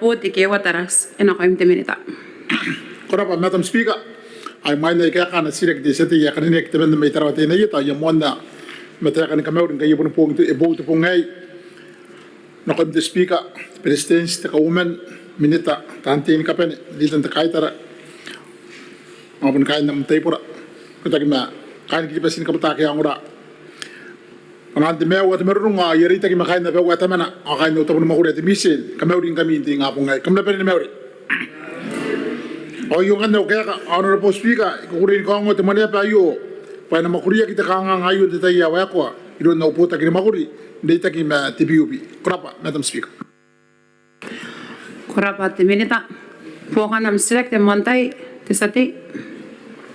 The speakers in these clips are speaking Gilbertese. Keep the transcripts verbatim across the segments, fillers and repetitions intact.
Boti Kewa Tarati, e nakoim te Minita. Ko rabwa Madam Speaker, ao imwain ae I kaeka ana titiraki te tia tei ae karineaki temanna mai Tarawa Teinainano, I a moanna ma taeka ni kamauri ngkai e boni boou te bong aei nakoim te Speaker, te Beretitenti, te Kauoman, Minita, taan tei ni kabane, leader n te kaitara, ao boni kaain am taibora, reitaki ma kaain Kiribati ni kabuta ake a ongora. Kanoan te maiu ao te marurung ao I a reitaki ma kaain abau ae Tamana ao kaain au tabo ni mwakuri ae te Mission, kamauri ngkami n te ingabong aei. Kam na bane ni mauri. Ao I ongo n au kaeka, Honourable Speaker, I kukurei ni kaongoa te mwaneaba aio bwa e na mwakuriaki te kanganga aio n te tai ae waekoa iroun au botaki ni mwakuri n reitaki ma te PUB. Ko rabwa Madam Speaker. Ko rabwa te Minita. Buokan am titiraki te moan tai, te tia tei.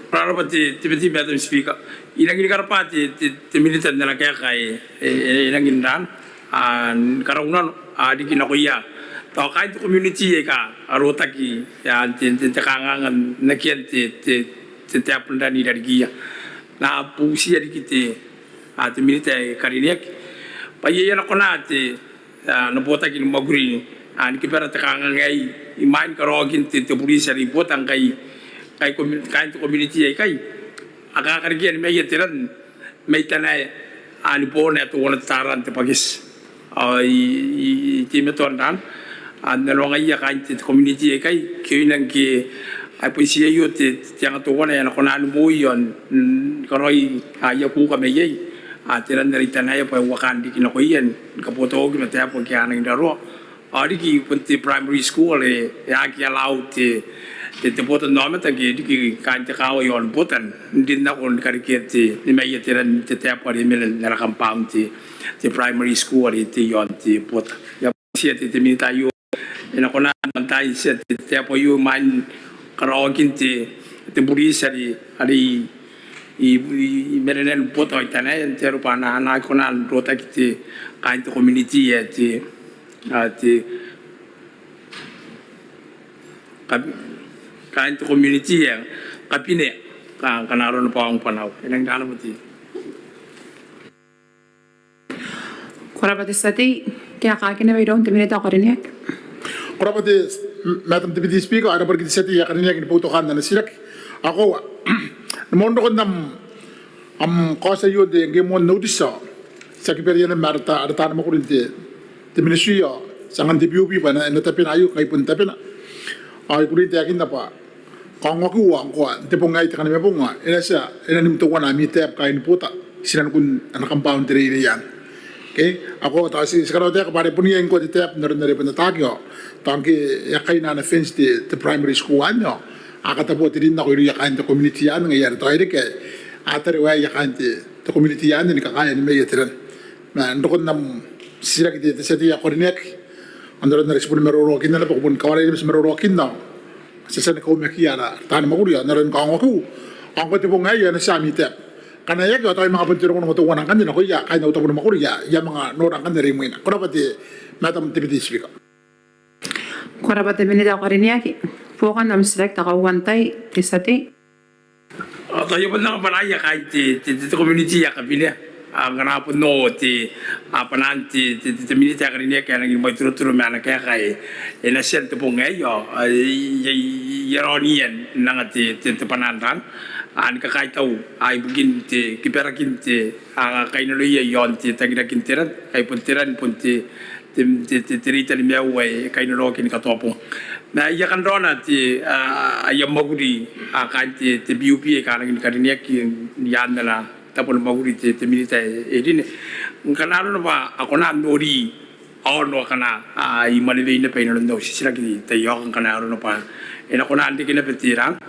Ko rabwa te, te Deputy Madam Speaker. I rangi ni karabwa te, te, te Minita n ana kaeka ae e, e, e rangi n rang, a, ni karaunano, a, riki nakoia tao kaain te community aika a rotaki, a, n te, te, te kanganga n akean te, te, te, te tap n ran i rarikiia. N na butiia riki te, a, te Minita ae karineaki bwa iai ana kona te, a, ana botaki ni mwakuri, a, ni kabwara te kanganga aei imwain karaoakin te, te buriti are i Buota ngkai, ngkai komi-, kaain te community aikai a kakarekea nimaia te ran mai tanaia, a, ni boona ae teuana te tara n te bwaketi. Ao I, I, I teimatoa n rang, a, n nanoangaia kaain te, te community aikai, ke I nang ke, a, bwa ti aio te, te anga teuana ae a na kona ni moi ao n, n karaoi, a, aia kuuka mai iai, a, te ran are i tanaia bwa e uakaan riki nakoia ni kabotaoki ma taabo ake a rangi n raroa. Ao riki bon te primary school are e aki allow te, te, te botannaomata ke riki kaain te kaawa i aon Buota n rin nako ni karekea te, nimaia te ran, te tap are e mena n ana compound te, te primary school are te i aon te Buota. I a butiia te, te Minita aio e na kona n antai tia te, te tap aio imwain karaoakin te, te buriti are, are i, i, i, i marenan Buota ao i tanaia n te aro bwa a na, a na aki kona n rotaki te, kaain te community ae te, a, te, kab-, kaain te community ae kabinea, ka, ngkana arona bwa aonga bwa nau. E nang rana bwa te. Ko rabwa te tia tei, kaekaakina mairoun te Minita ae karineaki. Ko rabwa te, Madam Deputy Speaker, ao e rabwa riki te tia tei ae karineaki ni boutokaan ana titiraki. Ao koaua, ni moan rokon am, am kaoti aio n te, ngke moan notice ao ti aki baireia naba ma ara ta-, ara taani mwakuri n te, te ministry ao ti angan te PUB bwa e na, e na tabena aio ngkai bon tabena. Ao I kukurei n taekinna bwa kaongoakiu ao ngkoa n te bong aei te Kanimabong ao e na tia, e na nim teuana ami tap kaain Buota tinanikun ana compound te reirei anne. Okay? Ao koaua tao ti, ti karaua taeka bwa are bon iai ngkoa te tap n aron are bon ataaki ao tao ngke e a kaina ana fence te, te primary school anne ao a katabua te rin nako irouia kaain te community anne, ngaia are tao e reke ae a tarewaeia kaain te, te community anne ni kakaea nimaia te ran. Ma n rokon am titiraki te, te tia tei ae karineaki, ao n aron are ti boni maroroakinna naba, ko boni kawara naba ti maroroakinna, ti a tia ni kaumakiia ara taani mwakuri, ao n aron kaongoakiu ao ngkoa te bong aei ao e na tia ami tap. Ngkana e aki ao tao I manga bon ti rongorongo teuana ngkanne nakoia kaain au tabo ni mwakuri ae I a manga nora ngkanne are imwina. Ko rabwa te Madam Deputy Speaker. Ko rabwa te Minita ae karineaki. Buokan am titiraki te kauoman tai, te tia tei. Ao tao I a bon anga bwanaia kaain te, te, te, te community ae kabinea. Ao ngkana bon noora te, a, bwanaan te, te, te, te Minita ae karineaki ae rangi ni mwaitirotiroa ma ana kaeka ae e na tia n te bong aei ao, a, I, I, I, I a raoniia n anga te, te, te bwanaan rang, a, ni kakaitau, a, ibukin te, kibarakin te, a, kainnanoia i aon te tangirakin te ran, ai bon te ran, bon te, te, te, te, te reita ni maiu ae e kainnanoaki ni katoa bong. Ma I a kan raona te, a, aia mwakuri, a, kaain te, te PUB aika a rangi ni karineaki i aan ana tabo ni mwakuri te, te Minita ae e rine. Ngkana arona bwa a kona n nori aono akana, a, I mwanewei naba inanon au titiraki taiaoka, ngkana arona bwa e na kona n reke naba te rang.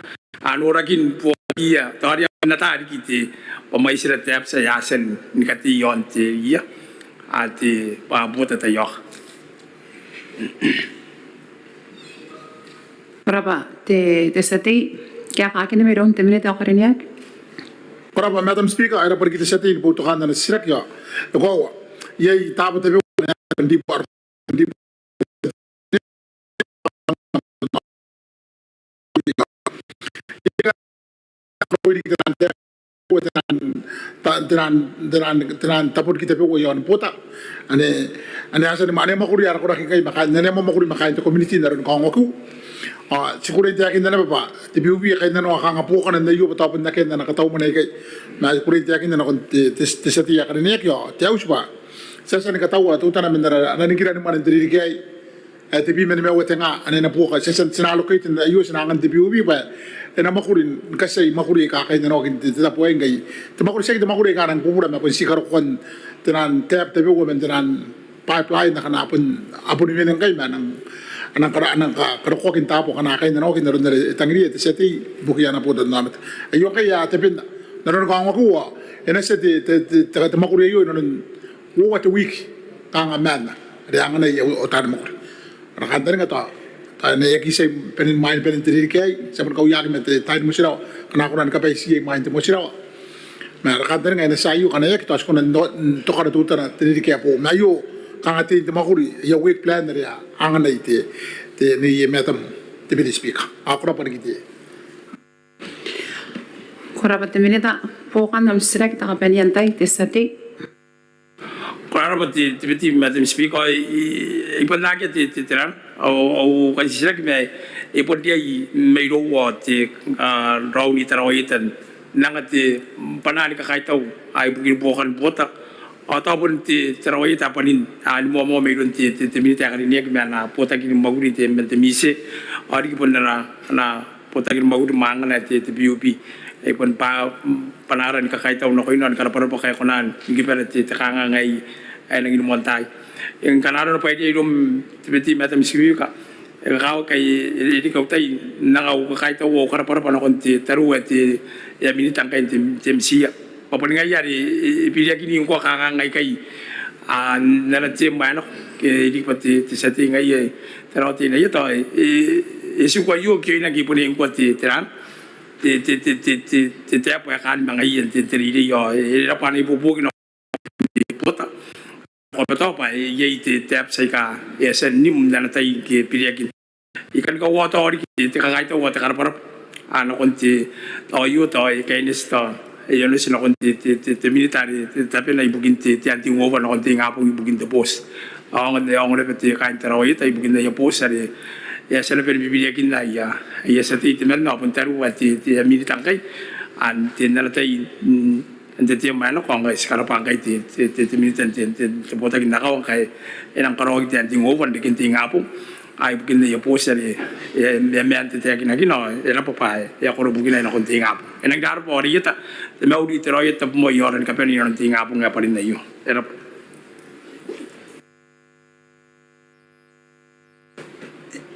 A, norakin buokaia, tao are a bon ata riki te, bwa mwaitira taps aika a tia ni katei i aon te ia, a, te, bwa Buota taiaoka. Ko rabwa te, te tia tei, kaekaakina mairoun te Minita ae karineaki. Ko rabwa Madam Speaker, ao e rabwa riki te tia tei ni boutokaan ana titiraki. Ao e koaua, iai taabo tabeua aika a ribu, a ribu te naan, te naan, te naan tabo riki tabeua iaon boota ane, ane a tia ni ma-, ane a mwakuri ara koraki ngkai ma kaain, ane a mwamwakuri ma kaain te community n aron kaongoakiu. Ao ti kukurei n taekinna naba bwa te PUB e kainnanoa kanga buokana n aio bwa tao bon akea ana kataumwane aikai. Ma ti kukurei n taekinna nakon te, te, te tia tei ae karineaki ao te auti bwa ti a tia ni kataua teutana man ara, ana nikira ni mwane n te ririki aei ae tebwi ma nimaua te nga ane e na buoka. Ti a tia n, ti na allocate aio, ti na angan te PUB bwa e na mwakuri ni katiai mwakuri aika kainnanoaki n te, te tabo aei ngkai. Te mwakuri, tiaki te mwakuri aika a nang bubura ma bon ti karokoan te naan tap tabeua man te naan pipeline akana a bon, a boni wene ngkai ma a nang, a nang kara-, a nang ka-, karokoaki n taabo akana kainnanoaki n aron are e tangiria te tia tei ibukia ana botannaomata. Aio ngkai ae tabeua n aron kaongoakiu ao e na tia te, te, te, te, te mwakuri aio inanon uoua te wiki kanga maan are a anganai otaan mwakuri. Ara kantaninga tao, tao e na aki tia bane ni mwain banen te ririki aei, ti a boni kauaki ma te tai ni motirawa akana a kona ni kabaitiia imwain te motirawa. Ma ara kantaninga e na tia aio, ngkana e aki tao ti kona n to-, n tokara teutana te ririki ae boou. Ma aio kanga tein te mwakuri, aia work plan are a anganai te, te, nei, e, Madam Deputy Speaker. Ao ko rabwa riki te. Ko rabwa te Minita. Buokan am titiraki te kabanean tai, te tia tei. Ko rabwa te, te Deputy Madam Speaker, ao I, I, I bon akea te, te, te ran, ao, ao kan titiraki ma e bon riai mairou ao te, a, raou n Tarawa Ieta n anga te bwanaa ni kakaitau, a, ibukin buokan boota. Ao tao bon te, Tarawa Ieta bwanin, a, ni moamoa mairoun te, te, te Minita ae karineaki ma ana botaki ni mwakuri te, man te MISE. Ao riki bon ana, ana botaki ni mwakuri ma angana te, te PUB. E bon bwa, bwanaara ni kakaitau nakoina ao ni karabwarabwa ngkai e kona ni kibara te, te kanganga aei ae nangi ni moan tai. E, ngkana arona bwa e riai iroum te Deputy Madam Speaker, e kakawaki ae e, e riki au tai n anga au kakaitau ao au karabwarabwa nakon te tariu ae te, e a Minita ngkai n te, te MISE. Bwa boni ngaia are e, e biriakini ngkoa kanganga aikai, a, n ana term ae nako, ke e riki bwa te, te tia tei ngaia, e, Tarawa Teinainano, e, e, e tiku aio kioina ngke e bon iai ngkoa te, te ran, te, te tap ae kaan ma ngaiia n te, te reirei ao e, e rabwa ana ibuobuoki nakon te boota. Ko rabwa tao bwa e, iai te taps aika e a tia n nim n ana tai ngke e biriakin. I kan kaota riki te kakaitau ao te karabwarabwa, a, nakon te, tao aio tao e kaineti tao e onoti nakon te, te, te, te Minita are te, tabena ibukin te, te handing over nakon te ingabong ibukin te booti. Ao aonga, aonga naba te kaain Tarawa Ieta ibukin aia booti are e a tia naba ni bibiriakinna aia, aia tia tei temanna ao bon tariu ae te, te Minita ngkai, a, n te, n ana tai, mm, n te term ae nako. Ao ngkai ti karabwa ngkai te, te, te, te Minita n te, te, te botaki n akawa ngkai e nang karaoaki te handing over n reken te ingabong, a, ibukin aia booti are e, e, e a maan te taekinakina. E rabwa bwa e a koro bukina nakon te ingabong. E nang rabwa ao reieta, te mauri, te raoi, te tabomoa i aora ni kabane inanon te ingabong ae bwanin aio. E rabwa.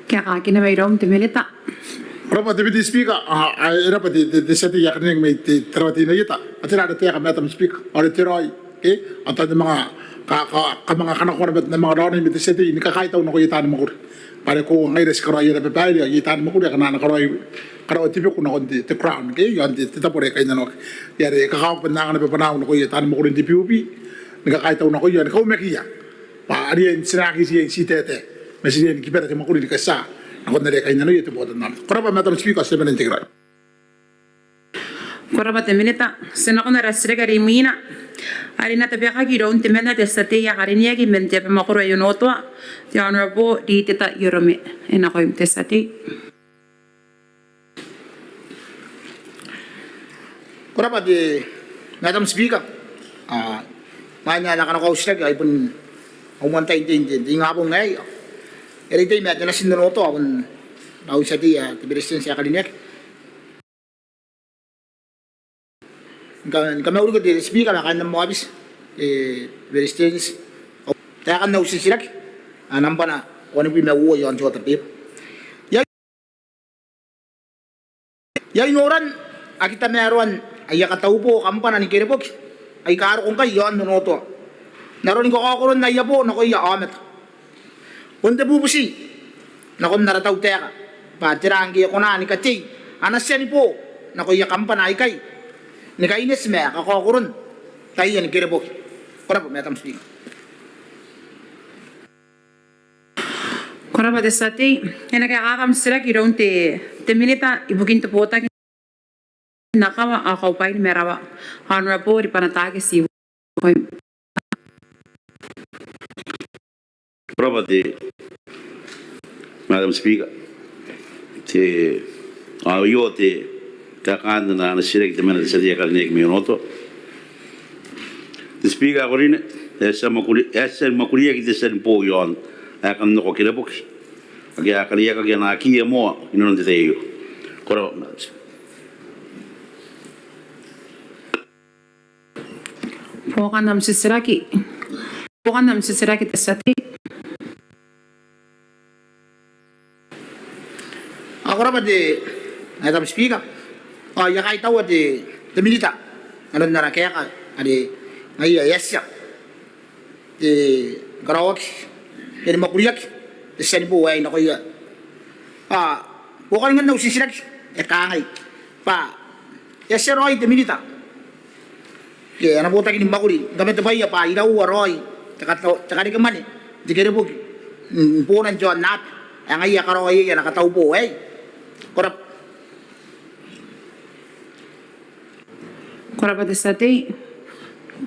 Kaekaakina mairoum te Minita. Ko rabwa te Deputy Speaker, a, a, e rabwa te, te, te tia tei ae karineaki mai te, Tarawa Teinainano. A tera ara taeka, Madam Speaker, ao are te raoi, e, ao tao te manga ka, ka, ka manga kanakoa naba te manga raonai ma te tia tei ni kakaitau nakoia taani mwakuri. Bwa are ko ngaira ti karaoia ara babaire, ao iai taani mwakuri akana a na karaoi, karaoa te beku nakon te, te ground, ke, iaon te, te tabo are kainnanoaki. Ngaia are e kakawaki bwa N na anga naba bwanaau nakoia taani mwakuri n te PUB ni kakaitau nakoia ao ni kaumakiia bwa a riai n, ti na aki riai n ti taetae ma ti riai ni kibara te mwakuri ni katia nakon are kainnanoia te botannaomata. Ko rabwa Madam Speaker, ti a bane n tekeraoi. Ko rabwa te Minita. Ti nakon ara titiraki are imwina are e na tabekaki iroun temanna te tia tei ae karineaki man te abamwakoro ae Onotoa, te Honourable Riteta Iorome. E nakoim te tia tei. Ko rabwa te Madam Speaker. A, imwain ae N na kanakoa au titiraki, ai bon au moan tai n te, te, te ingabong aei, e reitaki ma te natin Onotoa, bon au tia tei ae te Beretitenti ae karineaki. Ni ka, ni kamauriko te Speaker ma kaain am aobiti, e, Beretitenti. Taekan au titiraki ae nambwana wanibwi ma uoua iaon te order paper. Iai, iai noran aki tamaroan aia kataubo kambana ni kereboki aika roko ngkai iaon Onotoa n aron kakaokoron aia bo nakoia aomata. Bon te bubuti nakon ara tautaeka bwa tera ngke e kona ni katei ana tia ni bo nakoia kambana aikai ni kaineti ma kakaokoron taian kereboki. Ko rabwa Madam Speaker. Ko rabwa te tia tei. E na kaekaaki am titiraki iroun te, te Minita ibukin te botaki n akawa ao kaubwain marawa. Honourable Ribanataake Tiwin. Ko rabwa te Madam Speaker. Te, ao aio te kaekaan ana titiraki temanna te tia tei ae karineaki mai Onotoa. Te Speaker ae karineaki, e a tia mwakuri, e a tia ni mwakuriaki te tia tei iaon ae kan nako Kereboki ake a kariaiakaki ana kiia moa inanon te tai aio. Ko rabwa Madam Speaker. Buokan am titiraki. Buokan am titiraki te tia tei. Ao ko rabwa te Madam Speaker. Ao I a kaitaua te, te Minita n aron ana kaeka are ngaia e a tia te karaoaki ke ni mwakuriaki te tia tei aei nakoia. Ao buokan ngkanne au titiraki e kangai bwa e a tia raoi te Minita ke ana botaki ni mwakuri ni kamatebwaia bwa iraua raoi te kata, te karekemwane n te Kereboki n boona n te aonnaba ae ngaia e karaoa iai ana kataubo aei. Ko rabwa. Ko rabwa te tia tei.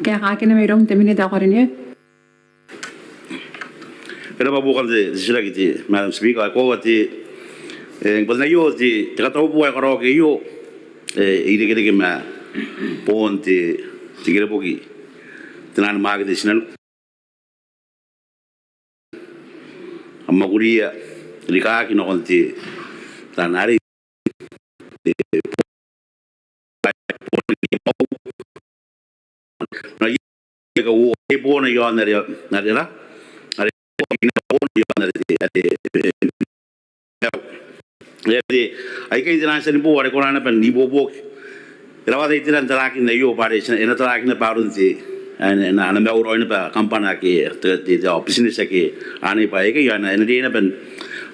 Kaekaakina mairoun te Minita ae karineaki. E rabwa buokan te titiraki te Madam Speaker. Ao e koaua te, e, bon aio te, te kataubo ae karaoaki aio e irekereke ma boon te, te Kereboki, te naan mwakete i tinaniku. A mwakuria rikaaki nakon te, taian arei, te, te boona iaon are, are, are, are, aikai te naan tia tei are kona naba n ibuobuoki. E rawata iteran tarakin aio bwa are e na tarakin naba aron te, ana, ana, ana maiu raoi naba kambana ake te, te, te, ao business ake anne bwa aikai e na, e na riai naba n,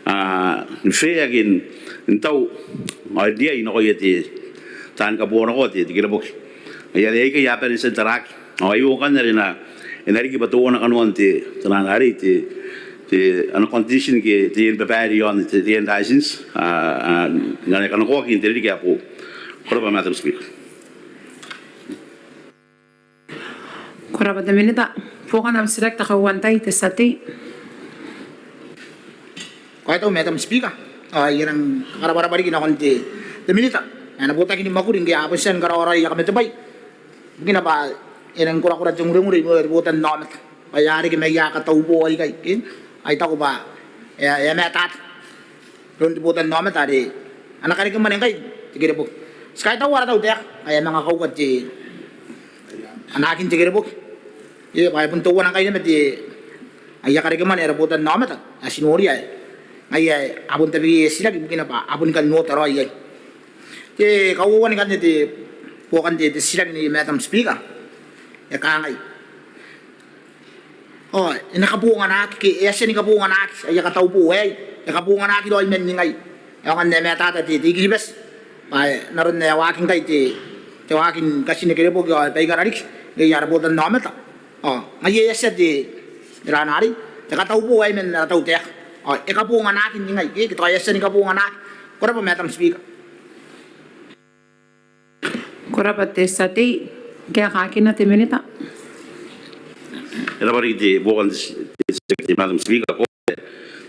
a, n fee ake n, n tau ao n riai nakoia te, taani kaboonakoa te, te Kereboki. Ngaia are aikai a bane n tia n taraki. Ao aio ngkanne are e na, e na riki bwa teuana kanoan te, te naan arei te, te, ana condition ke te iai ni babaire iaon te, te iai n license, a, a, ngkana e kanakoaki n te ririki ae boou. Ko rabwa Madam Speaker. Ko rabwa te Minita. Buokan am titiraki te kauoua n tai te tia tei. Kaitau Madam Speaker. Ao I a nang karabwarabwa riki nakon te, te Minita ae ana botaki ni mwakuri ngke a bon tia ni karaoa raoi aia kamatebwai. Ibukina bwa e nang korakora te ngurengure imwina botannaomata bwa e a reke mai aia kataubo aikai, ke? Ao I taku bwa e a, e a matata iroun te botannaomata are ana karekemwane ngkai te Kereboki. Ti kaitaua ara tautaeka ae e a manga kauka te, anaakin te Kereboki. E, bwa e bon teuana ngkai naba te, aia karekemwane ara botannaomata ae ti noria ae ngaia ae a bon tabekia aia titiraki ibukina bwa a boni kan ota raoi iai. Te kauoua ni kanne te, buokan te, te titiraki nei Madam Speaker e kangai. Ao e na kabonganaki ke e a tia ni kabonganaki aia kataubo aei, e kabonganaki raoi man ningai. Ao ngkanne e matata te, te I-Kiribati bwa e, n aron ae e waaki ngkai te, te waaki ni katine Kereboki ao baikara riki ngke iai ara botannaomata. Ao ngaia e a tia te, te rana arei, te kataubo aei man ara tautaeka. Ao e kabonganaki ningai ke, ke tao e a tia ni kabonganaki. Ko rabwa Madam Speaker. Ko rabwa te tia tei. Kaekaakina te Minita. E rabwa riki te buokan te, te, te Madam Speaker. Ko,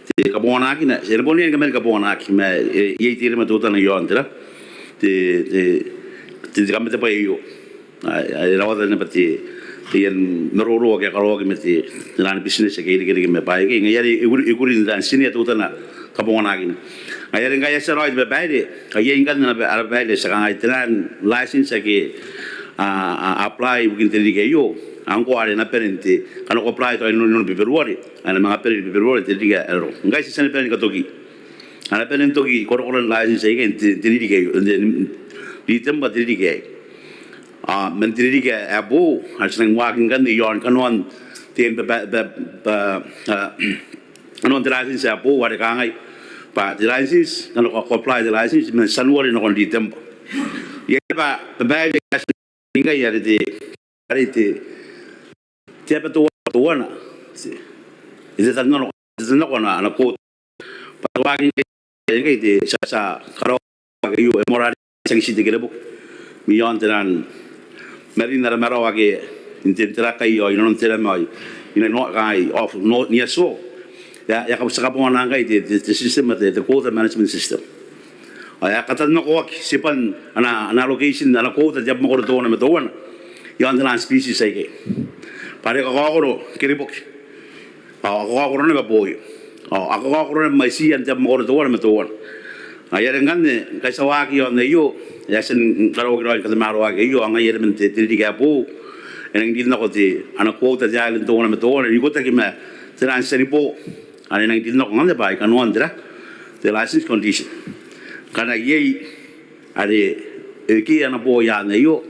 te kabonganakina, e na bon riai ni kabonganaki ma, e, iai te iremwe teutana iaon tera, te, te, te, te kamatebwai aio. Ae, ae e rawata naba te, te iai n maroro ake a karaoaki ma te, te naan business ake irekereke ma bwaai aikai. Ngaia are e kuri, e kuri n taian tinia teutana kabonganakina. Ngaia are ngkai e a tia raoi te babaire, ao iai ngkanne ara babaire ae ti a kangai te naan license ake a, a, a apply ibukin te ririki aio. Ao ngkoa are e na bane n te, ngkana ko apply tao inanon, inanon Beberuare, ao e na manga bane ni Beberuare te ririki ae roko. Ngkai ti a tia ni bane ni katoki. A na bane n toki korakoran license aikai n te, te ririki aio, n te, n Ritemba te ririki aei. Ao man te ririki ae boou are ti nang waaki ngkanne iaon kanoan te, ba, ba, ba, ba, a, kanoan te license ae boou are kangai bwa te license, ngkana ko, ko apply te license man Tianuare nakon Ritemba. Iai naba babaire ae ti ningkai are te, are te, te aba teuana, teuana. Te, te tannano, te tannano ana, ana quota. Bwa te waaki ngkai, ngkai te tia, tia karaoaki aio e moarara, tiaki tii te Kereboki. iaon te ran marin ara marawa ake n te, te rakai ao inanon te ramaoi, inanon kai of no ni aso. E a, e a kabwaia ngkai te, te, te system, te, te quota management system. Ao e a katannakoaki tibwan ana, ana allocation, ana quota te abamwakoro teuana ma teuana iaon te ran species aikai. Bwa are kakaokoro kereboki, ao a kakaokoro naba booi, ao a kakaokoro naba mwaitiia n te abamwakoro teuana ma teuana. Ngaia are ngkanne ngkai ti a waaki iaon aio, e a tia ni karaoaki raoi ni katamaroaki aio, ao ngaia are man te, te ririki ae boou e nangi rin nako te, ana quota te island teuana ma teuana n ikotaki ma te ran tia ni bo, are e nangi rin nako ngkanne bwa i kanoan te ra, te license condition. Ngkana iai are e reke ana bo i aan aio,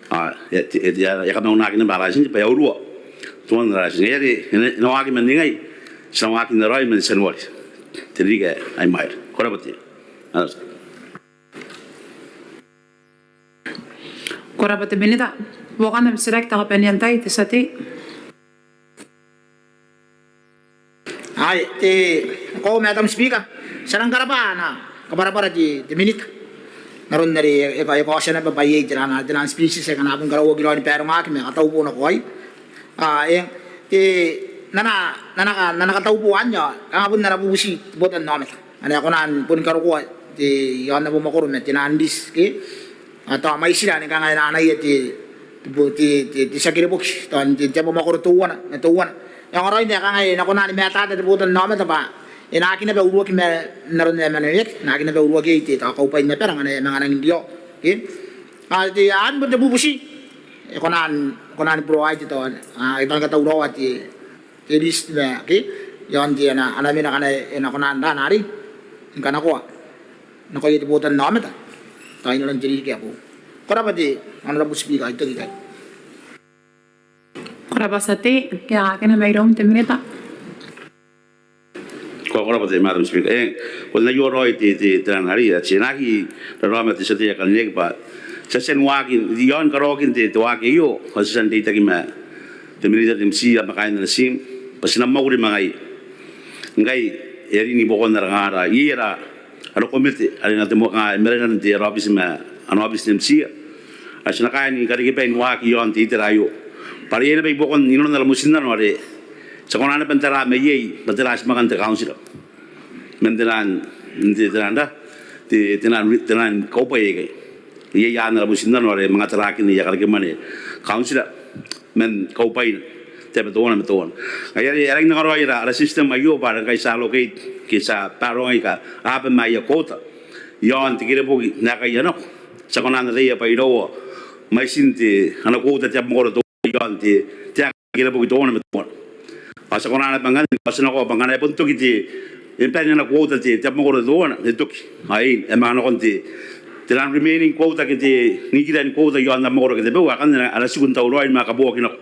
ao e, e, e, e a kamaunaki naba ara license bwa e a urua tuan ara license. Ngaia are e na, e na waaki man ningai, ti na waaki n aroia man Tianuare te ririki ae imwaira. Ko rabwa te. Ko rabwa te Minita. Buokan am titiraki te kabanean tai, te tia tei. Ai, te, ko Madam Speaker, ti a nang karabwa ana kabwarabwara te, te Minita n aron are e, e, e kaotia naba bwa iai te ran, te ran species aika a na bon karaoaki raoi ni barongaaki ma kataubo nakoaia. A, e, te, n ana, n ana ka, n ana kataubo anne, kanga bon ana bubuti te botannaomata ane a kona ni boni karokoa te, iaon abamwakoro ma te ran risk, ke? A, tao mwaitira ane kanga e na anaia te, te, te, te tia kereboki, tao n te, te abamwakoro teuana ma teuana. E a ongo raoi n ae kanga e na kona ni matata te botannaomata bwa e na aki naba uruaki ma, n aron ae e mena n reke, e na aki naba uruaki iai te, tao kaubwain abara ngkana e a manga nangi n riao, ke? A, te, anne bon te bubuti. E kona n, kona ni provide tao, a, e tao ni katauraoa te, te list ma, ke, iaon te, ana, ana mena ngkana e na kona n ra, n arei, ni kanakoa nakoia te botannaomata tao inanon te ririki ae boou. Ko rabwa te Honourable Speaker, I toki ikai. Ko rabwa te tia tei, ke a kena mairoun te Minita. Ko, ko rabwa te Madam Speaker. E, bon aio raoi te, te, te ran arei, a, ti na aki raraoma te tia tei ae karineaki bwa ti a tia n waaki iaon karaoakin te, te waaki aio, ao ti a tia n reitaki ma te Minita, te MIA ma kaain ana team bwa ti na mwakuri ma ngaia. Ngkai e a rin i buakon ara, ara, iai ara, ara komete are e na te mo, a, e marenan te, ara aobiti ma ana aobiti te MIA. Ao ti na kaai ni karekea bwai ni waaki iaon te itera aio bwa are iai naba i buakon inanon ara motinnano are ti a kona naba n tara mai iai bwa tera ae ti mwakan te kauntira man te ran, te, te ran ra, te, te ran, te ran kaubwai aikai. Iai, iai ana motinnano are manga tarakin aia karekemwane kauntira man kaubwaina te aba teuana ma teuana. Ngaia are e rangi n angaraoi ara, ara system aio bwa are ngkai ti a allocate ke ti a baronga aika aba ma aia quota iaon te kereboki n aekaia nako, ti a kona n ataia bwa iraua mwaitin te, ana quota te abamwakoro teuana iaon te, te aeka ni kereboki teuana ma teuana. Ao ti a kona naba ngkanne ni kaotinakoa bwa ngkana e bon toki te, e bane ana quota te, te abamwakoro teuana, e toki, ao e a manga nakon te, te ran remaining quota ke te, n ikira ni quota iaon abamwakoro ake tabeua, akanne a na tiku n tauraoi ni manga kaboaki nako.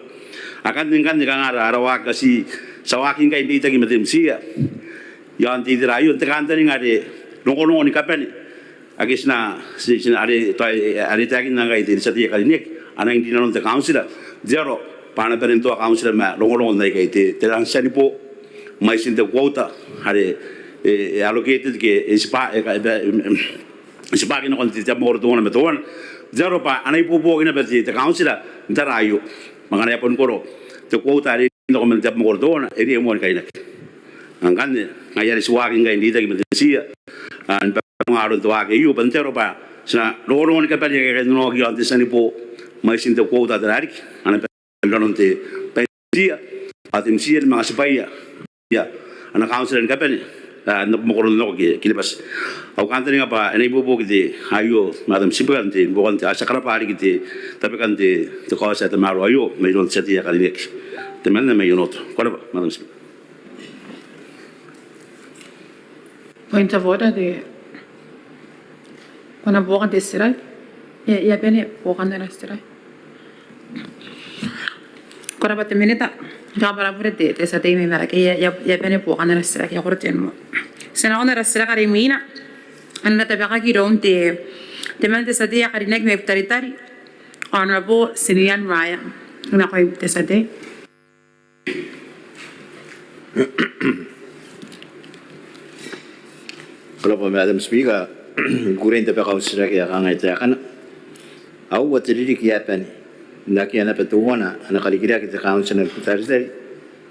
Akanne ngkanne kanga ara, ara waaki ae ti, ti a waaki ngkai n reitaki ma te MIA iaon te itera aio, n te kantaninga are rongorongo ni kabane ake ti na, ti, ti na, are, tao, are e taekinna ngkai te tia tei ae karineaki, a nangi rinanon te kauntira n te aro bwa a na bane n toa kauntira ma rongorongon aikai, te, te ran tia ni bo, mwaitin te quota are e, e allocated ke e tibwa, e ka, e, e, e tibwaki nakon te, te abamwakoro teuana ma teuana, n te aro bwa a na ibuobuoki naba te, te kauntira n tara aio. Ma ngkana e a boni koro te quota are nako man te abamwakoro teuana, e riai moa ni kainaki. Ngkanne ngaia are ti waaki ngkai n reitaki ma te MIA, a, ni baronga aron te waaki aio bwa n te aro bwa ti na rongorongo ni kabane ake a kainnanoaki iaon te tia ni bo, mwaitin te quota, tera riki, a na bane n rinanon te, bwa te MIA, ao te MIA ni manga tibwaia ana kauntira ni kabane, a, n abamwakoro nako Kiribati. Au kantaninga bwa e na ibuobuoki te aio, Madam Speaker, n te, ni buokan te, a, ti a karabwa riki te, tabekan te, te kaoti ae tamaroa aio mairoun te tia tei ae karineaki. Temanna mai Onotoa. Ko rabwa, Madam Speaker. Point of order, te, ko na buoka te titiraki? E a, e a bane buokan ara titiraki. Ko rabwa te Minita. Kabwara bure te, te tia tei mai Marakei, e a, e a, e a bane buokan ara titiraki, e a koro te moa. Ti na nakon ara titiraki are imwina, ae e na tabekaki iroun te, temanna te tia tei ae karineaki mai Butaritari, Honourable Tinian Maia. Nakoim te tia tei. Ko rabwa Madam Speaker, I kukurei n tabeka au titiraki ae kangai taekana. aua te ririki ae bane n akea naba teuana ana karikirake te kauntira ni Butaritari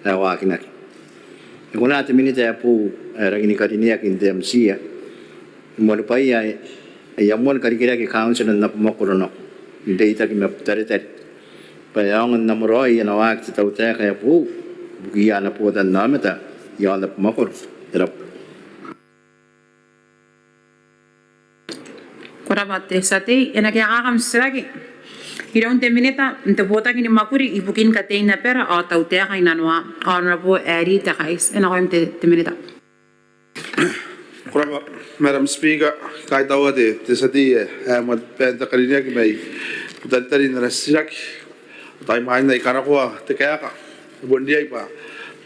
ae waakinaki. E kona te Minita ae boou ae rangi ni karineaki n te M C ae moanibwaia aia moani karikirake kauntira n abamwakoro nako n reitaki ma Butaritari bwa e aonga n amwaraoi ana waaki te tautaeka ae boou ibukiia ana botannaomata iaon abamwakoro? E rabwa. Ko rabwa te tia tei. E na kaekaaki am titiraki iroun te Minita n te Botaki ni Mwakuri ibukin Katein Abara ao Tautaeka Inanoa, Honourable Arie Tekaiti. E nakoim te, te Minita. Ko rabwa Madam Speaker. Kaitaua te, te tia tei ae moan te karineaki mai Butaritari n ana titiraki. Tao imwain ae I kanakoa te kaeka, I bon riai bwa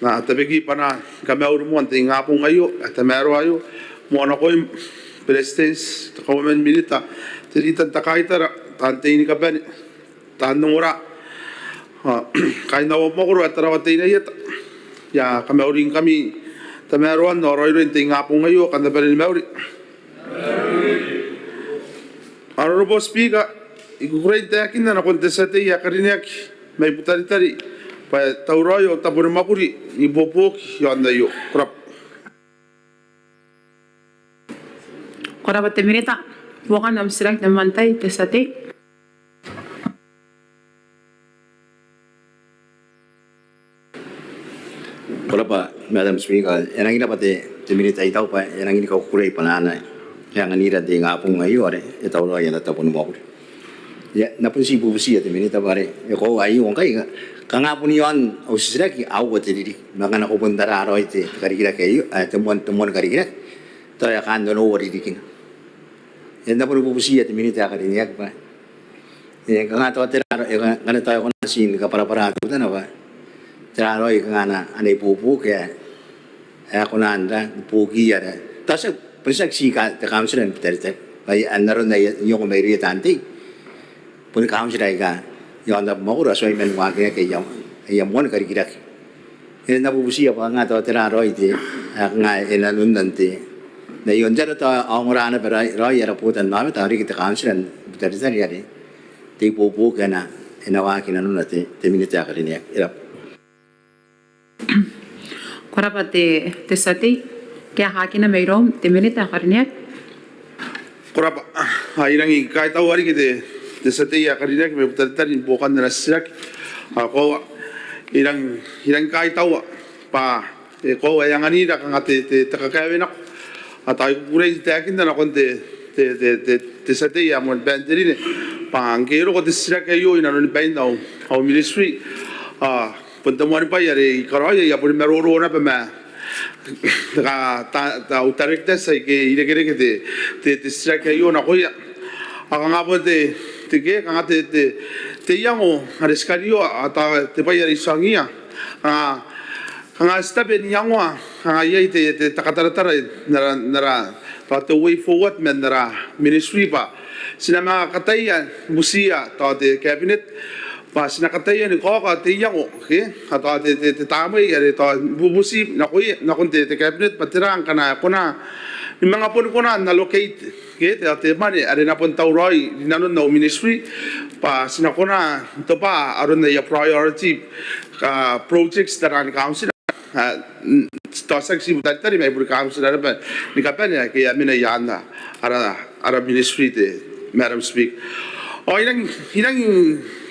N na tabeki bwanaan kamauri moa n te ingabong aio ae tamaroa aio moa nakoim, Beretitenti, te Kauoman ni Minita, te Leader n te Kaitara, taan tei ni kabane, taan ongora, ao kaain au abamwakoro ae Tarawa Teinainano. I a kamauringkami tamaroan ao raoiroin te ingabong aio, kam na bane ni mauri. Honourable Speaker, I kukurei n taekinna nakon te tia tei ae karineaki mai Butaritari bwa e tauraoi au tabo ni mwakuri n ibuobuoki iaon aio. Ko rabwa. Ko rabwa te Minita. Buokan am titiraki te moan tai, te tia tei. Ko rabwa Madam Speaker. E rangi n rabwa te, te Minita, I taku bwa e rangi ni kakukurei bwanaana ae e anganira n te ingabong aio are e tauraoi ana tabo ni mwakuri. Ia, N na bon ti bubutia te Minita bwa are e koaua aio ngkai, kanga bon iaon au titiraki aua te ririki, ma ngkana ko bon tara raoi te karikirake aio, ae te moan, te moani karikirake, tao e a kaan onoua ririkina. Ia, N na bon bubutia te Minita ae karineaki bwa e kanga tao tera raoi, e kanga, ngkana tao e kona ti ni kabwarabwara teutana bwa tera raoi kanga ana, ana ibuobuoki ae e kona n ra, buokiia ra. Tao tiaki, bon tiaki ti ka, te kauntira ni Butaritari. Bwa ai, n aron ae I ongo mairouia taan tei, boni kauntira aika iaon abamwakoro a tuai man waakinaki aia, aia moani karikirake. E na bubutia bwa kanga tao tera raoi te, ae kanga e nanonna n te, n aio n tera tao a ongora naba raoi, raoi ara botannaomata ao riki te kauntira ni Butaritari are te ibuobuoki ae e na, e na waaki nanona te, te Minita ae karineaki. E rabwa. Ko rabwa te, te tia tei. Kaekaakina mairoum te Minita ae karineaki. Ko rabwa. Ao I rangi ni kaitaua riki te, te tia tei ae karineaki mai Butaritari ni buokan ana titiraki. Ao koaua, I rangi, I rangi ni kaitaua bwa e koaua e anganira kanga te, te, te kakaewe nako. Ao tao I kukurei n taekinna nakon te, te, te, te, te tia tei ae moan te bwai n te rine bwa ngke e roko te titiraki aio inanoni bain au, au ministry, ao bon te moani bwai are I karaoia, I a boni maroro naba ma te ka, ta, ta, au directors aike irekereke te, te, te titiraki aio nakoia. Ao kanga bon te, te ke, kanga te, te, te iango are ti karioa, ao tao te bwai are I tuangiia, kanga, kanga ti tabe n iangoa, kanga iai te, te, te kataratara n ara, n ara, tao te way forward man ara ministry bwa ti na manga kataia n butiia tao te cabinet bwa ti na kataia ni kaoka te iango, ke, ao tao te, te, te tamnei are tao bubuti nakoia, nakon te, te cabinet bwa tera ngkana e kona ni manga boni kona n allocate, ke, te, te mwane are e na bon tauraoi rinanon au ministry bwa ti na kona n tobwa aron aia priority, a, projects taian kauntira. A, n, tao tiaki ti Butaritari ma I boni kauntira naba ni kabane aike a mena i aan ara, ara ministry te Madam Speaker. Ao I rangi, I rangi,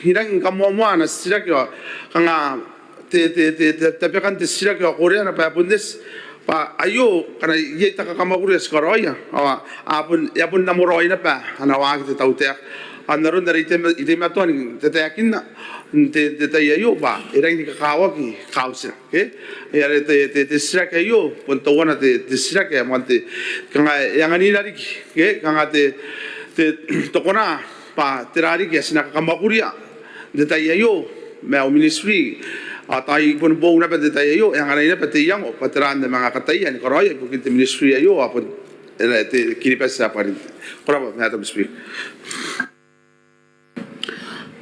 I rangi ni kamoamoa ana titiraki ao kanga te, te, te, te, tabekan te titiraki ao koreana bwa e bon eti bwa aio ngkana iai te kakamwakuri ae ti karaoia ao a bon, e a bon namoraoi naba ana waaki te tautaeka. Ao n aron are I teima, I teimatoa n tataekinna n te, te tai aio bwa e rangi ni kakawaki kauntira, ke? Ai are te, te, te titiraki aio bon teuana te, te titiraki ae moan te, kanga e anganira riki, ke? Kanga te, te, te kona bwa tera riki ae ti na kakamwakuria n te tai aio ma au ministry. Ao tao I boni boou naba n te tai aio e anganai naba te iango bwa tera ae N na manga kataia ni karaoia ibukin te ministry aio ao bon, e, te Kiribati ae Bwanin. Ko rabwa Madam Speaker.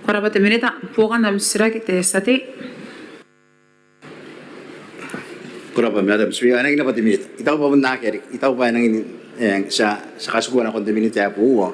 Ko rabwa te Minita. Buokan am titiraki te tia tei. Ko rabwa Madam Speaker. E rangi n rabwa te Minita. I taku bwa bon akea riki, I taku bwa e rangi ni, e, ti a, ti a katikua nakon te Minita ae boou ao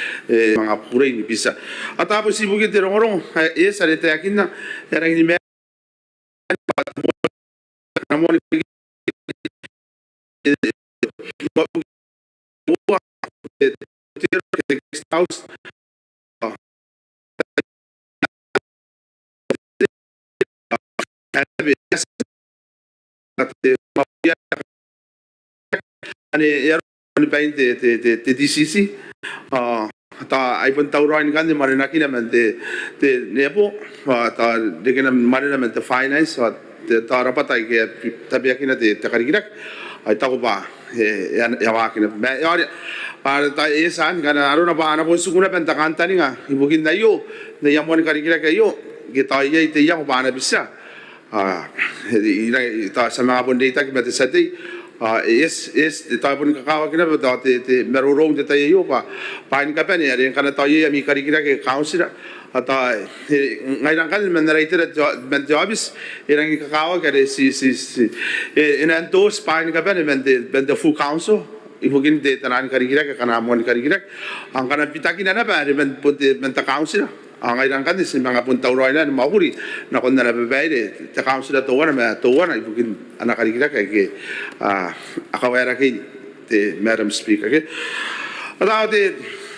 e, manga kukurei ni bitia. Ao tao bon ti ibukin te rongorongo, e, e, ti a taekinna, e, rangi ni ma-, ane e a roko ni bain te, te, te, te D C C. Ao tao ai bon tauraoi ngkanne marenakina man te, te NEPO, ao tao rekena marena man te finance, ao tao rabwata aike a tabeakina te, te karikirake, ao I taku bwa e, e a, e a waaki naba. Ma e a oti bwa tao e tia ngkana arona bwa a na bon tiku naba n te kantaninga ibukin aio, n aia moani karikirake aio, ke tao iai te iango bwa a na bitia. A, e, e, tao ti a manga bon reitaki ma te tia tei. A, e, e, e, tao bon kakawaki naba tao te, te maroro n te tai aio bwa bwaai ni kabane are ngkana tao iai ami karikirake councillor, a tao, e, ngaira ngkanne man ara itera te, man te office, e rangi ni kakawaki are ti, ti, ti, e, e na endorse bwaai ni kabane man te, man te full council ibukin te, taian karikirake, akana moani karikirake. Ao ngkana bitakina naba are man, bon te, man te councillor. Ao ngaira ngkanne ti manga bon tauraoi naba ni mwakuri nakon ana babaire te councillor teuana ma teuana ibukin ana karikirake aike, a, a kawaerakei te Madam Speaker, ke. Ao tao te,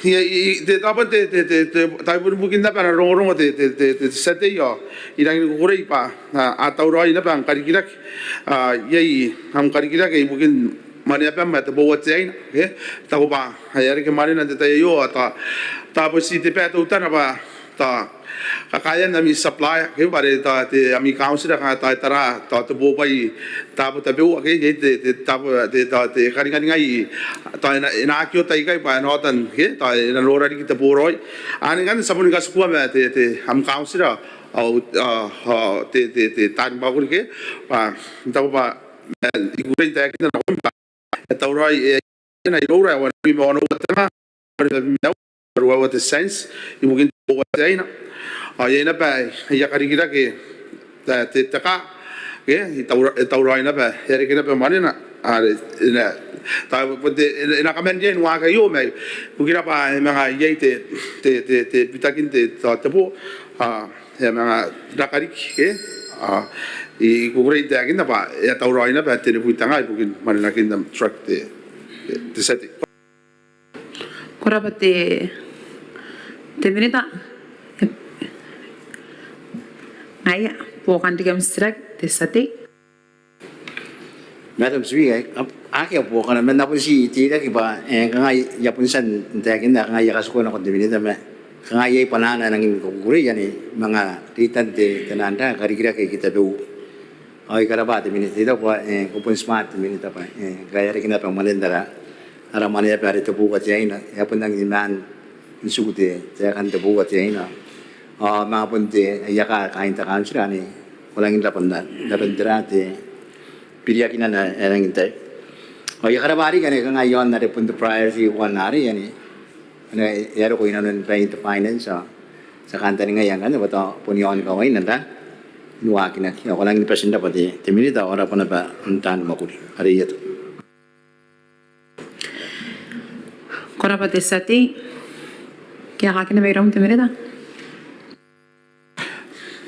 i, i, te, tao bon te, te, te, te, tao bon ibukin naba ana rongorongo te, te, te, te tia tei ao I rangi ni kukurei bwa, a, a tauraoi naba am karikirake, a, iai am karikirake ibukin mwaneabam ma te boua te aina, ke. I taku bwa e a reke mwanena n te tai aio, ao tao, tao bon ti te bwai teutana bwa tao kakaean ami supplier, ke, bwa are tao te ami councillor kanga tao e tara tao te bobwai taabo tabeua, ke, ke, te, te taabo, te, tao te karinganingai tao e na, e na aki ota ikai bwa e na ota n, ke, tao e na nora riki te boraoi. Anne ngkanne ti a boni katikua ma te, te am councillor, ao, ao, ao te, te, te taani mwakuri, ke, bwa I taku bwa ma I kukurei n taekinna nakoim bwa e tauraoi, e, e na iroura, e wanibwi ma onoua te nga, wanibwi ma ruaiwa te cents ibukin te boua te aina. Ao iai naba aia karikirake te, te, te kaa, ke, e taura, e tauraoi naba, e a reke naba mwanena, are e na, tao bon te, e na, e na kaman riai n waaki aio, ma ibukina bwa e manga iai te, te, te, te bitakin te, tao te boo, a, e a manga raka riki, ke, a, I, I kukurei n taekinna bwa e a tauraoi naba tenibwi te nga ibukin mwanenakin am truck te, te, te tia tei. Ko rabwa te, te Minita. Ngaia, buokan riki am titiraki, te tia tei. Madam Speaker, a, akea buokana, ma N na bon ti teirake bwa, e, kanga I a bon tia n taekinna, kanga I a katikua nakon te Minita, ma kanga iai bwanaana ae nangi ni kakukurei anne, manga reitan te, taian karikirake aike tabeua. Ao I karabwa te Minita, I taku bwa, e, ko bon smart te Minita bwa, e, ngkai e a reke naba mwanen ara, ara mwaneaba are te boua te aina, e a bon nangi ni maan n tiku te, taekan te boua te aina. Ao manga bon te, aia kaa kaain te council anne, ko rangi n rabwa n, rabwa n tera te biriakinan ae e rangi n tai. Ao I a karabwa riki anne kanga iaon are bon te priority one arei anne. Anne e a roko inanon bain te finance, ao ti a kantaningaia ngkanne bwa tao bon iaon kawaina n ra, n waakinaki. Ao ko rangi ni bati n rabwa te, te Minita, ao rabwa naba n taan mwakuri. Are i ato. Ko rabwa te tia tei. Kaekaakina mairoun te Minita.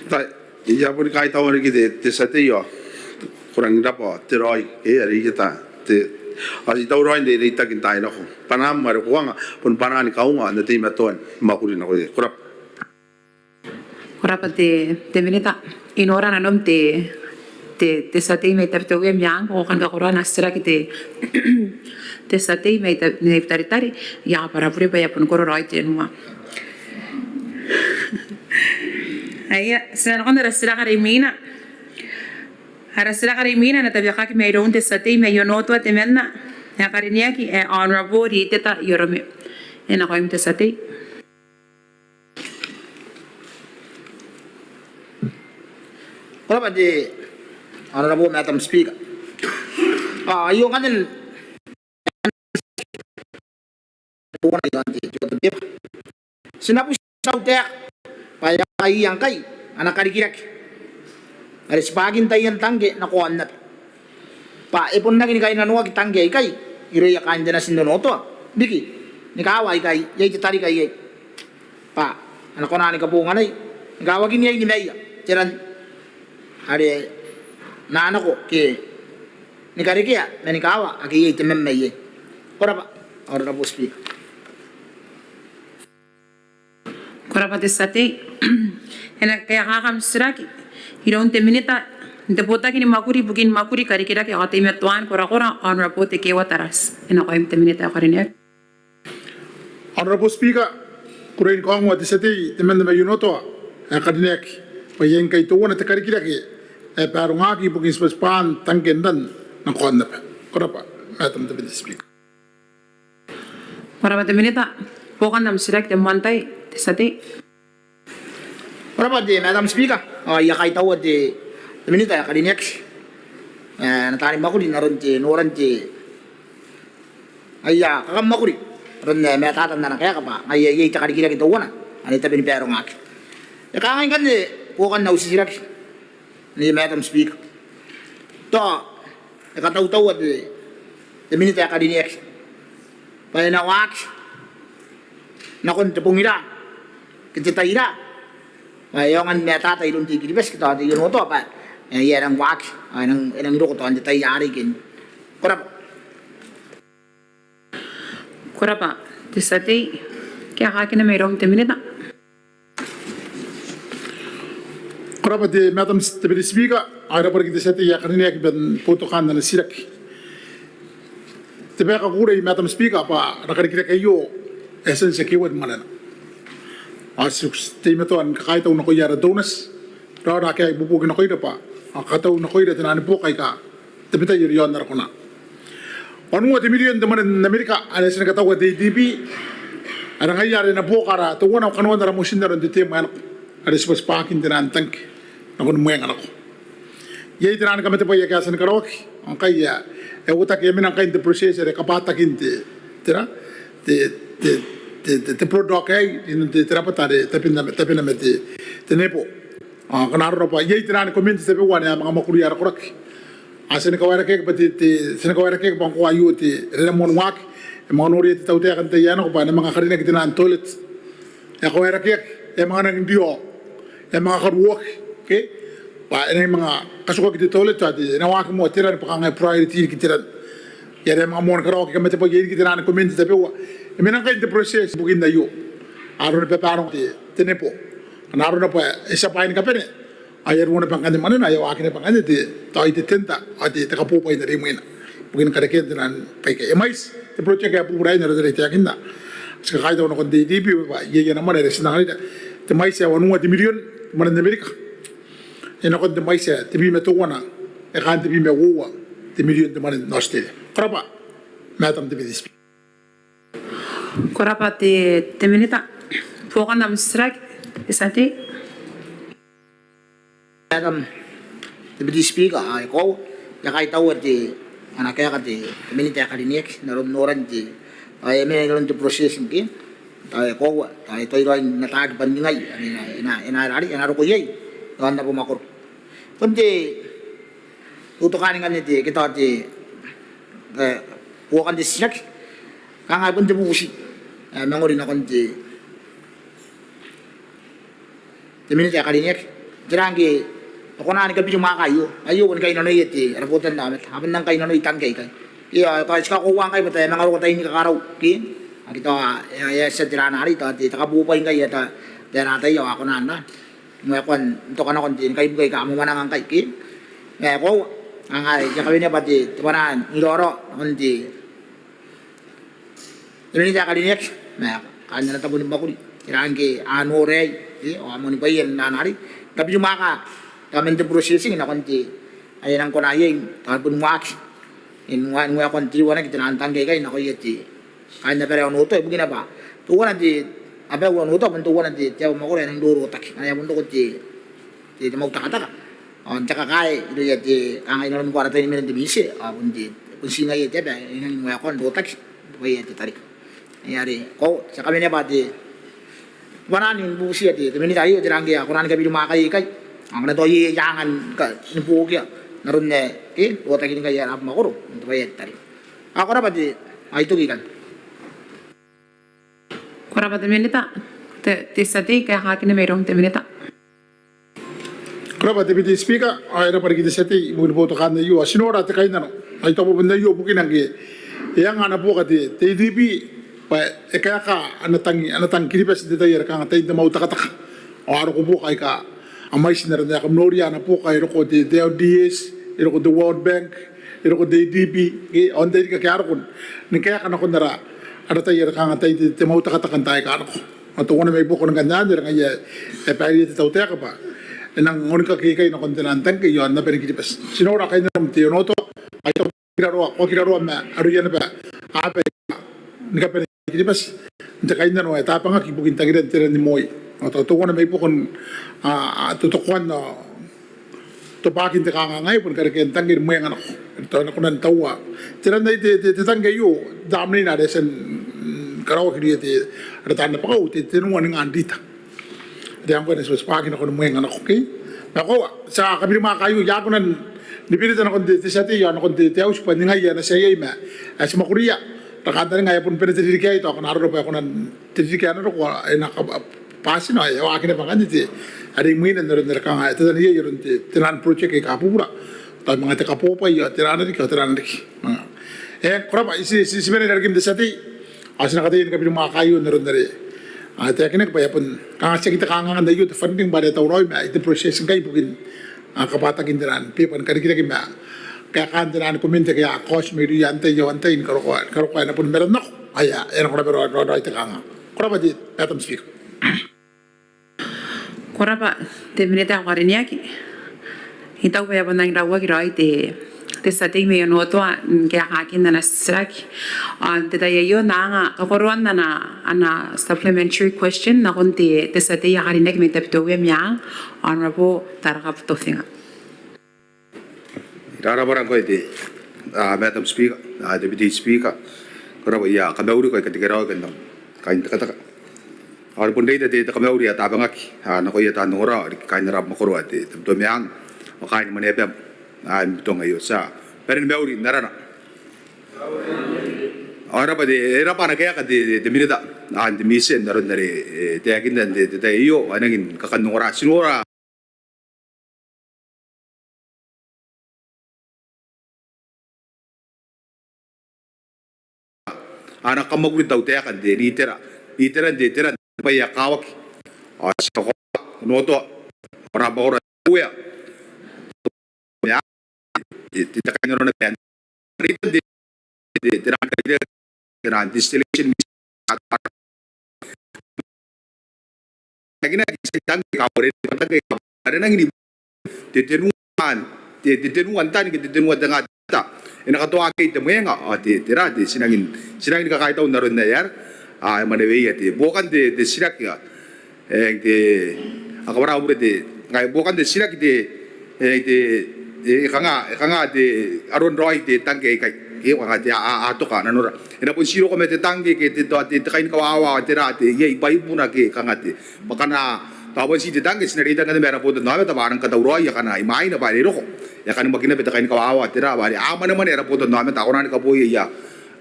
Tao I a boni kaitaua riki te, te tia tei ao ko rangi n rabwa te raoi, e, are I ata te, ao ti tauraoi n reitaki n taai nako. Bwanaam are ko anga bon bwanaa ni kaunga ana teimatoa ni mwakuri nakoia. Ko rabwa. Ko rabwa te, te Minita. I nora nanom te, te, te tia tei mai Tabiteuea Meang, ao ko kan kakoroa ana titiraki te, te tia tei mai Ta-, mai Butaritari, I a kabwara bure bwa e a bon koro raoi tenua. Aia, ti na nakon ara titiraki are imwina. Ara titiraki are imwina e na tabekaki mairoun te tia tei mai Onotoa temanna ae karineaki, ae Honourable Riteta Iorome. E nakoim te tia tei. Ko rabwa te Honourable Madam Speaker. Ao aio ngkanne teuana i aon te, te, te beba. Ti na buti au taeka bwa e a, e a ngkai ana karikirake are tibwakin taian tangke nako aonnaba. Bwa e bon aki ni kainnanoaki tangke aikai irouia kaain te nati n Onotoa riki ni kaawa aika iai te tarika iai. Bwa a na kona ni kabonganai ni kawakin iai nimaia te ran are a na nako ke ni karekea man kaawa ake iai te mamma iai. Ko rabwa, Honourable Speaker. Ko rabwa te tia tei. E na kaekaaki am titiraki iroun te Minita n te Botaki ni Mwakuri ibukin Mwakuri, Karikirake ao Kateimatoan Korakora, Honourable Tekeeua Tarati. E nakoim te Minita ae karineaki. Honourable Speaker, I kukurei ni kaongoa te tia tei temanna mai Onotoa ae karineaki bwa iai ngkai teuana te karikirake ae baarongaaki ibukin tibwatibwaan tangke n ran nako aonnaba. Ko rabwa, Madam Deputy Speaker. Ko rabwa te Minita. Buokan am titiraki te moan tai, te tia tei. Ko rabwa te Madam Speaker, ao I a kaitaua te, te Minita ae karineaki ae ana taani mwakuri n aron te, noran te, aia kakamwakuri n aron ae matatan ana kaeka bwa ngaia iai te karikirake teuana ane tabe ni baarongaaki. E kangai ngkanne buokan au titiraki, nei Madam Speaker. Tao e katautaua te, te Minita ae karineaki bwa e na waaki nakon te bong ira ke te tai ira bwa e aonga ni matata iroun te I-Kiribati ke tao te I-Onotoa bwa e a nang waaki ao e nang, e nang roko tao n te tai arei ke n. Ko rabwa. Ko rabwa te tia tei. Kaekaakina mairoun te Minita. Ko rabwa te Madam Deputy Speaker, ao e rabwa riki te tia tei ae karineaki man boutokaan ana titiraki. Te bwai ae kakukurei Madam Speaker bwa ara karikirake aio e a tia n tiaki uoua te mwanena. Ao ti teimatoa ni kakaitau nakoia ara donors, raora ake a ibuobuoki nakoira bwa a katau nakoira tenaan buoka aika tabetai are i aon ara kona. Wanua te mirion te mwane n Amerika are e a tia ni kataua te ADB, are ngaia are e na buoka ara teuana kanoan ara motinnano n te term ae nako are tibwatibwaakin tenaan tangke nakon mwenga nako. Iai tenaan kamatebwai ake a tia ni karaoaki, ao ngkai e a, e uotaki, e mena ngkai n te process are kabwatakin te, tera, te, te, te, te, te product aei, n te, te rabwata are tabena, tabena ma te, te NEPO. Ao ngkana arona bwa iai tenaan komenti tabeua ane a manga mwakuria ara koraki, a tia ni kawaerakeaki bwa te, te, tia ni kawaerakeaki bwa ngkoa aio te, e raramoan waaki, e manga noria te tautaeka n tai ae nako bwa e na manga karinaki tenaan toilet. E a kawaerakeaki, e a manga nangi n riao, e a manga karuoaki, ke? Bwa e nangi manga katukaki te toilet ao te, e na waaki moa te ran bwa kanga e priority riki te ran. Ia are e a manga moan karaoaki kamatebwai, iai riki tenaan komenti tabeua. E mena ngkai n te process ibukin aio. Arona bwa e baronga te, te NEPO. Ngkana arona bwa e tia bwaai ni kabane, ao e a ruo naba ngkanne mwanena, ao e a waaki naba ngkanne te, tao te tender, ao te, te kabobwai n are imwina ibukin karekean tenaan bwai aikai. E mwaiti te project ae bubura aei n aron are I taekinna. Ti kakaitau nakon te ADB bwa iai ana mwane are ti na kanira. Te mwaiti ae wanua te mirion te mwane n Amerika. E nakon te mwaiti ae tebwi ma teuana, e kaan tebwi ma uoua te mirion te mwane n Australia. Ko rabwa, Madam Deputy Speaker. Ko rabwa te, te Minita. Buokan am titiraki, te tia tei. Madam Deputy Speaker, ao e koaua, I a kaitaua te, ana kaeka te, te Minita ae karineaki n aron noran te, ao e mena inanon te process ngke, ao e koaua, ao e tuai raoi n ataaki bwa n ningai, e na, e na, e na, e na roko iai, ao n na bo mwakoro. Bon te, boutokaan ngkanne te, ke tao te, e, buokan te titiraki. Kanga bon te bubuti ae mangori nakon te te Minita ae karineaki. Tera ngke e kona ni kabirimwaaka aio, aio bon kainnanoia te ara botannaomata, a bon nang kainnanoi tangke aikai. Io, ao ti kakoaua ngkai bwa tao e manga roko tain kakarau ke, aki tao e a tia te ra arei, tao te kabobwai ngkai ae tao te ra ataia ao a kona n ra ni waekoa n toka nakon te ni kaibuke aika a mwamwananga ngkai ke. Ma e koaua, kanga I a kawenea bwa te bwanaa n iraorao nakon te te Minita ae karineaki ma kaain ana tabo ni mwakuri, tera ngke a nora aei ao a moanibwaia n ra arei, kabirimwaaka tao man te processing nakon te ae e nang kona iai tao ni bon waaki n waekoa n tiriwanaki te naan tangke aikai nakoia te kaain abara ae Onotoa, ibukina bwa teuana te abara ae Onotoa bon teuana te abamwakoro ae e nang rorotaki ngkana e a bon roko te te mwautakataka ao n te kakae irouia te kanga inanoni koa ara tai ni mena n te miti ao bon te bon ti ngaia te aba ae e nang waekoa n rotaki n te bwai ae te tarika. Ai are koaua ti a kawenea bwa te bwanaa ni bubutia te Minita aio, tera ngke a kona ni kabirimwaaka aikai ao ngkana tao iai aia anga ni buokia n aron ae e rotaki ngkai ara abamwakoro n te bwai ae te tarika. Ao ko rabwa te, ao I toki ikanne. Ko rabwa te Minita. Te tia tei, kaekaakina mairoun te Minita. Ko rabwa te Deputy Speaker, ao e rabwa riki te tia tei ibukin boutokaan aio. Ao ti nora te kainnano, ao I taku bwa bon aio bukina ngke e anga ana buoka te te ADB bwa e kaeka ana tang, ana tang Kiribati n te tai are kanga tain te mwautakataka ao a roko buoka aika a mwaiti n aron ae kam noria ana buoka, e roko te te LDS, e roko te World Bank, e roko te ADB ke, ao n tairiki ake a roko ni kaeka nakon ara ara tai are kanga tain te te mwautakataka n taai aika a nako. Ao teuana mai buakon ngkanne anne are ngaia e a baireia te tautaeka bwa e nang onikaki ikai nakon te naan tangke iaon abani Kiribati. Ti nora kainnanom te Onotoa, ao I taku ko aki raroa, ko aki raroa ma aroia naba aba ni kabane i Kiribati n te kainnano ae tabangaki ibukin tangiran te ran ni moi. Ao tao teuana mai buakon a totokoan ao tobwakin te kanganga aei boni karekean tangke ni mwenga nako. Tao e na kona n taua te ran aei te te tangke aio, te tamneina are e a tia ni karaoaki irouia te ara taan rabakau, te tenua n ningan rita. Are ngkoa e na tibwatibwaaki nako ni mwenga nako, ke? Ma koaua, ti a kabirimwaaka aio, I a kona ni berita nakon te tia tei ao nakon te auti bwa ningai ae e na tia iai ma ae ti mwakuria. Ara kantaninga ae bon bane te ririki aei, tao ngkana arona bwa e kona n te ririki ae na roko ao e na bati naba ao e waaki naba ngkanne te are imwina n aron are kanga e tatana iai aron te te naan project aika bubura, tao manga te kabobwai ao tera riki ao tera riki. Eng, ko rabwa, I ti ti ti bane i rarikin te tia tei. Ao ti na kataia ni kabirimwaaka aio n aron are a taekinaki bwa e a bon kanga tiaki te kanganga n aio te funding bwa are e tauraoi ma e te process ngkai ibukin a kabwatakin te naan beba ni karikirake ma kaekaan te naan komenti ake a kaoti mairouia antai ao antai ni karokoa ni karokoa e na boni mena nako. Aia, e nako naba raoi raoi te kanganga. Ko rabwa te Madam Speaker. Ko rabwa te Minita ae karineaki. I taku bwa e a bon nang rauaki raoi te te tia tei mai Onotoa n kaekaakin ana titiraki. Ao n te tai aio N na anga kakoroan ana ana supplementary question nakon te te tia tei ae karineaki mai Tabiteuea Meang, Honourable Taraka Butofinga. Rarabwa ngkoe te Madam Speaker, Deputy Speaker. Ko rabwa, I a kamauri ngkoe, I katekeraoa ngkoe kaain Tekateka. Ao are bon reita te kamauri ae tabangaki nakoia taan ongora ao riki kaain ara abamwakoro ae te Tabiteuea Meang ao kaain Mwaneaba ae Butonga aio, ti a bane ni mauri n arana. Ao e rabwa te, e rabwa ana kaeka te te Minita n te mition n aron are e taekinna n te tai aio, ao e nangi ni kakan ongora, ti nora ana kamwakuri te tautaeka n te itera itera n te itera n te bwai ae kakawaki. Ao ti kakoaua Onotoa ao ara abamwakoro ae Uea, te te kainnano naba ae te te te te distillation te tenua n tani ke te tenua te nga te ta e na katoaki te mwenga ao te tera te ti nangi ni kakaitau n aron ae e a mwaneweia te buokan te titiraki. Eng te, a kabwara au bure te, ngai buokan te titiraki te, e te, e kanga, e kanga te aron raoi te tangke aikai, e kanga te a, a toka nanora. E na bon ti roko ma te tangke ke te, te kainikawawa, tera te iai bwaibuna ke kanga te, bwa ngkana tao bon ti te tangke ti na reitaki ngkanne ma ara botannaomata bwa a nang katauraoi akana imwaina bwa are e roko. E a kanimwaki naba te kainikawawa, tera bwa are a mwanemwane ara botannaomata, a kona ni kaboia aia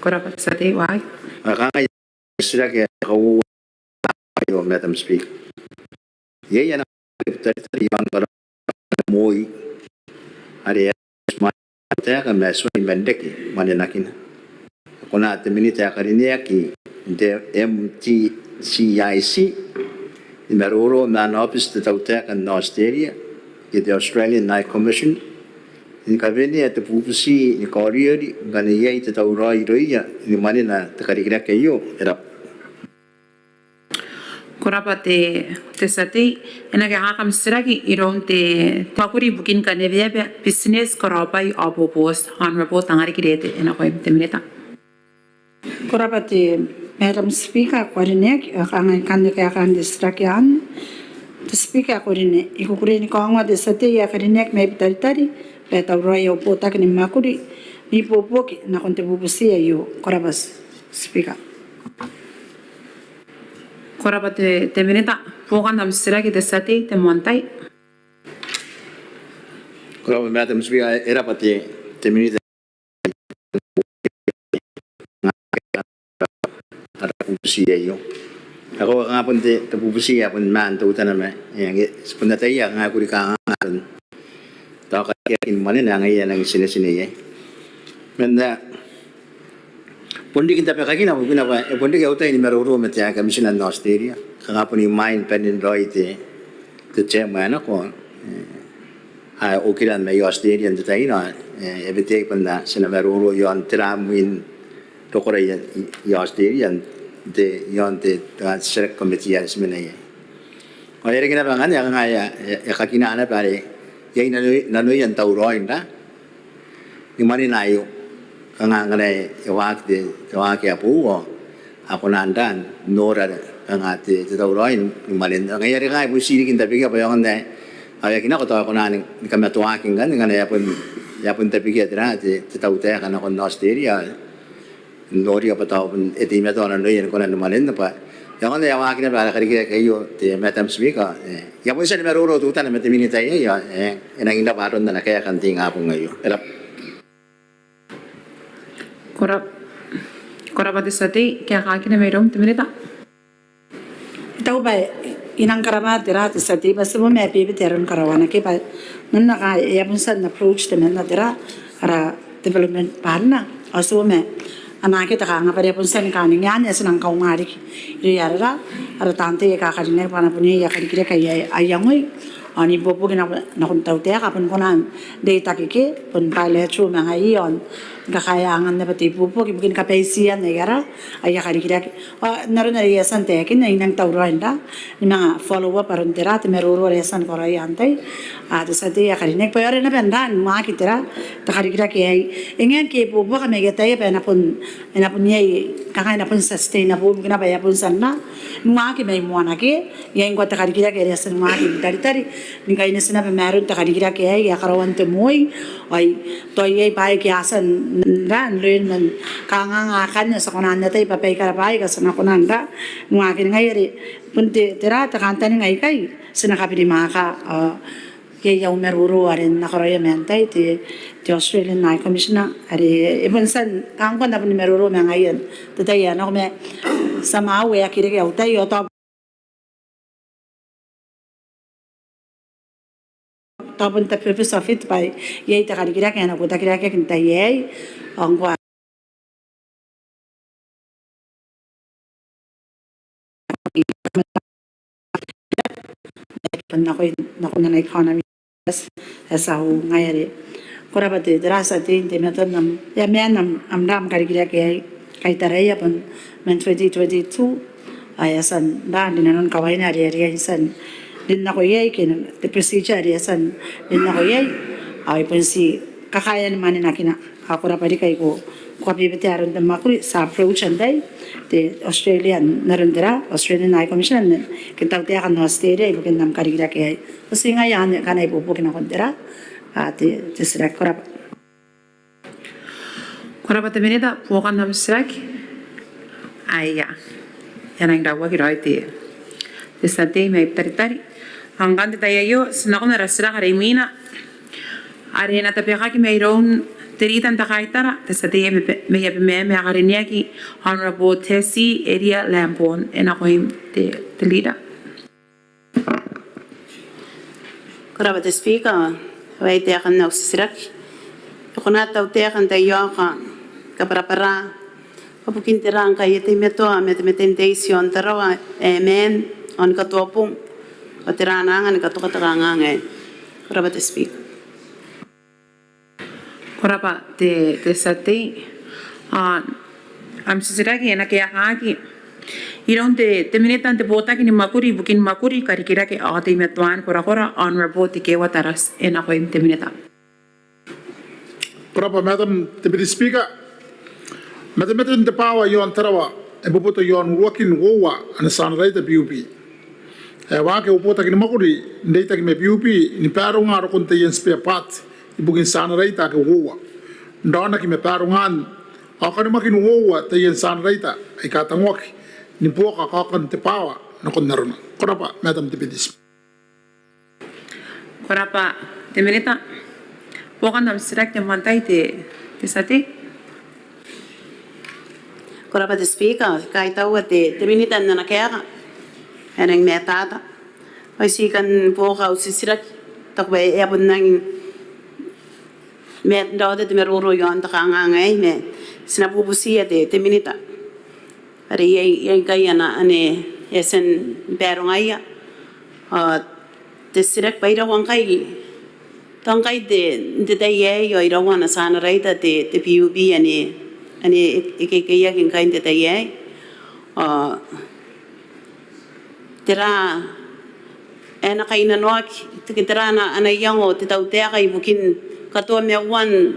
Ko rabwa te tia tei, waaki. A kangai titiraki ae kauoua, Madam Speaker. Iai ana taritari iaon karaoan moi are e a taeka ma e tuai man reke mwanenakina. E kona te Minita ae karineaki n te M T C I C ni maroro ma ana aobiti te tautaeka n Australia ke te Australian High Commission ni kawenea te bubuti ni kaoriori ngkana iai te tauraoi irouia ni mwanena te karikirake aio? E rabwa. Ko rabwa te, te tia tei. E na kaekaaki am titiraki iroun te, te mwakuri ibukin kaneweaba, bitineti, karaobwai ao boboti, Honourable Tangariki Reete. E nakoim te Minita. Ko rabwa te Madam Speaker ae ko karineaki. Ao e kangai ngkanne kaekaan te titiraki anne. Te Speaker ae ko karineaki, I kukurei ni kaongoa te tia tei ae karineaki mai Butaritari bwa e tauraoi au botaki ni mwakuri n ibuobuoki nakon te bubuti aio. Ko rabwa Speaker. Ko rabwa te, te Minita. Buokan am titiraki te tia tei, te moan tai. Ko rabwa Madam Speaker, e rabwa te, te Minita. Ara bubuti aio. Ao kanga bon te, te bubuti ae bon maan teutana ma, e, ngke ti bon ataia kanga e kuri kanganga tao karikirakean mwanena ngaia ae e nang tinetine iai. Ma n na bon riki n tabekakina bukina bwa e bon riki au tai ni maroro ma te High Commissioner n Australia, kanga bon imwain banen raoi te, te term ae nako, e, ae okira mai Australia n te tai anne, e, e bebete bwa ti na maroro iaon tera mwin rokora i, i Australia n te, iaon te, te Select Committee are ti mena iai. Ao e reke naba ngkanne, e kangai, e, e kakinaa naba are iai nano, nanoia n tauraoin ra ni mwanena aio, kanga ngkana e waaki te, te waaki ae boou ao a kona n ra n nora kanga te, te tauraoi ni mwanena. Ngaia are kanga e bon tii riki n tabekia bwa e aonga n ae, ao e aki nako tao e kona ni, ni kamatoaki ngkanne ngkana e a bon, e a bon tabekia tera te, te tautaeka nakon Australia. noria bwa tao bon e teimatoa nanoia ni kona ni mwanena bwa e aonga n waaki naba ara karikirake aio, te Madam Speaker. E, I a bon tia ni maroro teutana ma te Minita iai, e, e nangi naba aron ana kaeka n te ingabong aio. E raba. Ko ra-, ko rabwa te tia tei, kaekaakina mairoun te Minita. I taku bwa I nang karabwa tera te tia tei bwa tibwa ma e bebete aron karaoana ke bwa nanona ngkai e a bon tia n approach temanna tera ara development partner, ao tibwa ma ana ake te kanga bwa are e a bon tia ni kangai anne ti nang kaunga riki irouia ara, ara taan tei aika karineaki bwa a na bon iai aia karikirake aika a iangoi ao n ibuobuoki nako, nakon tautaeka a bon kona n reitaki ke bon bilateral ma ngaiia ao ni kakaea angan naba te ibuobuoki ibukin kabaitian aia ra, aia karikirake. Ao n aron are I a tia n taekinna, I nang tauraoi n ra, ni manga follow up aron tera te maroro are e a tia ni karaoia antai, a, te tia tei ae karineaki bwa e aonga naba n ra ni waaki tera te karikirake aei. E ngae ngke e buobuaka ma I ataia bwa e na bon, e na bon iai, kanga e na bon sustainable ibukina bwa e a bon tia n ra ni waaki mai moana ke iai ngkoa te karikirake are e a tia ni waaki n Taritari ni kaineti naba ma aron te karikirake aei ae karaoan te moi. Ao I taku iai bwaai aika a tia n ra n roi man kanganga akanne ti a kona n atai bwa baikara bwaai aika ti na kona n ra ni waaki ni ngaia are bon te, tera te kantaninga aikai ti na kabirimwaaka. Ao iai au maroro are N na karaoia ma antai, te, te Australian High Commissioner are e bon tia n, kanga ngkoa N na bon maroro ma ngaia n te tai ae nako ma ti a mwaiti ae aki reke au tai ao tao tao bon te purpose of it bwa iai te karikirake ae na uotakirakeaki n tai aei. Ao ngkoa nakon, nakon ana economy. Yes, e a tia n ngae are. Ko rabwa te, te tia tei n teimatoan am, e a maan am, am ra am karikirake aei, kai taraia bon man twenty twenty-two ao e a tia n ra n rinanon kawaina are, are e a tia n rin nako iai ke te procedure are e a tia n rin nako iai. Ao e bon ti kakaea ni mwanenakina. Ao ko rabwa riki ae ko, ko a bebete aron te mwakuri, ti a approach antai, te Australian, n aron tera, Australian High Commissioner, ke tautaekan Australia ibukin am karikirake aei. Ao ti ngaia anne ngkana ibuobuoki nakon tera, a, te, te titiraki. Ko rabwa. Ko rabwa te Minita, buokan am titiraki? Aia, e a nang rauaki raoi te, te tia tei mai Taritari. Ao ngkai n te tai aio ti nakon ara titiraki are imwina are e na tabekaki mairoun te Leader n te Kaitara, te tia tei mai Abemama ae karineaki, Honourable Tessie Eria Lambourne. E nakoim te, te Leader. Ko rabwa te Speaker, ao e a taekan au titiraki. E kona te tautaeka n taiaoka kabwarabwara bwa bukin tera ngkai e teimatoa matemate n te iti iaon Tarawa ae maan ao ni katoa bong, ao tera ana anga ni katoka te kanganga aei? Ko rabwa te Speaker. Ko rabwa te, te tia tei. Ao am titiraki e na kaekaaki iroun te, te Minita n te Botaki ni Mwakuri ibukin Mwakuri, Karikirake ao Teimatoan Korakora, Honourable Tekeeua Tarati. E nakoim te Minita. Ko rabwa Madam Deputy Speaker. Matemate n te bwaawa iaon Tarawa e boboto iaon uruakin uoua ana tianaraita PUB ae waaki au botaki ni mwakuri n reitaki ma PUB ni baronga rokon taian spare part ibukin tianaraita ake uoua, n raonaki ma barongan ao kanimakin uoua taian tianaraita aika tangoaki ni buoka kaokan te bwaawa nakon arona. Ko rabwa Madam Deputy Speaker. Ko rabwa te Minita. Buokan am titiraki te moan tai, te, te tia tei. Ko rabwa te Speaker, kaitaua te, te Minita n ana kaeka ae e nang matata. Ao I ti kan buoka au titiraki, taku bwa e a bon nang mat n raota te maroro iaon te kanganga aei, ma ti na bubutiia te, te Minita are iai, iai ngkai ana, ane e a tia ni barongaia. Ao te titiraki bwa iraua ngkai, tao ngkai te, n te tai aei ao iraua ana tianaraita te, te PUB ane, ane e, e kekeiaki ngkai n te tai aei. Ao tera ae na kainnanoaki, ke tera ana, ana iango te tautaeka ibukin katoamauan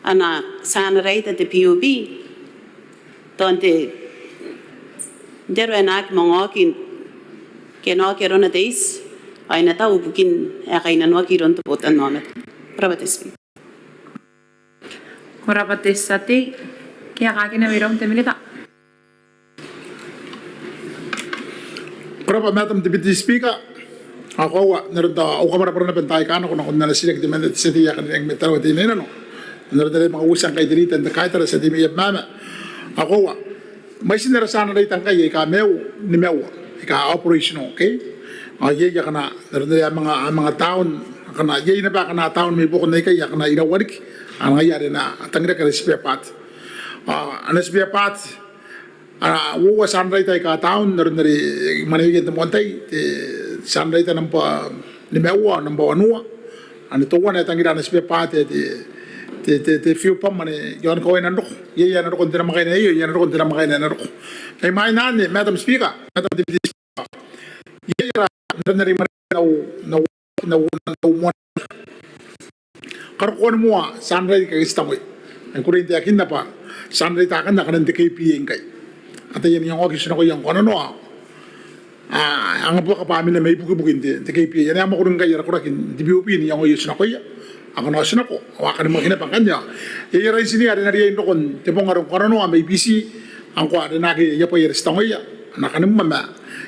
ana tianaraita te PUB? Tao n te, n te aro ae na aki manga oki ke e na oki arona te iti, ao e na tau ibukin ae kainnanoaki iroun te botannaomata. Ko rabwa te Speaker. Ko rabwa te tia tei. Kaekaakina mairoun te Minita. Ko rabwa Madam Deputy Speaker. Ao koaua n aron tao au kabwarabwara naba n taai aika nako nakon ana titiraki te membwa te tia tei ae karineaki mai Tarawa Teinainano n aron are e manga uotia ngkai te Leader n te Kaitara, tia tei mai Abemama. Ao koaua mwaitin ara generator ngkai aika maiu nimaua aika operational, okay? Ao iai akana n aron are a manga, a manga down, akana iai naba akana down mai buakon aikai akana iraua riki, ao ngaia are e na tangiraki ara spare part. Ao ana spare part, a, uoua generator aika down n aron are I mwaneweia n te moan tai, te generator nambwa nimaua, nambwa wanua, anne teuana e tangira ana spare part ae te, te, te, te fuel pump anne iaon kawaina n roko. Iai ae na roko n te namwakaina aio, iai ae na roko n te namwakaina ae na roko. Kai imwain anne, Madam Speaker, Madam Deputy Speaker, iai ara, n aron are I mwaneweia n au, n au, n au, n au moan karokoan moa generator aika ti tangoia. Ao I kukurei n taekinna bwa generator akanne a kanan te K P A ngkai. A taian iango ake ti nakoia ngkoananoa, a, a anga buaka bwa a mena mai bukibukin te, te K P A. Anne a mwakuri ngkai ara koraki n te P U B n iango aio ti nakoia. Akana ti nako, ao a kanimwaki naba ngkanne. Iai ara intinia are e na riai n roko n te bong are ngkoananoa mai Biti, ngkoa are e na aki aia bwai are ti tangoia. A na kanimwa ma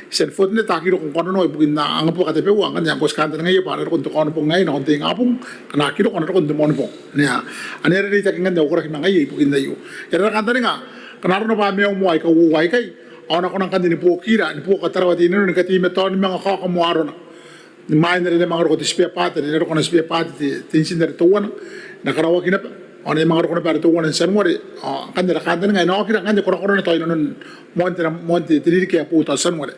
ti a fortunate, a aki roko ngkoananoa ibukin anga buaka tabeua. Ngkanne ngkoa ti kantaningaia bwa a na roko n te Kaonobong aei nakon te ingabong, ngkana a aki roko a na roko n te Moanibong. Anne, anne are e reitaki ngkanne au koraki ma ngaia ibukin aio. Iai ara kantaninga, ngkana arona bwa a maiu moa aika uoua aikai, ao a na kona ngkanne ni buokira, ni buoka Tarawa Teinainano ni kateimatoa ni manga kaoka moa arona. Imwain are e na manga roko te spare part, are e na roko ana spare part te, te intin are teuana, e na karaoaki naba. Ao e na manga roko naba are teuana n Tianuare. Ao ngkanne ara kantaninga e na okira ngkanne korakorana tao inanon moan te, moan te, te ririki ae boou tao Tianuare.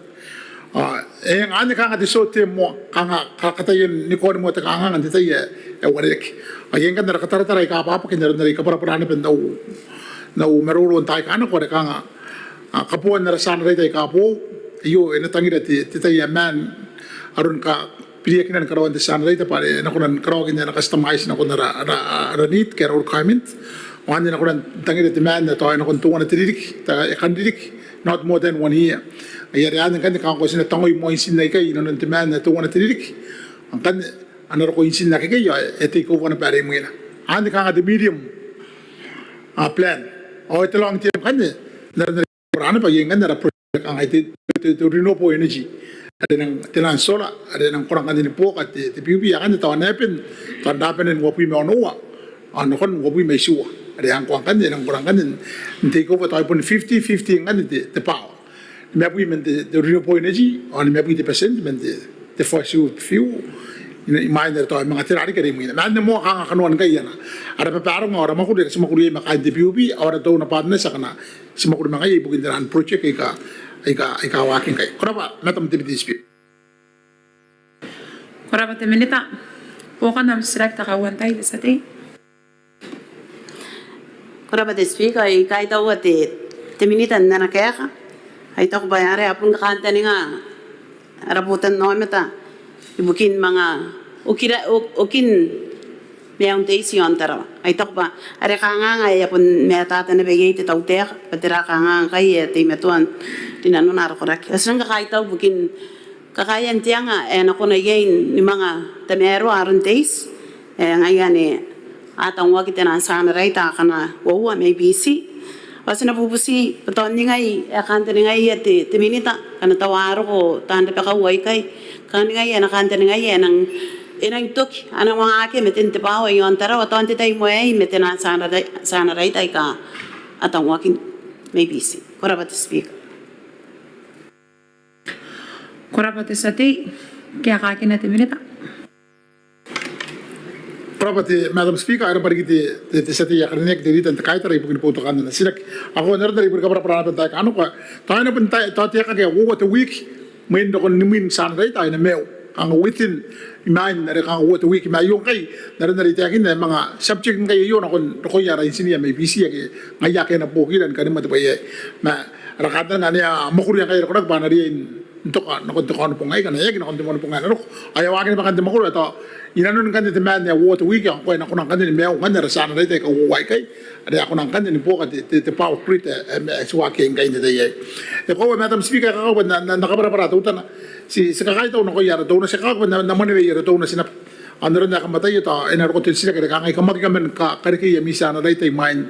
Ao e, anne kanga te short term moa, kanga ka, kataia ni kaoni moa te kanganga n te tai ae, ae uarereke. Ao iai ngkanne ara kataratara aika bwabwaka n aron are I kabwarabwara naba n au, n au maroro n taai aika nako are kanga, a, kaboan ara generator aika boou. Aio e na tangira te, te tai ae maan aron ka, biriakinan karaoan te generator bwa are e na kona ni karaoaki n ae e na customise nakon ara, ara, ara need ke ara requirement. Ao anne e na kona n tangira te maan ae tao e nakon teuana te ririki, tao e kan ririki, not more than one year. Ai are anne ngkanne kanga ngkoa ti na tangoi moa intin aikai inanon te maan ae teuana te ririki. Ngkanne a na roko intin akekei ao e take over naba are imwina. Anne kanga te medium, a, plan. Ao te long term ngkanne, n aron are I kabwarabwara naba iai ngkanne ara project kanga te, te, te renewable energy. Are e nang, te nang solar, are e nang kona ngkanne ni buoka te, te P U B, akanne tao a na happen, tao n rabanen uabwi ma onoua, ao nakon uabwi ma itiua. Are ngkoa ngkanne e nang kona ngkanne n take over tao bon fifty fifty ngkanne te, te power. Nimabwi man te, te renewable energy, ao nimabwi te percent man te, te fossil fuel. Imwain are tao e manga tera riki are imwina. Ma anne moa kanga kanoan ngkai ana, ara babaronga ao ara mwakuri ake ti mwakuri iai ma kaain te P U B, ao ara donor partners akana ti mwakuri ma ngaia ibukin taian project aika, aika, aika waaki ngkai. Ko rabwa, Madam Deputy Speaker. Ko rabwa te Minita. Buokan am titiraki te kauoman tai, te tia tei. Ko rabwa te Speaker, I kaitaua te, te Minita n ana kaeka. Ao I taku bwa are a bon kakantaninga ara botannaomata ibukin manga okira, o, okin maiun te iti iaon Tarawa. Ao I taku bwa are kanganga ae a bon matata naba iai te tautaeka bwa tera kanganga ngkai ae teimatoa n rinanona ara koraki. Ao ti nang kakaitau ibukin kakaean te anga ae e na kona iai ni manga tamaroa aron te iti ae ngaia anne a tangoaki taian generator akana uoua mai Biti. Ao ti na bubuti bwa tao ningai ae kantaningaia te, te Minita ngkana tao a roko taan rabakau aikai, kangai ae e na kantaningaia e nang, e nang toki, a nang manga akea matan te bwaawa iaon Tarawa tao n te tai moa aei ma taian genera, generator aika a tangoaki mai Biti. Ko rabwa te Speaker. Ko rabwa te tia tei. Kaekaakina te Minita. Ko rabwa te Madam Speaker, e rabwa riki te, te, te tia tei ae karineaki, te Leader n te Kaitara ibukin boutokaan ana titiraki. Ao n aron are I boni kabwarabwara naba n taai aika nako, tao e na bon tai, tao te aeka ae uoua te wiki imwin rokon imwin generator ae e na maiu. Kanga within, imwain are kanga uoua te wiki ma aio ngkai, n aron are I taekinna e manga subject ngkai aio nakon rokoia ara intinia mai Biti ake ngaia ake a na buokira ni kanimwa te bwai aei. Ma ara kantaninga anne a mwakuria ngkai ara koraki bwa a na riai n toka nakon te Kaonobong aei, ngkana e aki nakon te Moanibong ae na roko. Ao e a waaki naba ngkanne te mwakuri ae tao inanon ngkanne te maan ae uoua te wiki ao ngkoa e na kona ngkanne ni maiu ngkanne ara generator aika uoua aikai are a kona ngkanne ni buoka te, te, te power grid ae, ae, ae ti waaki iai ngkai n te tai aei. E koaua Madam Speaker, e kakawaki bwa N na, N na, N na kabwarabwara teutana. Ti, ti kakaitau nakoia ara donor, ti kakawaki bwa N na, N na mwaneweia ara donor naba. Ao n aron ae kam ataia tao e na roko te titiraki are kangai, kam aki kaman ka, karekei ami generator imwain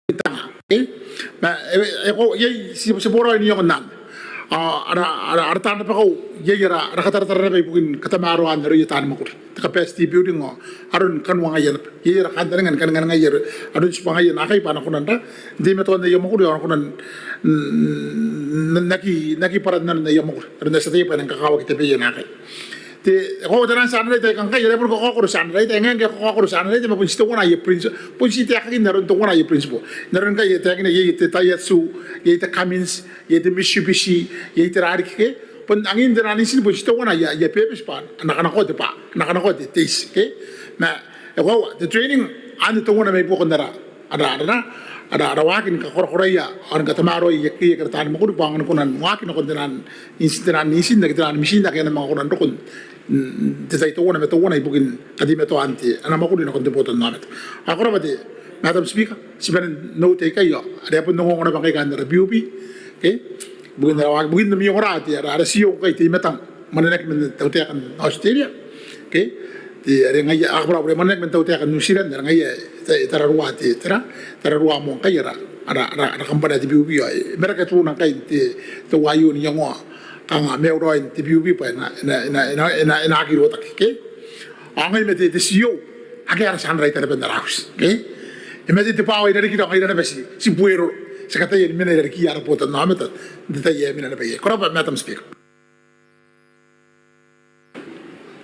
tanga, okay? Ma e, e, ko, iai ti, ti boraoi n iangoan. A, ara, ara, ara taan rabakau, iai ara, ara kataratara naba ibukin katamaroan aroia taani mwakuri. Te capacity building ao aron kaniwangaia naba. Iai ara kantaninga ni kaniwangaia aron tibwangaia naakai bwa a na kona n ra, n teimatoan aia mwakuri ao a na kona n, n, n aki, n aki bwara nanon aia mwakuri. Aron ae ti ataia bwa e nang kakawaki tabeia naakai. Te, e koaua te nang generator aika ngkai, are bon kakaokoro generator, e ngae ngke e kakaokoro generator, ma bon ti teuana aia principle, bon ti taekakin aron teuana aia principle. N aron ngkai e taekinna, iai te Daihatsu, iai te Cummins, iai te Mitsubishi, iai tera riki ke. Bon angin te nang intin, bon ti teuana aia, aia purpose bwa a na kanakoa te bwaa, a na kanakoa te, te iti, ke. Ma e koaua te training anne teuana mai buakon ara, ara, ara, ara, ara waaki ni kakorakoraia ao ni katamaroaia ikai, ikai ara taani mwakuri bwa a aonga ni kona n waaki nakon te nang intin, te nang intin, ake te nang mitin ake a na manga kona n roko n, n te tai teuana ma teuana ibukin kateimatoan te, ana mwakuri nakon te botannaomata. Ao ko rabwa te, Madam Speaker, ti bane n note ikai ao are a bon ongo naba ngkai kaain ara PUB, okay? Ibukin ara waaki, ibukin ami ongora te, ara, ara CEO ngkai te I-Matang, mwanenaki man tautaekan Australia, okay? Te, are ngaia, a kabwarabwara, mwanenaki man tautaekan New Zealand, are ngaia e ta, e tararua te, tera, tararua moa ngkai ara, ara, ara, ara kambana te PUB ao e maraka teuana ngkai n te, teuaio n iangoa kanga maiuraoin te PUB bwa e na, e na, e na, e na, e na, e na aki rotaki, okay? Ao ngai ma te, te CEO, akea ara generator naba n ara auti, okay? E mate te bwaa i rarikira ao ngaira naba ti, ti bueroro. Ti kataia ni mena i rarikiia ara botannaomata n te tai ae mena naba iai. Ko rabwa, Madam Speaker.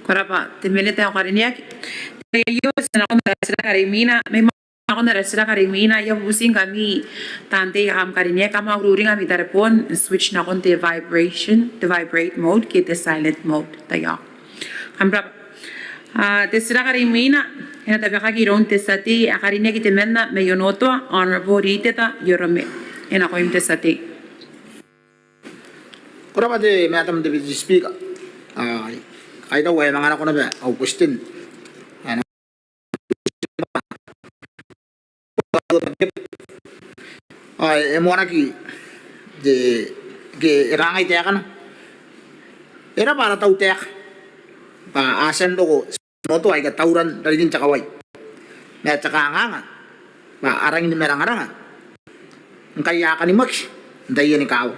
Ko rabwa te minita ae karineaki. Te aio, ti na nakon ara titiraki are imwina, mai nakon ara titiraki are imwina, I a bubutingkami taan tei aika kam karineaki, kam a ururinga ami tareboon, switch nakon te vibration, te vibrate mode ke te silent mode. Taiaoka. Kam rabwa. A, te titiraki are imwina e na tabekaki iroun te tia tei ae karineaki temanna mai Onotoa, Honourable Riteta Iorome. E nakoim te tia tei. Ko rabwa te Madam Deputy Speaker. A, I kaitaua e manga nako naba au question. A, e moanaki te, ke e kangai taekana. E rabwa ara tautaeka bwa a tia n roko Onotoa aika tauran rarikin te kawai. Ma te kanganga bwa a rangi ni marangaranga ngkai a kanimwaki n taiani kaawa.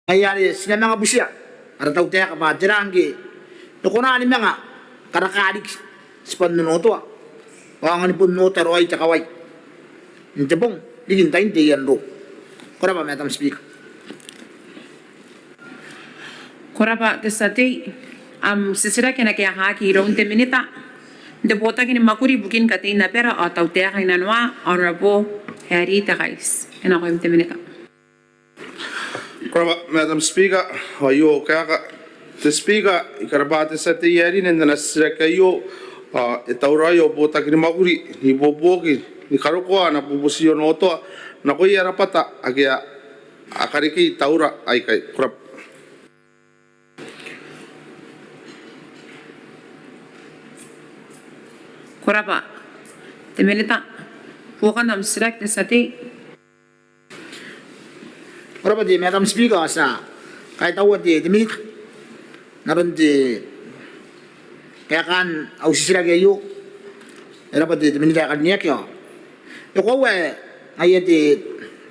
Ngaia are ti na manga butiia ara tautaeka bwa tera ngke e kona ni manga karaka riki tibwan Onotoa ao aonga ni bon oota raoi te kawai n te bong riki n tain taian roo. Ko rabwa, Madam Speaker. Ko rabwa te tia tei. Am titiraki e na kaekaaki iroun te minita n te botaki ni mwakuri ibukin katein abara ao tautaeka inanoa, Honourable Harry Tekaiti. E nakoim te minita. Ko rabwa, Madam Speaker. Ao aio au kaeka. Te Speaker, I karabwa te tia tei ae rine n ana titiraki aio. Ao e tauraoi au botaki ni mwakuri n ibuobuoki ni karokoa ana bubuti Onotoa nakoia rabwata ake a karekei taura aikai. Ko rabwa. Ko rabwa te minita. Buokan am titiraki te tia tei. Ko rabwa te Madam Speaker, ao ti a kaitaua te, te minita n aron te kaekaan au titiraki aio. E rabwa te, te minita ae karineaki. Ao e koaua ae ngaia te,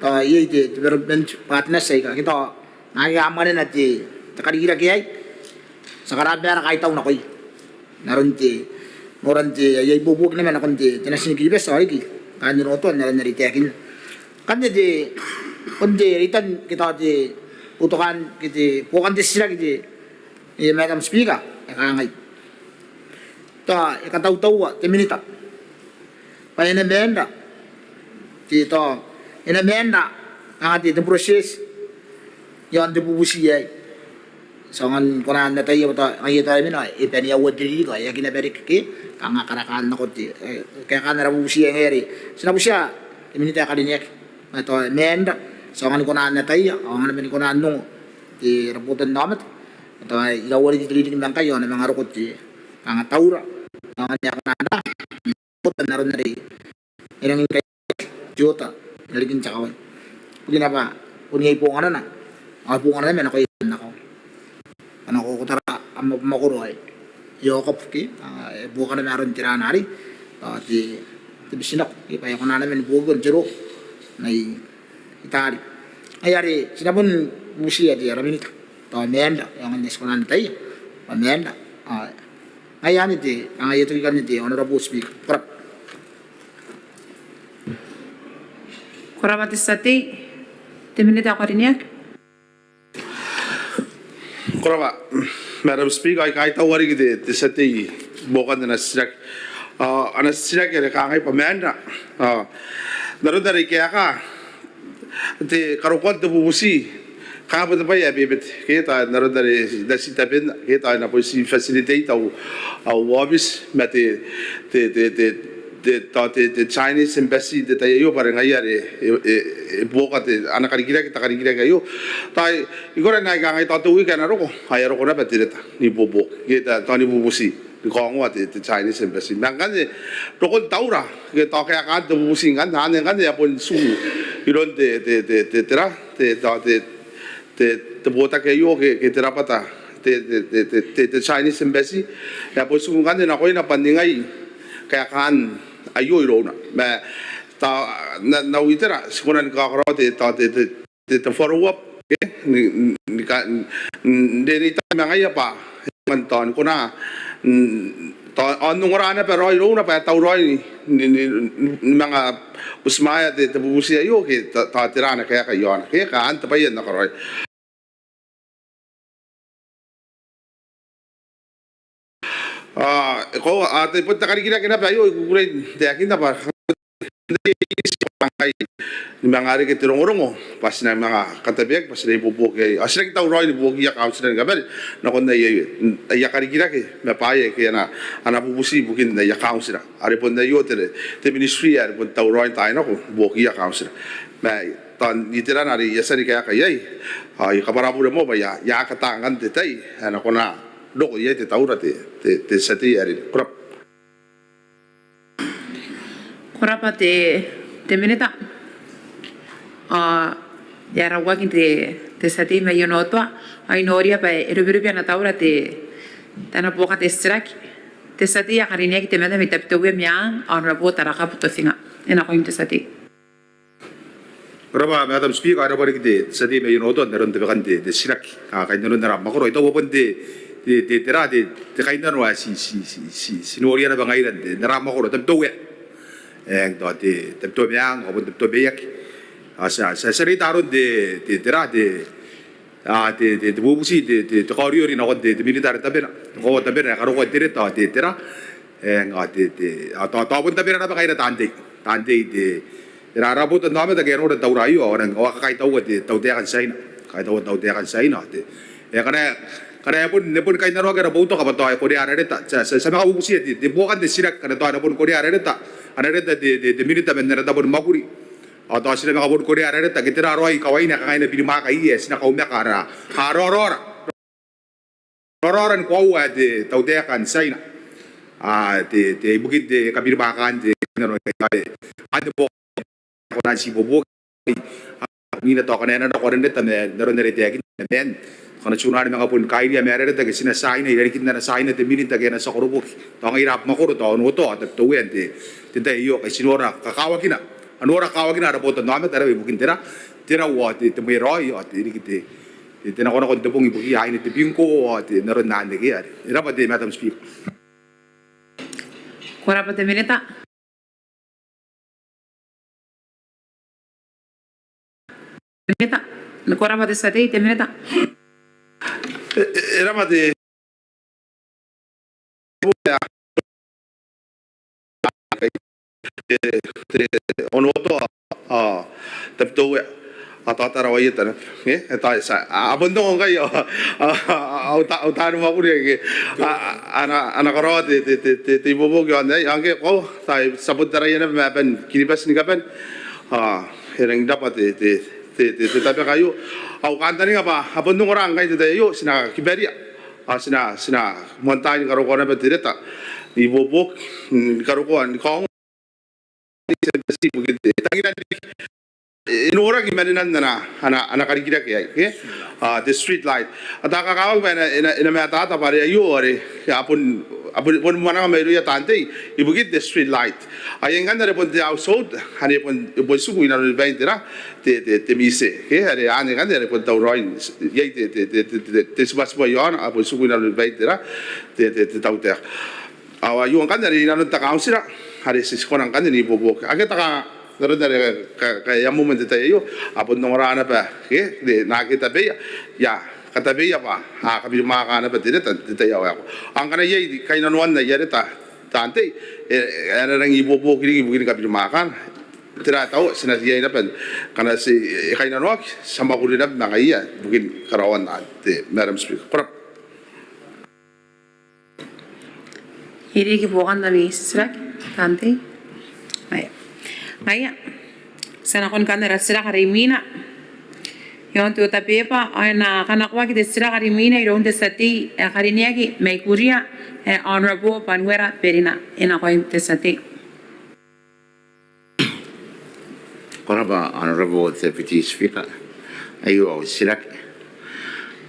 tao iai te development partners aika ke tao naake a mwanena te, te karikirake aei. Ti a karababa ara kaitau nakoia n aron te, noran te, aia ibuobuoki naba nakon te, te natin Kiribati ao riki kaain Onotoa n aron are I taekinna. Ngkanne te, bon te reitan ke tao te boutokaan ke te buokan te titiraki te, e, Madam Speaker, e kangai. Tao e katautaua te minita bwa e na maan ra, te, tao e na maan ra kanga te, te process iaon te bubuti aei. Ti aonga ni kona n ataia bwa tao ngaia tao e mena, e baneaua te ririki ao e aki naba reke ke kanga karakaan nako te, e, kaekaan ara bubuti aei. Ngaia are ti na butiia te minita ae karineaki bwa tao e maan ra, ti aonga ni kona n ataia ao aonga naba ni kona n ongo te, ara botannaomata bwa tao e iraua riki te ririki ma ngkai ao e na manga roko te kanga taura, aonga ni a kona n ra, n aron are e rangi ni kaineti te oota i rarikin te kawai. Ibukina bwa bon iai bonganana ao e bongana naba nakoia taan akawa. Ngkana ko, ko tara am mwakoro aei, e a kabuke, a, e buoka naba aron te raa arei. tao te, te bitinako, e, bwa e kona naba ni buokiko n te roo mai Italy. Ngaia are ti na bon butiia te ara minita tao Meanda, e aonga n eti kona n ataia bwa Meanda. Ao ngaia anne te, ngaia toki ikanne te Honourable Speaker. Ko rabwa. Ko rabwa te tia tei, te minita ae karineaki. Ko rabwa Madam Speaker, ao I kaitaua riki te, te tia tei ibukin ana titiraki. Ao ana titiraki are kangai bwa Meanda, ao n aron are I kaeka, te karokoan te bubuti, kanga bon te bwai ae bebete, ke tao n aron are I na ti tabeia, ke tao e na bon ti facilitate au, au office ma te, te, te, te, te, tao te, te Chinese Embassy n te tai aio bwa are ngaia are e, e, e buoka te, ana karikirake te karikirake aio. Tao I kona n kangai tao te wiki ae na roko ao e a roko naba te reta n ibuobuoki, ke tao, tao n ibubuti ni kaongoa te, te Chinese Embassy. Ma ngkanne rokon taura ke tao kaekaan te bubuti ngkanne, anne ngkanne e a bon tiku iroun te, te, te, te, tera, te, tao te, te, te botaki aio ke, ke te rabwata te, te, te, te, te, te Chinese Embassy, e a bon tiku ngkanne nakoina bwa n ningai kaekaan aio irouna. Ma tao n, n au itera ti kona ni kakaraoa te, tao te, te, te, te follow up, ke? Ni, ni, ni ka, n, n, n, n, n, n, tao ni kona, n, tao n ongora naba raoi irouna bwa e tauraoi ni, ni, ni, ni, ni manga butimwaea te, te bubuti aio ke ta, tao tera ana kaeka iaona, ke? Ke anne te bwai ae N na karaoia. Ao e koaua, ao te, bon te karikirake naba aio I kukurei n taekinna bwa ni manga reke te rongorongo bwa ti na manga katabeaki bwa ti na ibuobuoki iai, ao ti na aki tauraoi ni buokiia kauntira ni kabane nakon aia, aia karikirake ma bwaai ake a na, a na bubuti ibukin aia kauntira are bon aio te, te ministry are bon tauraoi n taai nako ni buokiia kauntira. Ma tao n iterana are I a tia ni kaeka iai, ao I kabwara bure moa bwa I a, I a aki ata ngkanne te tai ae e na kona n roko iai te taura te, te, te tia tei ae karineaki. Ko rabwa. Ko rabwa te, te minita. Ao e a rauaki te, te tia tei mai Onotoa, ao I noria bwa e rubirubi ana taura te, te ana buoka te titiraki te tia tei ae karineaki te membwa mai Tabiteuea Meang, Honourable Taraka Butofinga. E nakoim te tia tei. Ko rabwa Madam Speaker, ao e rabwa riki te tia tei mai Onotoa n aron tabekan te, te titiraki. A, kainnanoan ara mwakoro, I taku bwa bon te, te, te, tera, te, te kainnano ae ti, ti, ti, ti, ti noria naba ngaira n te, n ara mwakoro Tabiteuea. E, tao te, Tabiteuea Meang, ao bon Tabiteuea Maiaki. A, ti a, ti a, ti a reita aron te, te, tera, te, a, te, te, te bubuti, te, te, te kaoriori nakon te, te minita are tabena. Ko tabena, e karokoa te reta, te, tera. E, ao te, te, a, tao, tao bon tabena naba ngaira taan tei. Taan tei te, tera, ara botanaomata ake a nora te taura aio, ao a nang, ao a kakaitaua te tautaeka n Tiaina. Kakaitaua te tautaeka n Tiaina, te. E, ngkana, ngkana e bon, e bon kainnanoaki ara boutoka bwa tao e korea ara reta. Ti a, ti a, ti a manga bubutia te, te buokan te titiraki, ngkana tao e na bon korea ara reta. Ana reta te, te, te minita man ana tabo ni mwakuri. Ao tao ti na manga bon korea ara reta ke tera raoi kawaina ae kanga e na birimwaaka iai, ti na kaumaka ara, a, raoraora. Raoraora ni koaua ae te tautaeka n Tiaina. A, te, te ibukin te kabirimwaakaan te, n aron ae, a, te buoka, kona n ti ibuobuoki. A, mina tao kanga e na nako aron reta ma, n aron are e taekinna man. Kanga ti na manga bon kairia ma ara reta ke ti na tiaina, irarikin ana tiaina te minita ke ana tia koroboki. Tao ngaira mwakoro tao Onotoa, Tabiteuea n te, te tai aio, kai ti nora kakawakina. A nora kakawakina ara botanaomata naba ibukin tera, te rau ao te, te mweraoi ao te riki te, te, te nakonako n te bong ibukiia aine, te bingo ao te, n aron anne ke are. E rabwa te Madam Speaker. Ko rabwa te minita. Minita, ko rabwa te tia tei, te minita. E, e, e rabwa te, te, te Onotoa, a, Tabiteuea, a, tao Tarawa Ieta naba. E, e tao, ti a, a bon ongo ngkai, a, a, a, au ta, au taani mwakuri ake, a, a, a na, a na karaoa te, te, te, te, te ibuobuoki aon aei, ao ngke ko, tao ti a bon taraia naba ma aban Kiribati ni kabane. A, e rangi n rabwa te, te, te, te, te tabeka aio. Au kantaninga bwa a bon ongora ngkai n te tai aio, ti na kibaria. A, ti na, ti na moan tai ni karokoa naba te reta n ibuobuoki, ni karokoa, ni kaongoa. Ti ibukin te, tangiran riki e noraki manenan ana, ana, ana karikirake aei, ke? A, te street light. A, ti a kakawaki bwa e na, e na, e na mataata bwa are aio are, a bon, a bon, bon mwananga mairouia taan tei ibukin te street light. Ao iai ngkanne are bon te household, are bon, bon tiku inanoni bain tera, te, te, te mise, ke? Are anne ngkanne are bon tauraoi, iai te, te tibwatibwa iaona, a bon tiku inanoni bain tera, te, te, te tautaeka. Ao aio ngkanne are inanon te kauntira are ti, ti kona ngkanne n ibuobuoki. Akea te ka, n aron are ka, ka, ka e a moa man te tai aio, a bon ongora naba, ke, n akea tabeia, ia, katabeia bwa a kabirimwaaka naba te reta n te tai ae waekoa. Ao ngkana iai kainnanoan aia reta taan tei, e, e a rangi n ibuobuoki riki ibukin kabirimwaakana. Tera tao, ti na riai naba, ngkana ti, e kainnanoaki, ti a mwakuri naba ma ngaiia ibukin karaoan anne, Madam Speaker. Ko rabwa. Iai riki buokan ami titiraki, taan tei? Aia. Aia. Ti a nakon ngkanne ara titiraki are imwina iaon te order paper, ao e na kanakoaki te titiraki are imwina iroun te tia tei ae karineaki mai Kuria, ae Honourable Banuera Berina. E nakoim te tia tei. Ko rabwa Honourable Deputy Speaker. Aio au titiraki.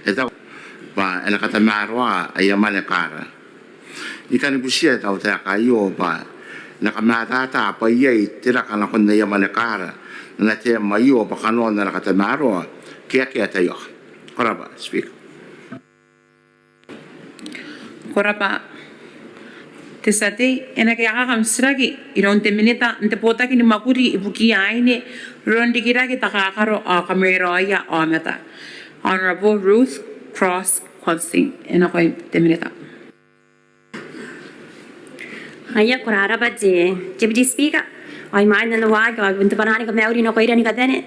E taku bwa e na katamaroa aia mwane kaara. I kan butia te tautaeka aio bwa e na kamataata bwa iai te raka nakon aia mwane kaara n ana term aio bwa kanoan ana katamaroa ke akea taiaoka. Ko rabwa Speaker. Ko rabwa te tia tei. E na kaekaaki am titiraki iroun te Minita n te Botaki ni Mwakuri ibukiia Aine, Roronrikirake, Takakaro ao Kamweraoia Aomata, Honourable Ruth Cross Kwansing. E nakoim te Minita. Aia, ko rabwa te Deputy Speaker. Ao imwain ae N na waaki, ao bon te bwanaa ni kamauri nakoira ni kabane,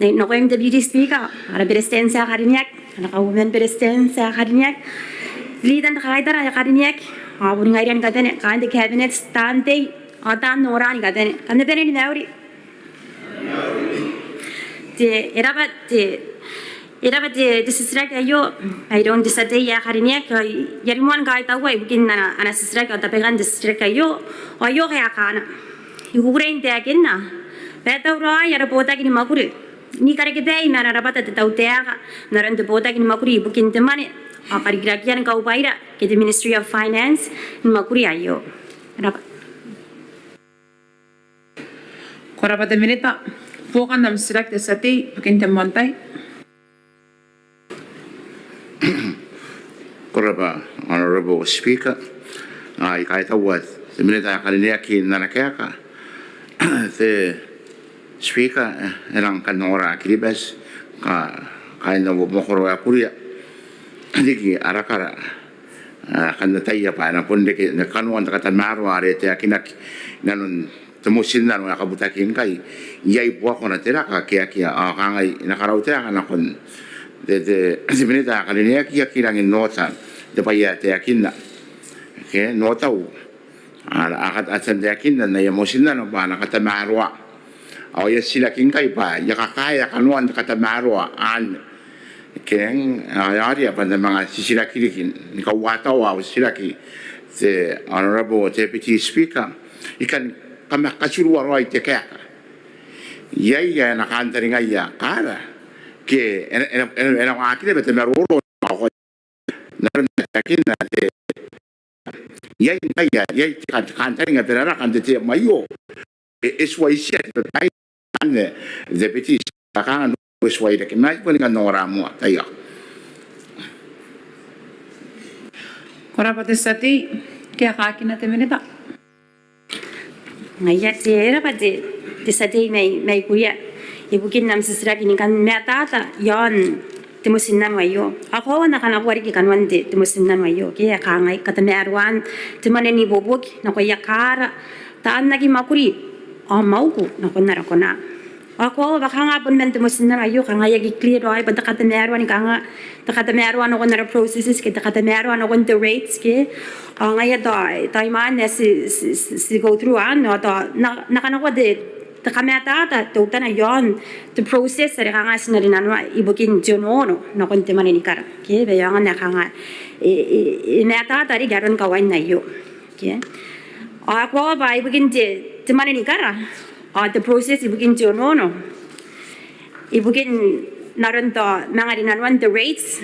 nakoim te Deputy Speaker, ara Beretitenti ae karineaki, ana kauoman Beretitenti ae karineaki, leader n te kakaitara ae karineaki, ao bon ngaira ni kabane, kaain te Cabinet, taan tei, ao taan ongora ni kabane. Kam na bane ni mauri. Te, e rabwa te, e rabwa te, te titiraki aio mairoun te tia tei ae karineaki, ao I a rimoa ni kaitaua ibukin ana, ana titiraki ao tabekan te titiraki aio, ao aio kaekaana. I kukurei n taekinna bwa e tauraoi ara botaki ni mwakuri n ikarekebai ma ana rabwata te tautaeka n aron te botaki ni mwakuri ibukin te mwane ao karikirakean kaubwaira ke te Ministry of Finance ni mwakuri aio. Rabwa. Ko rabwa te Minita. Buokan am titiraki te tia tei ibukin te moan tai. Ko rabwa Honourable Speaker. Ao I kaitaua te Minita ae karineaki n ana kaeka. Te Speaker, e rang kan ongora Kiribati, ka, kaain au mwakoro ae Kuria, riki ara kara, a, kan ataia bwa e na bon reke kanoan te katamaroa are e taekinaki inanon te motinnano ae kabutaki ngkai, iai buakona te raka ke akea, ao kangai I na karautaeka nakon te, te, te Minita ae karineaki, I aki rangi n ota te bwai ae taekinna. Ke, n otau, a, a, a tia n taekinna n aia motinnano bwa a na katamaroa. Ao I a titiraki ngkai bwa I a kakaea kanoan te katamaroa anne. Ke, a, I a riai bwa N na manga titiraki riki ni kauataoa au titiraki te Honourable Deputy Speaker, I kan kamakaturua raoi te kaeka. Iai ae e na kantaningaia kaara ke e na, e na, e na, e na waaki naba te maroro ao n aron ae taekinna te, iai ngkai, iai te kan, kantaninga bwa e na raka n te term aio. E, e tuai tia te babaire anne, te Deputy Speaker, kanga e tuai reke, ma I boni kan ongora moa, taiaoka. Ko rabwa te tia tei, kaekaakina te Minita. Ngaia, e rabwa te, te tia tei mai, mai Kuria ibukin am titiraki ni kan mataata iaon te motinnano aio. Ao koaua N na kanakoa riki kanoan te, te motinnano aio, ke, e kangai: katamaroan te mwane n ibuobuoki nakoia kaara, taan aki mwakuri ao mwauku nakon ara konaa. Ao koaua bwa kanga bon man te motinnano aio kanga e aki clear raoi bwa te katamaroa ni kanga, te katamaroa nakon ara processes ke te katamaroa nakon te rates ke. Ao ngaia tao, tao imwain ae ti, ti, ti, ti go through anne, ao tao N na, N na kanakoa te, te kamataata teutana iaon te process are kanga ti na rinanoa ibukin te onoono nakon te mwane ni kaara, ke, bwa e aonga n kanga e, e, e mataata riki aron kawain aio. Ke. Ao koaua bwa ibukin te, te mwane ni kaara ao te process ibukin te onoono, ibukin aron tao manga rinanoan te rates.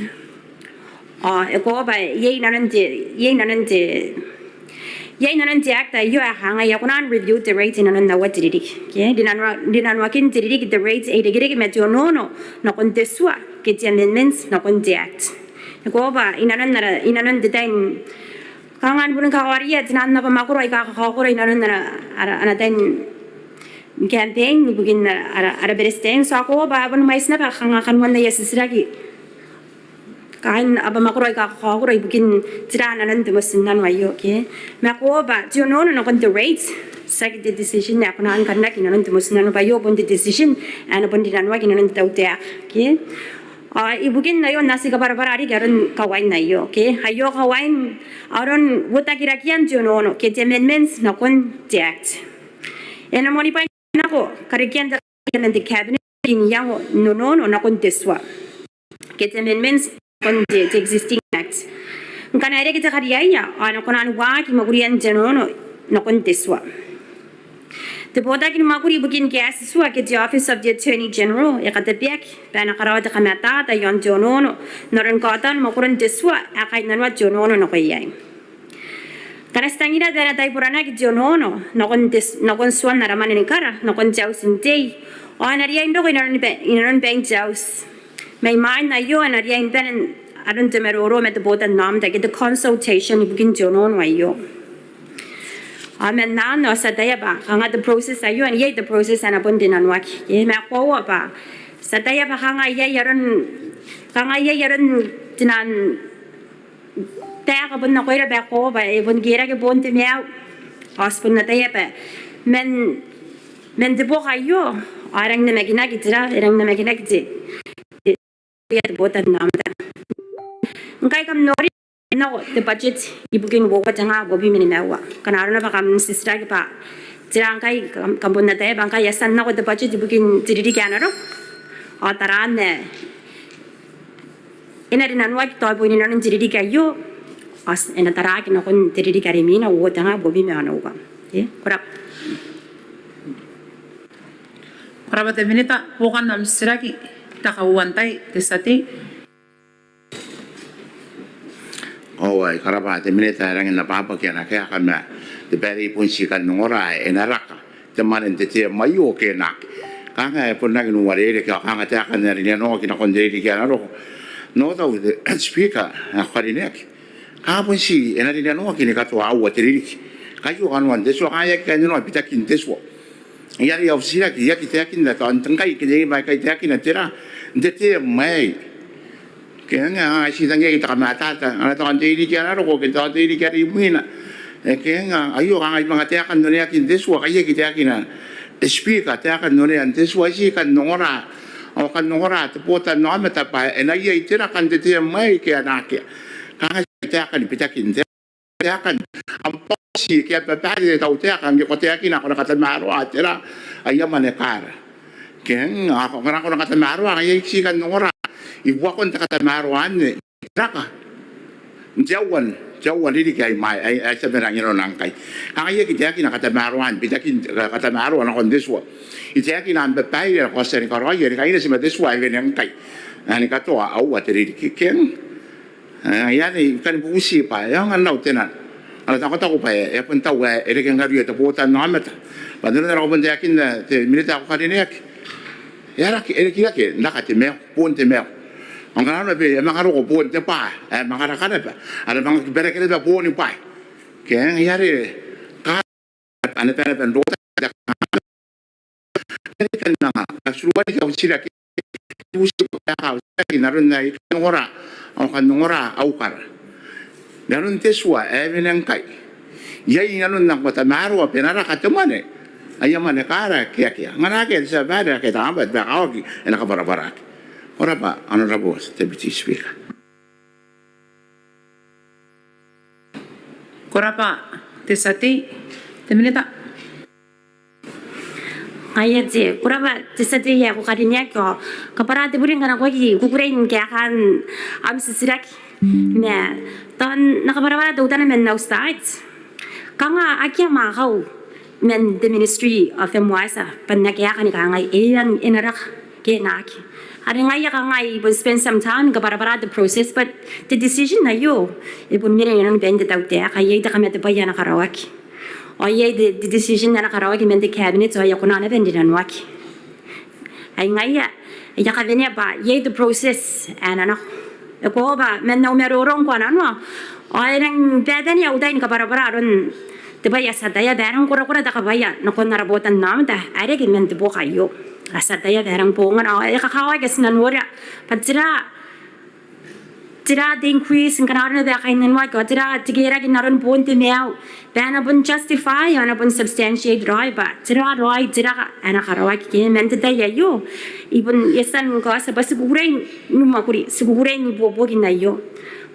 Ao e koaua bwa iai nanon te, iai nanon te, iai nanon te Act aio ae kangai e kona n review te rates inanon aua te ririki. Ke rinanoa, rinanoakin te ririki te rates e irekereke ma te onoono nakon te tua ke te amendments nakon te Act. E koaua bwa inanon ara, inanon te tai ni kanga ni boni kakawaria te nano n abamwakoro aika kakaokoro inanon ara, ara, ara tai ni campaign ibukin ara, ara, ara Beretitenti, ao e koaua bwa e boni mwaiti naba kanga kanoan aia titiraki kaain abamwakoro aika kakaokoro ibukin tera nanon te motinnano aio, ke. Ma e koaua bwa te onoono nakon te rates tiaki te decision ae kona ni karinaki inanon te motinnano bwa aio bon te decision ae na bon rinanoaki inanon te tautaeka, ke. Ao ibukin aio N na ti kabwarabwara riki aron kawain aio, ke. Aio kawain aron uotakirakean te onoono ke te amendments nakon te Act. E na moanibwai nako karekean te, karekean te Cabinet n iango n onoono nakon te tua ke te amendments nakon te, te existing Act. Ngkana e reke te kariaia ao e na kona ni waaki mwakurian te onoono nakon te tua. Te botaki ni mwakuri ibukin kaetitua ke te Office of the Attorney General e katabeaki bwa e na karaoa te kamatata iaon te onoono n aron kaotan mwakoron te tua ae kainnanoa te onoono nako iai. Ngkana ti tangira bwa e na taiboranaki te onoono nakon te, nakon tuan ara mwane ni kara nakon te auti n tei, ao e na riai n roko inanon ba, inanon bain te auti. Ma imwain aio e na riai n bane aron te maroro ma te botannaomata ke te consultation ibukin te onoono aio. Ao man anne ao ti ataia bwa kanga te process aio, iai te process ae na bon rinanoaki. Ke, ma e koaua bwa ti ataia bwa kanga iai aron, kanga iai aron te nano taeka bon nakoira bwa e koaua bwa e bon kerake boon te maiu. Ao ti bon ataia bwa man, man te boka aio ao e rangi n namakinaki tera, e rangi n namakinaki te, te, te botannaomata. Ngkai kam nori nako te budget ibukin uoua tenga uabwi ma nimaua, kanga arona bwa kam titiraki bwa tera ngkai kam, kam bon ataia bwa ngkai e a tia n nako te budget ibukin te ririki ae na roko. Ao taraan ae e na rinanoaki tao ibukin nanon te ririki aio ao e na taraaki nakon te ririki are imwina, uoua tenga uabwi ma onoua. Ke, ko rabwa. Ko rabwa te Minita. Buokan am titiraki, te kauoua n tai, te tia tei. Ao ai ko rabwa te Minita, e rangi n abwabwaki ana kaeka ma te baere I bon ti kan ongora e na raka te mwane n te term aio ke e na aki. Kanga e bon rangi n uarereke ao kanga taekan ae rinanoaki nakon te ririki ae na roko. N otau te Speaker ae ko karineaki, kanga bon ti e na rinanoaki ni katoa aua te ririki. Ngkai aio kanoan te tua, kanga e aki kainnanoa bitakin te tua. Ngaia are au titiraki, e aki taekinna tao n te, ngkai ke te, ma e aki taekinna tera n te term aei. Ke ngaia, a, ti tangiria te kamatata, ana tao n te ririki ae na roko ke tao n te ririki are imwina. E, ke ngaia aio kanga I manga taekan oneakin te tua, ngkai e aki taekinna te Speaker taekan onean te tua, ti kan ongora, ao kan ongora te botannaomata bwa e na iai te raka n te term aei ke e na akea. Kanga ti taekan bitakin te taekan am policy ke am babaire te tautaeka, ngke ko taekina ko na katamaroa tera, aia mwane kara. Ke ngaia, ko na, ko na katamaroa, ngaia ae ti kan ongora i buakon te katamaroa anne, raka n te aua, te aua n ririki ae mai, ae, ae ti a mena inanona ngkai. Kanga I aki taekina katamaroan bitakin, katamaroa nakon te tua. I taekina am babaire ae ko a tia ni karaoia ni kaineti ma te tua ae wene ngkai, ae ni katoa aua te ririki. Ke ngaia, e, anne I kan bubuti bwa e aonga n rau te nano, ana takotako bwa e, e a bon tau ae e reke ngkana iai te botannaomata. Bwa n te nano are ko bon taekinna te Minita ae ko karineaki, e a raka, e rikirake n raka te maiu, boon te maiu. Ao ngkana arona bwa e a manga roko boon te bwa, e a manga raka naba, a na manga kibarake naba booni bwaai. Ke ngaia are ka ana bana ban rota, e kan manga, a, turuan riki au titiraki, au titiraki n aron ae I kan ongora, ao kan ongora au kara. N aron te tua ae wene ngkai, iai nanon ana katamaroa bwa e na raka te mwane, aia mwane kara ke akea. Ngkana akea, te tia babaire, akea te kambwa, te bwai ae kakawaki e na kabwarabwaraki. Ko rabwa, Honourable Deputy Speaker. Ko rabwa te tia tei. Te Minita. Ngaia te, ko rabwa te tia tei ae ko karineaki, ao kabwara te bure ngkana ko aki kukurei ni kaekaan am titiraki. Ma tao N na kabwarabwara teutana man au side. Kanga akea mwaakau man te Ministry of Fertiliser bwa N na kaeka ni kangai, e a, e na raka ke e na aki. Are ngaia kanga I bon spend some time ni kabwarabwara te process, but te decision aio e bon mena inanon bain te tautaeka, iai te kamatebwai ae na karaoaki. Ao iai te, te decision ae na karaoaki man te cabinet ao e a kona naba n rinanoaki. Ai ngaia, I a kawenea bwa iai te process ae na nako. E koaua bwa man au maroro ngkoananoa ao e rang bebete au tai ni kabwarabwara aron te bwai ae ti ataia bwa e rang korakora te kabaia nakon ara botannaomata ae reke man te buoka aio. Ae ti ataia bwa e rang bongana ao e kakawaki ae ti na noria bwa tera, tera te increase ngkana arona bwa e kainnanoaki ao tera te kerake n aron boon te maiu bwa e na bon justify ao e na bon substantiate raoi bwa tera raoi te raka ae na karaoaki ke man te tai aio. I bon, e a tia ni kaotia bwa ti kukurei ni mwakuri, ti kukurei n ibuobuoki n aio.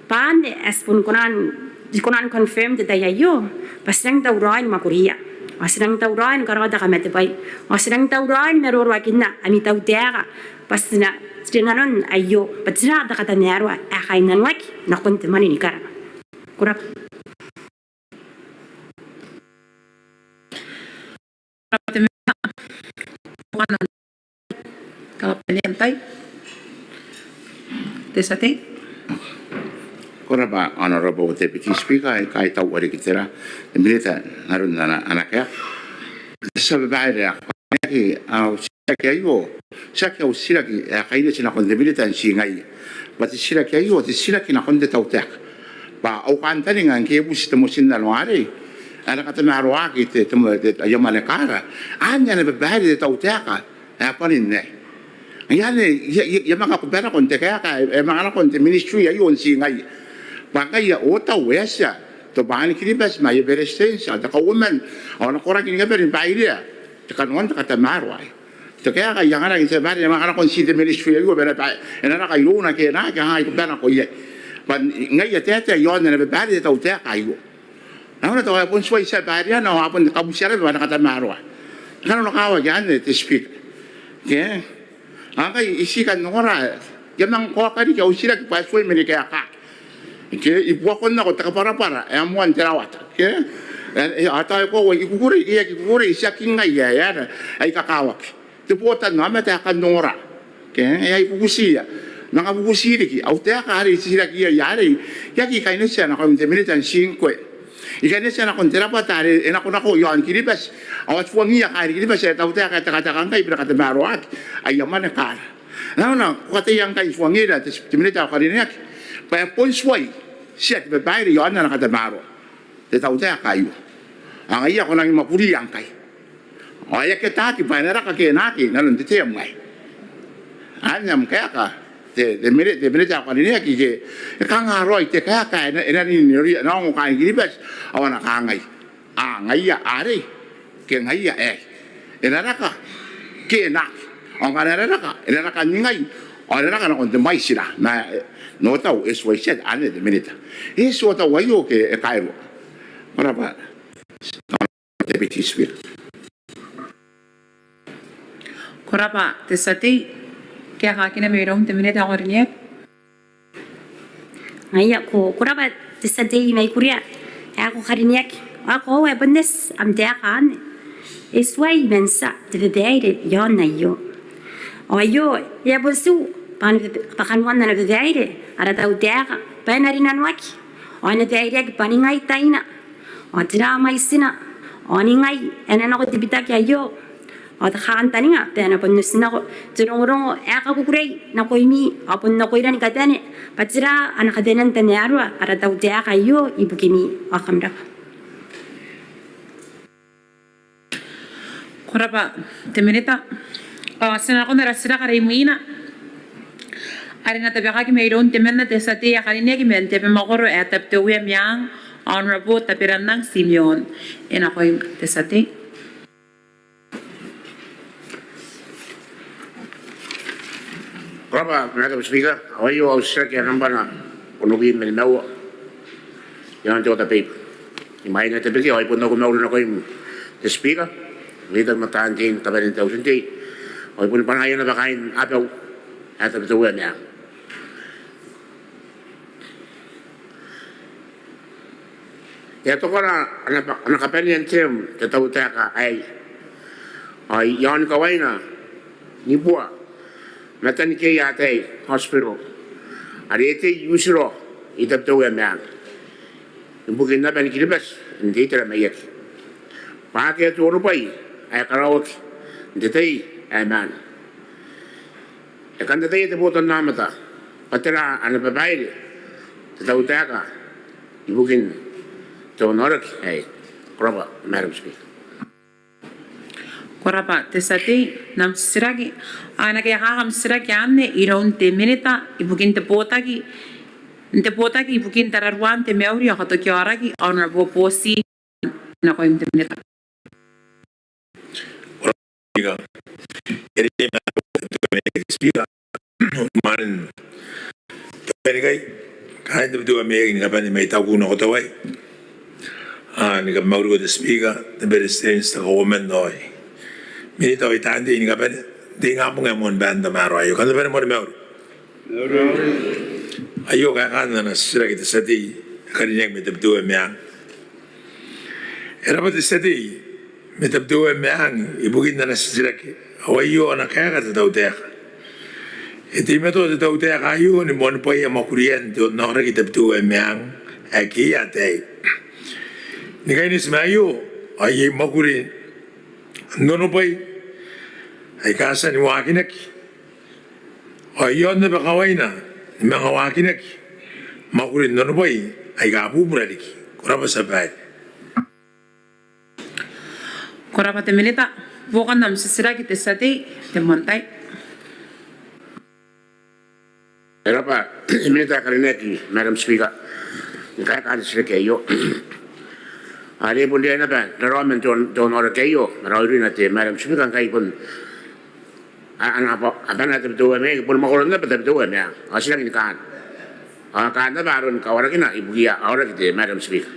Bwa anne ae ti bon kona n, ti kona n confirm n te tai aio bwa ti rangi n tauraoi ni mwakuria ao ti rangi n tauraoi ni karaoa te kamatebwai ao ti rangi n tauraoi ni maroroakinna ami tautaeka bwa ti na, ti rinanon aio bwa tera te katamaroa ae kainnanoaki nakon te mwane ni kara. Ko rabwa. Te tia tei. Ko rabwa Honourable Deputy Speaker, I kaitaua riki te minita n aron ana, ana kaeka. Te tia babaire ae karineaki, au titiraki aio tiaki au titiraki ae kaineti nakon te minita n tii ngaia. Bwa te titiraki aio te titiraki nakon te tautaeka. Bwa au kantaninga ngke e buti te motinnano arei ae na katamaroaki te, te, te, aia mwane kara, anne ana babaire te tautaeka ae bwanin aei. Ngaia anne I a, I a, I a manga kuba nakon te kaeka ae e manga nakon te ministry aio n tii ngaia. Bwa ngaia ao tao e a tia tobwaan Kiribati ma aia beretitenti ao te kauoman ao a na koraki ni kabane ni bairea te kanoan te katamaroa aei. Te kaeka ae I anganaki n te tia babaire e manga nakon tii te ministry aio bwa e na, e na raka irouna ke e na aki, kanga I kuba nako iai. Bwa ngaia e taetae iaon ana babaire te tautaeka aio. Nanona tao e bon tuai tia baireana ao a bon kabutia naba bwa a na katamaroa. E kananokawaki anne te Speaker. Ke? Ao ngkai I tii kan ongora, I a manga kaoka riki au titiraki bwa e tuai mani kaekaaki. Ke, I buakon nako te kabwarabwara ae moan te rawata. Ke? E, e, ao tao e koaua I kukurei, I aki kukurei, tiaki ngai ae, ae, ae I kakawaki. Te botannaomata ae kan ongora. Ke, e, ae I bubutiia. Manga bubuti riki au taeka are I titiraki iai arei. I aki kainetia nakoim te minita n tii ngkoe. I kainetia nakon te rabwata are e nakonako iaon Kiribati ao a tuangiia kaain Kiribati ae tautaeka ae tekateka ngkai bwa e na katamaroaki aia mwane kara. Nanona ko kataia ngkai n tuangira te, te minita ae ko karineaki bwa e bon tuai tia te babaire iaon ana katamaroa te tautaeka aio. Ao ngaia ko nangi mwakuria ngkai. Ao e aki ataaki bwa e na raka ke e na aki inanon te term aei. Anne am kaeka te, te mini, te minita ae ko karineaki ke e kanga raoi te kaeka ae e na, e na rin n noria, e na ongo kaain Kiribati ao a na kangai, a, ngaia arei ke ngaia aei. E na raka ke e na aki. Ao ngkana e na raka, e na raka n ningai ao e na raka nakon te mwaitira. Ma, e, n au tau, e tuai tia anne te minita. E eti au tau aio ke e kairua. Ko rabwa. Deputy Speaker. Ko rabwa te tia tei. Kaekaakina mairoun te minita ae ko karineaki. Ngaia ko, ko rabwa te tia tei mai Kuria ae ko karineaki. Ao e koaua e bon eti am taeka anne. E tuai man tia te babaire iaon aio. Ao aio e a bon tiu bwa ana bab-, bwa kanoan ana babaire ara tautaeka bwa e na rinanoaki ao e na baireaki bwa ningai taina ao tera mwaitina ao ningai ae na nako te bitaki aio. Ao te kantaninga bwa e na bon otinako te rongorongo ae kakukurei nakoimi ao bon nakoira ni kabane bwa tera ana kabanean tamaroa ara tautaeka aio ibukimi. Ao kam rabwa. Ko rabwa te minita. Ao ti na nakon ara titiraki are imwina are e na tabekaki mairoun temanna te tia tei ae karineaki man te abamwakoro ae Tabiteuea Meang, Honourable Taberannang Timeon. E nakoim te tia tei. Ko rabwa Madam Speaker. Ao aio au titiraki ae nambana onobwi ma nimaua iaon te order paper. Imwain ae I tabeka ao I bon aki mauri nakoim te Speaker, Leader ma taan tei ni kabane n te Auti n Tei, ao I boni bwanaia naba kaain abau ae Tabiteuea Meang. E a tokana ana, ana kabanea n term te tautaeka aei. Ao i aoni kawaina ni bua matanikia ataei, hospital, are e tei i Utiro i Tabiteuea Meang ibukin aban Kiribati n te itera maiaki, bwa akea te onobwai ae karaoaki n te tai ae maan. E kan ataia te botannaomata bwa tera ana babaire te tautaeka ibukin te onaoraki aei? Ko rabwa, Madam Speaker. Ko rabwa te tia tei n am titiraki. Ao e na kaekaaki am titiraki anne iroun te Minita ibukin te botaki, n te botaki ibukin tararuan te mauri ao katoki aoraki, Honourable Booti. Nakoim te Minita. Ko rabwa Speaker. Ere te Madam Speaker, mwanen te bwai ni kai, kaain Tabiteuea Maiaki ni kabane mai Taku nako Tawai. Ao ni kamauri ko te Speaker, te Beretitenti, te Kauoman ao Minita ao I-Tantei ni kabane, te ingabong ae moan baan tamaroa aio. Kam na bane moa ni mauri. Aio kaekaan ana titiraki te tia tei ae karineaki mai Tabiteuea Meang. E rabwa te tia tei mai Tabiteuea Meang ibukin ana titiraki, ao aio ana kaeka te tautaeka. E teimatoa te tautaeka aio ni moanibwaia mwakurian te onaoraki i Tabiteuea Meang ae Kei ataei. Ni kaineti ma aio, ao iai mwakuri n onobwai aika a tia ni waakinaki, ao iaon naba kawaina ni manga waakinaki mwakuri n onobwai aika bubura riki. Ko rabwa, tia babaire. Ko rabwa te Minita. Buokan am titiraki te tia tei, te moan tai. E rabwa te Minita ae karineaki, Madam Speaker, ni kaekaan te titiraki aio. Are bon riai naba raraoma n te on-, te onaoraki aio, ma raoiroina te Madam Speaker, ngkai bon a-, ana aba-, abana Tabiteuea Maiaki, bon mwakoron naba Tabiteuea Meang. Ao ti rangi ni kaan, ao kaan naba aron kawarakina ibukiia aoraki, te Madam Speaker.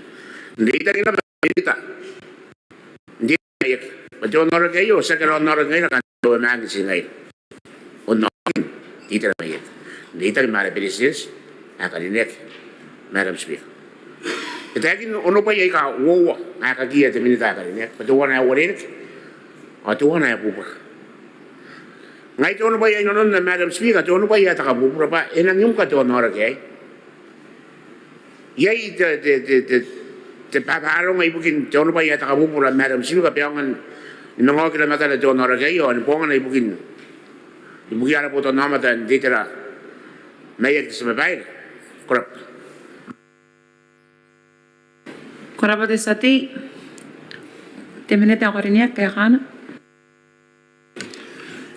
N reitaki naba Minita, n te itera maiaki, bwa te onaoraki aio tiaki ara onaoraki ngaira kaain Tabiteuea Meang ti ngaira. Onaoraki n te itera maiaki, n reitaki ma ara Beretitenti ae karineaki, Madam Speaker. E taekin onobwai aika uoua ae kakiia te Minita ae karineaki, bwa teuana ae uarereke ao teuana ae bubura. Ngai te onobwai ae I nanonna, Madam Speaker, te onobwai ae te kabubura, bwa e nang imka te onaoraki aei. Iai te, te, te, te, te babaronga ibukin te onobwai ae te kabubura, Madam Speaker, bwa e aonga ni manga oki ramatana te onaoraki aio, ao ni bongana ibukin, ibukiia ara botannaomata n te itera maiaki, tia babaire. Ko rabwa. Ko rabwa te tia tei. Te Minita ae karineaki, kaekaana.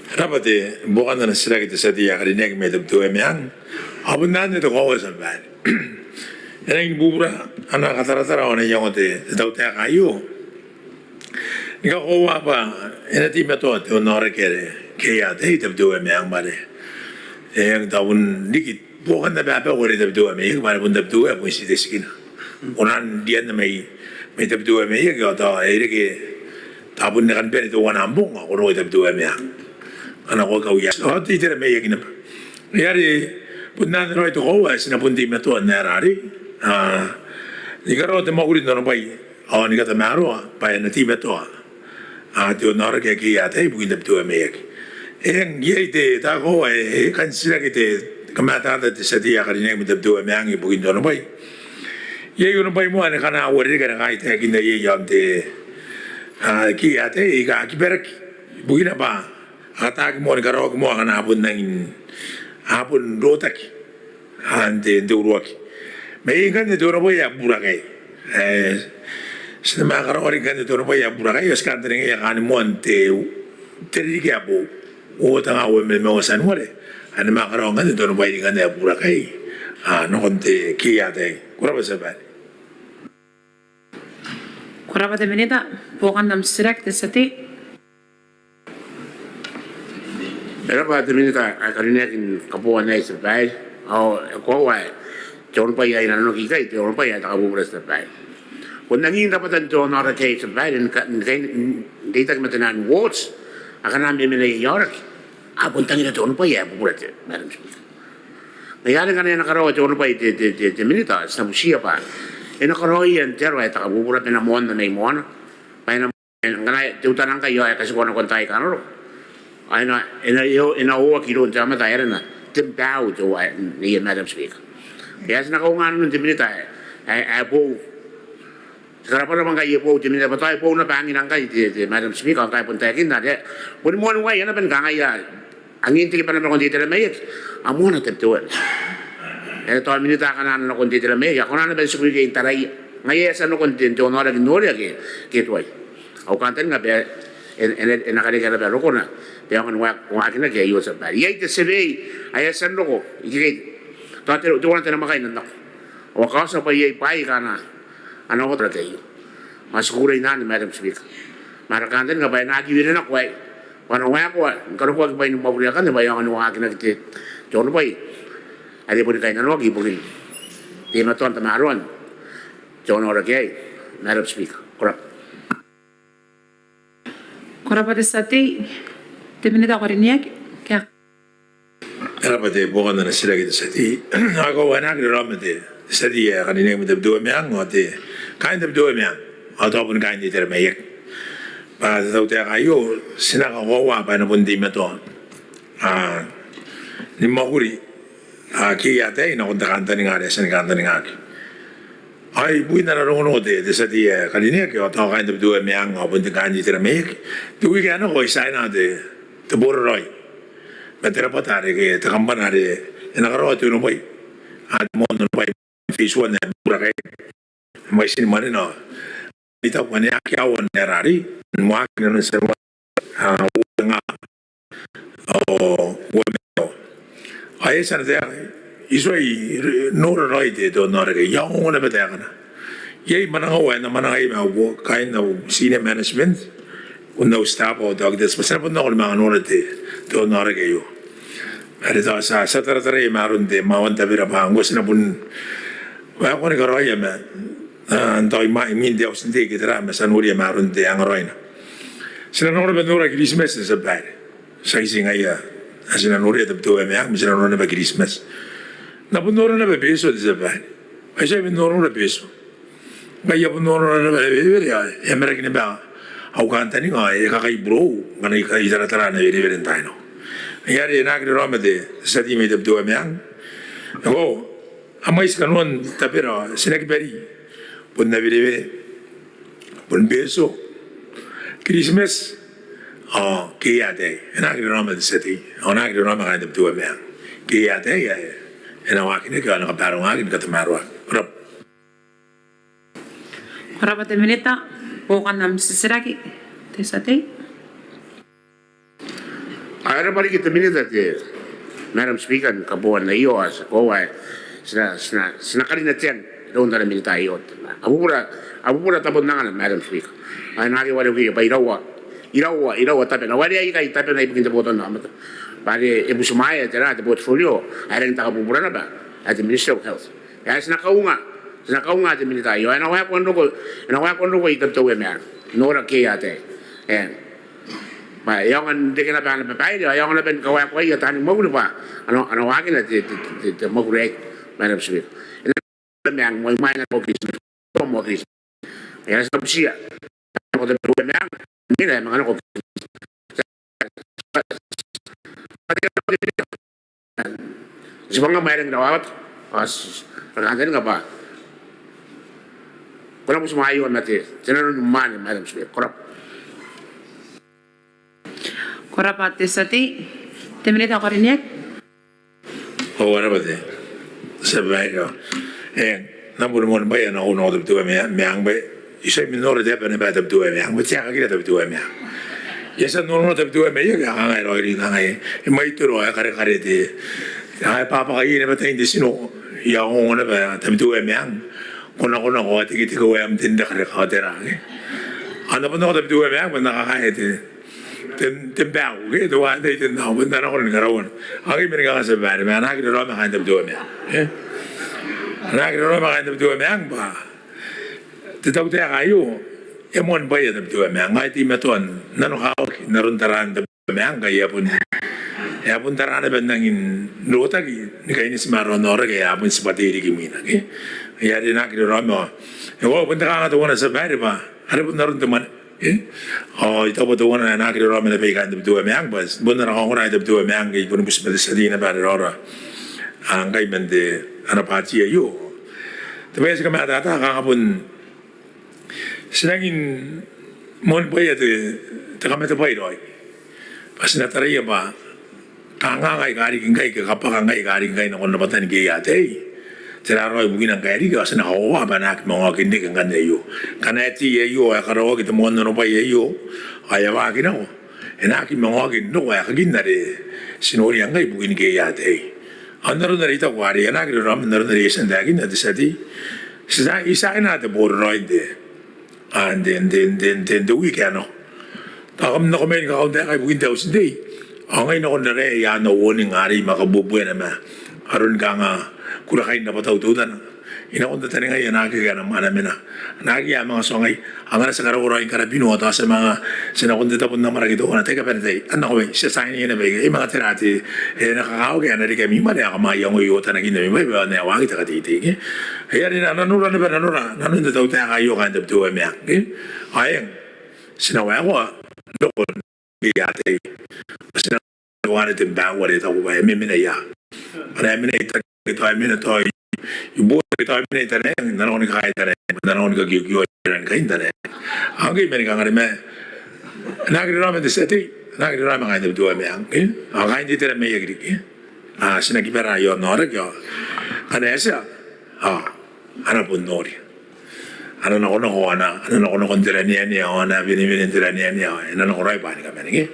E rabwa te, buokan ana titiraki te tia tei ae karineaki mai Tabiteuea Meang. Ao bon anne te koaua, tia babaire. E rangi ni bubura ana kataratara ao ana iango te, te tautaeka aio ni kakoaua bwa e na teimatoa te onaoraki are Kei ataei i Tabiteuea Meang, bwa are e eng, tao bon riki buokan ababaku are i Tabiteuea Maiaki, bwa are bon Tabiteuea bon titirakinna. Ko nang rianna mai, mai Tabiteuea Maiaki, ao tao e reke, tao bon e kan bane teuana am bong ao ko roko i Tabiteuea Meang. Ana koaua, ao te itera maiaki naba. Ngaia are bon anne raoi te koaua ae ti na bon teimatoa n aera arei, a, ni karaoa te mwakuri n onobwai ao ni katamaroa bwa e na teimatoa, a, te onaoraki ae Kei ataei ibukin Tabiteuea Maiaki. Eng, iai te, te koaua ae e kan titiraki te, kamatata te tia tei ae karineaki mai Tabiteuea Meang ibukin te onobwai. Iai onobwai moa ane akana uarereke ane kanga I taekinna iai iaon te, a, Kei ataei aika a kibaraki ibukina bwa a kataaki moa ni karaoaki moa akana a bon rangi n, a bon rotaki, a, n te, n te uruaki. Ma iai ngkanne te onobwai ae bubura aei. E, ti na manga karaoa riki ngkanne te onobwai ae bubura aei, ao ti kantaningaia kaain moan te, te ririki ae boou, uoua te ngaa uabwi ma nimaua Tianuare, ao e na manga karaoa ngkanne te onobwai riki ngkanne ae bubura aei, a, nakon te Kei ataei. Ko rabwa, tia babaire. Ko rabwa te Minita. Buokan am titiraki te tia tei. E rabwa te Minita ae karineaki ni kabooan aei, tia babaire. Ao e koaua ae te onobwai ae I nanonna ikai te onobwai ae te kabubura, tia babaire. Bon angin rabwatan te onaoraki aei, tia babaire, ni ka-, ni kai-, n reitaki ma taian wards akana a memena iai aoraki, a bon tangira te onobwai ae bubura, te Madam Speaker. Ngaia are ngkana e na karaoa te onobwai te, te, te, te Minita, ti na butiia bwa e na karaoia n te aro ae te kabubura, bwa e na moanna mai moana, bwa e na, ngkana teutana ngkai ao e katikua nakon taai aika a na roko, Ao e na, e na, e na, e na uoaki iroun te aomata ae arana Ten Bau teuaei, Madam Speaker. Ao ti na kaunga nanon te minita ae, ae, ae boou. Ti karabwa naba ngkai e boou te minita bwa tao e boou naba angina ngkai te, te Madam Speaker, ao ngkai bon taekinna are boni moan waia naba ni kangai, angin te kiba naba nakon te itera maiaki, a moana Tabiteuea. E tao minita akana a na nakon te itera maiaki a kona naba n tiku ikekei n taraia. Ngaia e a tia n roko n te, n te onaoraki n noria ke, ke tuai. Au kantaninga bwa e, e, e na karekea naba rokona bwa e aonga ni wa, waakinaki aio, tia babaire. Iai te survey ae e a tia n roko ikekei. Tao te, teuana te namwakaina n nako. Ao a kaotia bwa iai bwaai aika a na, a na oota rake aio. Ma ti kukurei n anne, Madam Speaker. Ma ara kantaninga bwa e na aki wene nako aei. Bwa a na waekoa ni karokoaki bwain mwakuri akanne bwa e aonga ni waakinaki te, te onobwai are boni kainnanoaki ibukin teimatoan tamaroan te onaoraki aei, Madam Speaker. Ko rabwa. Ko rabwa te tia tei, te minita ae karineaki. Ko rabwa te buokan ana titiraki te tia tei. Ao e koaua e na aki raraoma te, te tia tei ae karineaki mai Tabiteuea Meang ao te, kaain Tabiteuea Meang ao tao boni kaain te itera maiaki. Bwa te tautaeka aio ti na kakoaua bwa e na bon teimatoa ni mwakuri ae Kei Ataei nakon te kantaninga are e a tia ni kantaningaki. Ao ibukin ara rongorongo te, te tia tei ae karineaki ao tao kaain Tabiteuea Meang ao bon te kaain te itera maiaki, te wiki ae nako ao I tiaina te, te boraraoi ma te rabwata are ke te kambana are e na karaoa te onobwai, a, te moan onobwai, phase one ae bubura kain mwaitin mwanena. I taku ane aki aua n aera arei, n waaki inanon Tianuare, a, uoua tenga ao uoua ma nimaua. Ao e a tia n taekinna, I tuai nora raoi te, te onaoraki aei, I a ongo naba taekana. Iai mwananga ae N na mwananga iai ma au bo, kaain au senior management, bon au staff ao te auditors bwa ti na bon nako ni manga nora te, te onaoraki aio. Are tao ti a, ti a taratara iai ma aron te mwawan tabera bwa ngkoa ti na bon waekoa ni karaoia ma, a, n tao imwin, imwin te Auti n Tei ke tera ma ti a noria ma aron te angaraoina. Ti na nako naba n nora Kiritimati, tia babaire. Tiaki ti ngaia ae ti na noria Tabiteuea Meang, ma ti na nora naba Kiritimati. N na bon nora naba Betio, tia babaire. Ao I tuai bon nora Betio. Ngkai I a bon nora naba Nawerewere, ao e a maraki naba au kantaninga ao e kakai burou ngkana I taratara Nawerewere n tainako. Ngaia are e na aki raraoma te tia tei mai Tabiteuea Meang. Ao a mwaiti kanoan tabera, ti na aki bari, bon Nawerewere, bon Betio, Kiritimati ao Kei Ataei. E na aki raraoma te tia tei, ao e na aki raraoma kaain Tabiteuea Meang. Kei Ataei ae e na waakinaki ao e na kabaarongaki ni katamaroaki. Ko rabwa. Ko rabwa te minita, buokan am titiraki te tia tei. Ao e rabwa riki te minita te, Madam Speaker, ni kabooan aio. Ao ti koaua ae ti na, ti na, ti na karina te ang iroun ara minita aio. A bubura, a bubura tabon angana, Madam Speaker. Ao e na aki warekia bwa iraua, iraua, iraua tabena. Ao are aikai tabena ibukin te botannaomata bwa are e butimwaea tera, te portfolio ae rangi n taka bubura naba ae te Ministry of Health. Ao ti na kaunga, ti na kaunga te minita aio, e na waekoa n roko, e na waekoa n roko i Tabiteuea Meang, nora Kei Ataei. E, bwa e aonga n reke naba ana babaire, ao e aonga naba ni kawaekoaia taani mwakuri bwa a na, a na waakina te, te, te, te mwakuri aei, Madam Speaker. E na Meang, moa imwain nako Kiritimati, moa Kiritimati. Ia, ti na butiia nako Tabiteuea Meang, ni na e manga nako. Ti banga mai rawawata. Ao ti, ti a kantaninga bwa ko na butimwaeua ma te, te nano ni mwaane, Madam Speaker. Ko rabwa. Ko rabwa te tia tei, te minita ae karineaki. Ko rabwa te tia babaire. E, N na boni moanibwaia nakoina nako Tabiteuea Meang, Meang bwa I tuai mena n nora te aba naba ae Tabiteuea Meang, bwa ti aekakira Tabiteuea Meang. I a tia n nora Tabiteuea Meang, I a kangai raoi, I kangai, e mwaiti raoi, e karekare te, e bwabwaka iai naba tain te tino, I a ongo naba Tabiteuea Meang, ko nakonako, ko a teketeke, ko a am tenreka reka, ko a tera, ke? Ao N na bon nako Tabiteuea Meang bwa N na kakaea te, Ten, Ten Bau, ke, teuaei Ten Bau, bwa N na nakon ni karaoana. Ao I mena ni kangai, tia babaire, ma a na aki raraoma kaain Tabiteuea Meang, e? A na aki raraoma kaain Tabiteuea Meang bwa te tautaeka aio e moanibwaia Tabiteuea Meang. Ao e teimatoa n nanokawaki n aron taraan Tabiteuea Meang, ngkai e a bon, e a bon tara naba n rangi n rotaki ni kaineti ma ara onaoraki ae a bon tibwa tei riki imwina, ke? Ngaia are e na aki raraoma. Ao e koaua bon te kanga teuana, tia babaire, bwa are bon aron te mwane Ao I taku bwa teuana ae na aki raraoma naba kaain Tabiteuea Meang, bwa bon ana kaongora kaain Tabiteuea Meang ngke I bon bubuti ma te tia tei naba are raora ngkai man te ana bwaati aio. Te bwai ae ti kamatata kanga bon ti nangi moanibwaia te kamatebwai raoi bwa ti na taraia bwa kanga ngai kariki ngkai ke kabwaka ngai kariki ngkai nakon rabwatana ke ataei. Tera raoi bukina ngkai riki ao ti na kakoaua bwa a na aki manga okin reke ngkanne aio. Ngkana e tei aio ae karaoaki te moan onobwai aio ao e a waaki nako, e na aki manga okin roko aekakin are ti noria ngkai ibukin ke ataei. Ao n aron are I taku are e na aki raraoma n aron are e a tia n taekinna te tia tei. Ti a tia n aina te boraraoi n te n te wiki ae nako. Tao kam nako mai ni kakaun taeka ibukin te auti n tei ao ngai nakon rarae I a warning arei ma kabuebuena ma aron kanga kura kain rabwatau teutana. I nakon tataningaia naake a na manga mena, naake a manga tuangai, a ngkana ti a karaua raoi ni karabinoa tao ti a manga, ti nakon te tabo n amwarake teuana, tai kabane tai, a nako mai, ti a tia n aina bwa e manga tera te, e na kakawaki ae na reke ami mwane ao kam a iangoi otanakin ami bwai bwa e na waaki te kateitei ke. Ai are nanora naba nanora nanon te tautaeka aio kaain Tabiteuea Meang ke. Ao eng, ti na waekoa n roko n ataei. Ti na waekoa te bwai are e taku bwa e memena ia. Ana e mena i Taraeang, tao e mena tao i Buota, tao e mena i Taraeang, n na nako ni kakaea Taraeang, n na nako ni kakiokioa i rarikin Taraeang. Ao ngke I mena ni kangai ma e na aki raraoma te tia tei, e na aki raraoma kaain Tabiteuea Meang ke. Ao kaain te itera maiaki riki, a ti na kibara iaon aoraki ao ngkana e tia ao a na bon noria, a na nakonako, a na nakonako n te raneanea ao a na wenewene n te raneanea ao e na nako raoi bwa ni kabane ke.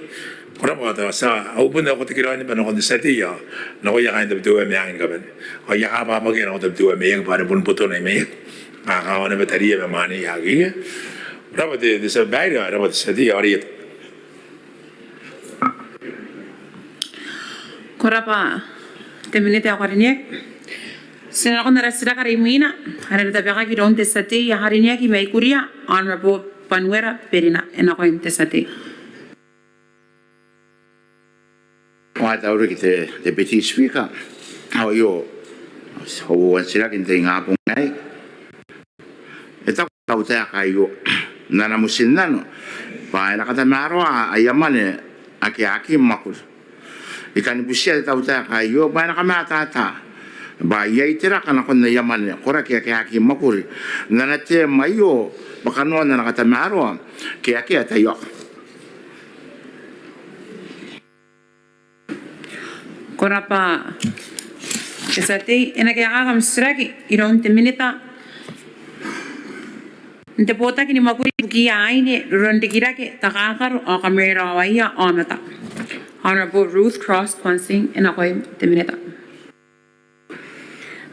Ko rabwa. Tao ti a, au bon au katekeraoi naba nakon te tia tei ao nakoia kaain Tabiteuea Meang ni kabane ao I a kabwabwakia nakon Tabiteuea Maiaki bwa are bon botona i Maiaki, a kawa naba tariia ma mwaneia ke. Ko rabwa te tia babaire, ko rabwa te tia tei ao are i eta. Ko rabwa te minita ae ko karineaki. Ti na nakon ara titiraki are imwina are e na tabekaki iroun te tia tei ae karineaki mai Kuria, Honourable Banuera Berina. E nakoim te tia tei. Ko rabwa riki te Deputy Speaker. Ao aio au titiraki n te ingabong aei. E taku te tautaeka aio n ana motinnano bwa e na katamaroa aia mwane ake a aki mwakuri. I kan butia te tautaeka aio bwa e na kamatata bwa iai te raka nakon aia mwane koraki ake a aki mwakuri n ana term aio bwa kanoan ana katamaroa ke akea taiaoka. Ko rabwa te tia tei. E na kaekaaki am titiraki iroun te minita n te botaki ni mwakuri ibukiia aine, roronrikirake, takakaro ao kamweraoaia aomata, Honourable Ruth Cross Kwansing. E nakoim te minita.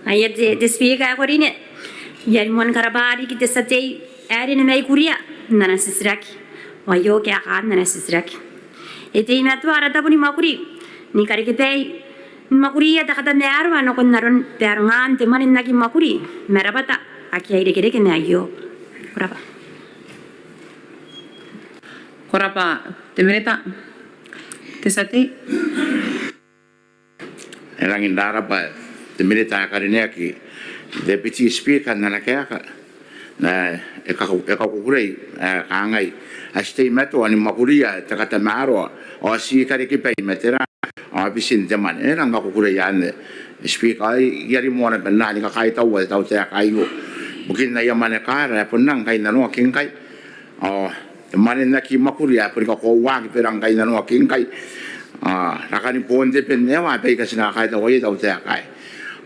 Aia te, te Speaker ae ko karineaki, I a moan karabwa riki te tia tei ae rine mai Kuria n ana titiraki. Ao aio kaekaan ana titiraki. E teimatoa ara tabo ni mwakuri ni karekebai ni mwakuria te katamaroa nakon aron barongaan te mwane n aki mwakuri ma rabwata ake a irekereke ma aio. Ko rabwa. Ko rabwa te minita. Te tia tei. E rangi n rarabwa te minita ae karineaki, Deputy Speaker, n ana kaeka. E kaku, e kakukurei ae kangai ae ti teimatoa ni mwakuria te katamaroa ao ti karekebai ma tera, aobitin te mwane. E rangi ni kakukurei anne Speaker. Ao I a rimoa naba n na ni kakaitaua te tautaeka aio ibukin aia mwane kaara ae bon rang kainnanoaki ngkai. Ao te mwane n aki mwakuri ae boni kakoauaki bwa e rang kainnanoaki ngkai. Ao rakan boon te ben, e a bwaai aika ti na kakaitauaia te tautaeka aei.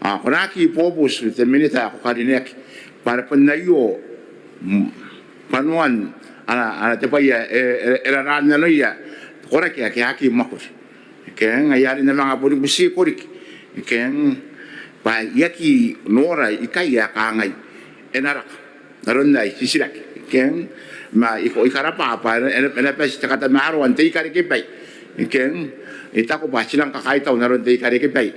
Ao ko na aki bobuti te minita ae ko karineaki bwa are bon aio kanoan ana, ana te bwai ae e, e, e raraan nanoia koraki ake a aki mwakuri. Ke eng, ai are N na manga boni butiiko riki. Ke eng, bwa I aki nora ikai ae kangai e na raka n aron ae I titiraki. Ke eng, ma I ko, I karabwa bwa e na, e na, e na bati te katamaroa n te ikarekebai. Ke eng, I taku bwa ti nang kakaitau n aron te ikarekebai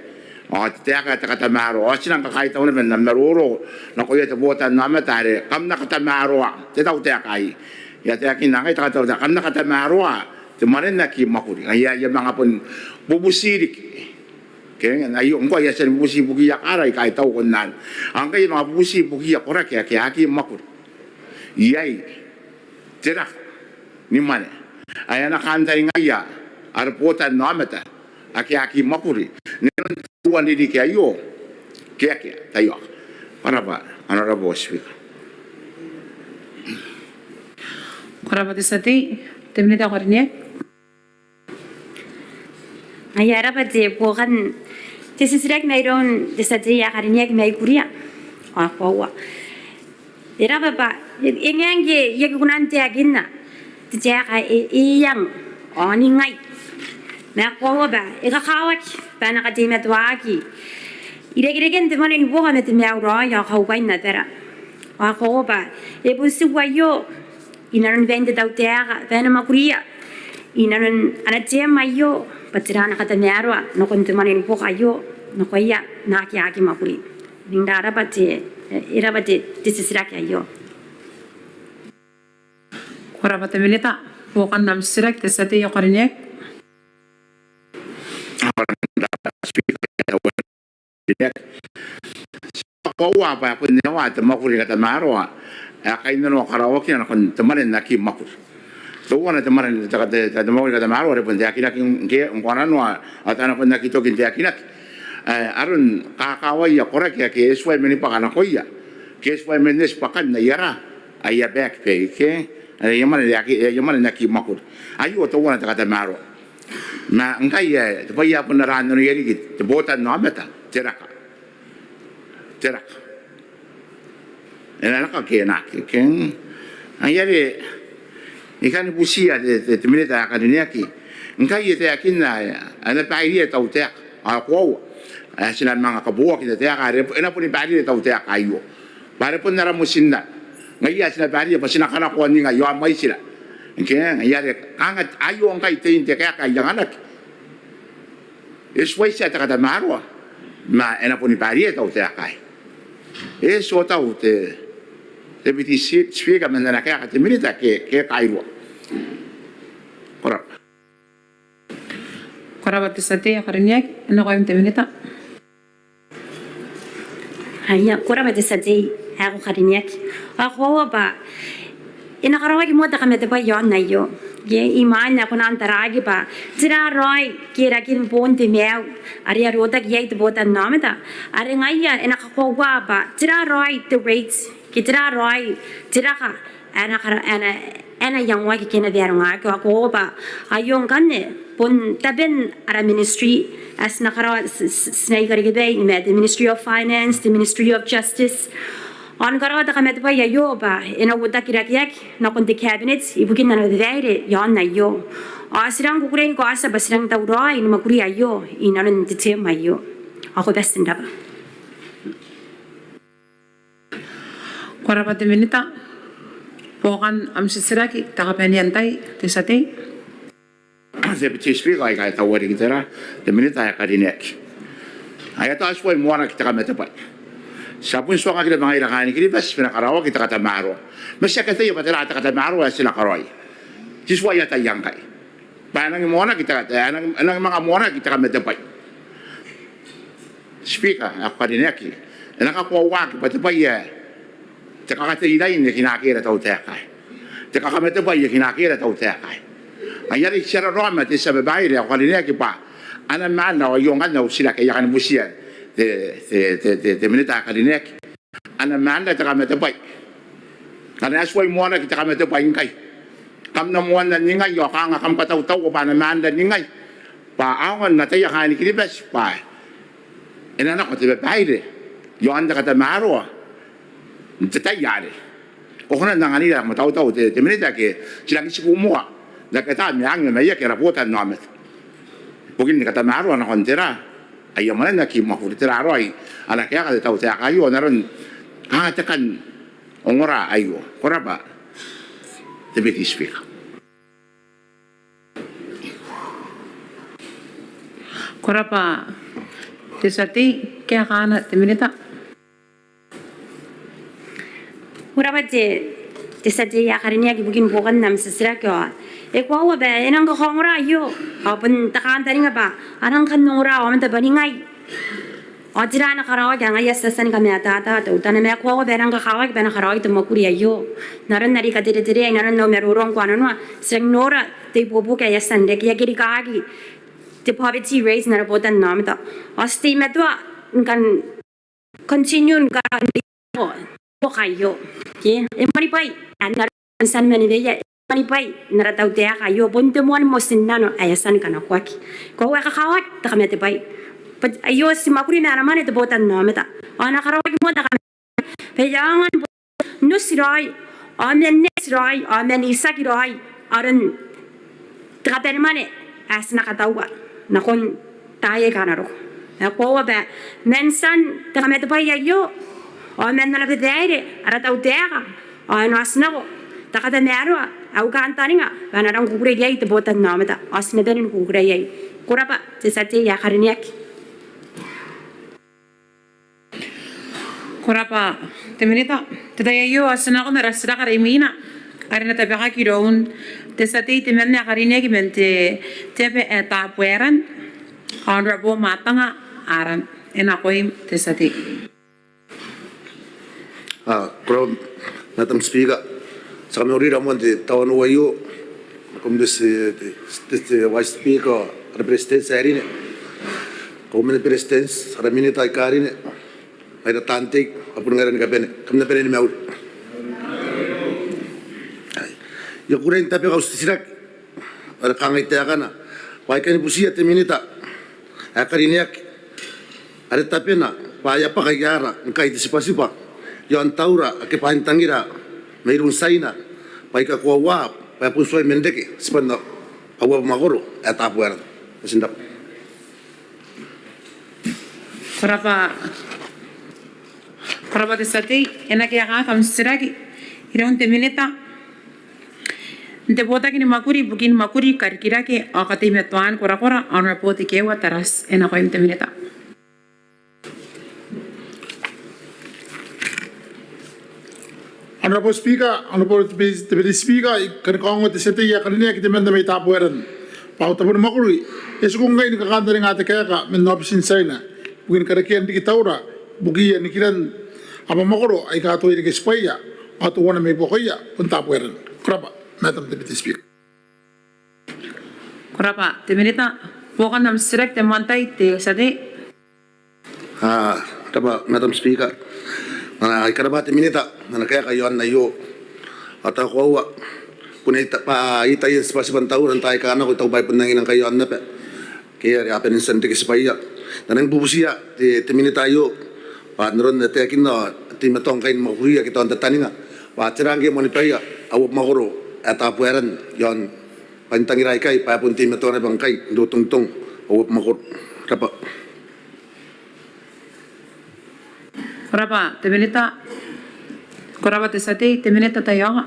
ao te taeka ae te katamaroa. Ao ti nang kakaitau naba n am maroro nakoia te botannaomata are kam na katamaroa te tautaeka aei. I a taekinna ngkai te tautaeka, kam na katamaroa te mwane n aki mwakuri. Ngaia I a manga bon bubuti riki. Ke eng, aio ngkoa I a tia ni bubuti ibukiia kaara aika I taku n anne. Ao ngkai I a manga bubuti ibukiia koraki ake a aki mwakuri. Iai te raka ni mwane ae a na kantaningaia ara botannaomata ake a aki mwakuri n aron te tua n ririki aio ke akea? Taiaoka. Ko rabwa Honourable Speaker. Ko rabwa te tia tei. Te Minita ae karineaki. Ai e rabwa te buokan te titiraki mairoun te tia tei ae karineaki mai Kuria. Ao koaua e rabwa bwa e ngae ngke I aki kona n taekinna te taeka ae e iango ao ningai. Ma koaua bwa e kakawaki bwa e na kateimatoaaki irekereken te mwane ni buoka ma te maiu raoi ao kaubwain abara. Ao koaua bwa e bon tiku aio inanon bain te tautaeka bwa e na mwakuria inanon ana term aio bwa tera ana katamaroa nakon te mwane ni buoka aio nakoia naake a aki mwakuri. Ning rarabwa te, e rabwa te, te titiraki aio. Ko rabwa te Minita. Buokan am titiraki te tia tei ae karineaki. Ko rabwa te Speaker. Ti a koaua bwa e bon iraua te mwakuri ni katamaroa ae kainnanoa karaoakina nakon te mwane n aki mwakuri. Teuana te mwane, te, te, te mwakuri ni katamaroa are bon taekinaki ngkoananoa ao taekana bon aki toki n taekinaki, aron kakawaia koraki ake e tuai mani bwaka nakoia ke e tuai man eti bwakan aia ra, aia back pay ke aia mwane n aki, aia mwane n aki mwakuri. Aio teuana te katamaroa. Ma ngkai ae te bwai ae bon a raa nanoia riki te botannaomata te raka, te raka, e na raka ke e na aki. Ke ngaia are I kani butiia te, te, te Minita ae karineaki, ngkai e taekinna ae a na bairea tautaeka, ao koaua ae ti na manga kabooaki n te taeka are e na boni bairea tautaeka aio bwa are bon ara motinnano. Ngaia ae ti na bairea bwa ti na kanakoa ningai ao mwaitira. Ke ngaia are kanga aio ngkai tein te kaeka ae I anganaki. E tuai tia te katamaroa ma e na boni bairea tautaeka aei. E tuai tau te, te Deputy Speaker man ana kaeka te Minita ke, ke e kairua. Ko rabwa. Ko rabwa te tia tei ae karineaki, e nakoim te Minita. Aia, ko rabwa te tia tei ae ko karineaki. Ao koaua bwa e na karaoaki moa te kamatebwai iaon aio. Ke imwain ae ko na antaraaki bwa tera raoi kerakin boon te maiu are a rotaki iai te botannaomata, are ngaia e na kakoaua bwa tera raoi te rate ke tera raoi te raka ae na kara, ae na, ae na iangoaki ke e na barongaaki. Ao koaua bwa aio ngkanne bon taben ara ministry ae ti na karaoa, ti, ti, ti na ikarekebai ma te Ministry of Finance, te Ministry of Justice, ao ni karaoa te kamatebwai aio bwa e na uotakirakeaki nakon te Cabinet ibukin ana babaire iaon aio. Ao ti rang kukurei ni kaotia bwa ti rang tauraoi ni mwakuri aio inanon te term aio. Ao ko bati n rabwa. Ko rabwa te Minita. Buokan am titiraki, te kabanean tai, te tia tei. Te Deputy Speaker, I kaitaua riki te ra, te Minita ae karineaki. Aia, tao e tuai moanaki te kamatebwai. Ti a bon tuangaki naba ngaira kaain Kiribati bwa e na karaoaki te katamaroa. Ma ti aki ataia bwa tera te katamaroa ae ti na karaoia. Ti tuai ataia ngkai bwa e nangi moanaki te, e nangi, e nangi manga moanaki te kamatebwai. Speaker ae ko karineaki, e na kakoauaki bwa te bwai ae te kakateirain e kinaaki ara tautaeka aei, te kakamatebwai e kinaaki ara tautaeka aei. Ngaia are ti a raraoma te tia babaire ae ko karineaki bwa ana maan, ao aio ngkanne au titiraki ae I a kani butiia te, te, te, te, te Minita ae karineaki. Ana maan te kamatebwai. Ngkana e tuai moanaki te kamatebwai ngkai, kam na moanna ningai ao kanga kam katautaua bwa ana maan ningai bwa a aonga n ataia kaain Kiribati bwa e na nako te babaire iaon te katamaroa n te tai arei. Ko kona n anganira am tautau te, te Minita ke ti rangi n tiku moa n aki ata ma angiia mai ikai ara botannaomata ibukin ni katamaroa nakon tera aia mwane n aki mwakuri, tera raoi ana kaeka te tautaeka aio n aron kanga te kan ongora aio. Ko rabwa te Deputy Speaker. Ko rabwa te tia tei, kaekaana te Minita. Ko rabwa te, te tia tei ae karineaki ibukin buokan am titiraki. Ao e koaua bwa e nang kakaongora aio, ao bon te kantaninga bwa a nang kan ongora aomata bwa ningai Ao tera ae na karaoaki? Ngaia ti a tia ni kamatata teutana ma e koaua bwa e rang kakawaki bwa e na karaoaki te mwakuri aio n aron are I katereterea, n aron au maroro ngkoananoa, ti a nora te ibuobuoki ae e a tia n reke, e a kerikaaki te poverty rate n ara botannaomata. Ao ti teimatoa ni kan continue ni karaoa te ibuobuoki aio. Ke e moanibwai ae n ara n tia ni maniweia, e moanibwai n ara tautaeka aio, bon te moan motinnano ae e a tia ni kanakoaki. Koaua e kakawaki te kamatebwai. But aio ti mwakuri ma ana mwane te botannaomata. Ao e na karaoaki moa te kamatebwai bwa e aonga n bon oti raoi, ao man eti raoi, ao man itiaki raoi aron te kabanemwane ae ti na kataua nakon taai aika a na roko. E koaua bwa man tian te kamatebwai aio, ao man ana babaire ara tautaeka, ao e na otinako te katamaroa ae I kantaninga bwa e na rang kukurei iai te botannaomata, ao ti na bane ni kukurei iai. Ko rabwa te tia tei ae karineaki. Ko rabwa te minita. Te tai aio ao ti nako n ara titiraki are imwina, are e na tabekaki iroun te tia tei temanna ae karineaki man te aba ae Tabuaeran, Honourable Matanga Aran. E nakoim te tia tei. Ko rabwa Madam Speaker. Ti a kamauri raoi moa n te tawanou aio, nakoim te Vice Speaker, ara Beretitenti ae karineaki, Kauoman ni Beretitenti, ara minita aika karineaki, ngaira taan tei, ao bon ngaira ni kabane, kam na bane ni mauri. I a kukurei n tabeka au titiraki are kangai taekana, bwa I kan butiia te minita ae karineaki are tabena bwa e a bwaka iai ara ngkai te tibwatibwa iaon taura ake bwaintangira mairoun Tiaina, bwa I kakoaua bwa e bon tuai man reke tibwan au abamwakoro ae Tabuaeran. Ko rabwa. Ko rabwa, ko rabwa te tia tei. E na kaekaaki am titiraki iroun te minita n te botaki ni mwakuri ibukin mwakuri, karikirake ao kateimatoan korakora, Honourable Tekeeua Tarati. E nakoim te minita. Honourable Speaker, Honourable Deputy Speaker, I kan kaongoa te tia tei ae karineaki temanna mai Tabuaeran bwa au tabo ni mwakuri e tiku ngkai ni kakantaninga te kaeka man aobitin Tiaina ibukin karekean riki taura ibukiia nikiran abamwakoro aika a tuai reke tibwaia ao teuana mai buakoia bon Tabuaeran. Ko rabwa Madam Deputy Speaker. Ko rabwa te minita. Buokan am titiraki te moan tai te tia tei. Ko rabwa Madam Speaker. Ao I karabwa te minita n ana kaeka iaon aio. Ao I taku bwa bon aia tabo, bwa aia taian tibwatibwan taura n taai aika a nako, I taku bwa e bon angiia ngkai iaon aba ake a bane n tia n reke tibwaia. N nang bubutiia te minita aio bwa n aron are e taekinna, teimatoa ngkai ni mwakuri ake tao n tataninga, bwa tera ngke e moanibwaia au abamwakoro ae Tabuaeran iaon bwaintangira aikai bwa e bon teimatoa naba ngkai n rotongitong au abamwakoro. Ko rabwa. Ko rabwa te minita. Ko rabwa te tia tei. Te minita, tai aonga.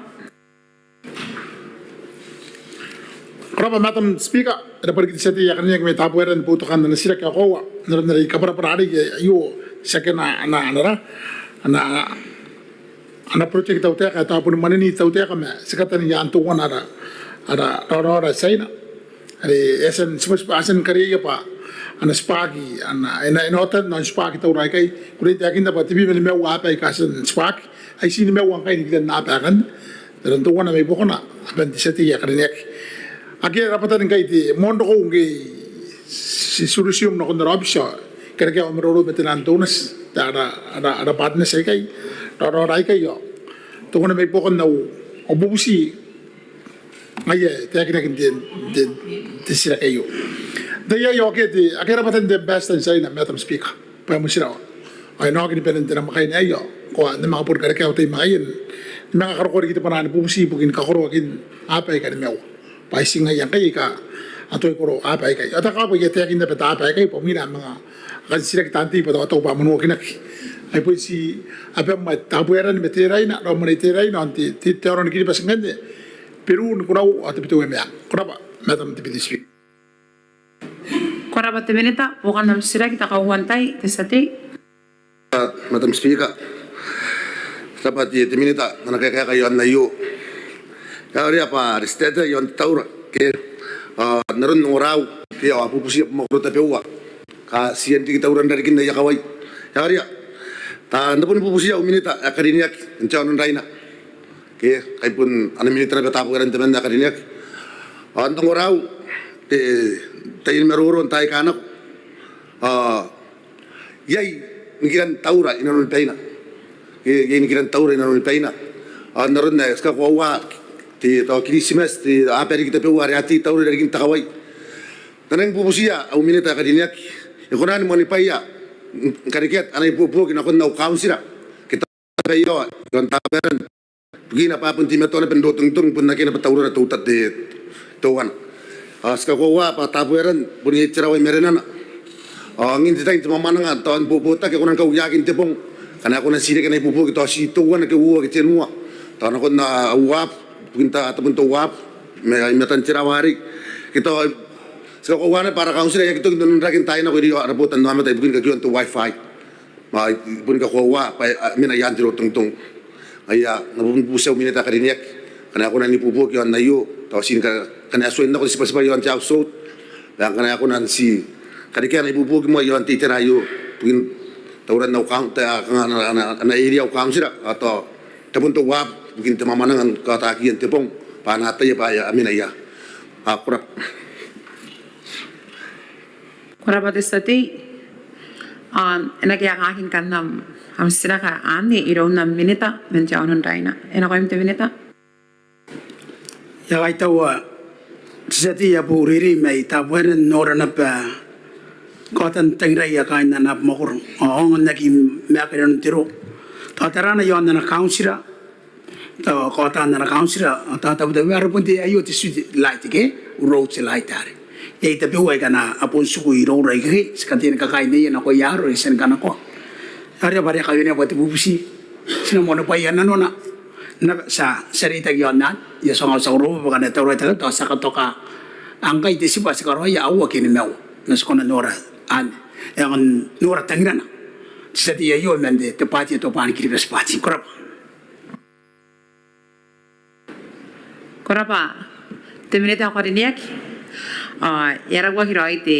Ko rabwa Madam Speaker. E rabwa riki te tia tei ae karineaki mai Tabuaeran ni boutokan ana titiraki ae koaua n aron are I kabwarabwara arei aio, tiaki ana, ana, ana, ana project te tautaeka ae tao boni mwaneni te tautaeka ma ti kataniia n teuana ara, ara raoraora Tiaina are e a tia n tibwatibwa, a tia ni kariaia bwa a na tibwaki, a na, e na, e na otan n tibwaki taura aikai. I kukurei n taekinna bwa tebwi ma nimaua aba aika a tia n tibwaki, ai tinimaua ngkai nikiran aaba akanne. N aron teuana mai buakona aban te tia tei ae karineaki. Akea rabwatan ngkai te moan rokou ngke ti, ti resume nakon ara aobiti ao I karekea au maroro ma te naan te aobiti, ara, ara, ara partners aikai, raoraora aikai ao teuana mai buakon au, au bubuti ngaia ae taekinaki n te, n te, n te titiraki aio. N tai aio akea te, akea rabwatan te ambassador n Tiaina, Madam Speaker, bwa e motirawa. Ao e na oki ni banen te namwakaina aei ao ngkoa N na manga boni karekea au tai ma ngaia ni manga karokoa riki te bwanaa ni bubuti ibukin kakoroakin aaba aika nimaua. Bwa ai ti ngaia ngkai aika a tuai koro aaba aikai. Ao te kaabwa I a taekinna bwa te aaba aikai bwa imwina a manga kan titiraki taan tei bwa tao, tao bwa a moanaki. Ai bon ti abam ae Tabuaeran ma Teraina, raom mwane i Teraina ao n te, te, te aono ni Kiribati ngkanne, Beru, Nikunau ao Tabiteuea Meang. Ko rabwa Madam Deputy Speaker. Ko rabwa te minita. Buokan am titiraki te kauoua n tai te tia tei. Madam Speaker, ko rabwa te, te minita n ana kaeka iaon aio. E a orea bwa are ti taetae iaon te taura ke, a, n aron ongoraau ke, a, bubuti abamwakoro tabeua, katian riki tauran rarikin aia kawai. Ia, ngaia. N na bon bubutiia au minita ae karineaki n te aono n Raina, ke ai bon ana minita naba Tabuaeran temanna ae karineaki. Ao n ongora au te tai ni maroro n taai aika nako, ao iai nikiran taura i nanoni baina, ke iai nikiran taura i nanoni baina. Ao n aron ae ti kakoaua te, tao Kiritimati, te aba riki tabeua are a tei taura i rarikin te kawai. N na nangi bubutiia au minita ae karineaki, e kona ni moanibwaia ni karekean ana ibuobuoki nakon au kauntira ke tao bwa iaon Tabuaeran, bukina bwa bon teimatoa naba n rotongitong, bon akea naba taurara te uta te teuana. Ao ti kakoaua bwa Tabuaeran bon iai te rawa i marenana. Ao ngin te tai n te mwamwananga tao ni bobotaki e kona ni kauaki n te bong ngkana e kona n ti reke ana ibuobuoki tao ti teuana ke uoua ke tenua, tao nakon au uabu, bukin tabon te uabu, ma i matan te rawa arei. Ke tao ti kakoaua naba bwa ara kauntira e aki toki n onrake n taai nako irouia ara botanaomata ibukini kakioan te wifi, ma I boni kakoaua bwa a mena i aan te rotongitong. Ngaia, N na bon bubutiia au minita ae karineaki ngkana e kona n ibuobuoki iaon aio, tao ti ni ka, ngkana e tuai n nako te tibwatibwa iaon te household, ao ngkana e kona n ti karekea ana ibuobuoki moa iaon te itera aio, bukin tauran au kaun, te, kanga ana, ana, ana area au kauntira, ao tao tabon te uabu, bukin te mwamwananga ni kaotakiia n te bong, bwa a na ataia bwa a mena ia. Ao ko rabwa. Ko rabwa te tia tei. Ao e na kaekaaki ngkanne am titiraki anne iroun am minita man te aono n Raina. E nakoim te minita. I a kaitaua te tia tei ae boreirei mai Tabuaeran n nora naba kaotan tangiraia kaain ana abamwakoro ao aonga n aki maeka inanon te ro. Tao tarana iaon ana kauntira, tao kaotan ana kauntira, tao Tabiteuea are bon te, aio te street light ke road light are iai tabeua aika a bon tiku iroura ikekei, ti katei ni kakaea nakoia aro aika ti a tia ni kanakoa. Are bwa are e kawenea bwa te bubuti ti na moanibwaia nanona. Naba ti a, ti a reitaki iaon anne, I a tuanga au tia koroboki bwa ngkana e tauraoi te karo tao ti a katoka ngkai te tibwa ti karaoia aua ke nimaua ma ti kona n nora anne, e aonga n nora tangirana te tia tei aio man te, te bwaati ae Tobwaan Kiribati Bwaati. Ko rabwa. Ko rabwa te minita ae karineaki. Ao e a rauaki raoi te,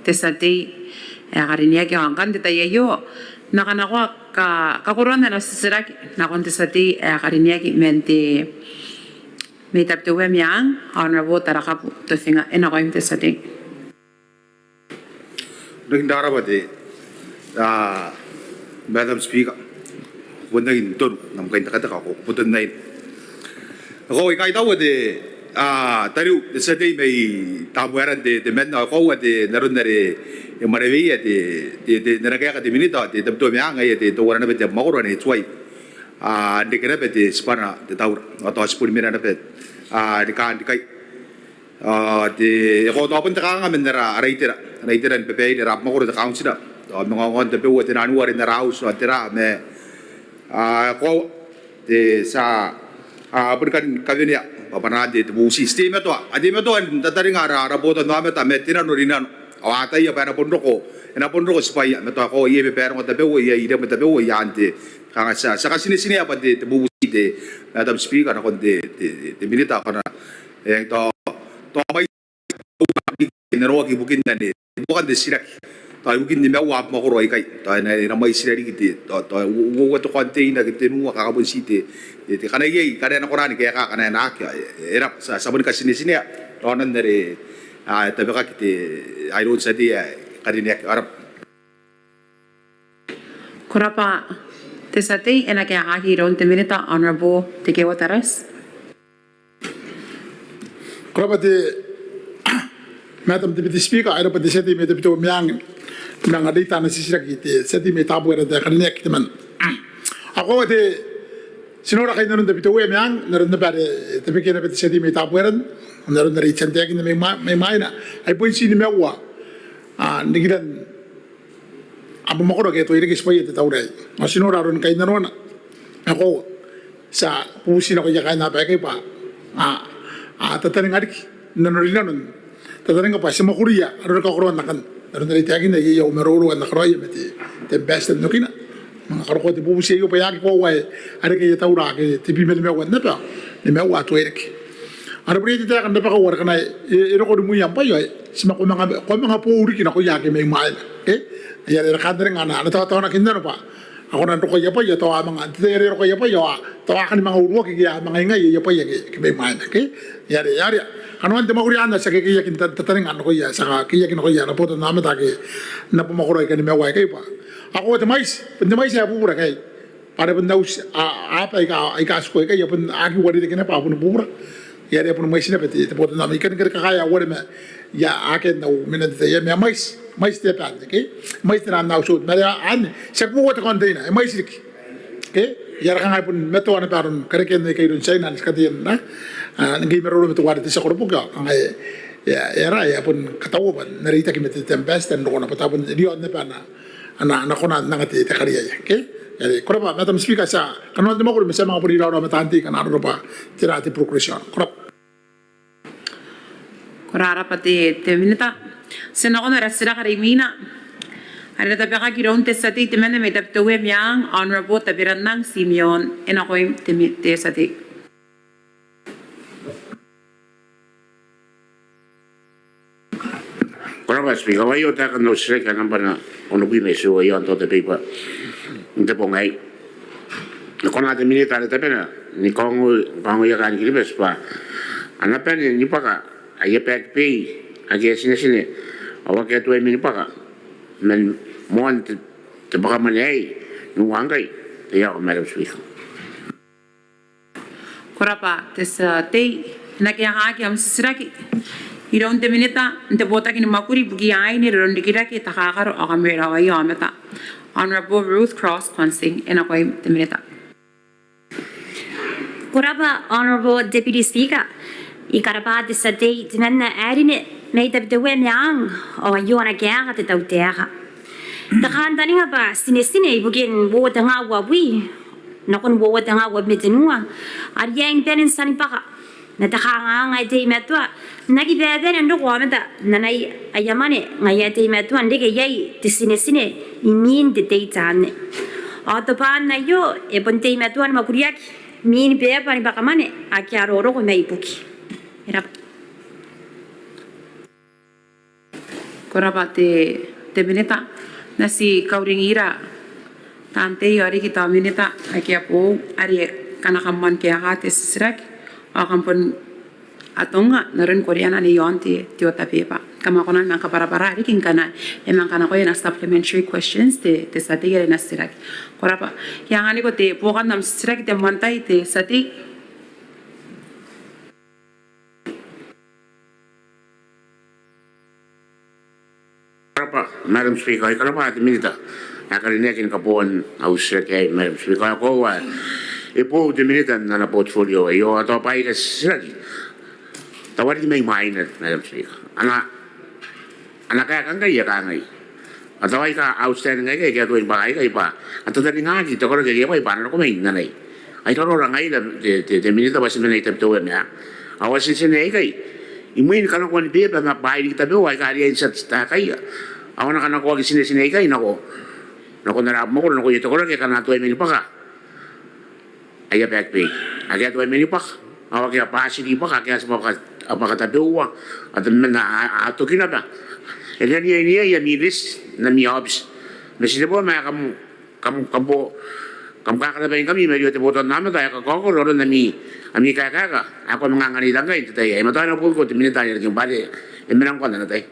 te tia tei ae karineaki, ao ngkanne n te tai aio N na kanakoa ka, kakoroan ana titiraki nakon te tia tei ae karineaki man te, mai Tabiteuea Meang, Honourable Tarakabu Tofinga. E nakoim te tia tei. Ko rangi n rabwa te, a, Madam Speaker. Ko bon rangi n toru n am kaintekateka, ko, ko boton aine. Ao I kaitaua te, a, tariu te tia tei mai Tabuaeran te, temanna, ao e koaua te, n aron are e mwaneweia te, te, te, n ana kaeka te minita, te Tabiteuea Meang ae te, teuana naba te abamwakoro ane e tuai, a, n reke naba te tibwana te taura, ao tao ti boni mena naba, a, ni kaan, ni kai Ao te, e koaua tao bon te kanganga man ara, ara itera, ara itera ni babaire ara abamwakoro te kauntira. Ao manga ongoongo tabeua te nanoa are n ara auti ao tera ma, a, e koaua te, ti a, a, boni kan kawenea bwa bwanaan te, te bubuti. Ti teimatoa, a teimatoa n tataninga ara, ara botanaomata ma te nanorinano. Ao a ataia bwa e na bon roko, e na bon roko tibwaia, ma tao e koaua iai babaire tabeua, iai iremwe tabeua i aan te, kanga ti a, ti a katinetinea bwa te, te bubuti te, Madam Speaker, nakon te, te, te minita akana e tao, tao mwaiti n aron ae ibukin anne, ibukin te titiraki. Tao ibukin nimaua abamwakoro aikai. Tao e na, e na mwaiti riki te, tao, tao uoua te container ke tenua, kanga bon ti te, te, te, ngkana iai, ngkana e na kona ni kaeka, ngkana e na aki, e, e, e raba, ti a, ti a boni katinetinea raonan are, a, e tabekaki te, ae iroun te tia tei ae karineaki. Ko rabwa. Ko rabwa te tia tei, e na kaekaaki iroun te minita, Honourable Tekeeua Tarati. Ko rabwa te Madam Deputy Speaker, ao e rabwa te tia tei mai Tabiteuea Meang, manga reita ana titiraki te tia tei mai Tabuaeran ae karineaki temanna. Ao e koaua te, ti nora kainnanon Tabiteuea Meang, n aron naba are e tabekia naba te tia tei mai Tabuaeran, n aron are I tia n taekinna mai mwa-, mai mwaina, ai bon ti nimaua, a, nikiran abamwakoro ake e tuai reke tibwaia te taura aei. Ao ti nora aron kainnanoana. E koaua, ti a bubuti nakoia kaain aba aikai bwa a, a tataninga riki n nanorinano n tataninga bwa ti mwakuria aron kakoroan akanne. N aron are I taekinna, iai au maroro ae N na karaoia ma te, te ambassador n okina. Manga karokoa te bubuti aio bwa e aki koaua ae a reke aia taura ake tebwi ma nimaua naba, nimaua a tuai reke. Are bon te taeka n rabakau are ngkana e roko rimwi am bwai ao ti ma ko manga, ko manga boou riki nakoia ake mai mwaina, ke? Ai are ara kantaninga ana, ana taotaonakinnano bwa a kona n roko aia bwai ao tao a manga, n te tai are e roko aia bwai ao tao a kani manga uruaki ke a manga ingainga aia bwai ake, ake mai mwaina, ke? Ai are, ai are kanoan te mwakuri anne ti a kekeiaki n tataninga nakoia, ti a kekeiaki nakoia ana botannaomata ake n abamwakoro aika nimaua aikai bwa a koaua te mwaiti, bon te mwaiti ae bubura ngkai. Bwa are bon auti, a, aba aika, aika a tiku aikai a bon aki uarereke naba, a boni bubura. Ai are a boni mwaiti naba te, te botannaomata. I kan kakaea au waremwe, ia, akea n au mena n te tai aei, ma e mwaiti, mwaiti te aba anne, ke? Mwaiti te naan household. Ma are anne, ti aki uoua te container, e mwaiti riki, ke? Ai ara kangai bon matoa naba aron karekean aikai iroun Tiaina, ni katean, a, ngke I maroro ma teuare te tia koroboki, kangai, ia, ia, ara, ia, bon kataua bwa N na reitaki ma te, te ambassador n rokona bwa tao bon riaon naba ana, ana, ana kona n anga te, te kariaia, ke? Ai ko rabwa Madam Speaker, ti a kanoan te mwakuri ma ti a manga boni raorao ma taan tei ngkana arona bwa tera te progression. Ko rabwa. Ko rabwa te, te minita. Ti a nakon ara titiraki are imwina are e na tabekaki iroun te tia tei temanna mai Tabiteuea Meang, Honourable Taberannang Timeon. E nakoim te mi-, te tia tei. Ko rabwa Speaker, ao aio taekan au titiraki ae nambwa onobwi ma itiua iaon te order paper n te bong aei. E kona te minita are tabena ni kaongo, kaongoia kaain Kiribati bwa a na bane ni bwaka aia back pay ake a tinetine ao ake a tuai mani bwaka man moan te, te bwakamwane aei n uaa ngkai? Te iango, Madam Speaker. Ko rabwa te tia tei. E na kaekaaki am titiraki iroun te minita n te botaki ni mwakuri ibukia aine, roronrikirake, takakaro ao kamweraoia aomata, Honourable Ruth Cross Kwansing. E nakoim te minita. Ko rabwa Honourable Deputy Speaker. I karabwa te tia tei temanna ae rine mai Tabiteuea Meang, ao aio ana kaeka te tautaeka. Te kantaninga bwa tinetine ibukin uoua tenga uabwi nakon uoua tenga uabwi ma tenua a riai ni bane n tia ni bwaka, ma te kangaanga ae teimatoa n aki bebane n roko aomata n anai aia mwane ngaia e teimatoa n reke iai te tinetine imwin te date anne. Ao tobwaan aio e bon teimatoa ni mwakuriaki mwin beba ni bwakamwane ake a roroko mai buki. E rabwa. Ko rabwa te, te minita. N na ti kauringira taan tei ao riki tao minita ake a boou are kam na moan kaeka te titiraki ao kam bon atongnga n aron koreana iaon te, te order paper. Kam a kona ni manga kabwarabwara riki ngkana e manga kanakoa ana supplementary questions te, te tia tei are e na titiraki. Ko rabwa. I anganiko te buokan am titiraki te moan tai, te tia tei. Ko rabwa Madam Speaker, I karabwa te minita ae karineaki ni kaboan au titiraki aei, Madam Speaker. Ao e koaua ae e boou te minita n ana portfolio aio, ao tao bwaai aika ti titiraki tao a riki mai mwaina, Madam Speaker. Ana, ana kaeka ngkai e kangai, a tao aika outstanding aikai ake a tuai ni bwaka aikai bwa a tataningaki te koraki ake a bwai bwa a na nako mai n anai. Ai raroa ngaira te, te, te minita bwa ti mena i Tabiteuea Meang ao a tinetine aikai imwin kanakoan beba ma bwaai riki tabeua aika a riai n tia taekaia. Ao a na kanakoaki tinetine aikai nako, nakon ara abamwakoro nakoia te koraki akana a tuai mani bwaka aia back pay, ake a tuai mani bwaka ao ake a bwati ni bwaka, ake a tibwa bwaka, a bwaka tabeua, a tabeman a, a toki naba. E riai n iai ami list n ami aobiti ma ti tebo ma kam, kam, kam bo, kam kakarabwaingkami mairoun te botannaomata ae kakaokoro aron ami, ami kaekaeka ae ko a manga anganira ngkai n te tai aei. Ma tao e na buokiko te minita are e reke bwa are e mena ngkoa n ana tai.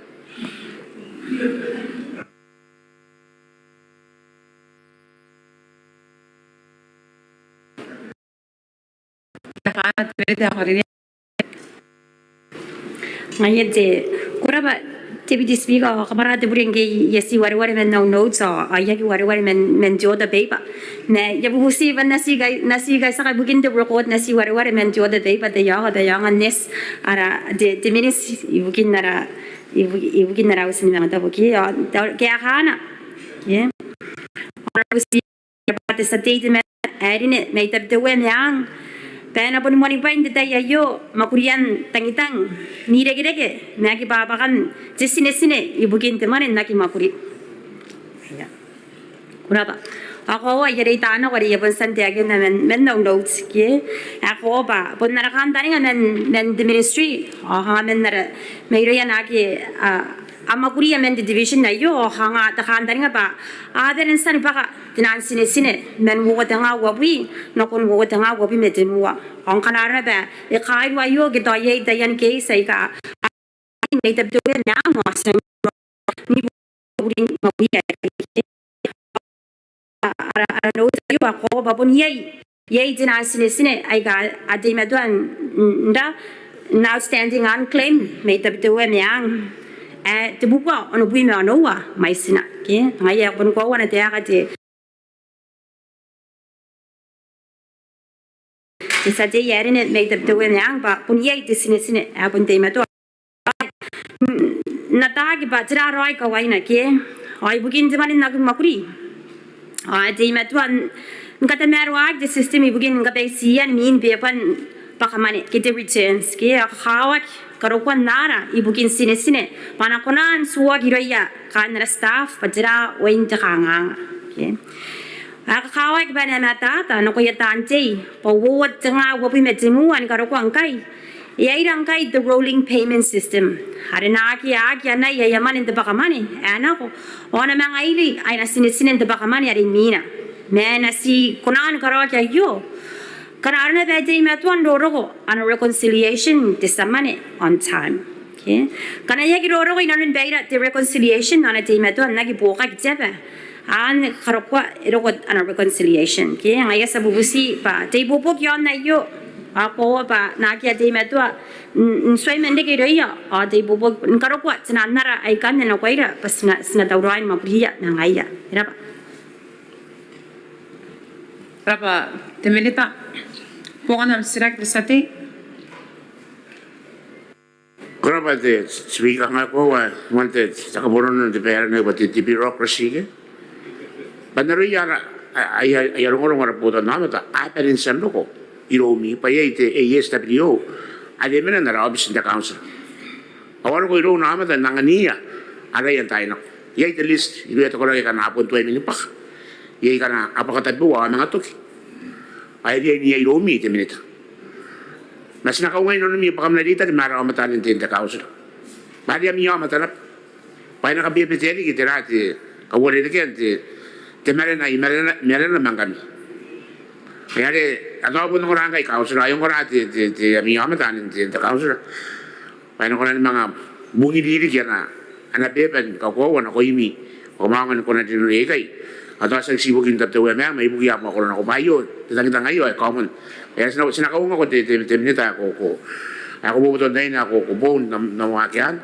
Ngaia te, ko rabwa Deputy Speaker, ao kabwara te bure ngke I a ti wareware man au notes ao I aki wareware man, man te order paper. Ma I a bubuti bwa N na ti kai, N na ti kaitiaka ibukin te record, N na ti wareware man te order paper, te iango, te iango n eti ara te, te minutes ibukin ara, ibu-, ibukin ara auti ni manga tabuki ao te, kaekaana. Ia. Ara auti, te tia tei temanna ae rine mai Tabiteuea Meang bwa e na boni moanibwai n te tai aio mwakurian tangitang n irekereke ma aki bwabwakan te tinetine ibukin te mwane n aki mwakuri. Ia. Ko rabwa. Ao koaua I a reita nako are I a bon tia n taekinna man, man au note ke. Ao koaua bwa bon ara kantaninga man, man te ministry ao kanga man ara mairouia naake a, a mwakuria man te division aio ao kanga te kantaninga bwa a bane n tia ni bwaka te nang tinetine man uoua te nga uabwi nakon uoua te nga uabwi ma tenua. Ao ngkana arona bwa e kairua aio ke tao iai taian case aika a, mai Tabiteuea Meang ao ti nang ni buburin mwakuria ara, ara note aio ao koaua bwa bon iai, iai te nang tinetine aika a teimatoa n, n, n ra, n outstanding unclaimed mai Tabiteuea Meang ae tebubua onobwi ma onoua mwaitina ke. Ngaia ae bon koaua ana taeka te, te tia tei ae rine mai Tabiteuea Meang bwa bon iai te tinetine ae bon teimatoa n ataaki bwa tera raoi kawaina ke. Ao ibukin te mwane n aki mwakuri ao e teimatoa n, n katamaroaaki te system ibukin kabaitian mwin beeban bwakamwane ke te returns ke. Ao kakawaki karokoan ara ibukin tinetine bwa a na kona n tuoaki irouia kaain ara staff bwa tera wain te kanganga ke. Ao kakawaki bwa e na matata nakoia taan tei bwa uoua te nga uabwi ma tenua ni karokoa ngkai e a ira ngkai te rolling payment system are naake a aki anai aia mwane n te bwakamwane ae nako ao a na manga iri aia tinetine n te bwakamwane are imwina. Ma e na ti kona ni karaoaki aio ngkana arona bwa e teimatoa n roroko ana reconciliation te tia mwane on time ke. Ngkana e aki roroko inanon baira te reconciliation ao e na teimatoa n aki buokaki te aba ao ni karokoa e roko ana reconciliation ke. Ngaia ti a bubuti bwa te ibuobuoki iaon aio ao koaua bwa naake a teimatoa n, n tuai man reke irouia ao te ibuobuoki ni karokoa te nang ara aikanne nakoira bwa ti na, ti na tauraoi ni mwakuria ma ngaia. E raba. Raba te minita. Buokan am titiraki te tia tei. Ko rabwa te Speaker, ngai koaua I moan te, te kabonganaan te baere naba te, te bureaucracy ke. Bwa n aroia ara, aia, aia rongorongo ara botanaomata a bane n tia n roko iroumi bwa iai te A S W O are e mena n ara aobiti n te council. Ao a roko irouna aomata n anganiia araia n taai nako. Iai te list irouia te koraki akana a bon tuai mani bwaka. Iai akana a bwaka tabeua ao a manga toki. Ao e riai n iai iroumi te minita. Ma ti na kaungai nanomi bwa kam na reitaki ma ara aomata anne n te, n te council. Ma are ami aomata naba. Bwa e na kabebetea riki tera te kauarerekean te, te marena, i marena, marena ma ngkami. Ai are a tao bon ongora ngkai council, ai ongora te, te, te ami aomata anne n te, n te council. Bwa e na kona ni manga bungiri riki ana, ana beeba ni kakoaua nakoimi. Ao kam aonga ni kona n rinanoia ikai. Ao tao tiaki tii ibukin Tabiteuea Meang ma ibukia mwakoro nako bwa aio te tangitang aio ae common. Ae ti na, ti na kaungako te, te, te minita ae ko, ko, ae ko boboto n raina ae ko, ko boou n am, n am waaki anne.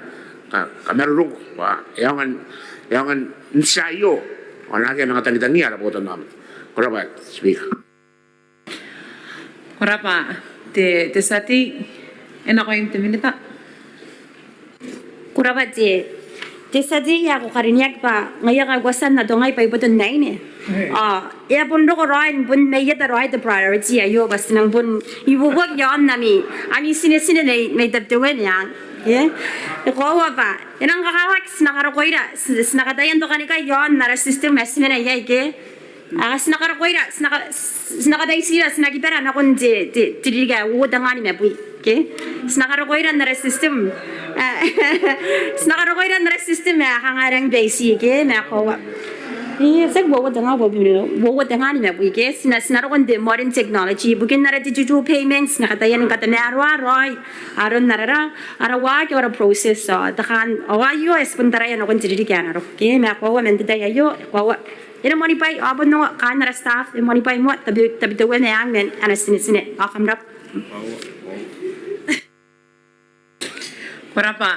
Ka, kamarurung bwa e aonga n, e aonga n tia aio. Ao naake a manga tangitangiia ara botanaomata. Ko rabwa Speaker. Ko rabwa te, te tia tei, e nakoim te minita. Ko rabwa te, te tia tei ae ko karineaki bwa ngaia ngkai ko a tia n atongai bwa I boton aine. Ao e a bon roko raoi, bon maiata raoi te priority aio bwa ti nang bon ibuobuoki iaon ami, ami tinetine mai, mai Tabiteuea Meang. E, e koaua bwa e nang kakawaki ti na karokoira, ti, ti na kataia n tokanikai iaon ara system ae ti mena iai ke. Ao ti na karokoira, ti na ka, ti na kabaitiira, ti na kibara nakon te, te, te ririki ae uoua te nga nimabwi ke. Ti na karokoira n ara system. Ae, ti na karokoira n ara system ae kanga e rangi n baiti ke, ma e koaua. E, tiaki uoua te nga, uoua, uoua te nga nimabwi ke. Ti na, ti na roko n te modern technology ibukin ara digital payments, ti na kataia ni katamaroa raoi aron ara, ara waaki, ara process, ao te kan, ao aio e tibwa bon taraia nakon te ririki ae na roko ke, ma e koaua man te tai aio, e koaua. E na moanibwai, ao bon ongo kaain ara staff, e moanibwai moa, Tabi, Tabiteuea Meang man ana tinetine. Ao kam rabwa. Ko rabwa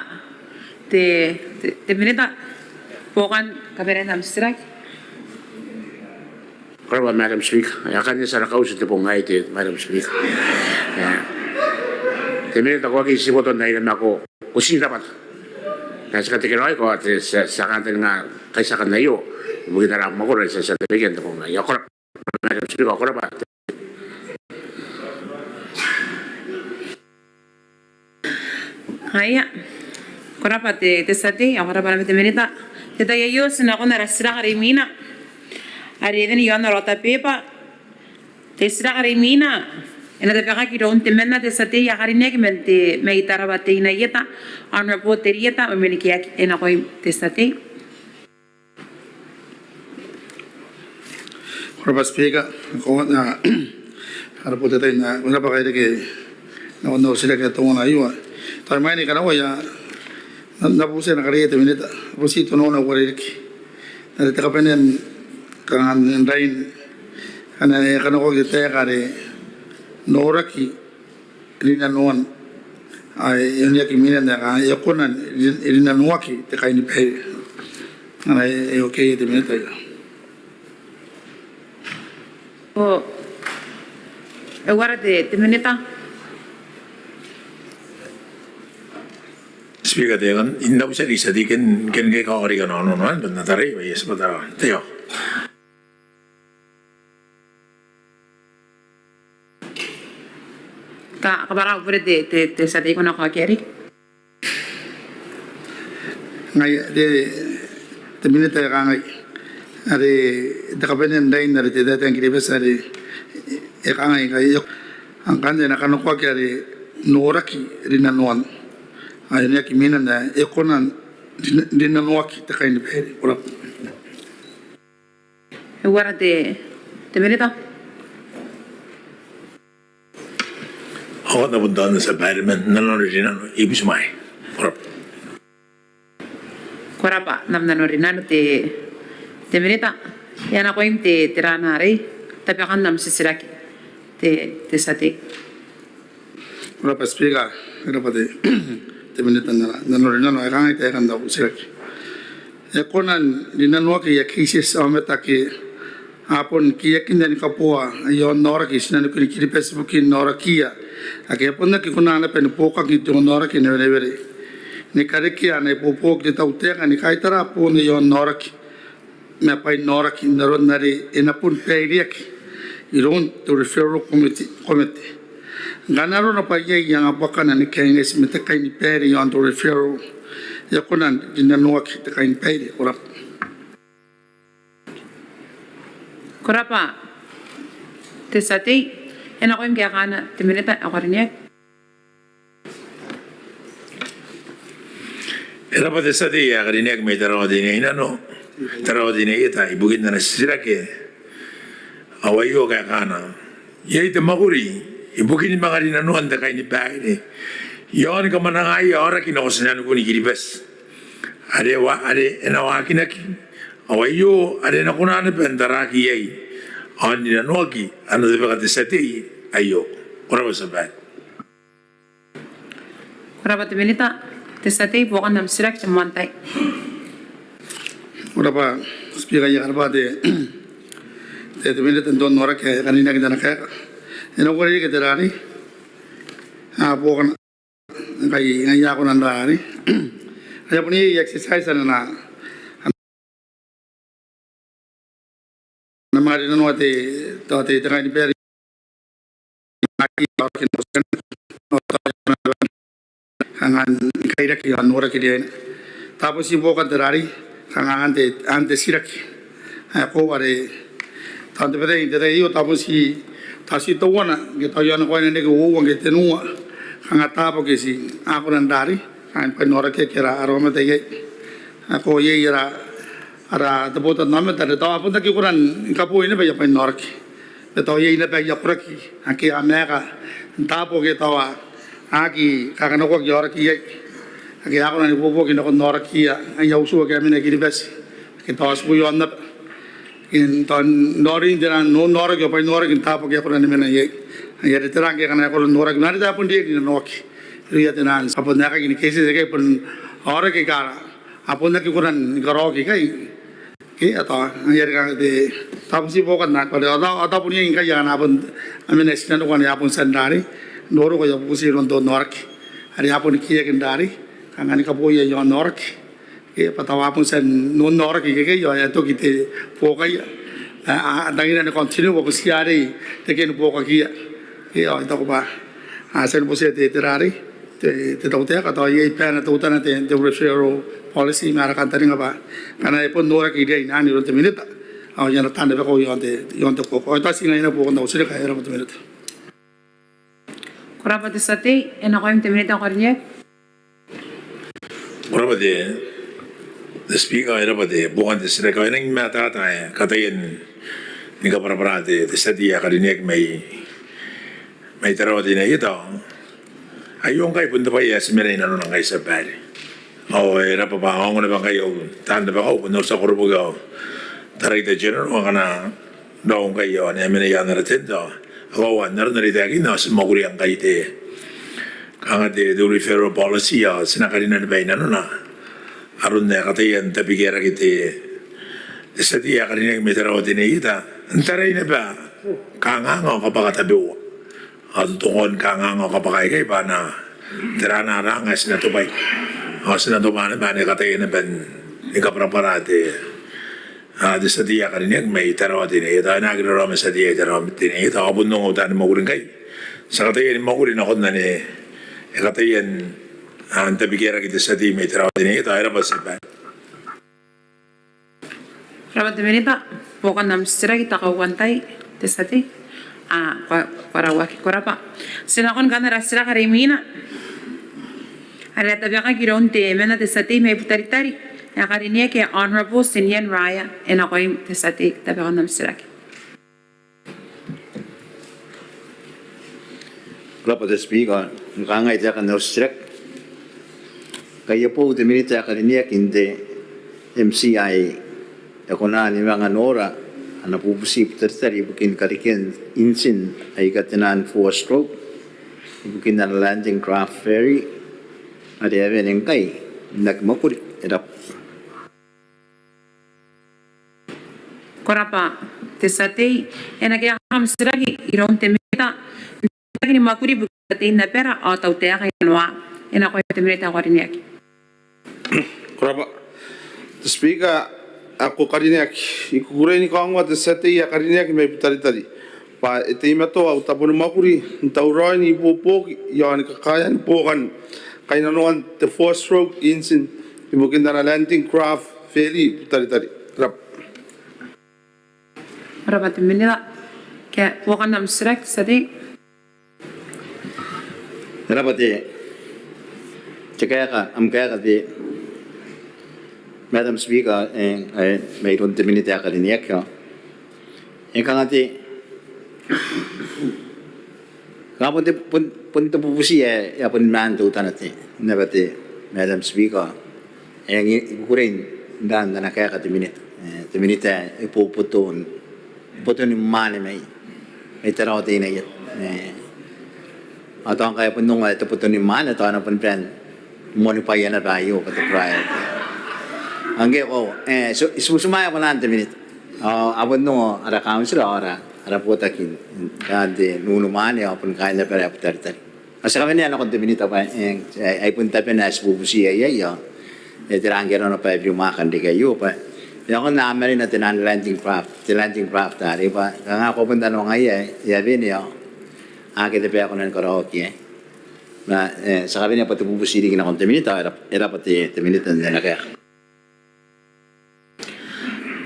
te, te, te minita. Buokan kabanean am titiraki. Ko rabwa Madam Speaker. E a kan eti ara kauti n te bong aei te Madam Speaker. Te minita, ko aki tii boton aine ma ko, ko tii rabwata. Ti a tekeraoi, ko a tia, tia kantaninga kaitiakan aio ibukin ara mwakoro ae ti a tia n tabekia n te bong aei. Ko rabwa Madam Speaker, ko rabwa. Aia, ko rabwa te, te tia tei, ao ko rabwa naba te minita. Te tai aio ti nakon ara titiraki are imwina. are e wene iaon ara order paper. Te titiraki are imwina e na tabekaki iroun temanna te tia tei ae karineaki man te, mai Tarawa Teinainano, Honourable Terieta Mamenekeaki, e nakoim te tia tei. Ko rabwa Speaker, ko na, ara botanaomata, ko rabwa kairake nakon au titiraki ae teuana aio. Tao imwain ae I kanakoa, I a na, na bubuti nakoia te Minita, bubuti teuana uarereke. Are te kabanean kanga n rain, kanga e kanakoaki te taeka are noraki rinanoan, ae e oneaki mwinan ae kanga e kona n ri-, rinanoaki te kainibaire. Ana e, e okay te Minita ia. Ko, e uara te, te Minita? Speaker, te kan, I na bubuti te tia tei, kan, kan ke kaori kanoan, no, no, no, na tarai, ba, yes, ba, tara, te, io. Ka, kabwara au bure te, te, te tia tei ko na kaokia riki. Ngaia, te, te Minita e kangai. Are, te kabanean rain are te taetae ni Kiribati are, e kangai, ngaia, ngkanne e na kanakoaki are noraki rinanoan. Ae e oneaki mwinan ae e kona n rin-, rinanoaki te kainibaire. Ko rabwa. E uara te, te Minita? Ao ko na bon taona tia baire man nanora rinano, I bubuti mai. Ko rabwa. Ko rabwa n am nanora rinano te, te Minita. E a nakoim te, te rana arei, tabekan am titiraki te, te tia tei. Ko rabwa Speaker, ko rabwa te, te Minita n ara, nanora rinano, e kangai taekan au titiraki. E kona n rinanoaki aia cases aomata ake a bon keiakinna ni kaboa aia onnaoraki i tinanikun Kiribati ibukin aorakiia ake a bon aki kona naba ni buokaki n te onnaoraki ae wenewene, ni karekea ana ibuobuoki te tautaeka ni kaitara boon aia onnaoraki ma bwain aoraki n aron are e na bon baireaki iroun te Referral Committee, Committee. Ngkana arona bwa iai anga buakana ni kaineti ma te kainibaire iaon te referral, e kona n rinanoaki te kainibaire? Ko rabwa. Ko rabwa te tia tei, e nakoim kaekaana te Minita ae karineaki. E rabwa te tia tei ae karineaki mai Tarawa Teinainano, Tarawa Teinainano, ibukin ana titiraki. Ao aio kaekaana. Iai te mwakuri ibukin manga rinanoan te kainibaire iaon kamwanangaia aoraki nako tinanikun Kiribati are wa-, are e na waakinaki. Ao aio are e na kona naba n taraaki iai ao n rinanoaki, ana tabeka te tia tei aio. Ko rabwa tia babaire. Ko rabwa te Minita. Te tia tei, buokan am titiraki te moan tai. Ko rabwa Speaker, I a karabwa te, te, te Minita n te onnaoraki ae karineaki n ana kaeka. E na uarereke te rari. A buokana. Ngkai, ngkai a kona n rari. Ai a bon iai exercise ana, ana manga rinanoa te, tao te, te kainibaire. Kanga ni kairaki aia noraki riaina. Tao bon ti buokan te rari, kanga angan te, angan te titiraki. Ae ko are, tao n te bwai aei, n te tai aio, tao bon ti, tao ti teuana, ke tao iaon koaua n reke uoua ke tenua, kanga taabo ake ti a kona n rari, kanga ni bwain aoraki ake ara, ara aomata iai. Ae ko iai ara, ara te botanaomata are tao a bon aki kona ni kaboi naba aia bwain aoraki. Ma tao iai naba aia koraki ake a maeka n taabo ake tao a aki kakanakoaki aoraki iai. Ake a kona n ibuobuoki nakon aorakiia aia utu ake a mena i Kiribati. Ake tao a tiku iaon aba. Ake tao n norin te ran, n onnaoraki ao bwain aoraki n taabo ake a kona ni mena iai. Ai are te ran ake a kona ni koro n noraki. Ma are tao a bon riai n rinanoaki irouia te ran. A bon aekakin cases aikai bon aoraki aika a bon aki kona ni karaoaki ikai. Ke, a tao, ai are kanga te, tao bon ti buokan nako are, a tao, a tao bon iai ngkai a na bon, a mena i tinaniku ane a bon tia n rari, n roroko aia bubuti iroun te onnaoraki. Are a bon keiaki n rari, kanga ni kaboia aia onnaoraki. Ke, bwa tao a bon tia n onnaoraki ikekei, ao e a toki te buokaia. A, a, a tangira ni continue, bwa bon ti arei, te keni buokakiia. Ke, ao, I taku bwa, a tia ni bubutia te, te rari. Te, te tautaeka, tao iai baena teutana te, te referral policy, ma ara kantaninga bwa ngkana e bon noraki riaina anne iroun te Minita, ao iai naba taan rabakau iaon te, iaon te kuakua. Ao I taku ti ngaia naba buokan au titiraki, e rab'a te Minita. Ko rab'a te tia tei, e nakoim te Minita ae karineaki. Ko rab'a te, te Speaker, e rab'a te buokan te titiraki. Ao e rangi ni matata ae kataia ni kabwarabwara te, te tia tei ae karineaki mai, mai Tarawa Teinainano. Aio ngkai bon te bwai ae ti mena inanona ngkai, Tia Babaire. Ao e rab'a bwa a ongo naba ngkai au taan rabakau, bon au tia koroboki ao Director General, ngkana raou ngkai ao ane a mena i aan ara tent, ao koaua n aron are I taekinna ao ti mwakuria ngkai te, kanga te, te referral policy ao ti na karina naba inanona aron ae kataia n tabekaki te, te tia tei ae karineaki mai Tarawa Teinainano n tarai naba kanganga ao kabwaka tabeua. Ao totokoan kanganga ao kabwaka aikai bwa a na tera ana anga ae ti na tobwai. Ao ti na tobwa naba ane kataia naba ni kabwarabwara te, a, te tia tei ae karineaki mai Tarawa Teinainano. E na aki raraoma tia tei ae Tarawa Teinainano. Ao bon ongo au taani mwakuri ngkai, ti a kataia ni mwakuri nakon ane e kataia n, a, n tabekaki te tia tei mai Tarawa Teinainano. E rab'a, Tia Babaire. Ko rab'a te Minita, buokan am titiraki, te kauoua n tai, te tia tei. A, ko, ko rauaki, ko rab'a. Ti nakon kanoan ara titiraki are imwina, are e tabekaki iroun te membwa te tia tei mai Butaritari ae karineaki, Honourable Tinian Reiher, e nakoim te tia tei, tabekan am titiraki. Ko rab'a te Speaker, ni kangai taekan au titiraki. Ngkai e boou te Minita ae karineaki n te M C I e kona ni manga nora ana bubuti Butaritari ibukin karekean intin aika tenaan four stroke ibukin ana landing craft ferry are e a wene ngkai n aki mwakuri. E rab'a. Ko rab'a te tia tei, e na kaekaaki am titiraki iroun te Minita n te Botaki ni Mwakuri ibukin Katein Abara ao Tautaeka Inanoa. E nakoim te Minita ae karineaki. Ko rab'a te Speaker ae karineaki. I kukurei ni kaongoa te tia tei ae karineaki mai Butaritari bwa e teimatoa au tabo ni mwakuri n tauraoi n ibuobuoki iaon kakaean buokan kainnanoan te four stroke intin ibukin ana landing craft ferry Butaritari. Ko rab'a. Ko rab'a te Minita. Ke buokan am titiraki, tia tei? E rab'a te, te kaeka, am kaeka te Madam Speaker, e, e, mairoun te Minita ae karineaki. E kanga te, kanga bon te, bon, bon te bubuti ae, ae bon maan teutana te, naba te Madam Speaker. E, I kukurei n anga ana kaeka te Minita. E, te Minita e boboto n, boto ni mwaane mai, mai Tarawa Teinainano. E, ao tao ngkai e bon ongo ae te boto ni mwaane, tao e na bon bane ni moanibwaia naba aio bwa te priority. Ao ngke ko, e, ti, ti butimwaea kona n te Minita. Ao a bon ongo ara kauntira ao ara, ara botaki n, n te nunumwaane ao bon kaain abara ae Butaritari. Ao ti a kawenea nakon te Minita bwa, e, e, ai bon tabena ae ti bubuti iai, iai, ao e tera ngke arona bwa e birimwaaka n reke aio bwa e a kona n marina tenaan landing craft, te landing craft arei bwa kanga ko bon tanoangaia, e a wene ao akea te bwai ae kona ni karaoaki iai. Ma, e, ti a kawenea bwa te bubuti riki nakon te Minita. E rab'a, e rab'a te, te Minita n ana kaeka.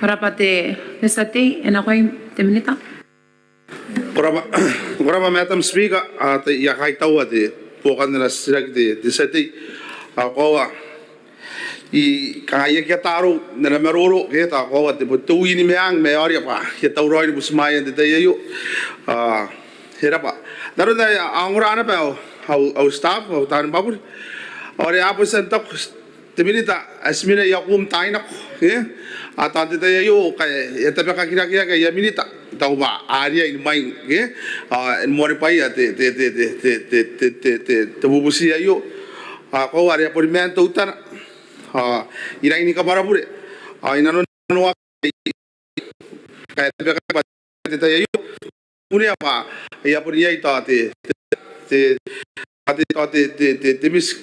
Ko rab'a te, te tia tei, e nakoim te Minita. Ko rab'a, ko rab'a Madam Speaker, ao te, I a kaitaua te buokan ana titiraki te, te tia tei. Ao koaua, I kanga I aki ata arou n ana maroro, ke tao koaua te, bon te ui ni meang ma e aoria bwa I a tauraoi ni butimwaea n te tai aio. Ao e rab'a. N aron ae a ongora naba au, au, au staff, au taani mwakuri, ao are a bon tia n taku te Minita ae ti mena i akuum taai nako, e? Ao tao n te tai aio ngkai e a tabekakirakeaki aia Minita, tao bwa a riai ni mwaing, e? Ao ni moanibwaia te, te, te bubuti aio. Ao koaua are a boni maan teutana. Ao I rangi ni kabwarabure. Ao I nanona ngkai e tabekaki bwa te tai aio, unea bwa e a bon iai tao te, te, te, te, tao te, te, te, te mis-,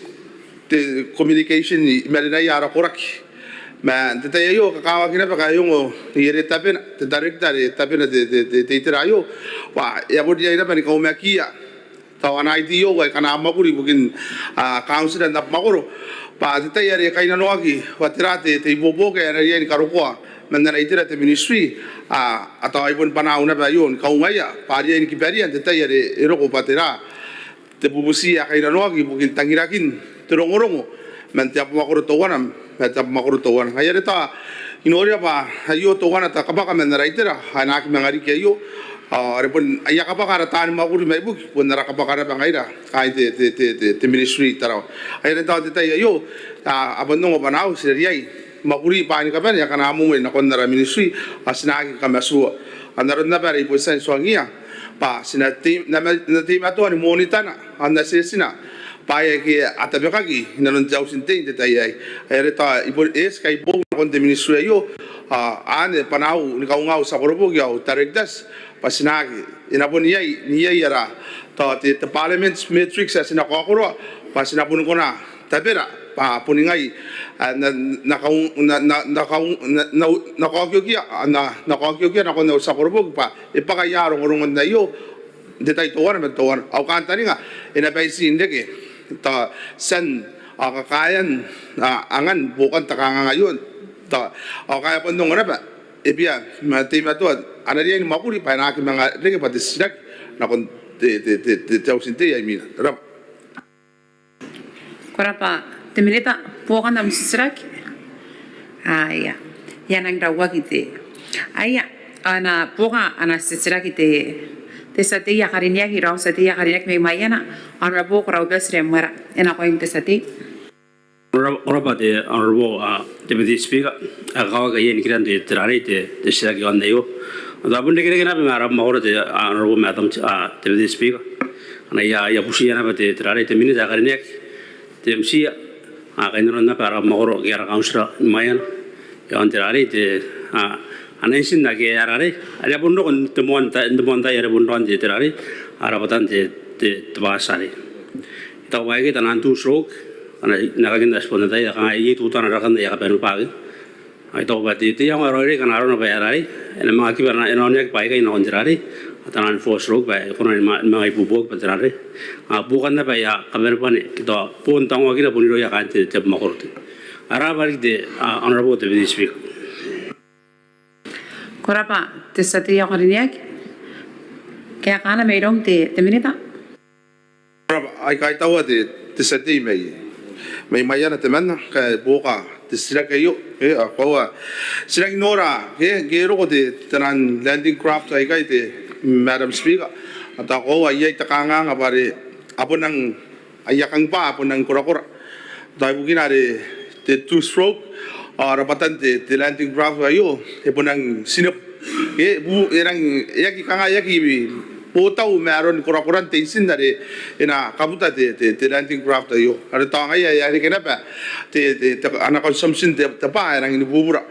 te communication i marenaia ara koraki. Ma n te tai aio, kakawaki naba ngkai e ongo are tabena, te director are tabena te, te, te, te itera aio, bwa e a bon iai naba ni kaumakiia tao ana I T O aika a mwakuri ibukin, a, kauntira n abamwakoro, bwa te tai are e kainnanoaki bwa tera te, te ibuobuoki ae e na riai ni karokoa man ana itera te ministry, a, a tao ai bon banau naba aio ni kaungaia bwa a riai ni kibaria n te tai are e roko bwa tera te bubuti ae kainnanoaki ibukin tangirakin te rongorongo man te abamwakoro teuana ma te abamwakoro teuana. Ngaia are tao I noria bwa aio teuana te kabwaka man ara itera ae na aki manga riki aio, ao are bon aia kabwaka ara taani mwakuri mai buki bon ara kabwaka naba ngaira kaain te, te, te, te, te ministry i Tarawa. Ngaia are tao n te tai aio, a, a bon ongo banau ti na riai ni mwakuri bwaai ni kabane akana momoe nakon ara ministry, ao ti na aki kamatoa. Ao n aron naba are I bon tia n tuangiia bwa ti na tei, na ma, na teimatoa ni monitana ao n assessina bwaai ake a tabekaki inanon te Auti n Tei n te tai aei. Ngaia are tao I bon eti kaibou nakon te ministry aio, ao anne banau ni kaunga au tia koroboki ao directors bwa ti na aki, e na bon iai, n iai ara, tao te, te parliament matrix ae ti na kaokoroa bwa ti na boni kona n tabera bwa boni ngai, a, na, na kaung, na, na, na kaung, na, na, na kaokiokia, a, na, na kaokiokia nakon au tia koroboki bwa e bwaka ia rongorongon aio n te tai teuana ma teuana. Au kantaninga e na baiti n reke tao tian, a, kakaean, a, angan buokan te kanganga aio, tao, ao ngkai e bon ongo naba, e bia ma teimatoa, a na riai ni mwakuri bwa e na aki manga reke bwa te titiraki nakon te, te, te, te, te Auti n Tei ae imwina. Ko rabwa. Ko rabwa te minita, buokan am titiraki? Aia, I a nang rauaki te, aia, a na buoka ana titiraki te, te tia tei ae karineaki, raou tia tei ae karineaki mai Maiana, Honourable Koraubati Remuera, e nakoim te tia tei. Ko rabwa, ko rabwa te Honourable, a, Deputy Speaker, ae kakawaki ae I a nikiran te, te rarei te, te titiraki aio. Ao tao bon irekereke naba ma ara mwakoro te, a, Honourable Madam, a, Deputy Speaker. Ana ia, ia butia naba te, te rarei te minita ae karineaki, te M C, a, kainnanoan naba ara mwakoro ke ara kauntira ni Maiana. Iaon te rarei te, a, ana intin ake a rarei are a bon roko n te moan tai, n te moan tai are bon raon te, te rarei, a, rabwatan te, te, te bwati arei. I taku bwa aikai taian two stroke, ana, n aekakin ara tibwanga n tai, a kangai iai teutana rakan aia kabanea bwa aikai. I taku bwa te, te iango ae raoiroi ngkana arona bwa e a rarei, e na manga kiba, e na oneaki bwa aikai nakon te rarei, a taian four stroke bwa e kona ni ma, ni manga ibuobuoki bwa te rarei. A, buokan naba aia kabanebane, ke tao bon tangoakina bon irouia kaain te, te abamwakoro. Ko rabwa riki te, a, Honourable Deputy Speaker. Ko rabwa te tia tei ae karineaki. Kaekaana mairoun te, te minita. Ko rabwa, I kaitaua te, te tia tei mai, mai Maiana temanna, kae buoka te titiraki aio, e, a, koaua ti rangi n nora, e, ngke e roko te, taian landing craft aikai te, Madam Speaker. Ao tao koaua iai te kanganga bwa are a bon nang, aia kangibwaa a bon nang korakora. Tao ibukina are te two stroke, ao rabwatan te, te landing craft aio, e bon nang tinebu. E, bu, e nang, e aki kanga, e aki botau ma aron korakoran te intin are e na kabuta te, te, te landing craft aio. Are tao ngaia e a reke naba te, te, te, ana consumption te, te bwaa e rangi ni bubura.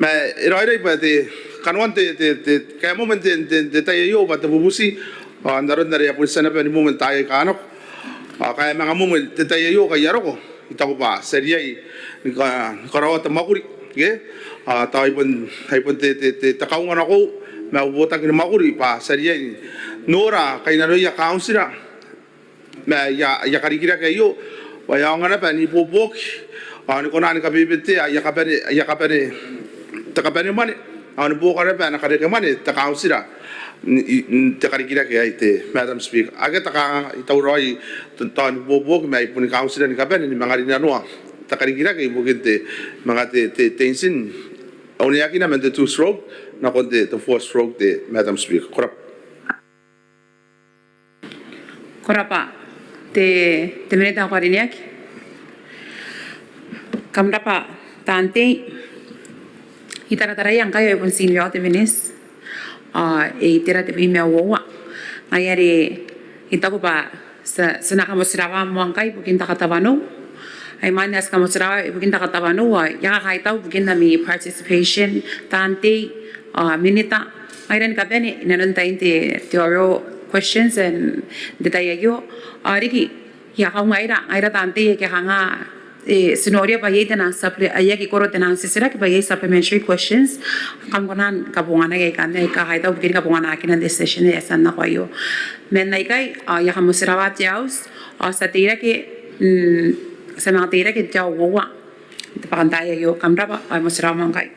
Ma e raoiroi bwa te, kanoan te, te, te, kaimoa man te, te, te tai aio bwa te bubuti, ao n aron are a bon tia naba ni moa man taai aika nako. Ao ngkai a manga moa man te tai aio ngkai a roko, I taku bwa ti a riai ni ka, ni karaoa te mwakuri, ke? A, tao ai bon, ai bon te, te, te, te kaunga nakoiu ma au botaki ni mwakuri bwa ti a riai n nora kainnanoia kauntira ma aia, aia karikirake aio bwa e aonga naba n ibuobuoki ao ni kona ni kabebetea aia kabane, aia kabane, te kabanemwane, ao ni buoka naba ana karekemwane te kauntira n, n te karikirake aei te Madam Speaker. Akea te kanganga, I tauraoi tao n ibuobuoki ma ai boni kauntira ni kabane ni manga rinanoa te karikirake ibukin te manga te, te, te intin oneakina man te two stroke nakon te, te four stroke te Madam Speaker. Ko rabwa. Ko rabwa te, te minita ae karineaki. Kam rabwa taan tei. I tarataraia ngkai e bon tii nako te minita, ao e itera tebwi ma uoua. Ngaia are I taku bwa ti a, ti na kamotirawa moa ngkai ibukin te katawanou. Ai mwaane ae ti kamotirawa ibukin te katawanou, ao I a kakaitau ibukin ami participation taan tei, ao minita. Ngaira ni kabane inanon tain te, te oral questions n te tai aio. Ao riki I a kaungaira, ngaira taan tei ake kanga, e, ti noria bwa iai taian supple, a, I aki koro taian titiraki bwa iai supplementary questions. Kam kona ni kabongana iai, kam na kakaitau ibukin kabonganaakinan te session ae e a tia n nako aio. Man aikai, ao I a kamotirawa te auti, ao ti a teirake, mm, ti a manga teirake n te aoa uoua n te bwakantaai aio. Kam rabwa, ao motirawa moa ngkai.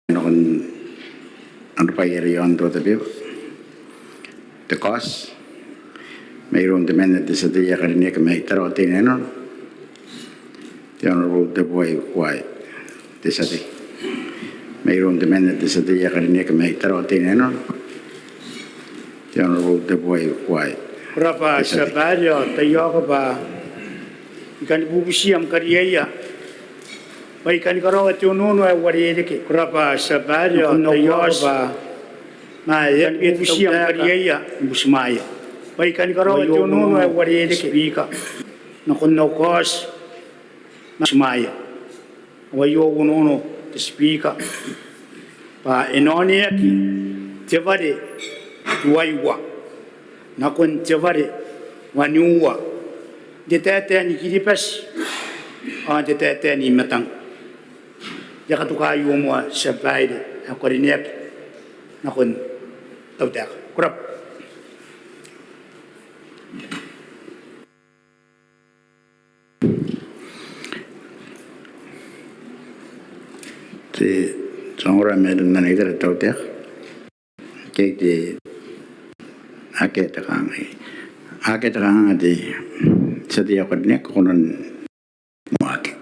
nakon ana bwai are iaon te order paper. Te kaoti mairoun te membwa te tia tei ae karineaki mai Tarawa Teinainano, te Honourable Tebuai Uaai. Te tia tei. Mairoun te membwa te tia tei ae karineaki mai Tarawa Teinainano, te Honourable Tebuai Uaai. Ko rabwa te tia tei. Tia babaire, ao taiaoka bwa I kan bubuti am kariaia bwa I kan karaoa te onoono ae uarereke. Ko rabwa tia babaire, ao taiaoka bwa ma e a bubuti am kariaia, butimwaea bwa I kan karaoa te onoono ae uarereke, Speaker, nakon au kaoti. Butimwaea. Ao aio au onoono, te Speaker, bwa e na oneaki te ware tuai uoua nakon te ware waniua n te taetae ni Kiribati ao n te taetae ni matang. I a katuka aio moa tia babaire ae ko karineaki nakon tautaeka. Ko rabwa. Te tia ongora, Madam, n ana itera te tautaeka. Akea te, akea te kangai. Akea te kangai, te tia tei ae ko karineaki, ko kona n moaki.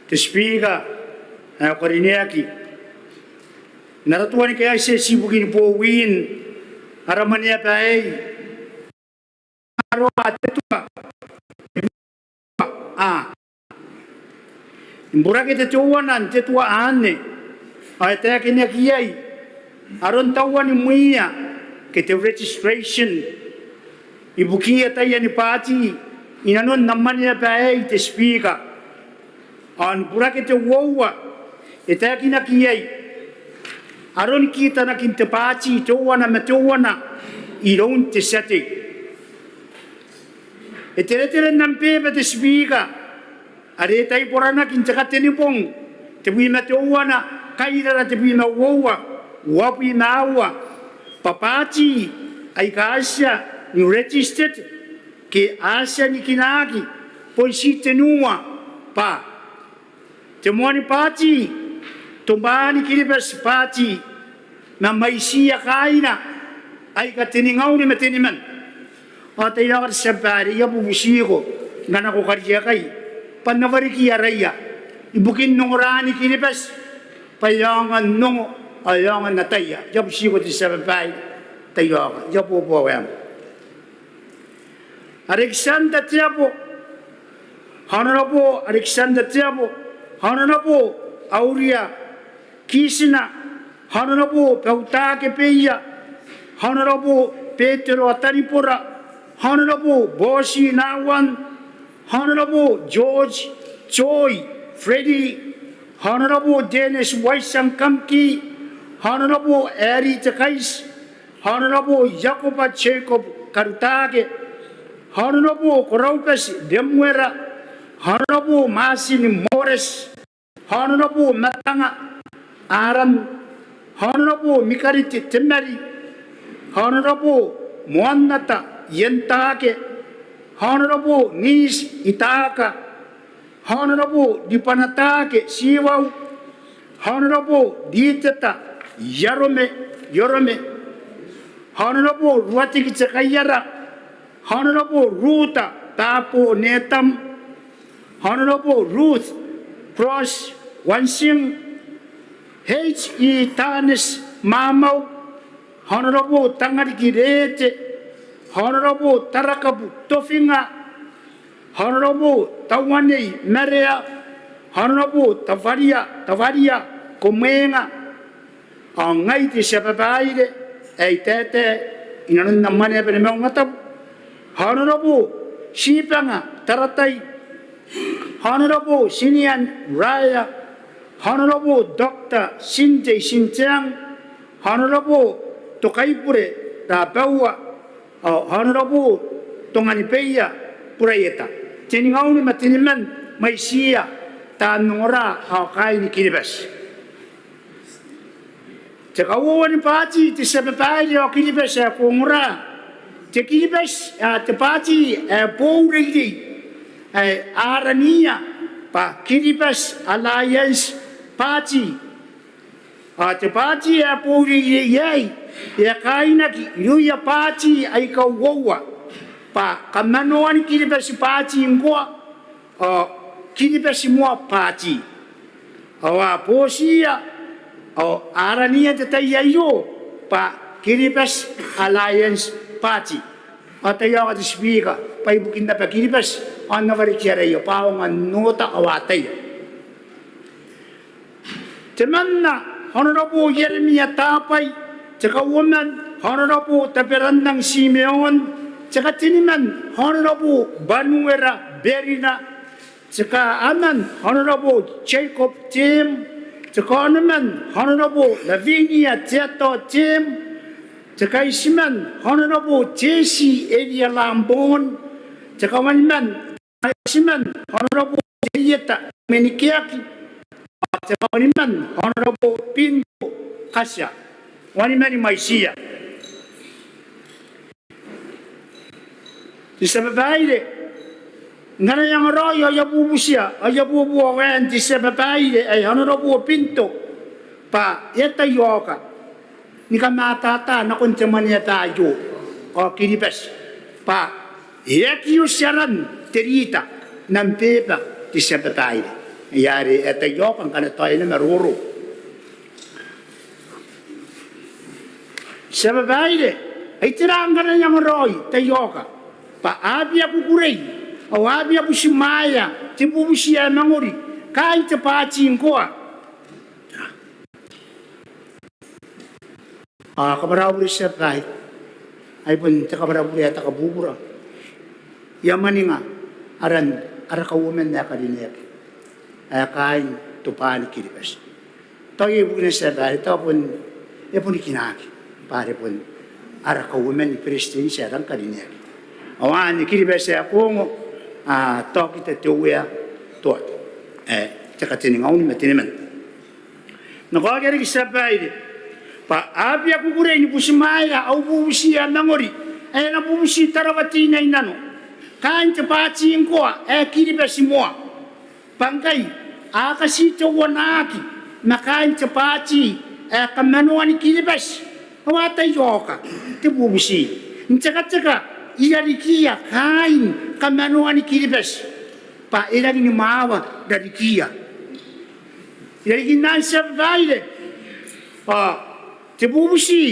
Te Speaker ae ko karineaki, n ara tua ni kaetieti ibukini bowin ara mwaneaba aei, aroia te tua, a, ni burakete teuana n te tua anne, ao e taekinaki iai aron tauan mwiia ke te registration ibukiia taiani baati inanon am mwaneaba aei, te Speaker. Ao ni burakete uoua, e taekinaki iai aron kitanakin te baati teuana ma teuana iroun te tia tei. E teretere n am beeba, te Speaker, are e taiboranaki n te Katenibong tebwi ma teuana, kairara tebwi ma uoua, uabwi ma aua, bwa baati aika a tia ni registered ke a tia ni kinaaki, bon ti tenua, bwa te Moani Baati, Tobwaan Kiribati Baati, ma mwaitiia kaaina aika teningaun ma teniman. Ao taiaoka te tia babaire, I a bubutiko ngkana ko kariaia bwa N na wareki araia ibukin ongoraan Kiribati bwa e aonga n ongo ao e aonga n ataia. I a butiko te tia babaire, taiaoka, I a boboa waem. Alexander Teabo, Honourable Alexander Teabo, Honourable Auria Kitina, Honourable Bautaake Beia, Honourable Betero Atanibora, Honourable Booti Nauan, Honourable George Joy Freddy, Honourable Dennis Waisang Kamki, Honourable Harry Tekaiti, Honourable Iakoba Jacob Karutake, Honourable Koraubati Lemuera, Honourable Martin Moreti, Honourable Matanga Aran, Honourable Mikarite Temari, Honourable Moannata Ientaake, Honourable Niti Itaaka, Honourable Ribanataake Tiwau, Honourable Riteta Iarome, Iorome, Honourable Ruatiki Tekaiara, Honourable Ruta Tabo Netam, Honourable Ruth Cross Wansing, H E Tanis Mamau, Honourable Tangariki Reete, Honourable Tarakabu Tofinga, Honourable Tauanei Marea, Honourable Tawaria, Tawaria Komwenga, ao ngai te tia babaire ae I taetae inanon am mwaneaba ni maungatabu, Honourable Tibanga Taratai, Honourable Tinian Raea, Honourable Doctor Tinte Tinteang, Honourable Tokaibure Rabaua, ao Honourable Tonganibeia Buraieta. Teningaun ma teniman mwaitiia taan ongora ao kaaini Kiribati. Te kauoua ni baati, te tia babaire ao Kiribati ae ko ongora, te Kiribati, a, te baati ae boou reirei, ae araniia bwa Kiribati Alliance Party. Ao te baati ae boou reirei aei e a kaainaki irouia baati aika uoua, bwa Kamanoan Kiribati Baati ngkoa ao Kiribati Moa Baati. Ao a bootiia ao a araniia n te tai aio bwa Kiribati Alliance Party. Ao taiaoka te Speaker, bwa ibukin naba Kiribati ao N na warekia araia bwa a aonga n oota ao a ataia. Temanna, Honourable Ieremia Tabai. Te kauoman, Honourable Taberannang Timeon. Te kateniman, Honourable Banuera Berina. Te kaaman, Honourable Jacob Teem. Te kaonoman, Honourable Lavinia Teatao Teem. Te kaitiman, Honourable Tessie Eria Lambourne. Te kawaniman, Honourable Teieta Menikeaki. Te kawaniman, Honourable Pinto Katia. Waniman ni mwaitiia. Te tia babaire, ngkana e angaraoi ao I a bubutia ao I a buobuoki n te tia babaire ae Honourable Pinto bwa e a taiaoka ni kamatata nakon te mwaneaba aio ao Kiribati bwa e aki oti aran te rita n am beeba, te tia babaire. Ai are e a taiaoka ngkana tao e na maroro. Te tia babaire, ai tera ngkana e angaraoi, taiaoka, bwa a bia kukurei ao a bia butimwaea te bubuti ae mangori kaain te baati ngkoa? Ao kabwara au bure, te tia babaire, ai bon te kabwara bure ae te kabubura. I a mwaninga aran ara kauoman ae karineaki ae kaain Tobwaan Kiribati. Tao ibukina, te tia babaire, tao bon e boni kinaaki bwa are bon ara kauoman ni Beretitenti ae rang karineaki. Ao anne Kiribati ae Kongo, a, Taokita Teuea Toata, ae te katengaun ma teniman. N na kaokia riki, te tia babaire, bwa a bia kukurei ni butimwaea au bubuti ae mangori ae e na bubuti Tarawa Teinainano kaain te baati ngkoa ae Kiribati Moa, bwa ngkai a katiteuanaaki ma kaain te baati ae Kamanoan Kiribati ao a taiaoka te bubuti n tekateka i rarikiia kaain Kamanoan Kiribati bwa e rangi ni mwawa rarikiia. I rarikin anne, te tia babaire, ao te bubuti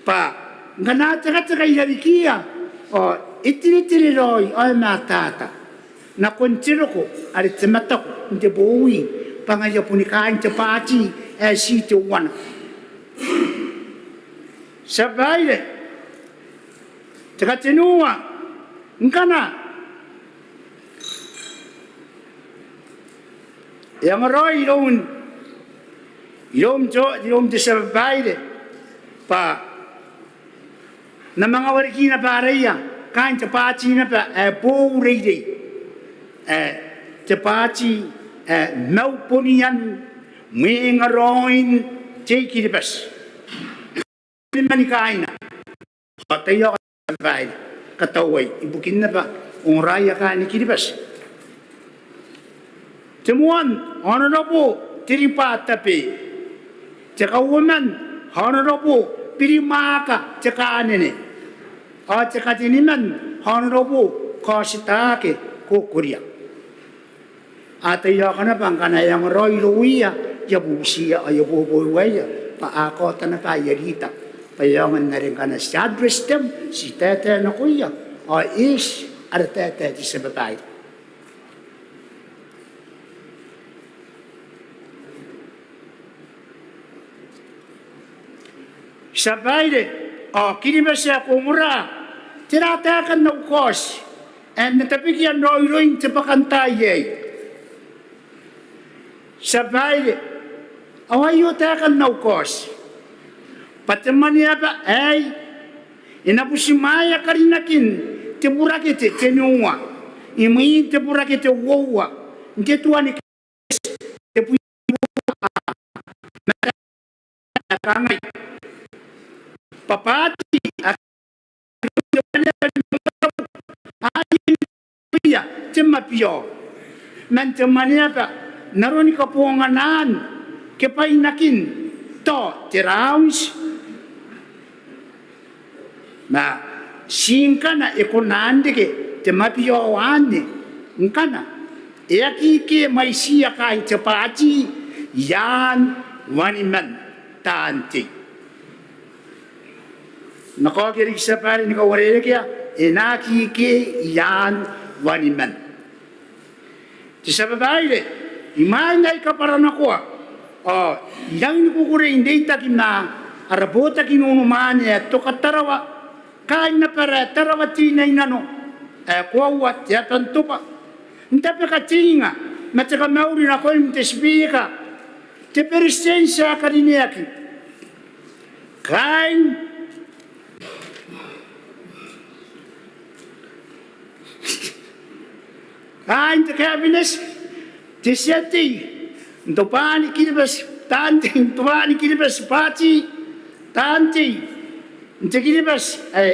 bwa ngkana a tekateka i rarikiia ao e teretere raoi ao e matata nakon te roko are te mataku n te bowi bwa ngaia boni kaain te baati ae ti teuana. Te tia babaire, te katenua, ngkana e angaraoi iroun, iroum te, iroum te tia babaire bwa N na manga wareki naba araia kaain te baati naba ae boou reirei, ae te baati ae Maubonian Mwengaraoin te I-Kiribati. Ni mani kaaina. Ao taiaoka, te tia babaire, katauai ibukin naba ongoraia kaain Kiribati. Te moan, Honourable Tiribwa Tabe. Te kauoman, Honourable Birimwaaka Tekanene. Ao te kateniman, Honourable Kaotitaake Kokoria. A taiaoka naba ngkana e angaraoi irouia, I a bubutiia ao I a boboiuaia bwa a kaota naba aia rita bwa e aonga n are ngkana ti address them, ti taetae nakoia ao e eti ara taetae, te tia babaire. Te tia babaire, ao Kiribati ae ko ongora, tera taekan au kaoti ae N na tabekia n raoiroin te bwakantaai aei? Te tia babaire, ao aio taekan au kaoti bwa te mwaneaba aei e na butimwaea karinakin te burakete tenua imwin te burakete uoua n te tua ni te bwi ma kangai bwa baati ake te mwabiao man te Mwaneaba n aroni kabonganaan kebwainakin tao te raunti. Ma ti ngkana e kona n reke te mwabiao anne ngkana e aki kee mwaitiia kaain te bwaati i aan waniman taan tei. N na kaokia riki, tia babaire, ni kauarerekea, e na aki kee i aan waniman. Te tia babaire, imwain ae I kabwaranakoa ao I rangi ni kukurei n reitaki ma ara botaki n unimwaane ae Tokatarawa, kaain abara ae Tarawa Teinainano ae koaua te aba n tobwa, n tabeka te inga ma te kamauri nakoim te Tibika, te Beretitenti ae karineaki, kaain kaain te Kaebineti, te tia tei n Tobwaan Kiribati, taan tei n Tobwaan Kiribati Bwaati, taan tei n te Kiribati ae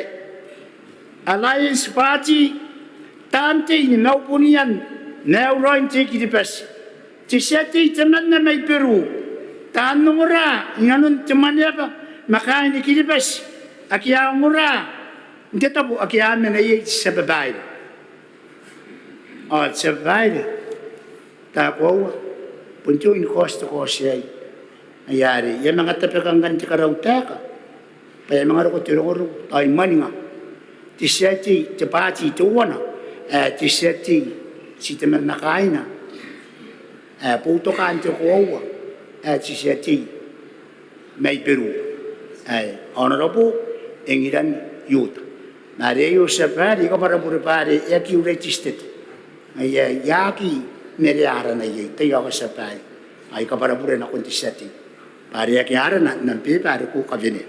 Alliance Bwaati, taan tei ni Maubunian Maiuraoi n te I-Kiribati, te tia tei temanna mai Beru, taan ongora inanon te Mwaneaba ma kaain Kiribati ake a ongora n te tabo ake a mena iai, te tia babaire. Ao te tia babaire, tao koaua bon te oin kaoti te kaoti aei, ngaia are I a manga tabeka ngkanne te karautaeka bwa e a manga roko te rongorongo tao I mwaninga te tia tei, te bwaati teuana ae te tia tei, ti temanna kaaina ae boutokaan te koaua ae te tia tei mai Beru ae Honourable Engirani Iuta. Ma are aio, te tia babaire, I kabwara bure bwa are e aki registered, ngaia ae I aki merea arana iai, taiaoka, te tia babaire. Ao I kabwara bure nakon te tia tei bwa are e aki arana n am beba are ko kawenea.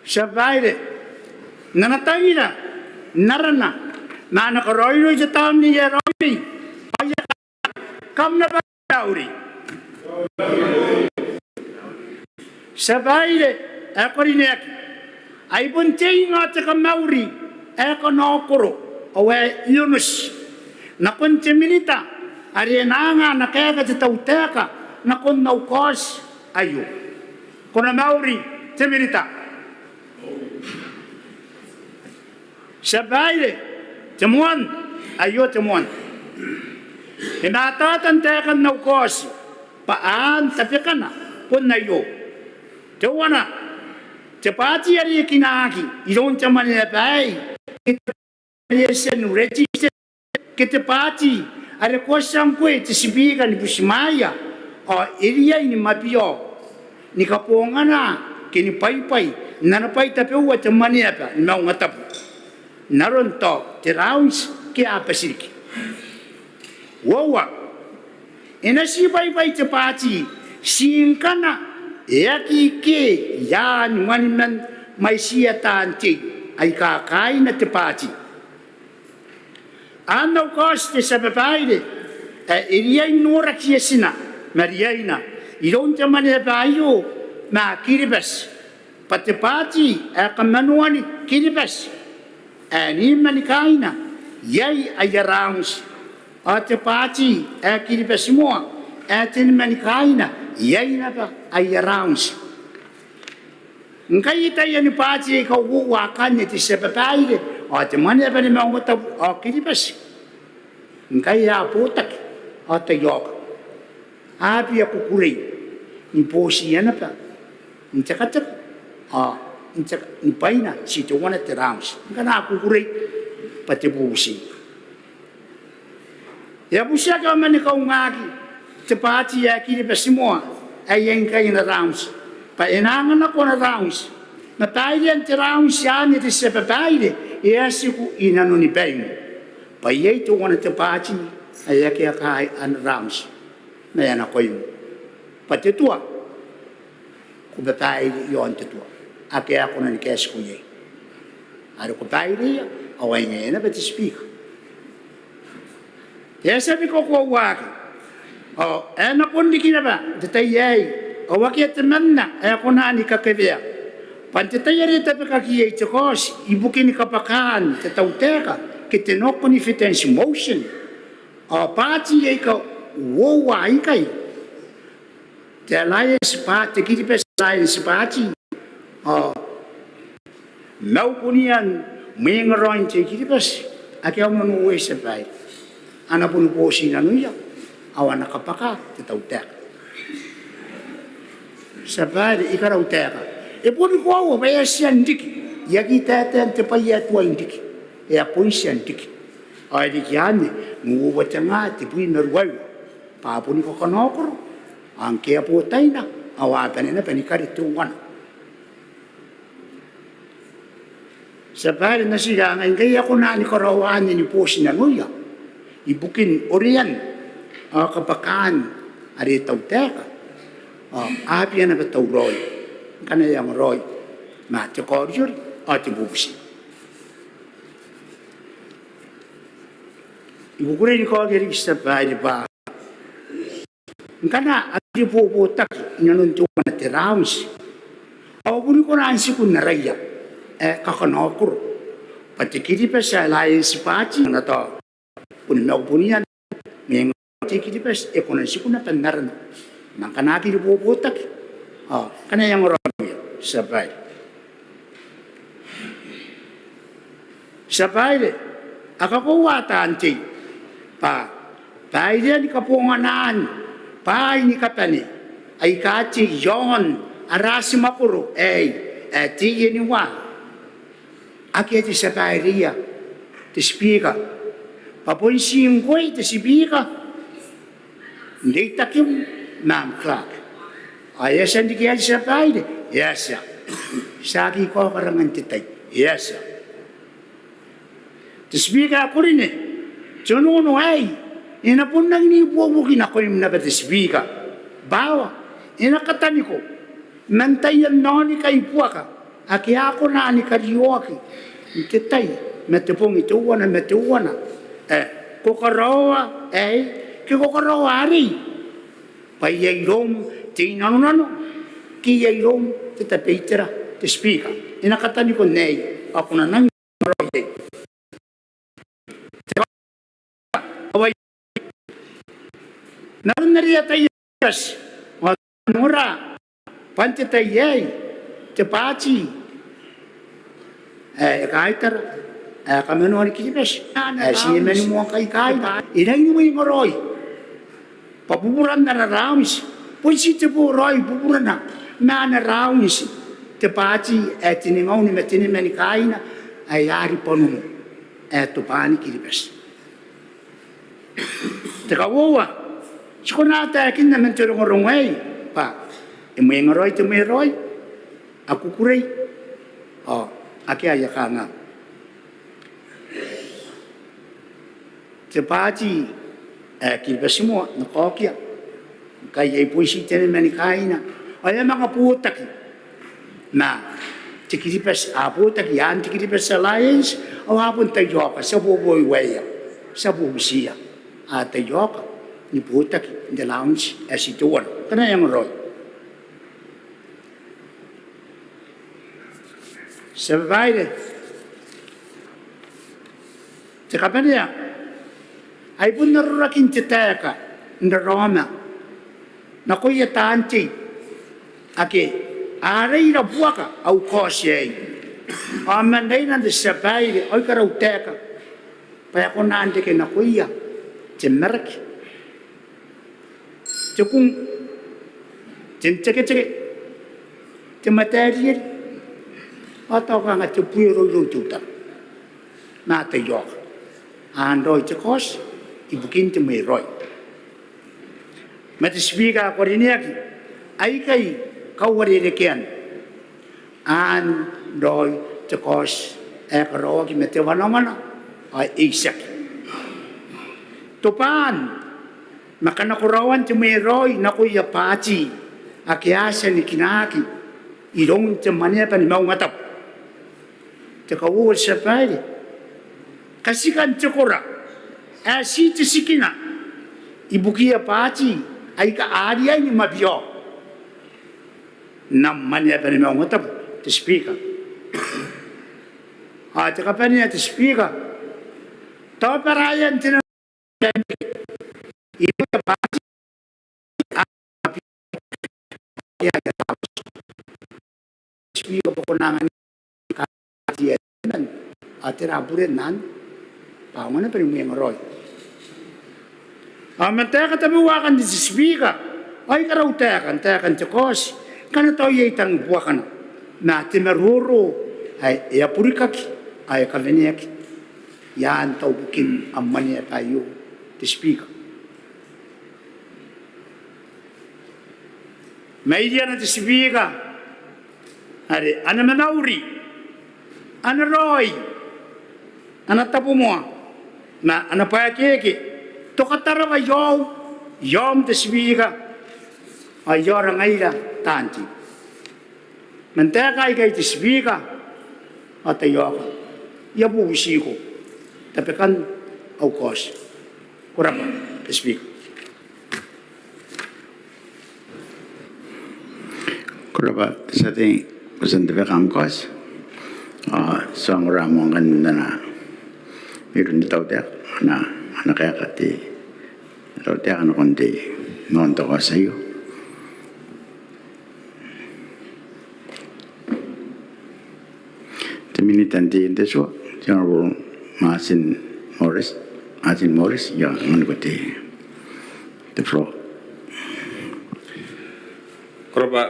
Te tia babaire, n ana tangira, n arana ma ana karaoiroi te Tamnei ae Raoiroi, ao I a kam na bwa mauri. Te tia babaire ae karineaki, ai bon te inga ao te kamauri ae kanaokoro ao ae onoti nakon te Minita are e na anga ana kaeka te tautaeka nakon au kaoti aio. Ko na mauri te Minita. Te tia babaire, te moan, aio te moan. E mataata n taekan au kaoti bwa aan tabekana bon aio. Teuana, te bwaati are e kinaaki iroun te Mwaneaba aei, are e tia n register ke te bwaati are ko a tia ngkoe te Tibika ni butimwaeia, ao e riai ni mwabiao ni kabongana ke ni bwaibwai n ana bwai tabeua te Mwaneaba ni Maungatabu n aron tao te raunti ke a bati riki. Uoua, e na ti bwaibwai te bwaati ti ngkana e aki kee i aan waniman mwaitiia taan tei aika kaaina te bwaati. Aan au kaoti, te tia babaire, ae e riai n noraki etina ma riaina iroun te Mwaneaba aio ma Kiribati bwa te bwaati ae kamanoani Kiribati ae niman kaaina iai aia raunti, ao te bwaati ae Kiribati Moa ae teniman kaaina iai naba aia raunti. Ngkai e taiani bwaati aika uoua akanne, te tia babaire, ao te Mwaneaba ni Maungatabu ao Kiribati, ngkai a botaki ao taiaoka, a bia kukurei ni botiia naba n tekateka ao n teka ni bwaina ti teuana te raunti ngkana a kukurei bwa te bubuti. E a butiaki ao mani kaungaaki te bwaati ae Kiribati Moa ae iai ngkai ana raunti bwa e na anga nako ana raunti. Ma bairean te raunti anne, te tia babaire, e a tiku inanoni baim bwa iai teuana te bwaati ae akea kaain ana raunti. Ma e a nakoim bwa te tua, ko babaire i aon te tua. Akea ae kona ni kaetiko iai. Are ko baireia ao ai ngaia naba te Speaker. E a tia ni kakoauaki ao e na bon riki naba n te tai aei ao akea temanna ae kona ni kakewea bwa n te tai are e tabekaki iai te kaoti ibukin kabwakaan te tautaeka ke te no confidence motion, ao baati aika uoua aikai, te Alliance Party, te Kiribati Alliance Party, ao Maubunian Mwengaraoin te I-Kiribati, ake a manga uoua, Tia Babaire, a na boni boti nanoia ao a na kabwaka te tautaeka. Tia Babaire, I karautaeka, e boni koaua bwa e a tia n riki. I aki taetae n te bwai ae tuai n riki, e a bon tia n riki. Ao e riki anne n uoua tenga tebwi ma ruaiwa, bwa a boni kakanaokoro, ao ngke a botaina ao a bane naba ni kare teuana. Tia Babaire, N na ti kangai, ngkai e a kona ni karaoa anne ni boti nanoia ibukin orean ao kabwakaan are tautaeka, ao a bia naba tauraoi ngkana e a ongo raoi ma te kaoriori ao te bubuti. I kukurei ni kaokia riki, Tia Babaire, bwa ngkana a kiri bobotaki inanon teuana te raunti, ao boni kona n tiku n araia ae kakanaokoro, bwa te Kiribati Alliance Party, ana tao bon Maubunian Mwengaraoin te I-Kiribati, e kona n tiku naba n arana. Ma ngkana a kiri bobotaki, ao ngkana e a ongo raoi, Tia Babaire. Tia Babaire, a kakoaua taan tei bwa bairean kabonganaan bwaai ni kabane aika tei iaon ara ati mwakoro aei ae te E N Y. Akea te tia baireia, te Speaker, bwa bon ti ngkoe te Speaker n reitakim ma am clerk. Ao e a tia n riki aei, Tia Babaire? E a tia. Tiaki kaoka rangan te tai. E a tia. Te Speaker ae ko rine, te onoono aei e na bon rangi n ibuobuoki nakoim naba, te Speaker, bwa e na kataniko man taian aonikai buaka ake a kona ni karioaki n te tai ma te bong teuana ma teuana. E, ko karaoa aei, ke ko karaoa arei, bwa iai iroum te inanonano ke iai iroum te tabeitera, te Speaker. E na kataniko n aei ao ko na nangi karaoa iai. Te ka-, ao ai n aron are e ataia te Kiribati, ao ti a nora bwa n te tai aei te baati ae e kaitara ae e kamanoa ni Kiribati ae ti mani moa ngkai kaaina, e rangi ni mwengaraoi bwa buburan ara raunti bon ti te boraoi buburana ma ana raunti te baati ae tengaun ma tenimane kaaina ae a ribanono ae Tobwaan Kiribati. Te kauoua, ti kona n taekinna man te rongorongo aei bwa e mwengaraoi te mweraoi, a kukurei, ao akea aia kanganga. Te baati ae Kiribati Moa, N na kaokia, ngkai iai bon ti tenimane kaaina ao e a manga botaki ma te Kiribati, a botaki aan te Kiribati Alliance, ao a bon taiaoka, ti a boboiwaea, ti a bobutiia, a taiaoka ni botaki n te raunti ae ti teuana ngkana e a ongo raoi. Tia Babaire, te kabanea, ai bon arorakin te taeka n raraoma nakoia taan tei ake a raira buaka au kaoti aei. Ao man rairana, te Tia Babaire, ao I karautaeka bwa e kona n reke nakoia te maraki, te kung, te teketeke, te mataerieri, ao tao kanga te bue roiroi teutana. Ma a taiaoka, a anraoi te kaoti ibukin te mweraoi. Ma te Speaker ae ko rineaki, aikai kauarerekean aan raoi te kaoti ae karaoaki ma te wanawana ao e itiaki. Tobwaan ma kanakoraoan te mweraoi nakoia baati ake a tia ni kinaaki iroun te Mwaneaba ni Maungatabu. Te kauoua, Tia Babaire, katikan te kora ae ti te tikina ibukiia baati aika a riai ni mwabiao n am Mwaneaba ni Maungatabu, te Speaker. Ao te kabanea, te Speaker, Tao bwa raean te nano irouia bwaati ake a Speaker bwa ko na anganira bwaati ae temanna, ao tera buren anne? Bwa aonga naba ni mwengaraoi. Ao man taeka tabeua akanne te Speaker, ao I karau taekan, taekan te kaoti ngkana tao iai tangibuakana ma te maroro ae e a burikaki ao e kaweneaki i aan taubukin am mwaneaba aio te Speaker. Mairiana te Speaker, are ana mamauri, ana raoi, ana tabomoa ma ana bwaekeke, tokatarawa i aou, i aom te Speaker, ao i aora ngaira taan tei. Man taeka aikai te Speaker, ao taiaoka I a bubutiko tabekan au kaoti. Ko rabwa te Speaker. Ko rabwa te tia tei, ko a tia n tabeka am kaoti. Ao ti a ongora moa ngkanne n ana, iroun te tautaeka, ana, ana kaeka te tautaeka nakon te, nakon te kaoti aio. Te Minita n te, n te tua, te Honourable Martin Morris, Martin Morris, I a anganiko te, te floor. Ko rabwa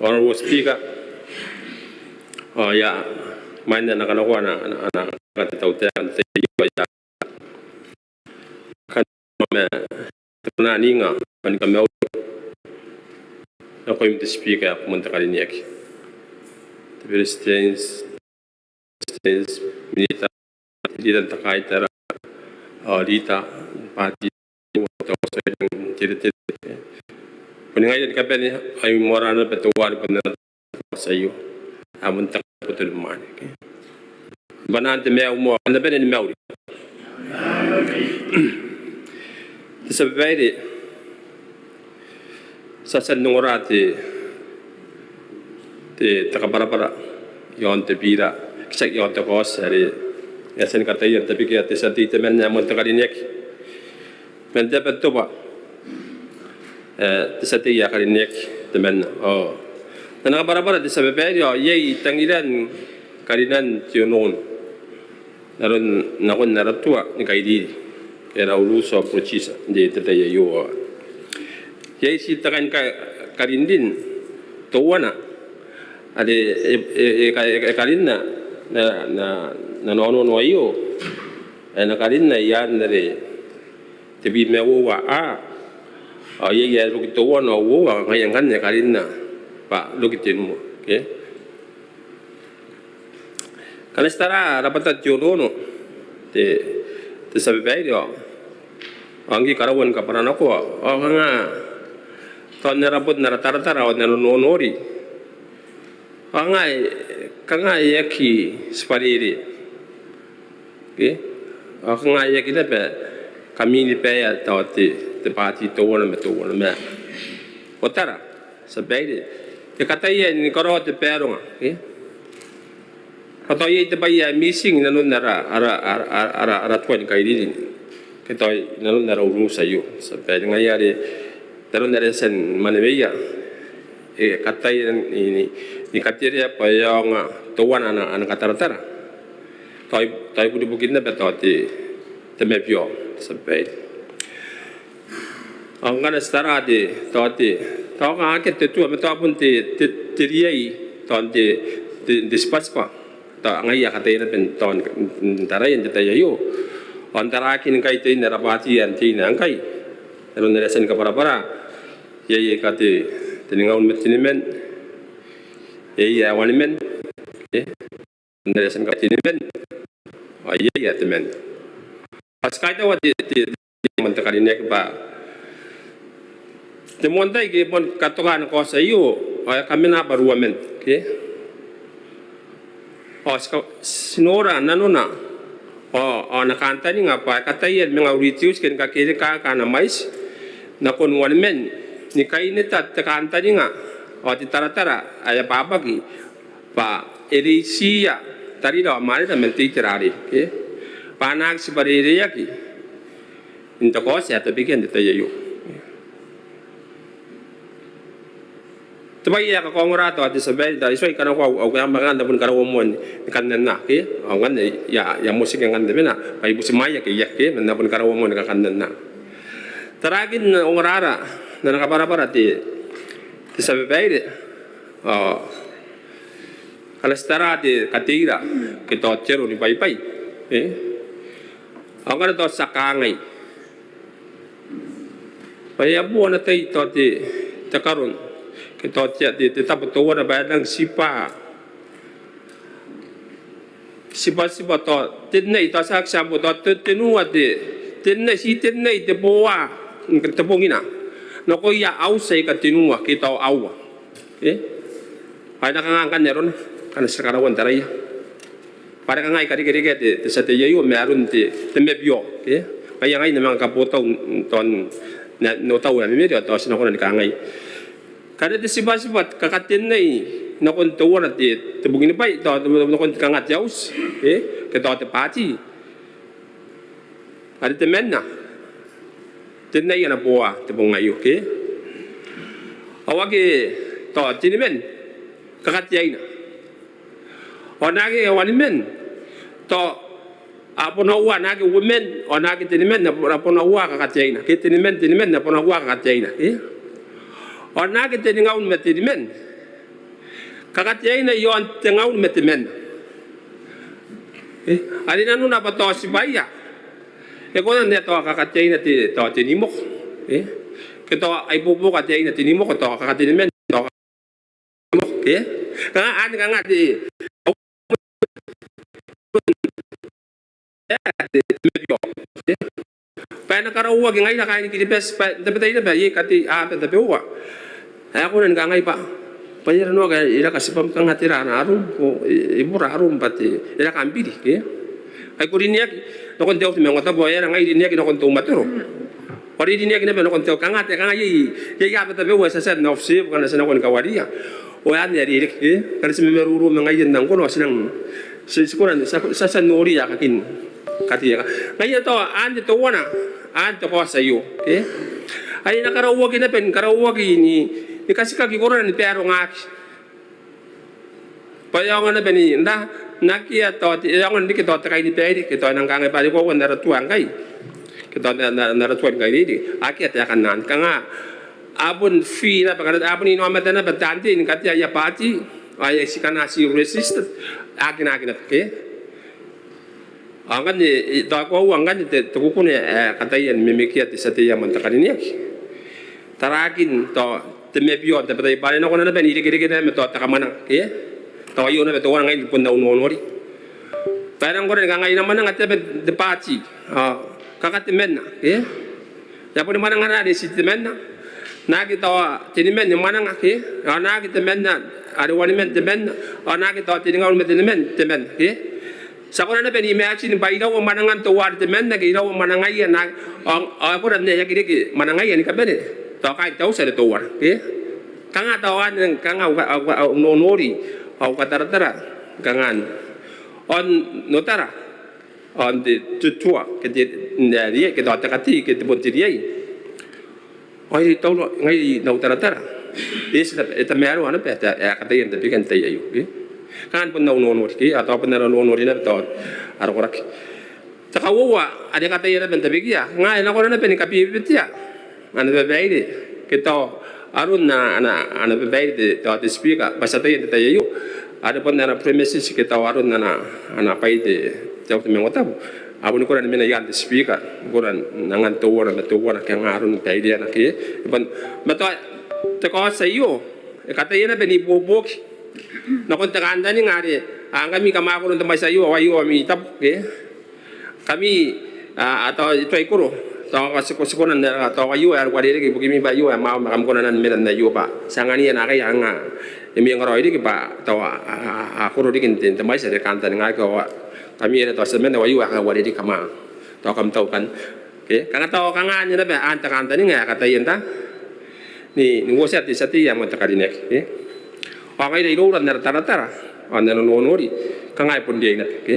Honourable Speaker. Ao I a mwain nang kanakoa ana, ana, ana kaeka te tautaeka n te tai aio, ao I a kan ma te bwanaaninga ao ni kamauri nakoim te Speaker ae ko moan te karineaki, te Beretitenti, Beretitenti, Minita, te Leader n te kaitara, ao Leader n te bwaati, ao tao ti a tia n teretere. Boni ngaia ni kabane ao I moarara naba teuare bon ana kaoti aio ae moan te kaboto ni mwaane. Ke? Bwanaan te maiu moa, kam na bane ni mauri. Te tia babaire, ti a tia n ongora te, te, te kabwarabwara i aon te bira, tiaki i aon te kaoti are e a tia ni kataia n tabekia te tia tei temanna ae moan te karineaki man te aba n Tobwa, e, te tia tei ae karineaki temanna. Ao n ana kabwarabwara te tia babaire ao iai tangiran karinan te onoono n aron nakon ara tua ni kairiri, ara rules of procedure n te, te tai aio. Ao iai ti te kain ka, karinrin teuana are e, e, e, e, e karinna n ana, n ana, n ana onoono aio, e na karinna i aan are te bwi ma uoua A, ao iai ae roki teuana ao uoua, ngaia ngkanne e karinna bwa roki tenua. Ke? Ngkana ti tara rabwatan te onoono, te, te tia babaire, ao ngke I karaua ni kabwaranakoa, ao kanga tao n ara bon ara taratara ao n ara nonori, ao kanga e, kanga e aki tibwarere. Ke? Ao kanga e aki naba kaminibaea tao te, te bwaati teuana ma teuana ma, ko tara, tia babaire, e kataia ni karaoa te baronga, ke? Ao tao iai te bwai ae missing inanon ara, ara, ara, ara, ara tua ni kairiri ke tao inanon ara rules aio, tia babaire. Ngaia are n aron are e a tia ni mwaneweia, e kataia ni, ni, ni katerea bwa e aonga teuana ana, ana kataratara. Tao, tao ibukibukin naba tao te, te mabiao, tia babaire. Ao ngkana ti tara te, tao te, tao kanga akea te tua ma tao bon te, te, te riai, tao n te, te, te tibwatibwa. Tao ngaia a kataia naba n tao n, n taraia n te tai aio. Ao n tarakin ngkai tein ara bwaati ae n teina ngkai, n aron are e a tia ni kabwarabwara, iai aika te, te tenibwi ma teniman, iai ae waniman, e, n aron are e a tia ni kabwarabwara, teniman, ao iai ae teman. Ao ti kaitaua te, te, te moan te karineaki bwa te moan tai ke bon katokan kaoti aio, ao e kamena bwa ruaman, ke? Ao ti ka, ti nora nanona, ao, ao ana kantaninga bwa e kataia ni manga reduce ke ni kakerikaaka ana mwaiti nakon waniman, ni kaineta te kantaninga ao te taratara ae abwabwaki bwa e reitiia tarira ao mwanera man te itera arei, ke? bwa a na aki tibwareireiaki n te kaoti ae tabekia n te tai aio. Te bwai ae kakaongora tao te tia babaire, tao I tuai kanakoa au, au kaeka ma kanga N na boni karaua moa ni kannanna, ke? Ao ngkanne I a, I a motika ngkanne bwa N na, bwa I butimwaea ke I aki, ke? Ma N na boni karaua moa ni kakannanna. Tarakin ongorara n ana kabwarabwara te, te tia babaire, ao ngkana ti tara te kateira ke tao te aro ni baibai, e? Ao ngkana tao ti a kangai bwa e a bua ana tai tao te, te karo ke tao te, te, te tabo teuana bwa e nang tibwa, tibwatibwa tao tenai, tao tiaki tiabo, tao te, tenua te, tenai, ti tenai te boa n te bongina nakoia auti aika tenua ke tao aua. E? Ao e na kanga ngkanne arona ngkana ti karaua n taraia? Bwa are kanga I karekerekea te, te tia tei aio ma aron te, te mebio, e? Ngaia ngai N na manga kabotau n, n, tao n, n otau ae memere ao tao ti na kona ni kangai, ngkana te tibwatibwa kakatenai nakon teuana te, te bong ni bwai, tao nakon te kanga te auti, e? Ke tao te baati, are temanna, tenai ana boa te bong aio, ke? Ao ake tao teniman kakateaina. Ao naake waniman tao a bonaua, naake uoman, ao naake teniman a bo-, a bonaua kakateaina, ke? Teniman, teniman a bonaua kakateaina, ke? Ao naake teningaun ma teniman kakateaina iaon tengaun ma temanna. E, are nanona bwa tao tibwaia e kona n ae tao kakateaina te, tao tenimoko, e? Ke tao a ibuobuoki kateaina tenimoko, tao kakateniman, tao kakateniman, e? Kanga anne kanga te bwa e na karauaki ngaira kaain Kiribati bwa n tabetai naba iai katei aaba tabeua ae a kona ni kangai bwa, bwa e aera ngkai e raka tibwam, kanga tera ana arom, ao e, e bura arom bwa te, e raka am biri, ke? Ai ko rineaki nakon te auti ma ongotabu, ao e aera ngai I rineaki nakon te umatoro, ao I rineaki naba nakon te, kanga te, kanga iai, iai aaba tabeua ae ti a tia n observe ngkana ti nako ni kawaria. Ao anne are e reke, e? Ngkana ti mamaroro ma ngaia n angona ao ti nang, ti, ti kona n, ti a, ti a tia n nori aekakin kateakan. Ngaia tao anne teuana, anne te kaoti aio, e? Are e na karauaki naba ni, karauaki ni, ni katikaki korona ni baarongaki. Bwa e aonga naba ni, n na, n akea tao te, e aonga n reke tao te kainibaire, ke tao e nang kangai bwa are koaua n ara tua ngkai, ke tao n ara, n ara tua ngkai n reirei, akea taekan anne. Kanga a bon fee naba, kanga a bon inaomata naba taan tei ni katea aia baati, ao aia, ti kanga ti register, a aki, a aki naba, ke? Ao ngkanne, e, tao koaua ngkanne te, te kukune ae, e, kataia ni memekea te tia tei ae moan te karineaki. Tarakin tao te mebio n tabetai bwa are e na kona naba n irekereke naba ma tao te kamwananga, ke? Tao aio naba teuana ngai I bon na nonori. Bwa e nang kona ni kangai e na mwananga te aba n te baati, ao kakatemanna, ke? E a boni mwananga are ti temanna. Naake tao teniman ni mwananga, ke? Ao naake temanna, are waniman temanna. Ao naake tao teningaun ma teniman temanna, ke? Ti a kona naba n imagine bwa iraua mwanangan teuare temanna ke iraua mwanangaia, ao, ao e kona n ae e aki reke mwanangaia ni kabane tao kaain te auti are teuana, ke? Kanga tao anne, kanga au, au, au nonori, au kataratara, kanga n, ao n otara, ao n te, te tua, ke te, n ae riai, ke tao te katei, ke te bon te riai. Ao I tauraoi ngai n au taratara, e ti, e tamaroa naba ae e kataia n tabekia n te tai aio, ke? Kanga bon au nonori, ke? Ao tao bon ara nonori naba tao ara koraki. Te kauoua are e kataia naba n tabekia, ngaia e na kona naba ni kabebetea ana babaire, ke tao aron ana, ana, ana babaire te, tao te Speaker, bwa ti ataia n te tai aio are bon ana premises, ke tao aron ana, ana bwai te, te auti ma ongotabu, a boni kona ni mena i aan te Speaker, kona n angan teuana ma teuana, ke nga aron baireana, ke? Bon, ma tao te kaoti aio e kataia naba n ibuobuoki nakon te kantaninga are, a, ngkami kam a koro n te mwaiti aio, ao aio ami tabo, ke? Ngkami, a, a tao e tuai koro, tao ti ko, ti kona n, a, tao aio ae uarereke ibukimi bwa aio ae mwaam, ma kam kona naba ni mena n aio bwa ti anganiia naakai anga e mengaraoi riki bwa tao a, a, a, a koro riki n te, n te mwaiti are kantaningaaki, ao ngkami are tao ti a mena, ao aio ae uarereke, kam a, tao kam tau ikanne, ke? Kanga tao kanga anne naba aan te kantaninga ae kataia n ta, ni, ni uotia te tia tei ae moan te karineaki, ke? Ao ngaira iroura n ara taratara ao n ara nonori, kanga e bon riai naba, ke?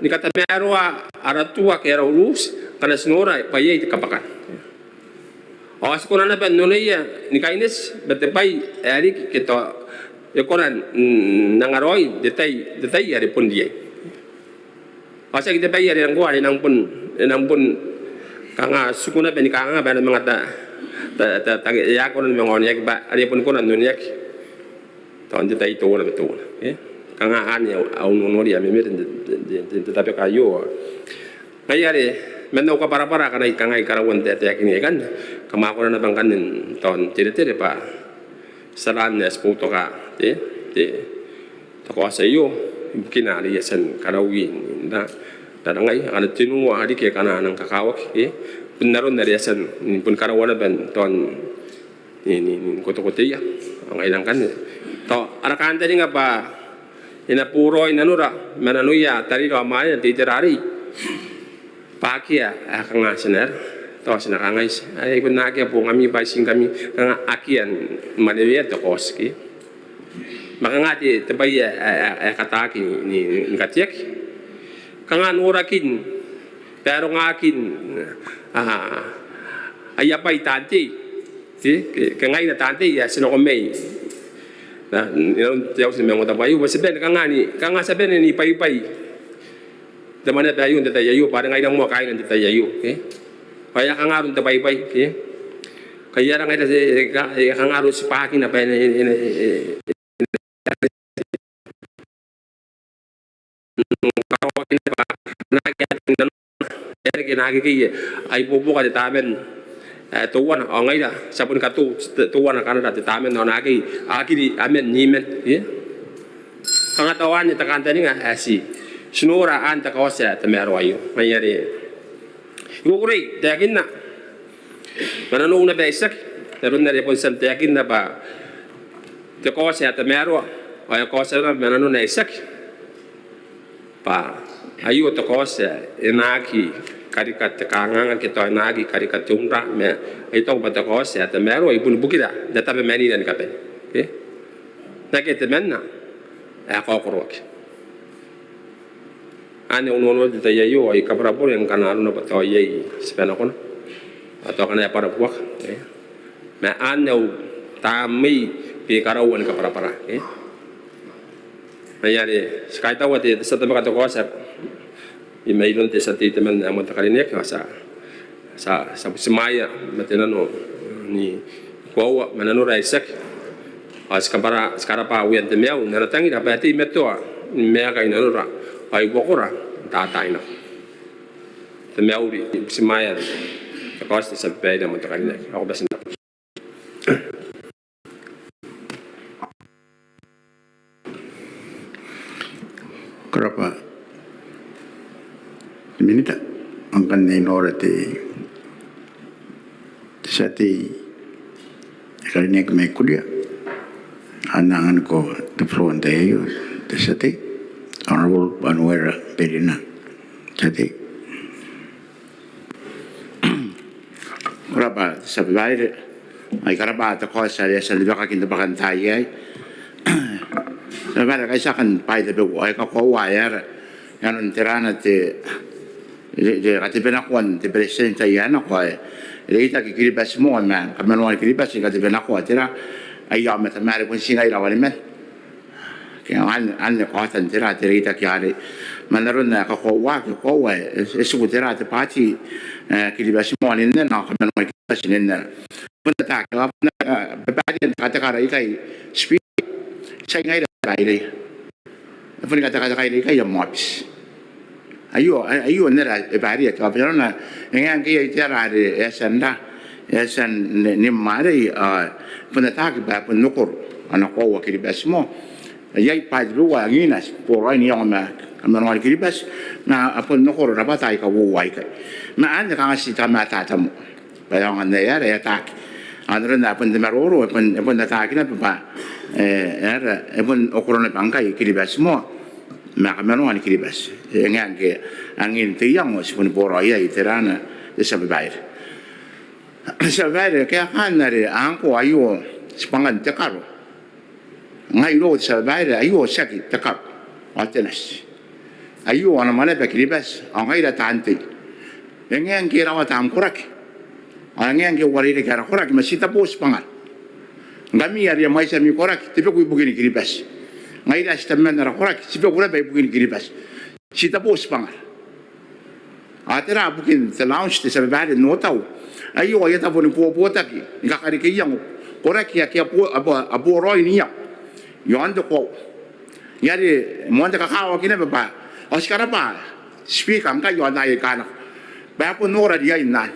ni katamaroa ara tua ke ara urus ngkana ti nora bwa iai te kabwakan. Ao ti kona naba n oneia ni kaineti bwa te bwai ae riki ke tao e kona n anga raoi n te tai, te tai are bon riai. Ao tiaki te bwai are ngkoa are e nang bon, e nang bon kanga tiku naba ni kanga bwa e na manga ta, ta, ta, ta, e aki kona ni manga oneaki bwa are e bon kona n oneaki tao n te tai teuana ma teuana, e? Kanga anne au, au noria memere n te, te, te, te, te tabeka aio. Ngaia are man au kabwarabwara akana I kangai karaua n taetaekinna ikanne, kam a kona naba ngkanne n tao n teretere bwa ti a tia n boutoka te, te, te kaoti aio ibukina are I a tia ni karaui n ra, rarangai akana tenua riki akana a nang kakawaki, e? Bon aron are I a tia ni bon karaua naba n tao n ni, ni, ni kotokotoia. Ao ngaira ngkanne tao ara kantaninga bwa e na boraoi nanora ma nanoia tarira ao mwanena n te itera arei bwa akea ae kanga ti na, tao ti na kangai ti, ai bon akea bongami bwa ti ngkami, kanga akea ni mwanewea te kaoti ke. Ma kanga te, te bwai ae, ae, ae, ae kataaki ni, ni, ni kateaki. Kanga norakin, barongakin, a, aia bwai taan tei. Ke, ke, ke ngaira taan tei ae ti nako mai. N, n, n te auti ni maungatabu aio, bwa ti bane kanga ni, kanga ti a bane ni bwaibwai te mwaneaba aio n te tai aio, bwa are ngaira moa kaaina n te tai aio, ke? Ao e a kanga aron te bwaibwai, ke? Kai ara ngaira ti, e ka, e kanga aron tibwakina bwa e na, e na, e, e, e, karaoakina bwa e na aki, e na aki, e na aki kekei, e, a ibuobuoka te taben, ae teuana, ao ngaira ti a boni kato teuana kanara te taman ao naakei, a kiri aman niman, e? Kanga tao anne te kantaninga ae ti, ti nora n te kaoti ae tamaroa aio. Ngaia are I kukurei n taekinna ma nanou naba ae itiaki, n aron are bon ti a taekinna bwa te kaoti ae tamaroa, ao e kaoti naba ma nanona ae itiaki, bwa aio te kaoti ae e na aki karika te kanganga ke tao e na aki karika te unra, ma I taku bwa te kaoti ae tamaroa, I boni bukira n tatabemanira ni kabane. Ke? N akea temanna ae kaokoroaki. Anne au nono n te tai aio, ao I kabwarabwara ngkana arona bwa tao iai tibwa nakona, ao tao akana e bwarabuaka, e. Ma anne au tamnei ke karaua ni kabwarabwara, e. Ngaia are ti kaitaua te, te tia tabeka te kaoti aei mairoun te tia tei temanna ae moan te karineaki, ao ti a, ti a, ti a butimwaea ma te nano ni koaua ma nanora ae itiaki. Ao ti kabwara, ti karabwa Uean te maiu n ana tangira bwa e teimatoa ni maeka i nanora ao i buakora n taai nako. Te mauri, I butimwaea te kaoti, te tia babaire ae moan te karineaki. Ao ko bati n rabwa. Ko rabwa te Minita. Ao ngkanne I nora te, te tia tei ae karineaki mai Kuria. Ao N na anganiko te floor n te tai aio, te tia tei, Honourable Banuera Berina. Te tia tei. Ko rabwa te tia babaire. Ao I karabwa te kaoti are e a tia n ribakaki n te bwakantaai aei. Te tia babaire, kaitiakan bwai tabeua ao I kakoaua ae e aera, i nanon tera te, te, te katebenakoan te Beretitenti ae nako ae e reitaki Kiribati Moa ma kamanoan Kiribati ni katebenakoa tera aia aomatamaare, bon ti ngaira waniman. Ke anne, anne kaotan tera te reitaki arei. Ma n aron ae kakoauaaki, koaua ae e, e tiku tera te baati, e, Kiribati Moa n inanona ao kamanoan Kiribati n inanona. Bon ataaki, a, bon, a, babaire n tekatekara ikai, Speaker. Ti ngaira babaire. E boni katekatekaira ikai am aobiti. Aio, a-, aio nera e baire, te aobiti arona, e ngae ngke iai tera are e a tia n ra, e a tia n, ni mwareia, a, bon ataaki bwa e bon okoro ana koaua Kiribati Moa. Iai bwai tabeua angina ti boraoi n iango ma kamanoan Kiribati, ma a bon okoro rabwata aika uoua aikai. Ma anne kanga ti kamatata moa bwa e aonga n ae e aera, e ataaki. Ao n aron ae bon te maroro, e bon, e bon ataaki naba bwa, e, e aera, e bon okoro naba ngkai Kiribati Moa ma kamanoan Kiribati. E ngae ngke angin te iango ti boni boraoi iai, tera anne, te tia babaire. Te tia babaire, kaekaan are ngkoa aio tibwangan te karo. Ngai irou, te tia babaire, aio tiaki te karo ao te nati. Aio ana mwanaba Kiribati ao ngaira taan tei. E ngae ngke e rawata am koraki ao e ngae ngke e uarereke ara koraki, ma ti tabo tibwangara. Ngkami are a mwaiti ami koraki, te beku ibukin Kiribati. Ngaira ae ti tabeman ara koraki, te beku naba ibukin Kiribati. Ti tabo tibwangara. Ao tera bukin te lounge, te tia babaire, n otau? Aio aia tabo ni bobotaki ni kakariki iango koraki ake a bo-, a bo-, a boraoi n iango iaon te koaua. Ngaia are moan te kakawaki naba bwa, ao ti karabwa Speaker ngkai ao n taai aika nako bwa e bon nora riain anne.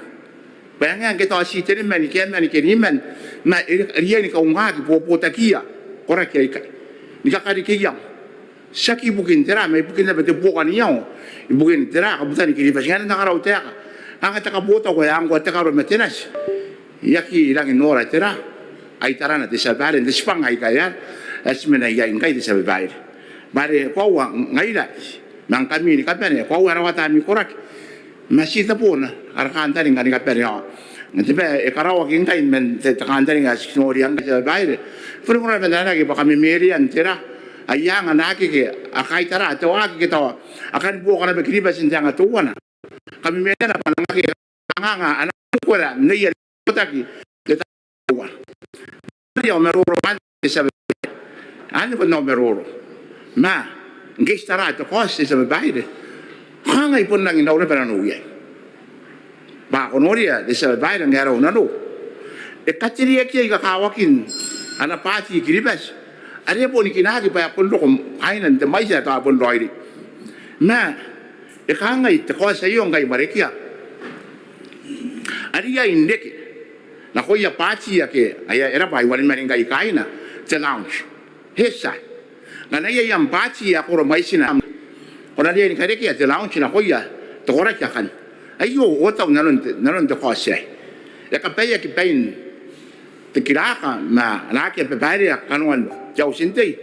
Bwa e ngae ngke tao ti teniman ke aman ke niman, ma e riai ni kaungaaki bobotakiia koraki aikai ni kakariki iango. Tiaki ibukin tera, ma ibukin naba te buoka n iango, ibukin tera, kabutan Kiribati. Ngaia are N na karautaeka, kanga te kabotau ae ngkoa te karo ma te nati, e aki rangi n nora tera, ai tarana, te tia babaire, n te tibwanga aika e a, e a ti mena iai ngkai, te tia babaire. Bwa are koaua ngaira ma ngkami ni kabane, koaua e rawata ami koraki, ma ti tabo naba ara kantaninga ni kabane ao. Te bwai ae karaoaki ngkai man te, te kantaninga ae ti noria ngkai, te tia babaire, bon kona naba n anaaki bwa kamemerean tera, aia anga naake ke a kaitara te waaki ke tao a kani buoka naba Kiribati n te anga teuana. Kamemereana bwa a na aki kanganga ana ukwera neia n te botaki n te tai teuana. Anne bon au maroro. Ma ngke ti tara te kaoti, te tia babaire, kanga I bon rangi n au naba nanou iai. Bwa ko noria, te tia babaire, ngke arau nanou e katereaki iai kakawakin ana baati Kiribati are e bon kinaaki bwa e bon roko kaaina n te mwaiti ae tao e bon raoiroi. Ma e kangai te kaoti aio ngkai i Marekia. A riai n reke nakoia baati ake aia, e raba ae waniman ngkai kaaina te lounge. He tia. Ngkana iai am baati ae koro mwaitina, ko na riai ni karekea te lounge nakoia te koraki akanne. Aio otau nanon te, nanon te kaoti aei. E kabaeaki bain te kiraka ma anaaki ababaire kanoan te auti-n-tei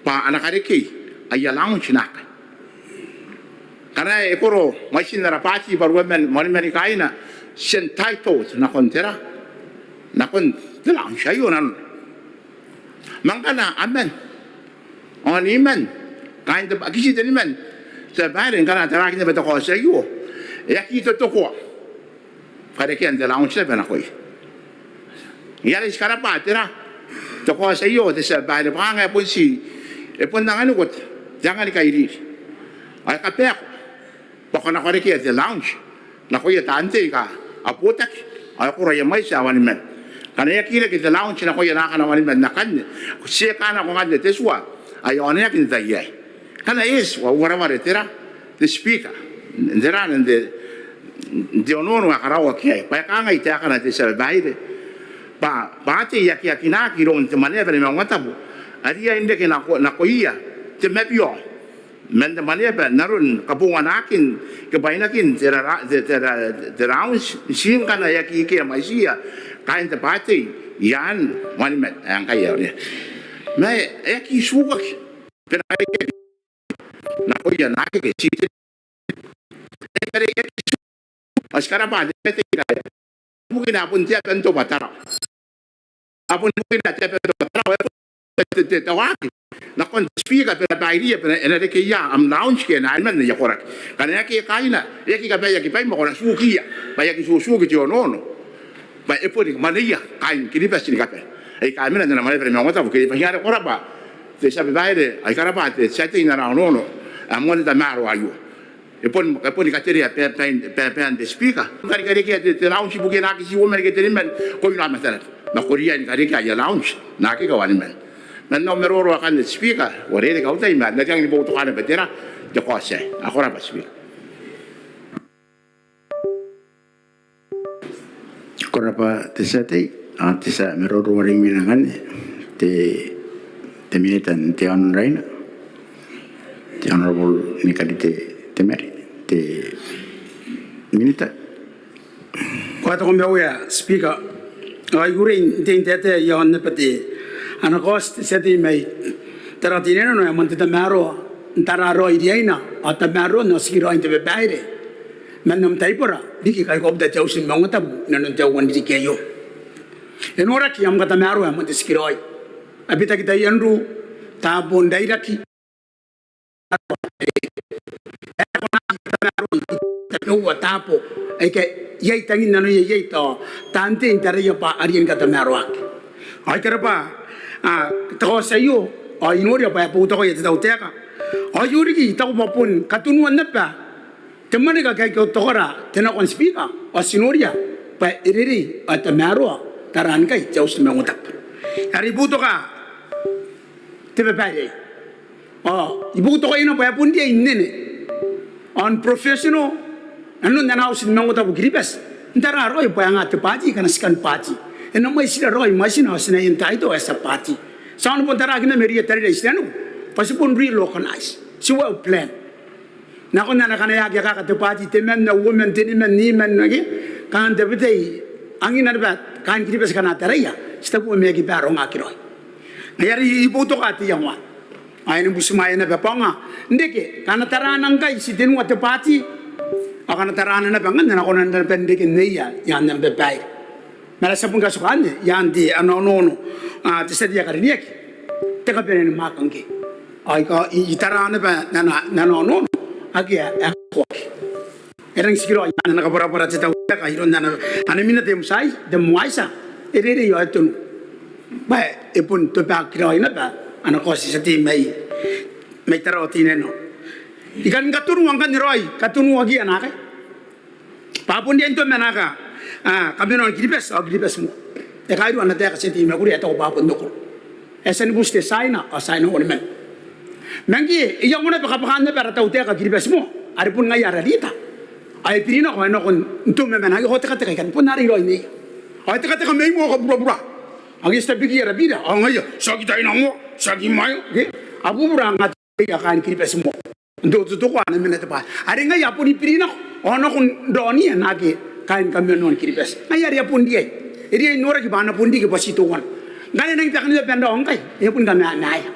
bwa a na karekei aia lounge naakai. Ngkana e koro mwaitin ara baati bwa ruaman, waniman kaaina, ti entitled nakon tera, nakon te lounge. Aio nanona. Ma ngkana aman ao niman kaain te, a kiti teniman te aba aei, ngkana taraaki naba te kaoti aio, e aki totokoa karekean te lounge naba nakoia. Ngaia are ti karabwa tera, te kaoti aio te tia babaire bwa kanga e bon ti, e bon anganiko te anga ni kairiri ao e kabaeko bwa ko na karekea te lounge nakoia taan tei aika a botaki ao e koro aia mwaiti ae waniman. Ngkana e aki reke te lounge nakoia naakana waniman akanne, ti eka nako ngkanne te tua ae e oneaki n te tai aei. Ngkana e eti, ao wareware tera, te Speaker, n tera, n te, n te onoono ae karaoaki aei bwa e kangai taekana te tia babaire bwa, bwa a tei akeakinaki iroun te Maneaba ni Maungatabu a riai n reke nako, nakoia te mabiao man te Maneaba n aron kabonganaakin ke bwainakin te ra-, te, te ra-, te lounge, n ti ngkana e aki ikea mwaitiia kaain te baati i aan waniman ae ngkai e oneaki. Ma e aki tukaki bwa e na karekea nakoia naake ti te, e karekea. Ao ti karabwa te tia tei ae bukina bon te aba n tobwa Tarawa. A bon bukina te aba n tobwa Tarawa, e bon te, te, te waaki nakon te Speaker bwa e na baireia bwa e na rekeia am lounge ke aia waniman aia koraki. Ngkana e aki kaaina, e aki kabaeaki baim bwa ko na tukiia bwa e aki tutuki te onoono bwa e boni mwaneia kaain Kiribati ni kabane aika a mena n ana Maneaba ni Maungatabu Kiribati. Ngaia are ko rabwa te tia babaire, ai karabwa te tia tei n ana onoono ae moan tamaroa aio. E bon, e boni katerea bae-, bae-, bae-, baean te Speaker. Ngkana e karekea te, te lounge ibukina ake ti uoman ke teniman, ko ira matana ma ko riai ni karekea aia lounge naake aia waniman. Ma n au maroro akanne te Speaker, uarereke au tai ma N na riai ni boutokaa naba tera, te kaoti aei. Ao ko rabwa Speaker. Ko rabwa te tia tei, ao te tia maroro are imwina ngkanne te, te Minita n te Aono n Raina, te Honourable Nikarite Temari, te Minita. Ko a taku ma uea Speaker, ao I kukurei n tei n taetae iaon naba te, ana kaoti te tia tei mai Tarawa Teinainano ae moan te tamaroa n tara raoi riaina ao tamaroan ao tikiraoin te babaire man am taibora riki ngkai ko a buta te Auti ni Maungatabu inanon te aua n ririki aio. E noraki am katamaroa ae moan te tikiraoi. A bitaki taian ruu, taabo n rairaki, e a kona n katamaroa tabeua taabo aika iai tangin nanoia iai tao taan tei n taraia bwa a riai ni katamaroaki. Ao I karabwa, a, te kaoti aio, ao I noria bwa e boutokaia te tautaeka. Ao I riki, I taku bwa bon katunuan naba te mwaneka aika I kaotokora te nako n Speaker, ao ti noria bwa e rerei ao e tamaroa taraan ngkai te Auti ni Maungatabu. Are I boutoka te babaire aei, ao I boutokaia naba bwa e bon riai n nene ao n professional nanon ana Auti ni Maungatabu Kiribati n tara raoi bwa e anga te baati ngkana ti kan baati. E na mwaitira raoi mwaitina ao ti na entitled as a baati. Ti aonga ni bon taraaki naba mairouia tarira i tinaniku bwa ti bon reorganize, ti well plan. Nakon ana kanaeaki akaka te baati, temanna, uoman, teniman, niman ake kaain tabetai, angina naba kaain Kiribati ngkana a taraia, ti taku bwa e aki barongaaki raoi. Ngaia are I boutoka te iango anne. Ao e na butimwaea naba bwa e aonga n reke ngkana taraana ngkai ti tenua te baati, ao ngkana taraana naba ngkanne a na kona naba n reke nneia i aan am babaire. Ma ara tia bon katikua anne i aan te, ana onoono, a, te tia tei ae karineaki, te kabanea ni mwaaka ngke ao I ka, I, I tara naba n ana, n ana onoono akea ae kakoaki. E rangi n tikiraoi i aan ana kabwarabwara te tautaeka iroun ana, ana Minita te Mutai, te Muaita, e rerei ao e tonu bwa e bon tobwaki raoi naba ana kaoti te tia tei mai, mai Tarawa Teinainano. I kan katonua ngkanne raoi, katonuakiia naakai bwa a bon riai n toma naaka, a, kamanoan Kiribati ao Kiribati Moa. E kairua ana taeka te tia tei mai Kuria ae taku bwa a bon okoro. E a tia ni buti te Tiaina ao Tiaina oniman. Ma ngke e iango naba kabwakaan naba ara tautaeka Kiribati Moa are bon ngaia ara leader, ao e biri nako, e nako n toma ma naake ao tekateka ikanne bon arei raoi nneia. Ao e tekateka mai moa ao kaburabura. Ake ti tabeki ara bira, ao ngaia, tiaki taina moa, tiaki maio, ke? A bubura ngkai kaain Kiribati moa n te ototoko ae na mena te bwati. Are ngaia a boni biri nako, ao nako n raonia naake kaain kamanoan Kiribati. Ngaia are a bon riai. E riai n noraki bwa a na bon riki bwati teuana. Ngkana e nangi baka ni bane n rawa ngkai, e a boni kamamaea.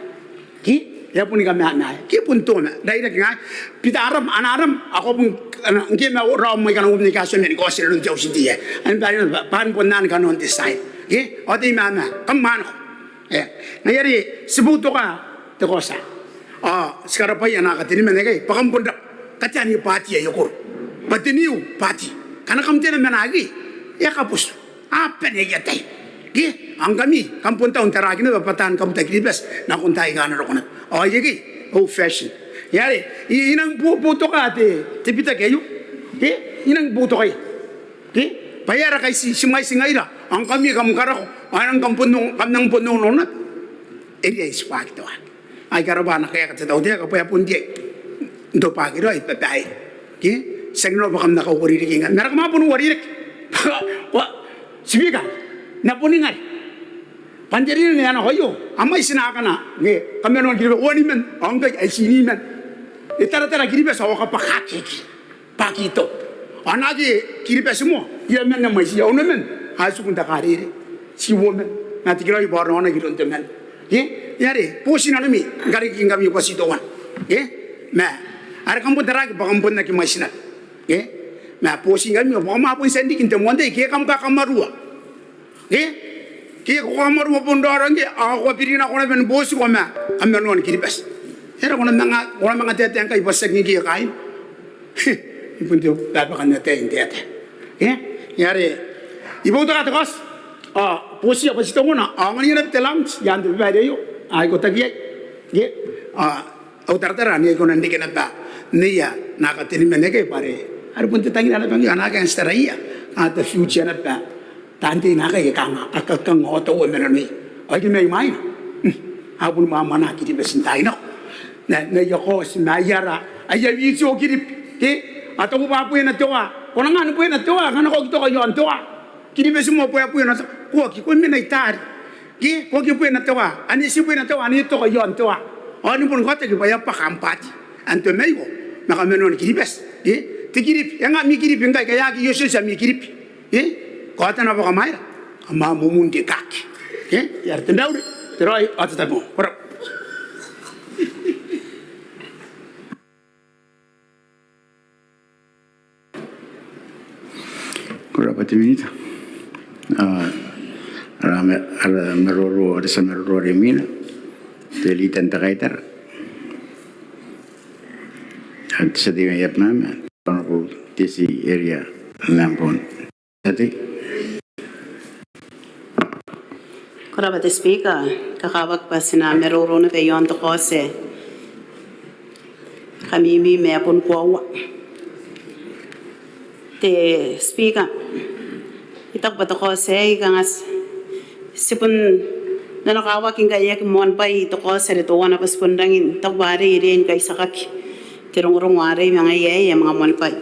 Ke? E a boni kamamaea. Ke bon toma. Rairaki ngai. Bita aram, ana aram, ao ko bon, ana, ngke ma raom aika a na uoman ni kaotia ma ni kaoti inanon te auti n tei aei. Anne bwa, bwa bon anne kanoan te tia tei. Ke? Ao te I-mama. Kam mwaneko. E. Ngaia are, ti boutoka te kaoti aei. Ao, ti karabwaia naaka teniman aikai. Bwa kam bon raba. Katean aia bwati aio koro. Bwa te new bwati. Ngkana kam tena ma naake. E a kabotu. A bane aia tai. Ke, ao ngkami, kam bon tau n taraaki naba bwa taan kabuta Kiribati nakon taai aika a na roko naba. Ao iai ke, old fashion. Ngaia are, I, I nang bo-, boutoka te, te bitaki aio. Ke, I nang boutokaia. Ke, bwa e aera ngkai ti, ti mwaiti ngaira. Ao ngkami kam karako. Ao e nang kam bon, kam nang bon nono naba. E riai ti waaki te waaki. Ai karabwa ana kaeka te tautaeka bwa e a bon riai n tobwaki raoi babaire. Ke? Tiaki naba bwa kam na kauaririki ngkai. Ma are kam a bon uaririki. Bwa, Speaker, N na boni ngare. Bwa n te ririki ae nako aio, a mwaiti naakana, ke, kamanoan Kiribati, uaniman, ao ngkai ai tiniman. E taratara Kiribati ao a kabwakaki. Bwa aki tau. Ao naake Kiribati moa, iraman ae mwaiti, a unaman, a tiku n te karere. Ti uoman, ma te kiraoi bwa a raonaki iroun te mwane. Ke? Ngaia are, boti nanomi, ngkana riki ngkami bwati teuana. Ke? Ma, are kam bon taraaki bwa kam bon aki mwaiti naba. Ke? Ma, boti ngkami, bwa kam a bon tia n riki n te moan tai, ke kam kakamarua. Ke? Ke ko kamarua bon raora ngke, ao ko a biri nako naba ni botiko ma kamanoan Kiribati. E aera ko na manga, ko na manga taetae ngkai bwa tiaki ngke kaain. I bon te babakan ataei n taetae. Ke? Ngaia are, I boutoka te kaoti. Ao, botia bwati teuana, ao ngkana iai naba te lounge, i aan te babaire aio. Ao I kotaki iai. Ke? Ao, au taratara, ane I kona n reke naba. Neia, naaka teniman aikai bwa are. Are bon te tangira naba ngkai, ao naake a n titaraia. Ao te future naba. Taan tei naakai ke kanga, a kakanga ao taua ma nanoia. Ao ike mai mwaina. Mm. A boni mwamwanaa Kiribati n taai nako. N aia, n aia kaoti ma aia ara, aia witio Kiribati. Ke? A taku bwa a bwena te waa. Ko na ngaa ni bwena te waa, ngkana ko aki toka i aon te waa. Kiribati moa bwa e a bwena te waa. Ko aki, ko mena i taari. Ke? Ko aki bwena te waa. Ane ti bwena te waa, ane toka i aon te waa. Ao ni boni kaotaki bwa e a bwaka am bwati. Anne te maiu. Ma kamanoan Kiribati. Ke? Te Kiribati. E nga ami Kiribati ngkai, ke e aki iotioti ami Kiribati. E? Kaota naba kamwaira. Kam a mumun te kaki. E? Iai te mauri, te raoi, ao te tabomoa. Ko rabwa. Ko rabwa te Minita. A, ara ma-, ara maroro, ara tia maroro are imwina. Te Leader n te Kaitara. Ara tia tei mai Abemama. Honourable Tessie Eria Lambourne. Ko rabwa te Speaker, I kakawaki bwa ti na maroro naba i aon te kaoti ae kamimi ma e bon koaua. Te Speaker, I taku bwa te kaoti aei kanga ti, ti bon nanokawaki ngkai e aki moan bwai te kaoti are teuana bwa ti bon rangi n taku bwa arei e riai ni kaitiakaki te rongorongo arei ma ngaia aei ae manga moan bwai.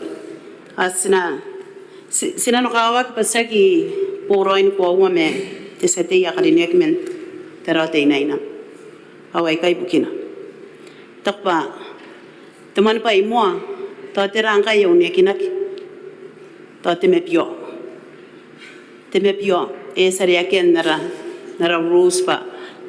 Ao ti na Ti, ti nanokawaki bwa tiaki boraoi ni koaua ma te tia tei ae karineaki man Tarawa Teinainano. Ao aikai bukina. Taku bwa te moan bwai moa, tao tera ngkai ae uneakinaki. Tao te mabiao. Te mabiao, e a tia n reke n ara, n ara rules bwa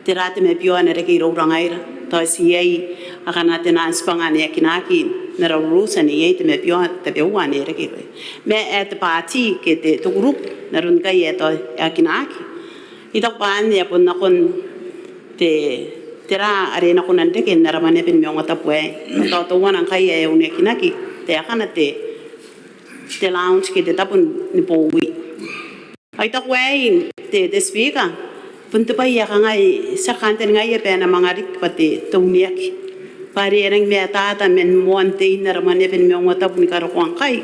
tera te mabiao ae na reke iroura ngaira. Tao ti iai akana te naan tibwanga ae uneakinaki n ara rules ane iai te mabiao tabeua ane e reke irouia. Ma ae te bwati ke te, te group n aron ngkai ae tao e uneakinaki. I taku bwa anne e a bon nakon te, tera are e na kona n reke n ara Mwaneaba ni Maungatabu aei. Tao teuana ngkai ae uneakinaki, te akana te, te lounge ke te tabo ni bowi. Ao I taku aei te, te Speaker, bon te bwai ae kangai, ti a kantaningaia bwa e na manga riki bwa te, te uneaki. Bwa are e rangi ni matata man moan tein ara Mwaneaba ni Maungatabu ni karokoa ngkai.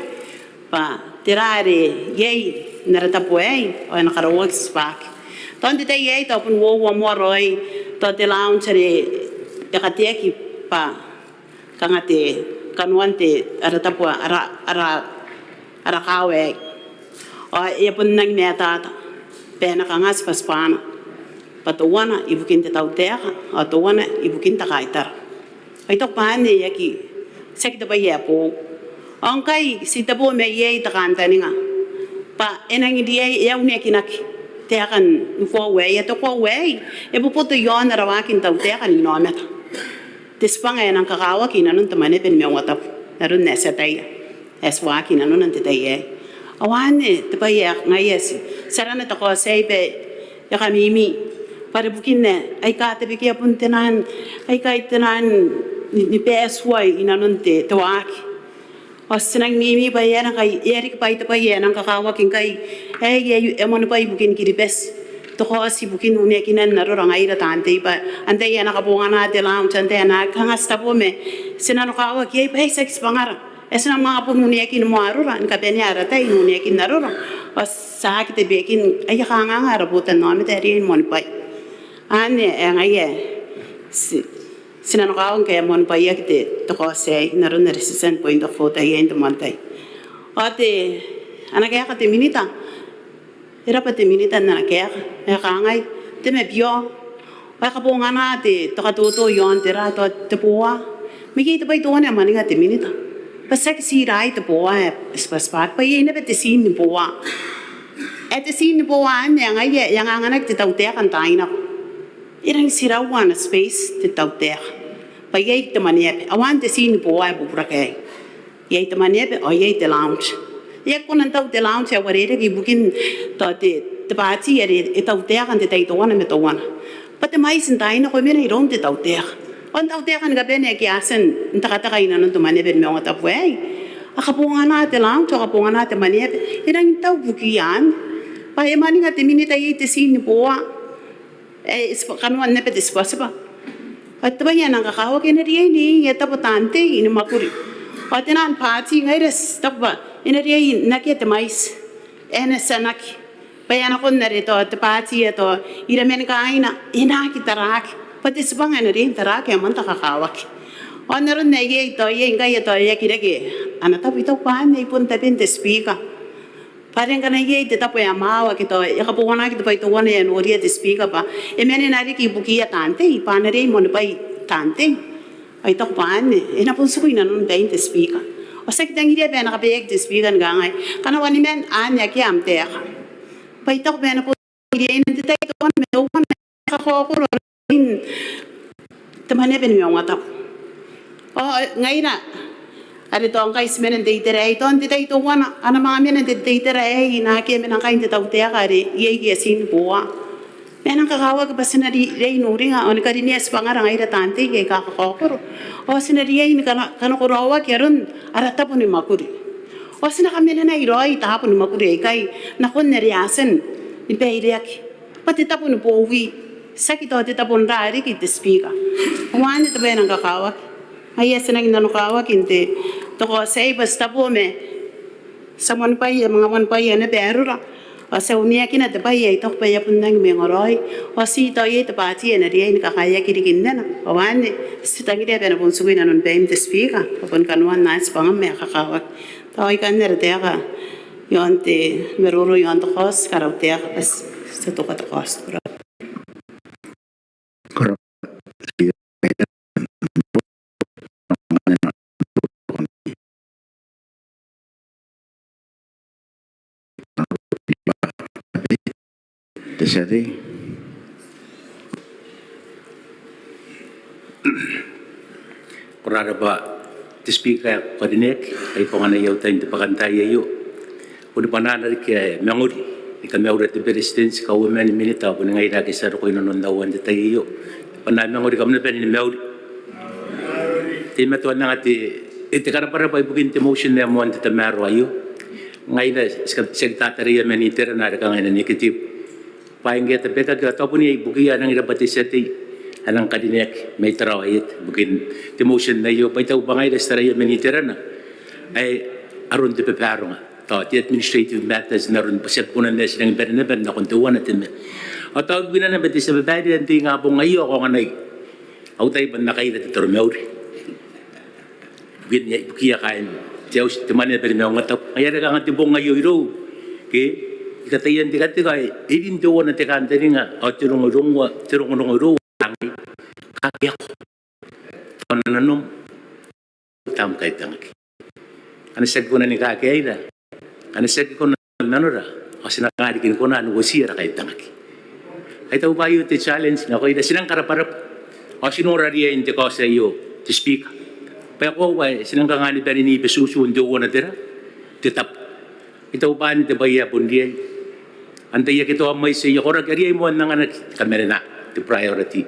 Bwa tera are iai n ara tabo aei, ao e na karaoaki tibwaki. Tao n te tai aei, tao bon uoua moa raoi, tao te lounge are e kateaki bwa kanga te, kanoan te, ara tabo, ara, ara, ara kaawa aei. Ao e a bon rangi ni matata. bwa e na kanga tibwatibwana, bwa teuana ibukin te tautaeka ao teuana ibukin te kaitara. Ao I taku bwa anne e aki, tiaki te bwai ae boou. Ao ngkai ti tebo ma iai te kantaninga bwa e nang riai, e a uneakinaki taekan koaua aei, ao te koaua aei e boboto iaon ara waaki n tautaeka n inaomata. Te tibwanga ae e nang kakawaki inanon te Mwaneaba ni Maungatabu n aron ae ti ataia ae ti waaki inanona n te tai aei. Ao anne te bwai ae ngaia ti, ti arana te kaoti aei bwa e kamimi bwa are bukin ae aika tabekia bon te naan, aika te naan ni, ni bwai ae tuai inanon te, te waaki. Ao ti nang mimi bwa e a nang kai, e a riki bwa te bwai ae e nang kakawaki ngkai aei, aei e a moanibwai ibukin Kiribati, te kaoti ibukin uneakinan arora ngaira taan tei bwa antai ae na kabongana te lounge, antai ae na kanga. Ti tebo ma ti nanokawaki iai bwa e tiaki tibwangara ae ti na manga bon uneakin moa arora ni kabanea ara tai n uneakin arora. Ao ti aki tabeakin aia kanganga ara botannaomata ae riai ni moanibwai. Anne ae ngaia ti, ti nanokawaki ngkai e moanibwaiaki te, te kaoti aei n aron are ti tia n point of order iai n te moan tai. Ao te, ana kaeka te Minita, e rabwa te Minita n ana kaeka ae kangai, te mabiao ao e kabongana te, te katoto iaon te ra, tao te boa. Ma iai te bwai teuana ae mwaninga te Minita bwa tiaki ti raoi te boa ae tibwatibwaki, bwa iai naba te tiin ni boa. Ae te tiin ni boa anne ae ngaia e anganganaki te tautaeka n taai nako. E rangi n tiraua ana space te tautaeka bwa iai te Mwaneaba, ao anne te tiin ni boa ae bubura ngkai. Iai te Mwaneaba ao iai te lounge. E aki kona n tau te lounge ae uarereke ibukin tao te, te baati are e tautaeka n te tai teuana ma teuana. Bwa te mwaiti n taai nako e mena iroun te tautaeka. Ao n tautaeka ni kabane ake a tia n tekateka inanon te Mwaneaba ni Maungatabu aei, a kabongana te lounge, a kabongana te Mwaneaba. E rangi n tau bukiia anne. Bwa e mwaninga te Minita iai te tiin ni boa ae e tibwa, kanoan naba te tibwatibwa. Ao te bwai ae nang kakawaki e na riai n iai aia tabo taan tei ni mwakuri. Ao te naan baati ngaira ti taku bwa e na riai n akea te mwaiti ae e na tianaki bwa e a nakon are tao te baati ae tao iraman kaaina, e na aki taraaki. Bwa te tibwanga ae na riai n taraaki ae moan te kakawaki. Ao n aron ae iai tao iai ngkai ae tao e aki reke ana tabo, I taku bwa anne bon taben te Speaker. Bwa are ngkana iai te tabo ae mwawa ake tao e kabonganaaki te bwai teuana ae noria te Speaker bwa e manena riki ibukiia taan tei bwa a na riai moanibwai taan tei, ao I taku bwa anne e na bon tiku inanon bain te Speaker. Ao ti aki tangiria bwa e na kabaeaki te Speaker ni kangai, kanawa ni man anne akea am taeka. Bwa I taku bwa e na bon riai n te tai teuana ma teuana e kakaokoro aron te Mwaneaba ni Maungatabu. Ao ngaira are tao ngkai ti mena n te itera aei, tao n te tai teuana a na manga mena n te, te itera aei, e na akea mena ngkai n te tautaeka are iai aia tiin ni boa. Ma e nang kakawaki bwa ti na ri, riai n uringa ao ni karinea tibwangara ngaira taan tei aika kakaokoro. Ao ti na riai ni kana, kanakoraoaki aron ara tabo ni mwakuri. Ao ti na kamenanai raoi tabo ni mwakuri aikai nakon are a tia ni baireaki. Bwa te tabo ni bowi, tiaki tao te tabo n ra riki te Speaker. Ao anne te bwai ae nang kakawaki. Ngaia ti nangi nanokawaki n te, te kaoti aei bwa ti tabo ma ti a moanibwaia, manga moanibwaia naba arora. Ao ti a uneakina te bwai ae I taku bwa e a bon rangi ni mwengaraoi. Ao ti tao iai te baati ae na riai ni kakaeaki riki nnena. Ao anne ti tangiria bwa e na bon tiku inanon baim te Speaker. Ao bon kanoan ae tibwangam ae kakawaki. Tao ikanne ara taeka iaon te maroro iaon te kaoti, karau taeka bwa ti a toka te kaoti. Ko rabwa. Te tia tei. Ko rabwa te Speaker ae ko karineaki, ai bongana iau tain te bwakantaai aio. Boni bwanaana riki ae mangori ni kamaura te Beretitenti, Kauoman, Minita, ao boni ngaira ake ti a roko inanon aua n te tai aio. Bwanaana mangori kam na bane ni mauri. Teimatoa n anga te, te karabwarabwa ibukin te motion ae moan te tamaroa aio. Ngaira ti ka, ti aki tataraia man iterana are kanga e na negative. Bwa ngke e tabekaki ao tao bon iai ibukiia, a nangi rabwa te tia tei ae nang karineaki mai Tarawa Ieta ibukin te motion aio. Bwa I taku bwa ngaira ti taraia man iterana ae aron te babaronga, tao te administrative matters n aron bwa ti aki kona n ae ti nangi bane naba nakon teuana te ma. Ao tao ibukina naba te tia babaire ae n te ingabong aio ao ko anganai au tai bwa N na kaira te taromauri ibukin, ibukiia kaain te auti, te Mwaneaba ni Maungatabu. Ngaia are kanga te bong aio irou ke I kataia n tekateka, e rin teuana te kantaninga ao te rongorongo, te rongorongo irou, kangai, kakeako. Tao nanom, taam kaitangaki. Ngkana ti aki kona ni kakeaira, ngkana ti aki kona n nanora, ao ti na kanga riki ni kona n uotia ara kaitangaki. Ai tao bwa aio te challenge nakoira, ti nang karabwarabwa. Ao ti nora riain te kaoti aio, te Speaker, bwa e koaua bwa ti nang kanga ni bane n ibetutu n teuana te ra, te tabo. Ai tao bwa anne te bwai ae bon riai. Antai ake tao a mwaiti aia koraki, a riai moa n anganaki, kamanena te priority.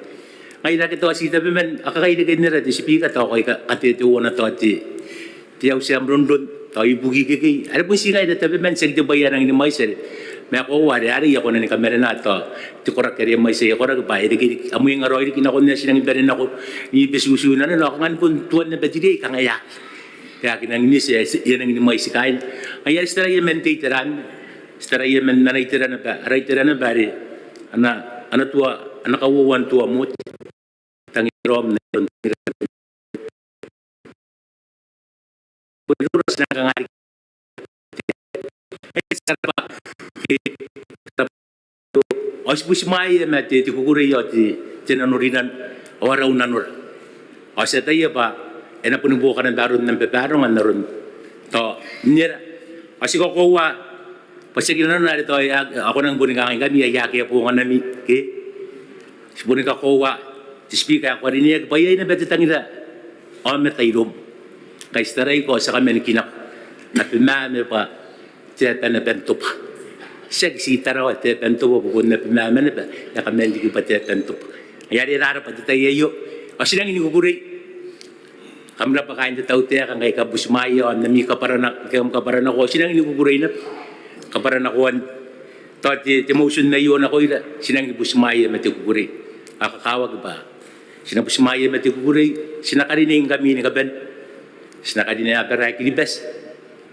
Ngaira ake tao ti tabeman, a kakairake n nera te Speaker, tao kai ka, kateteuana tao te, te auti ae rongorongo, tao ibukin ikekei. Are bon ti ngaira tabeman, tiaki te bwai ae rangi ni mwaiti are. Ma e koaua are arei a kona ni kamanena tao te koraki are a mwaiti aia koraki bwa e reke riki, a mwengaraoi riki nakon ae ti rangi ni bane nako n ibetutu i nanona, ao kanga ni bon tuan naba te riai, kanga e aki. E aki rangi n eti, e a rangi ni mwaiti kaaina. Ngaia are ti taraia man tei te ran, ti taraia man ana itera naba, ara itera naba are ana, ana tua, ana kauoua n tua Moti. Tangira aom n aron tangira. Bon iroura ti nang kanga riki. Ao ti butimwaea ma te, te kukurei ao te, te nanorinano ao a rau nanora. Ao ti ataia bwa e na boni buoka naba aron am babaronga n aron tao n nera. Ao ti kakoaua bwa tiaki nanona are tao a, a kona ni boni kangai ngkami ae akea bonganami ke. Ti boni kakoaua te Speaker ae ko karineaki bwa iai naba te tangira aomata iroum. Ngkai ti taraiko ao ti a kaman kinako. Abemama bwa te aba naba n tobwa. Tiaki ti Tarawa, te aba n tobwa, bwa bon Abemama naba e a kaman riki bwa te aba n tobwa. Ngaia are e rarabwa te tai aio. Ao ti rangi ni kukurei. Kam rabwa kaain te tautaeka ngkai kam butimwaea ao n ami kabwaranako, ngkai kam kabwaranako, ao ti rangi ni kukurei naba. Kabwaranakoan tao te, te motion aio nakoira, ti rangi ni butimwaea ma te kukurei. Ao kakawaki bwa ti na butimwaea ma te kukurei, ti na karinei ngkami ni kabane. Ti na karinea abara ae Kiribati.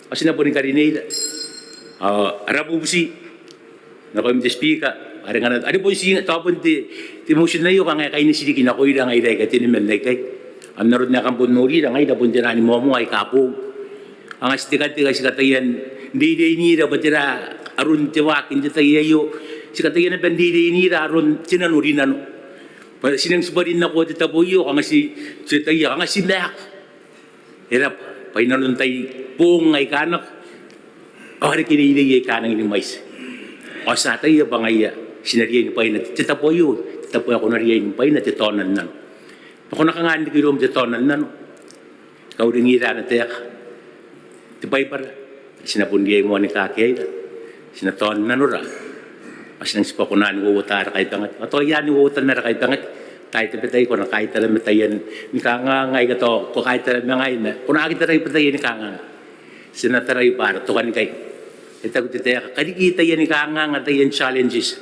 Ao ti na boni karineira. Ao ara bubuti nakoim te Speaker, are ngkana, are bon ti, tao bon te, te motion aio kanga e kaineti riki nakoira ngaira aika teniman aikai. Ao n aron ae kam bon norira ngaira bon tera ni moamoa aika boou. Kanga ti tekateka, ti kataia n reireinia bwa tera aron te waaki n te tai aio. Ti kataia naba n reireinia aron te nanorinano. Bwa ti nang tibwa rin nako te tabo aio, kanga ti, ti ataia, kanga ti maaku. E rabwa, bwa i nanon tai, boong aika nako, ao a reke reirei aika rangi ni mwaiti. Ao ti ataia bwa ngaia ti na riai ni bwaina te tabo aio, te tabo ae ko na riai ni bwaina, te tao n nano. Bwa ko na kanga n riki iroum te tao n nano. Kauringira ana taeka te Baibara. Ti na bon riai moa ni kakeaira. Ti na tao n nanora. Ao ti nang tibwa kona ni uouota ara kaibangaki. Ao tao i aan uouotan ara kaibangaki, tai tabetai ko na kaitara ma taian ni kanganga aika tao ko kaitara ma ngaai, ma ko na aki tarai bwa taian ni kanganga. Ti na tarai bwa ara tokanikai. E taku te taeka, kariki taian ni kanganga, taian challenges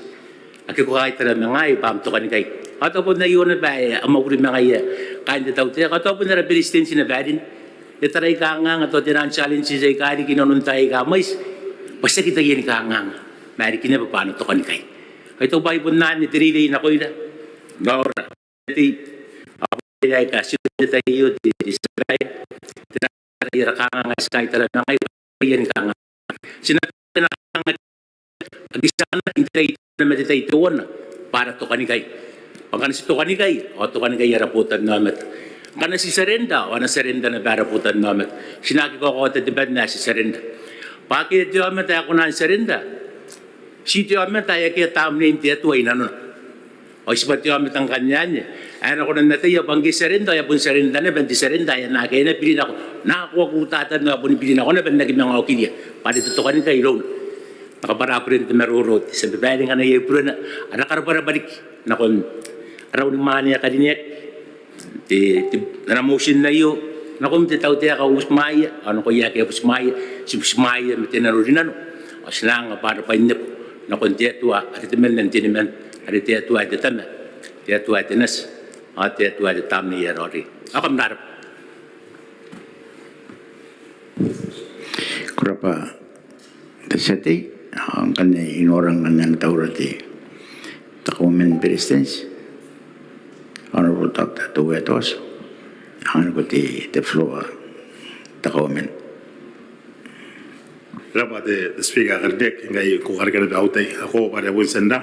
ake ko kaitara ma ngaai bwa am tokanikai. Ao tao bon aio naba ae a mwakuri ma ngaia kaain te tautaeka, ao tao bon ara Beretitenti naba ae rin. E tarai kanganga, tao taian challenges aika riki inanon taai aika mwaiti, bwa tiaki taian kanganga, ma e riki naba bwa ana tokanikai. Ao I taku bwa ai bon anne te reirei nakoira. Ngaora. Te, ao te aeka ti te tai aio te, te tia babaire. Te nang tarai ara kanganga ae ti kaitara ma ngaai, taian kanganga. Ti na, ti na kanga, aki ti na, n te tai, ma te tai teuana bwa ara tokanikai. Bwa ngkana ti tokanikai, ao tokanikai ara botannaomata. Ngkana ti surrender, ao ana surrender naba ara botannaomata. Ti na aki kaokaota te banna ae ti surrender. Bwa akea te aomata ae kona n surrender. Ti te aomata ae akea tamnein te Atua i nanona. Ao tibwa te aomata ngkanne anne ae e na kona n ataia bwa ngke e surrender, ao e a bon surrender naba n te surrender ae e na akea, e na biri nako, nako, ko uta tano, e a boni biri nako naba n aki manga okiria. Bwa are te tokanikai irouna. N na kabwara buren te maroro te tia babaire ngkana iai burena, a na karabwarabwa riki nakon ara unimwaane ae karineaki. Te, te, ana motion aio, nakoim te tautaeka, butimwaea, ao nakoia ake a butimwaea, ti butimwaea ma te nanorinano. Ao ti na anga bwa ara bwai n nebo nakon te Atua are temanna n teniman, are te Atua ae te Tama, te Atua ae te Nati, ao te Atua ae te Tamnei ae Raoiroi. Ao kam na rabwa. Ko rabwa te tia tei, ao ngkanne I nora ngkanne ana taura te, te Kauoman ni Beretitenti, Honourable Doctor Teuea Tohotio, anganiko te, te floor, te Kauoman. Ko rabwa te Speaker ae karineaki, ngkai ko karekea naba au tai, ao ko bwa are bon tiana,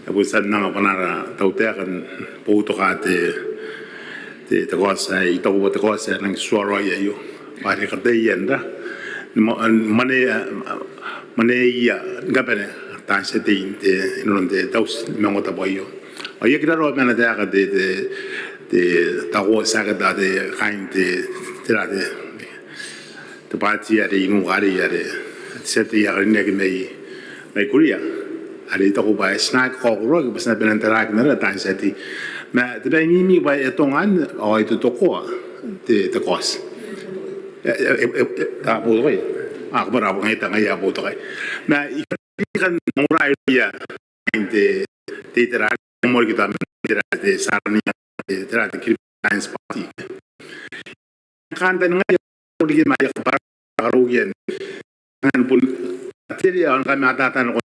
e bon tiana ngke bwa N na tautaeka ni boutoka te, te, te kaoti ae I taku bwa te kaoti ae e nang tuaraoi aio. Bwa are kataia n ra, ni mwa-, mwaneia, mwaneia ni kabane taan tia tei n te, inanon te tauti ni maungatabu aio. Ao I aki raroa ma ana taeka te, te, te, tao tiaki tao te, kaain te, te ra te, te baati are I nuka arei are te tia tei ae karineaki mai, mai Kuria. Are I taku bwa e ti na aki kaokoroaki bwa ti na bane n taraaki n ara taan tia tei. Ma te bwai ae I mimi bwa e atonga ao e totokoa te, te kaoti. E, e, e, e, a boutokai. A, ko bwara bwa ngaia, ngaia a boutokai. Ma I kan, I kan mwauraoi irouia kaain te, te, te ra, moa riki tao te ra te Sarania, te, te ra te Kiribati Alliance Party. Kantaningaia riki ma aia kabwarabwara karokoan ae bon a tia n riai ni kamatata nako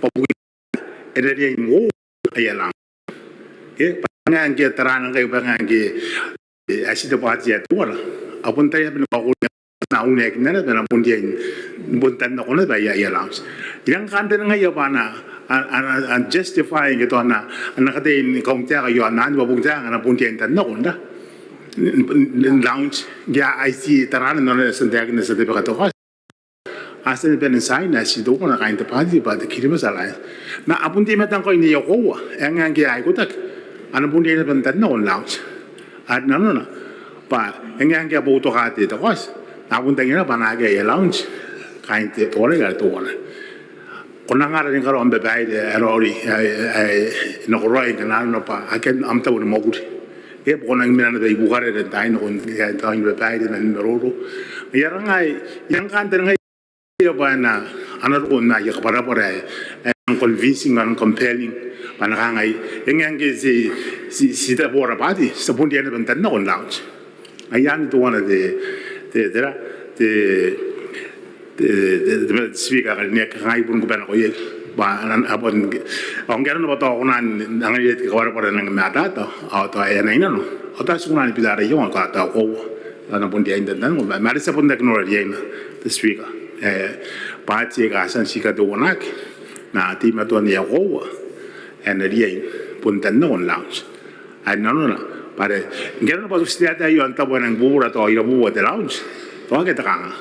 bwa bon e na riai n uoua aia launch. Ke bwa ngaia ngke tarana ngkai bwa ngaia ngke, e, ae ti te baati ae teuana, a bon taraia bwa e na kaokoroaki n aia uneki naba bwa e na bon riai n bon tannako naba aia, aia launch. I rang kantaningaia bwa a na, a, a, a, a justify ngke tao a na, a na kataia ni kauntaeka iaon anne bwa bon taeka a na bon riai n tannako n ra, n, n, n launch. Ngke a, ai ti tarana nanona e a tia n taekina te tia tei bwa e katoka a tia ni bane n tiaina ae ti teuana kaain te baati bwa te Kiribati Alliance. Ma a bon teimatoa ngkoa n aia koaua ae ngae ngke a ikotaki a na bon riai naba n tannako n launch. Are nanona bwa e ngae ngke a boutoka te, te kaoti, a bon tangira bwa a na akea aia launch kaain te, te wareka are teuana. Ko na ngara ni karaoa am babaire ae raoiroi ae, ae, ae nakoraoi ngkana nanona bwa akea am tabo ni mwakuri. E, bwa ko nang mena naba i Bukarere n taai nako n, n taai ni babaire ma ni maroro. Ngaia are ngai I rang kantaningaia bwa e na, a na roko n aia kabwarabwara ae, ae convincing and compelling. Bwa a na kangai, e ngae ngke ti, ti, ti tabo ara baati, ti a bon riai naba n tannako n launch. Ngaia anne teuana te, te, te ra, te, te, te, te Speaker ae karineaki, ngai bon kuba nako iai. Bwa a na, a bon, ao ngke arona bwa tao ko na anganira te kabwarabwara ae nang matata, ao tao e a nang nano, ao tao ti kona ni bita ara iango, tao, tao koaua a na bon riai n tannako. Ma, ma are ti a bon aki nora riaina, te Speaker. E, baati aika a tia n ti kateuanaki, ma a teimatoa n aia koaua ae a na riai bon tannako n launch. Are nanona bwa are ngke arona bwa ti taetae iaon tabo ae nang bubura tao irabubua te launch, tao akea te kanga.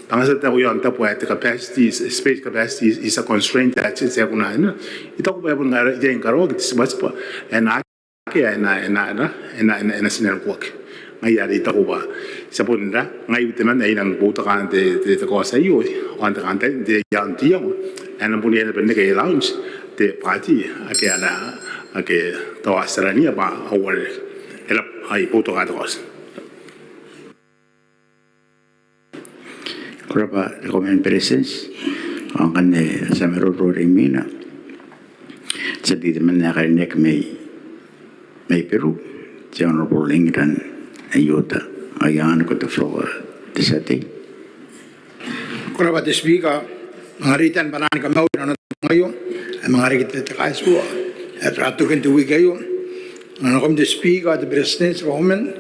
Bwa ngkai ti taku iaon tabo ae te capacity, space capacity is a constraint ae ti, ti aki kona n ra. I taku bwa e bon ngae riai ni karaoaki te tibwatibwa ae na akea, e na, e na, e na, e na, e na, e na tina ni kuaki. Ngaia are I taku bwa ti a bon ra, ngai temanna ae I nang boutoka te, te, te kaoti aio, ao n te kantaninga n te, iaon te iango ae e na bon riai naba n reke aia launch te baati ake a na, ake tao a tia n ira bwa a uarereke. E rab'a, ai boutoka te kaoti. Ko rab'a te Kauoman ni Beretitenti. Ao ngkanne ti a maroro rimwina te tia tei temanna ae karineaki mai, mai Beru, te Honourable England Iota. I anganiko te floor, te tia tei. Ko rab'a te Speaker. Manga reitan b'anaan ni kamauri n te tai aio, ao manga riki te, te kaitibo ae e a tia n toki n te wiki aio. Nakoim te Speaker, te Beretitenti, te Kauoman,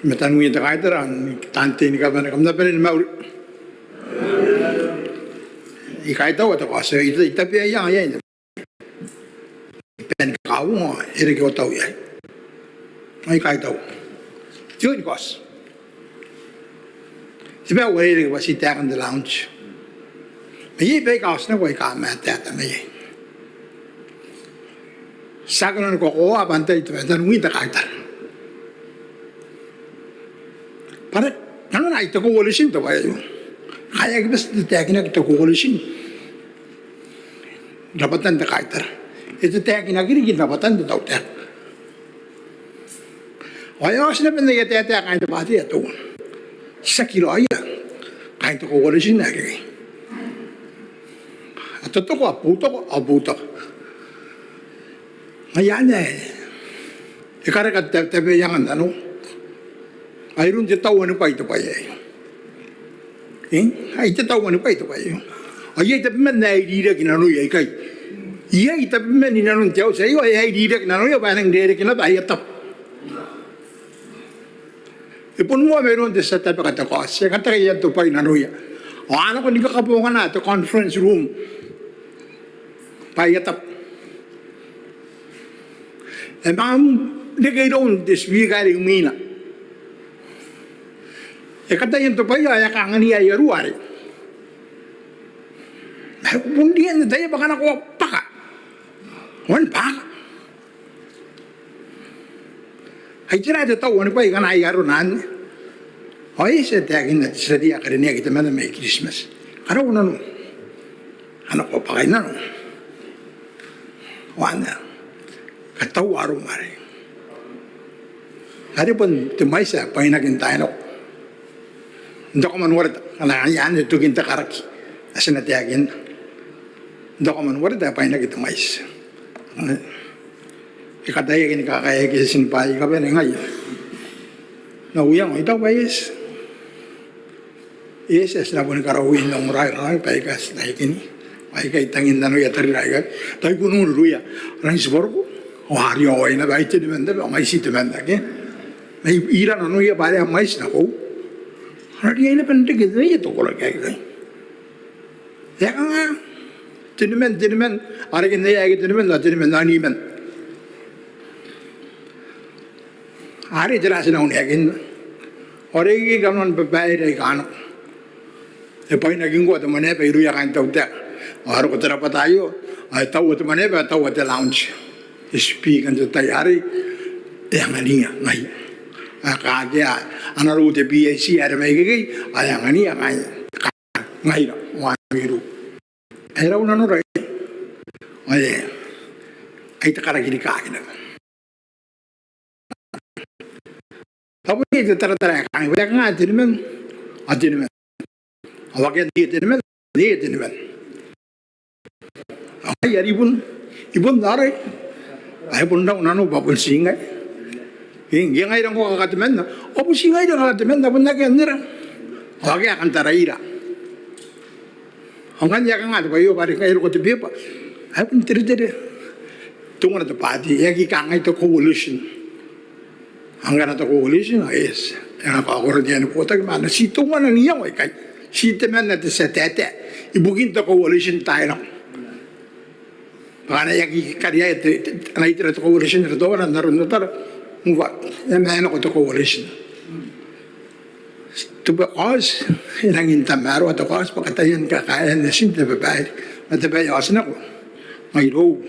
mataniwin te kaitara, taan tei ni kabane, kam na bane ni mauri. I kaitaua te kaoti, I, I tabeaianga iai. Bwa e na kaunga, e reke otau iai. Ao I kaitaua. Te oi ni kaoti. Te bwai ae uarereke bwa ti taekina te launch. Ma iai baika a oti nako aika a matata mai iai. Ti aki kona ni kakoaua bwa antai te, mataniwin te kaitara. Bwa are nanona ai te coalition te bwai aio. Ao e aki bati n tataekinaki te coalition rabwatan te kaitara. E tataekinaki riki rabwatan te tautaeka. Ao e a oti naba n aia taetae kaain te baati ae teuana. Tiaki raoia kaain te coalition akekei. A totoko, a boutoka, a boutoka. Ngaia anne ae e kareka te, tabeaianga n nano. Ai aron te taua ni bwai te bwai aei. Eng? Ai te taua ni bwai te bwai aei. Ao iai tabeman ae e iriraki nanoia ikai. Iai tabeman i nanon te auti aei ae e iriraki nanoia bwa e nang rereke naba aia tabo. E bon moa mairoun te tia tabeka te kaoti, e kataki aia tobwai nanoia ao a nako ni kakabongana te conference room bwa aia tabo. E manga reke iroun te Speaker are imwina. E kataia n tobwaia ao e a kaanganiia aia ruu arei. Ma e bon riai n ataia bwa ngkana ko a bwaka, ao ni bwaka. Ai tera te tau anne bwa ngkana ai arona anne? Ao e a tia taekinna te tia tei ae karineaki temanna mai Kiritimati, karau nano, a nako bwakai nano. Ao anne katau arom arei. Are bon te mwaiti ae bwainaki n taai nako n te Commonwealth, ngkana iai anne tokin te karaki ae ti na taekinna. N te Commonwealth ae bwainaki te mwaiti. E kataia ni kakaeaki, e tii bwaai ni kabane ngaia. N au iango I taku bwa e eti. E eti, ae ti na boni karaoi n ongora raoi baika ti na ikinna. Baika I tangi n nanoia tarira aikai. Tao I kunea n uruia. Rangi n tibwa roko. Ao a riaoia naba, ai teniman naba, mwaiti temanna ke. Ma I ira nanoia bwa are a mwaiti nakoiu. A na riai naba n reke te koraki aikai. E a kanga? Teniman, teniman, a reke n aia aike teniman, ao teniman, ao niman. Are tera ae ti na uneakinna? Ao riki kanoan babaire aika a nako. E bwainaki ngkoa te mwaneaba irouia kaain te tautaeka. Ao e roko te rabwata aio, ao e taua te mwaneaba, e taua te lounge. E Speaker n te tai arei, e anganiia ngaia. Ao e kakea ana ruu te PAC are mai ikekei, ao e anganiia ngaia. Ngaira, ao a na iru. E rau nanora. Ao e, ai te karaki rikaaki naba. Tao bon iai te taratara ae kangai, bwa e a kanga teniman, ao teniman. Ao akea n teniman, n teniman. Ao ngaia are I bon, I bon are, ae bon rau nanou bwa bon ti ngaira. Ngke ngaira ngkoa kakatemanna, ao bon ti ngaira kakatemanna, bon akea n era. Ao akea ae kan taraira. Ao ngkanne e a kanga te bwai aio bwa are ngkai e roko te beba, ae bon teretere. Teuana te baati, e aki kangai te coalition. Ao ngkana te coalition, ao e eti, e na kaokoro te anibotaki, ma a na ti teuana n iango aikai. Ti temanna te tia taetae ibukin te coalition n taai nako. Bwa ngkana e aki kariaia te, te, ana itera te coalition are teuana n aron otara, ngkoa e a mena nako te coalition. Te bwa kaoti, e rangi n tamaroa te kaoti bwa kataia ni kakaea natin te babaire. Ma te bwai ae oti nako, ngai irou,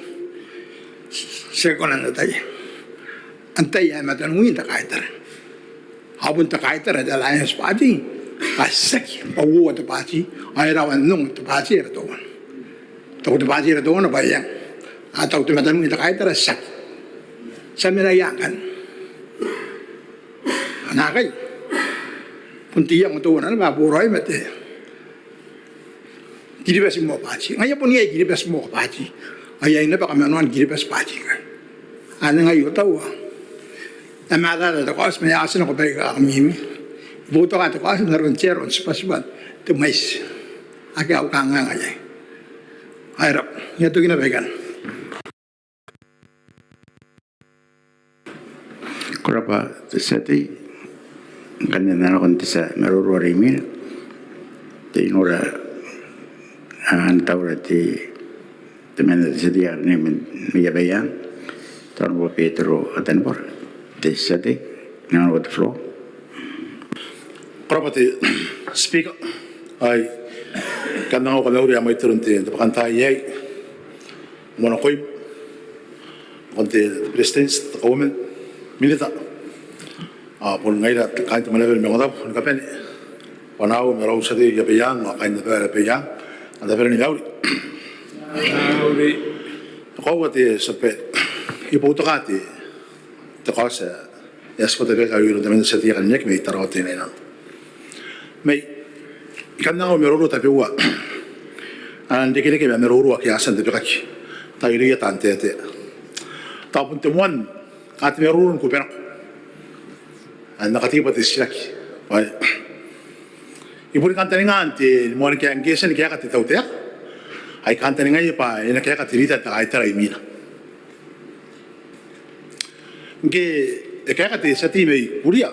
ti aki kona n ataia. Antai ae mataniwin te kaitara? Ao bon te kaitara te Alliance Party, a tiaki bwa uoua te baati, ao e rawa n ongo te baati are teuana. Tao te baati are teuana bwa e ang. A tao te mataniwin te kaitara, tiaki. Ti a mena ia ngkanne? Naakai. Bon te iango teuana naba ae boraoi ma te Kiribati Moa Baati. Ngaia bon iai Kiribati Moa Baati. Ao iai naba kamanoan Kiribati Baati ngkai. Anne ngai I taua. E matata te kaoti ma e a oti nako baika kamimi. I boutoka te kaoti n aron te aro n tibwatibwan te mwaiti. Akea au kanganga iai. Ao e raba, I a toki naba ikanne. Ko rabwa te tia tei. Ngkanne e na nakon te tia maroro are imwina. Te I nora ana taura te, temanna te tia tei are mai Abaiang, te Honourable Betero Atanibora. Te tia tei, you have the floor. Ko rabwa te Speaker. Ao I kan anga au kamauri ae mwaitiron te, te bwakantaai aei moa nakoim, nakon te Beretitenti, te Kauoman, Minita, ao bon ngaira kaain te maneaba ni maungatabu ni kabane, bwanaau ma raou tia tei i Abaiang ao kaain abara i Abaiang, kam na bane ni mauri. Mauri. Ko rabwa te tia babaire. I boutoka te, te kaoti ae e a tibwa tabekaki iroun temanna te tia tei ae karineaki mai Tarawa Teinainano. Ma I kan anga au maroro tabeua, ana irekereke ma maroro ake a tia n tabekaki tao irouia taan taetae. Tao bon te moan, a, te maroro ni kubanako. Ao N na katikua te titiraki. Bwa I boni kantaninga n te moan kaeka, ngke e tia ni kaeka te tautaeka, ao I kantaningaia bwa e na kaeka te rita n te kaitara imwina. Ngke e kaeka te tia tei mai Kuria,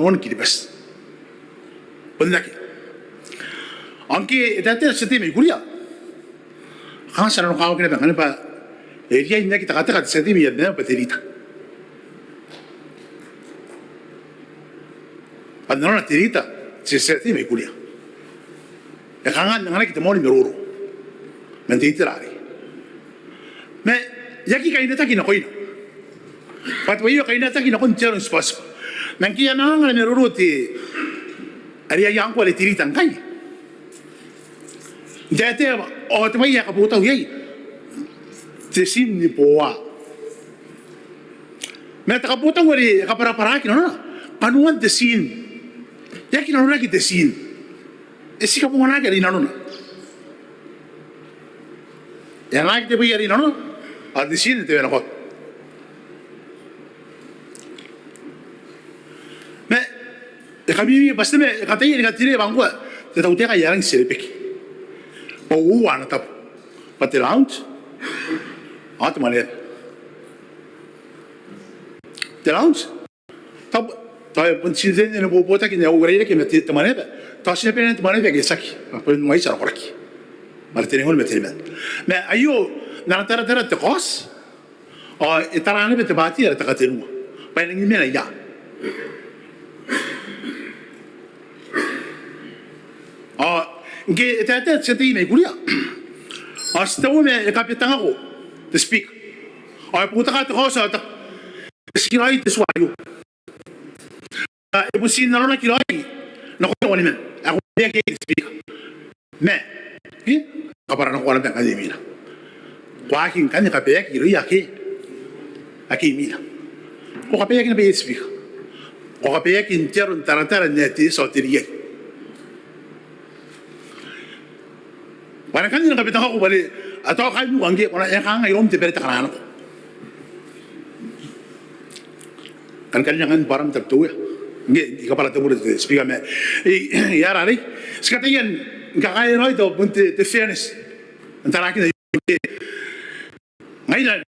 inanon Kiribati. Bon akea. Ao ngke e taetae te tia tei mai Kuria, kanga ti a nanokawaki naba ngkanne bwa e riai n aki tekateka te tia tei mai Abemama bwa te rita. Bwa nanona te rita te tia tei mai Kuria. E kanga n anganaki te moan maroro man te itera arei. Ma e aki kainetaki nakoina. Bwa te bwai ae e kainetaki nakon te aro n tibwatibwa. Ma ngke e a manga anga ana maroro te, are aia ngkoa are te rita ngkai, n taetae, ao te bwai ae e kabotau iai te tin ni boa. Ma te kabotau are e kabwarabwaraki nanona, kanoan te tin. E aki nanoraki te tin. E ti kabonganaki are i nanona. E anaaki te bwai are i nanona, ao te tin e tewenakoaki. Ma e kamimi bwa ti te, ma e kataia ni katerea bwa ngkoa te tautaeka ae e a rangi n tirebeke. Bwa uoua ana tabo. Bwa te lounge ao te mwaneaba. Te lounge, tao, tao e bon ti n te, n te bobotaki n ae uarereke ma te, te mwaneaba. Tao ti na bane n te mwaneaba ake tiaki. Ma bon mwaiti ara koraki. Ma are tenengaun ma teniman. Ma aio, n ana taratara te kaoti, ao e tara naba te bwaati are te katenua bwa e nangi mena ia. Ao ngke e taetae te tia tei mai Kuria, ao ti taua ma e kabetangako te Speaker. Ao e boutokaa te kaoti ao e taku, e tikiraoi te tua aio. Ao e bon ti nanonaki raoi nakoia waniman ae ko kabeaki iai te Speaker. Ma e kabwaranakoa naba ngkanne imwina. Ko a aki ngkanne kabeaki irouia ake, ake imwina. Ko kabeaki naba iai te Speaker. Ko kabeaki n te aro n taratara n ae te eti ao te riai. Bwa ngkanne e na kabetangako bwa are a tao kainiuka ngke ko na, e kangai iroum te bwai are te kananako. Kan karinan bwaram Tabiteuea. Ngke I kabwara te bure te Speaker ma e, e ara arei. Ti kataia ni kakaea raoi tao bon te, te fairness n tarakina ngke ngaira,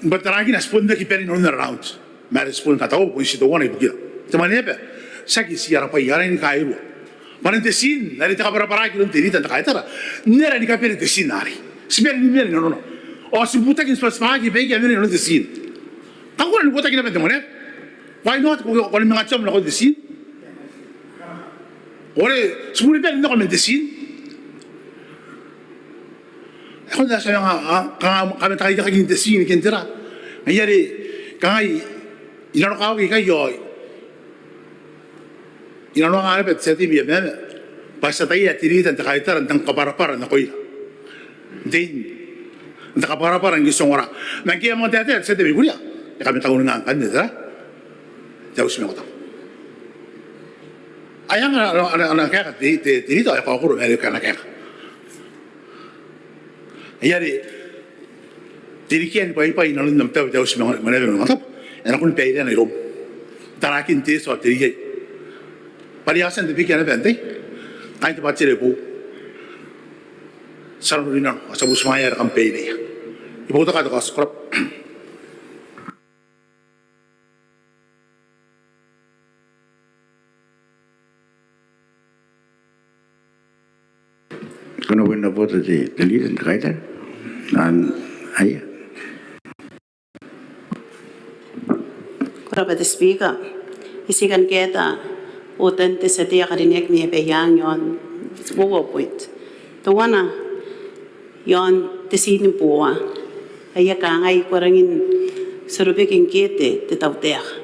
bwa tarakina ti bon aki bane inanon ara lounge. Ma are ti bon kataua bon ti teuana ibukira. Te mwaneaba, tiaki ti ara bwai, ara ni kairua. Bwa nen te tin are te kabwarabwaraki iroun te rita n te kaitara, n aera ni kabane te tin arei. Ti bane ni mena inanona. Ao ti butaki n tibwatibwaki baike a mena inanon te tin. Tao ko na ni butaki naba te mwaneaba. Why not? Ko, ko na manga tiom nakon te tin. Ao are ti bure bane n nako man te tin. Ao ko na ti a manga, a, ka, kamatakaitakakin te tin ke n tera. Ngaia are kangai, I nanokawaki ikai ao I nanokawaki naba te tia tei mai Abemama bwa ti ataia ae te rita n te kaitara n tang kabwarabwara nakoira. N te, n te kabwarabwara ngke ti ongora. Ma ngke e a manga taetae te tia tei mai Kuria, e kamatauninga ngkanne tera, te auti maiakotaki. Ai anga ana, ana, ana kaeka te, te, te rita, ao e kaokoro ma are e kaeka ana kaeka. Ai are te rikea ni bwaibwai inanon am tabo te auti maiakotaki, e na kona ni baireana iroum. Tarakin te eti ao te riai. Bwa are a tia n te bikia naba antai, kaain te bwati are boou. Ti a norinano, ao ti a butimwaea are kam baireia. I boutokaa te kaoti, ko rabwa. Ko na bon rabwa te, te rita n te kaitara. Ao aia. Ko rabwa te Speaker. I tii kan kaeta uotan te tia tei ae karineaki mai Abaiang iaon uoua point. Teuana, iaon te tin ni boa. Aia kangai ko rangi n tirebeke ngke te, te tautaeka.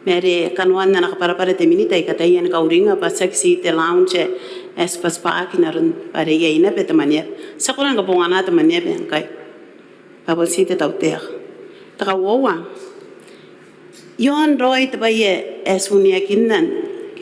Ma are kanoan ana kabwarabwara te minita, I kataia ni kauringa bwa tiaki tii te lounge ae tibwatibwaaki n aron bwa are iai naba te mwaneaba. Ti a kona ni kabongana te mwaneaba ngkai. Bwa bon tii te tautaeka. Te kauoua. Iaon raoi te bwai ae ti uneakinna n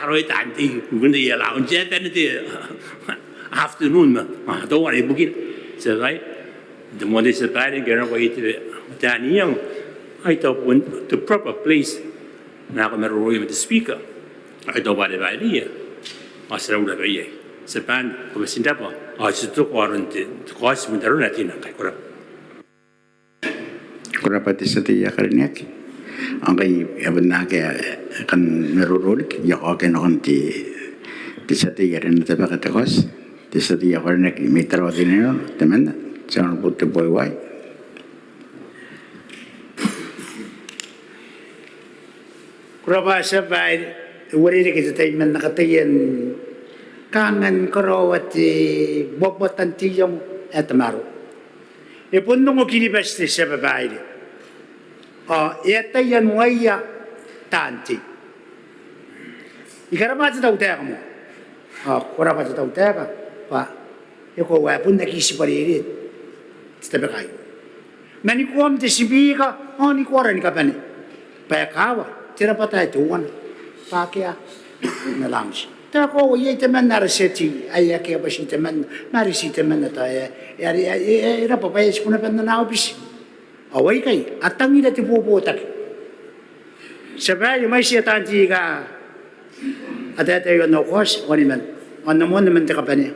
karaoia taan tei, kunei ae laun te aban te afternoon ma, a, tao are ibukin. Tia Babaire, te moan te Tia Babaire, ngke e nako iai te, te anne, I tao bon the proper place. Nako maroroia ma te Speaker. I tao bwa are baireia. Ao ti a rau rabwa iai. Tia Babaire, ko bati n rabwa. Ao ti toko aron te, te kaoti ma n arona ae ti nang kai. Ko rabwa. Ko rabwa te tia tei ae karineaki. Ao ngkai e a bon akea ae kan maroro riki, I a kaoka nakon te, te tia tei are e na tabeka te kaoti. Te tia tei ae karineaki mai Tarawa Teinainano, temanna, te Honourable Teboiwai. Ko rabwa Tia Babaire, e uarereke te tai ma N na kataia n kangaa ni karaoa te buabuata n te iango ae tamaroa. E bon ongo Kiribati te Tia Babaire. Ao e ataia n uaia taan tei. I karabwa te tautaeka moa. Ao ko rabwa te tautaeka bwa e koaua ae bon aki tibwarere te tabeka aio. Mani koam te Speaker, ao ni koara ni kabane. Bwa e kawa te rabwata ae teuana. Bwa akea ana lounge. Tao e koaua iai temanna ara tia tei ae akea bwa ti temanna, ma are ti temanna tao e, e, e, e, e rabwa bwa e tiku naba n ana aobiti. Ao aikai a tangira te bobotaki. Tia Babaire, mwaitiia taan tei aika a taetae iaon au kaoti, waniman, ao N na moanna man te kabanea.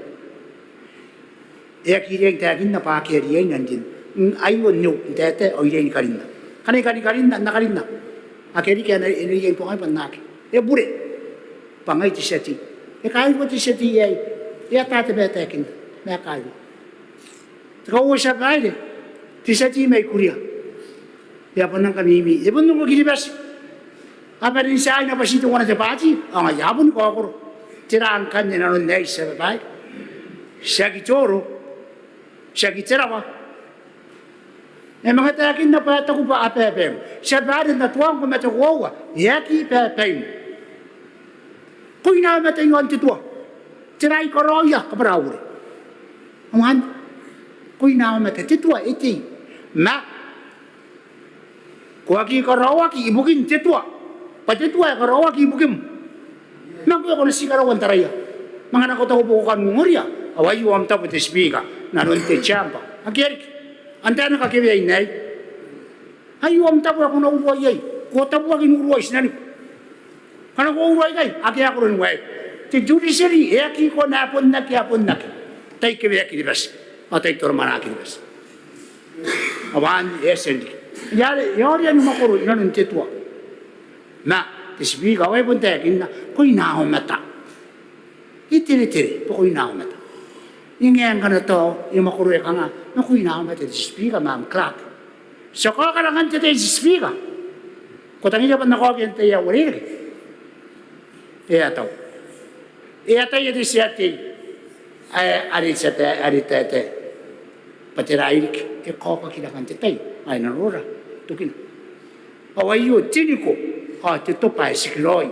E aki riai n taekinna bwa akea riaina n rin. N aio n eu n taetae ao I riai ni karinna. Ngkana I kan karinna, N na karinna. Akea riki ae e na riai n tuangai bwa N na aki. E bure. Bwa ngai te tia tei. E kairua te tia tei aei. E ata te bwai ae taekinna. Ma e kairua. Te kauoua, tia babaire, te tia tei mai Kuria. E a bon nang kamimi. E bon nang Kiribati. A bane n tiaina bwa ti teuana te bwaati. Ao ngaia a boni kaokoro. Tera ngkanne nanon aei, tia babaire? Tiaki te oro. Tiaki te rawa. E manga taekinna bwa e taku bwa a babaim. Tia babaire, N na tuangko ma te koaua, e aki babaim. Ko inaomata i aon te tua. Tera ae I karaoia, kabwara au bure? Ao anne, ko inaomata, te tua e tei. Ma ko aki karaoaki ibukin te tua, bwa te tua e karaoaki ibukim. Ma ngkoe ko na ti karaua n taraia. Ma ngkana ko taku bwa ko kan ungoria, ao aio am tabo te Speaker, nanon te chamber. Akea riki. Antai ae na kakeweai n aei? Aio am tabo ae ko na urua iai. Ko tabuaki n urua i tinaniku. Ngkana ko urua ikai, akea koroni waeku. Te judiciary e aki kona, e bon aki, e bon aki. Tai keweaki Kiribati. Ao tai toro mwananga Kiribati. Ao anne e a tia n riki. Ngaia are e a orea ni mwakoro inanon te tua. Ma te Speaker, ao e bon taekinna, ko inaomata. E teretere bwa ko inaomata. E ngae ngkana tao e mwakoro e kanga, ma ko inaomata, te Speaker ma am clerk. Ti a kaokoro ngkanne te tai, te Speaker. Ko tangiria bwa N na kaokia n te tai ae uarereke? E a tau. E ataia te tia tei ae are tia tei, are taetae bwa tera ae riki. E kaokakira ngkanne te tai, ao e na nora tokina. Ao aio te niko, ao te toba ae tikiraoi.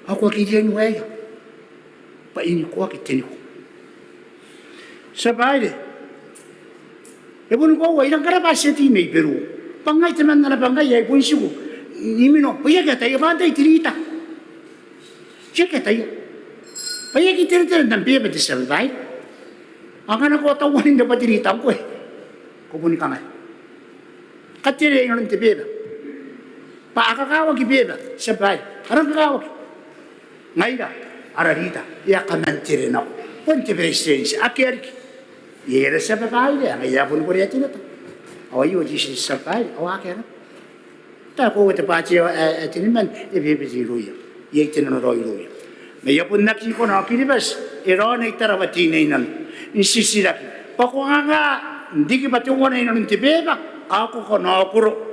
Ao ko aki riai n waeia bwa e nikoaki te niko. Tia babaire, e boni koaua, I rangi ni karabwa tia tei mai Beru. Bwa ngai temanna naba ngkai ae I bon tiku ni mino, bwa I aki ataia bwa antai te rita. I aki ataia. Bwa I aki teretere n am beeba, te tia babaire. Ao ngkana ko a tauaninna bwa te rita ngkoe, ko boni kangai. Katerea inanon te beeba bwa a kakawaki beeba, tia babaire. A rang kakawaki. Ngaira ara rita, e a kaman tere nako. Bon te beretitenti, akea riki. Iai ara tia babaire ae ngaia ae boni korea te reta. Ao aio te tia babaire, ao akea naba. Tao e koaua te bwaati ae, ae, ae teniman, e bebete irouia. Iai te nano raoi irouia. Ma I a bon aki kona ao Kiribati e raona i Tarawa Teinainano n titiraki bwa ko kanga n riki bwa teuana inanon te beeba ao ko kanakoraoi.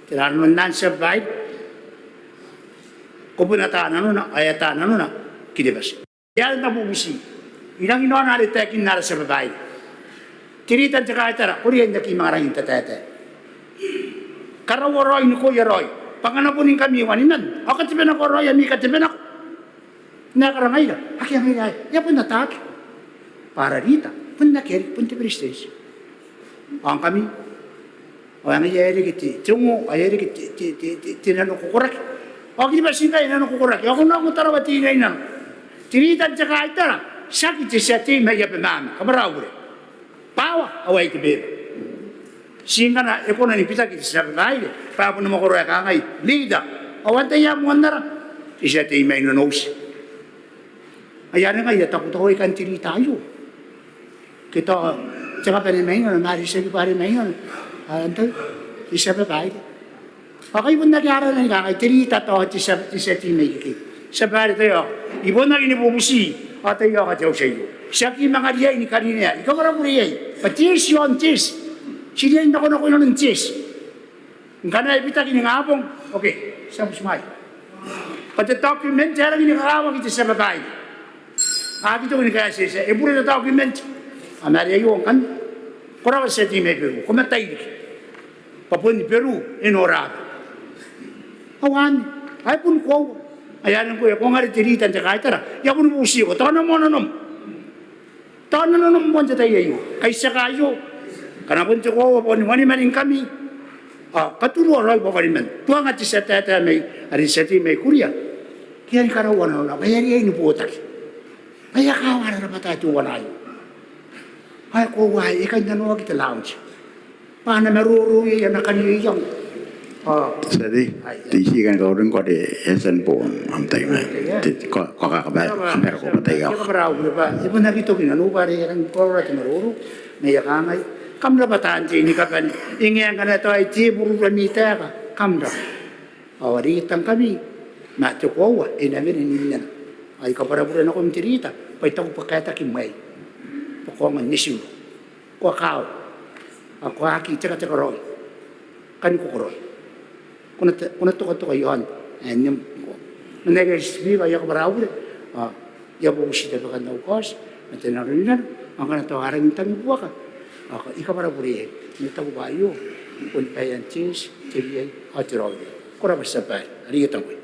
Tera nanon anne, tia babaire? Ko bon ata nanona, ao e ata nanona Kiribati. Ai are N na bubuti. I rangi n aona are taekinna ara tia babaire. Te rita n te kaitara, ko riai n aki manga rangi n tataetae. Karaua raoi, nikoia raoi. Bwa ngkana boni ngkami waniman, ao katebenako raoi ami katebenako. N aekara ngaira, akea ngaira aei. E a bon ataaki bwa ara rita bon akea riki, bon te beretitenti. Ao ngkami, ao ngaia ae e reke te, te ongo, ae e reke te, te, te, te, te nanokokoraki. Ao Kiribati ngkai e nanokokoraki. Ao ko na ongo Tarawa Teinainano. Te rita n te kaitara, tiaki te tia tei mai Abemama. Kabwara au bure. Bwa aua, ao aei te beeba. Ti ngkana e kona ni bitaki te tia babaire bwa e bon mwakoro ae kangai, rita. Ao antai ae moan ara? Te tia tei mai Nonouti. Ai are ngai I a taku tao ikanne te rita aio. Ke tao te kabane mai nano, ma are tiaki bwa are mai nano. Antai? Te tia babaire. Ao kai bon akea arana ni kangai te rita, tao te tia, te tia tei mai ikekei. Tia babaire, taiaoka. I bon aki ni bubuti, ao taiaoka te auti aio. Ti aki manga riai ni karinea. I kabwara au bure iai. Bwa te eti aon te eti. Ti riai n nakonako inanon te eti. Ngkana e bitaki ningabong, okay, ti a butimwaea. Bwa te document ae rangi ni kakawaki, te tia babaire. A aki toki ni kaetieti, e bure te document. Ao ma are aio ngkanne. Ko rabwa te tia tei mai Beru, ko matairiki. Bwa bon Beru e noraba. Ao anne, ae bon koaua. Ai are ngkoe, ko ngae are te rita n te kaitara. I a bon butiko, tao nanom, nanom. Tao nanom moan te tai aio. Kai tiaki aio. Ngkana bon te koaua bwa ko wanimaningkami, ao katurua raoi bwa waniman. Tuanga te tia taetae mai, are te tia tei mai Kuria. Ke a ni karaua nanona bwa e a riai ni botaki. Bwa e a kawa ara rabwata teuana aio. Ae koaua ae e kainnanoaki te lounge. Bwa a na maroro iai, a na kariaia. Ao. Tia tei, ai, te iti ae I kan kauring ngkoa are e a tia ni bo am tai ma. Te, ko, ko kakabwaia, kabwaia, ko bataia. Kabwaia, kabwaia, kabwaia, e bon aki toki nanou bwa are e rang korakora te maroro. Ma I a kangai. Kam rabwa taan tei ni kabane, e ngae ngkana tao ai teburu ami taeka, kam rabwa. Ao are I tangkami ma te koaua e na wene n inanona. Ao I kabwarabure nakoim te rita bwa I taku bwa kaetaki mai bwa ko aonga n eti uro, ko a kawa, ao ko a aki tekateka raoi. Kani koko raoi. Ko na te, ko na tokatoka i aon ae nem ngkoa. Ma ngaia Speaker, I a kabwarabure, ao I a bubuti tabekan au kaoti ma te nanorinano, ao ngkana tao a rangi n tangibuaka, ao I kabwarabure iai, ma I taku bwa aio bon baean te eti, te riai ao te raoiroi. Ko rabwa te tia babaire, are I a tangiria.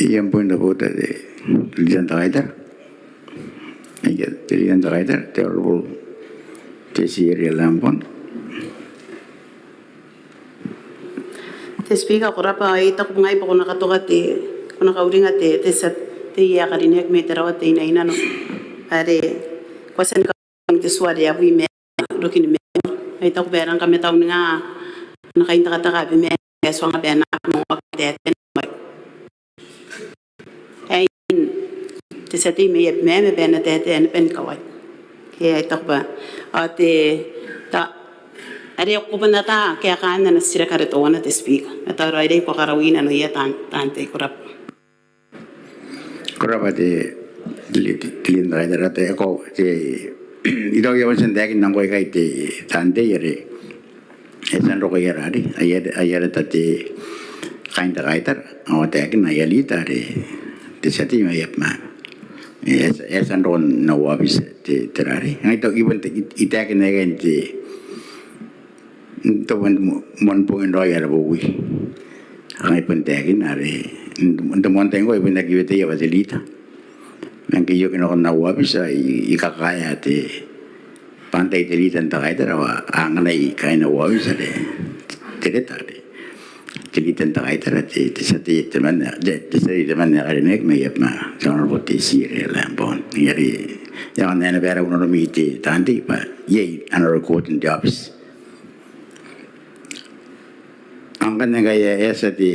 Iai am point of order te Leader n te Kaitara? Iai, te Leader n te Kaitara, te Honourable Tessie Eria Lambourne. Te Speaker, ko rabwa. I taku ngai bwa ko na katoka te, ko na kauringa te, te tia tei ae karineaki mai Tarawa Teinainano, are ko a tia ni te tua are a bwi ma e roko ni mea. Ai taku bwa e rang kamatauninga ana kaintekateka abe ma e tuanga bwa e na aki moa te taetae naba. Ai te tia tei mai Abemama bwa e na taetae naba ni kawai. Ke ai taku bwa, ao te, ta, are ko bon ata kaekaan ana titiraki are teuana, te Speaker. Ma tao raoiroi ko a karaui nanoia taan, taan tei. Ko rabwa. Ko rabwa te, te, te, te Leader n te Kaitara, te, ko, te, I taku I a bon tia n taekinna ngkoa ikai te, taan tei are e a tia n roko iai are, aia, aia reta te kain te Kaitara, ao taekinna aia Leader are te tia tei mai Abemama. E a, e a tia n roko n au aobiti te, te rarei. Ngai tao I bon te, I, I taekinna ikai n te n te moan, moan bongin raoi are bowi. Ao ngai bon taekinna are n te moan tai ngkoa I bon aki weteia bwa te Leader. Ma ngke I oki nakon au aobiti ao I, I kakaea te, bwa antai te Leader n te Kaitara, ao a anganai kaain au aobiti are te reta are te Leader n te Kaitara, te, te tia tei temanna, te, te tia tei temanna ae karineaki mai Abemama, te Honourable Tessie Eria Lambourne. Ngaia are I a kan ae na bwa e rau nanomi te taan tei bwa iai ana record n te aobiti. Ao ngkanne ngkai e a tia te,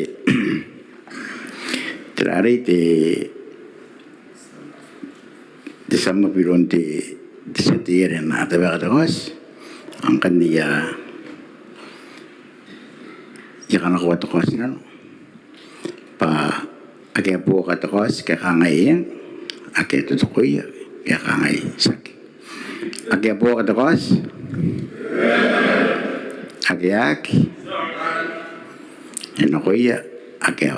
te rarei te, te sum up iroun te, te tia tei are e na tabeka te kaoti. Ao ngkanne I a, I a kanakoa te kaoti nano bwa ake a buoka te kaoti ke a kangai eng, ake a totokoia ke a kangai tiaki. Ake a buoka te kaoti, ake a aki, e nakoia ake a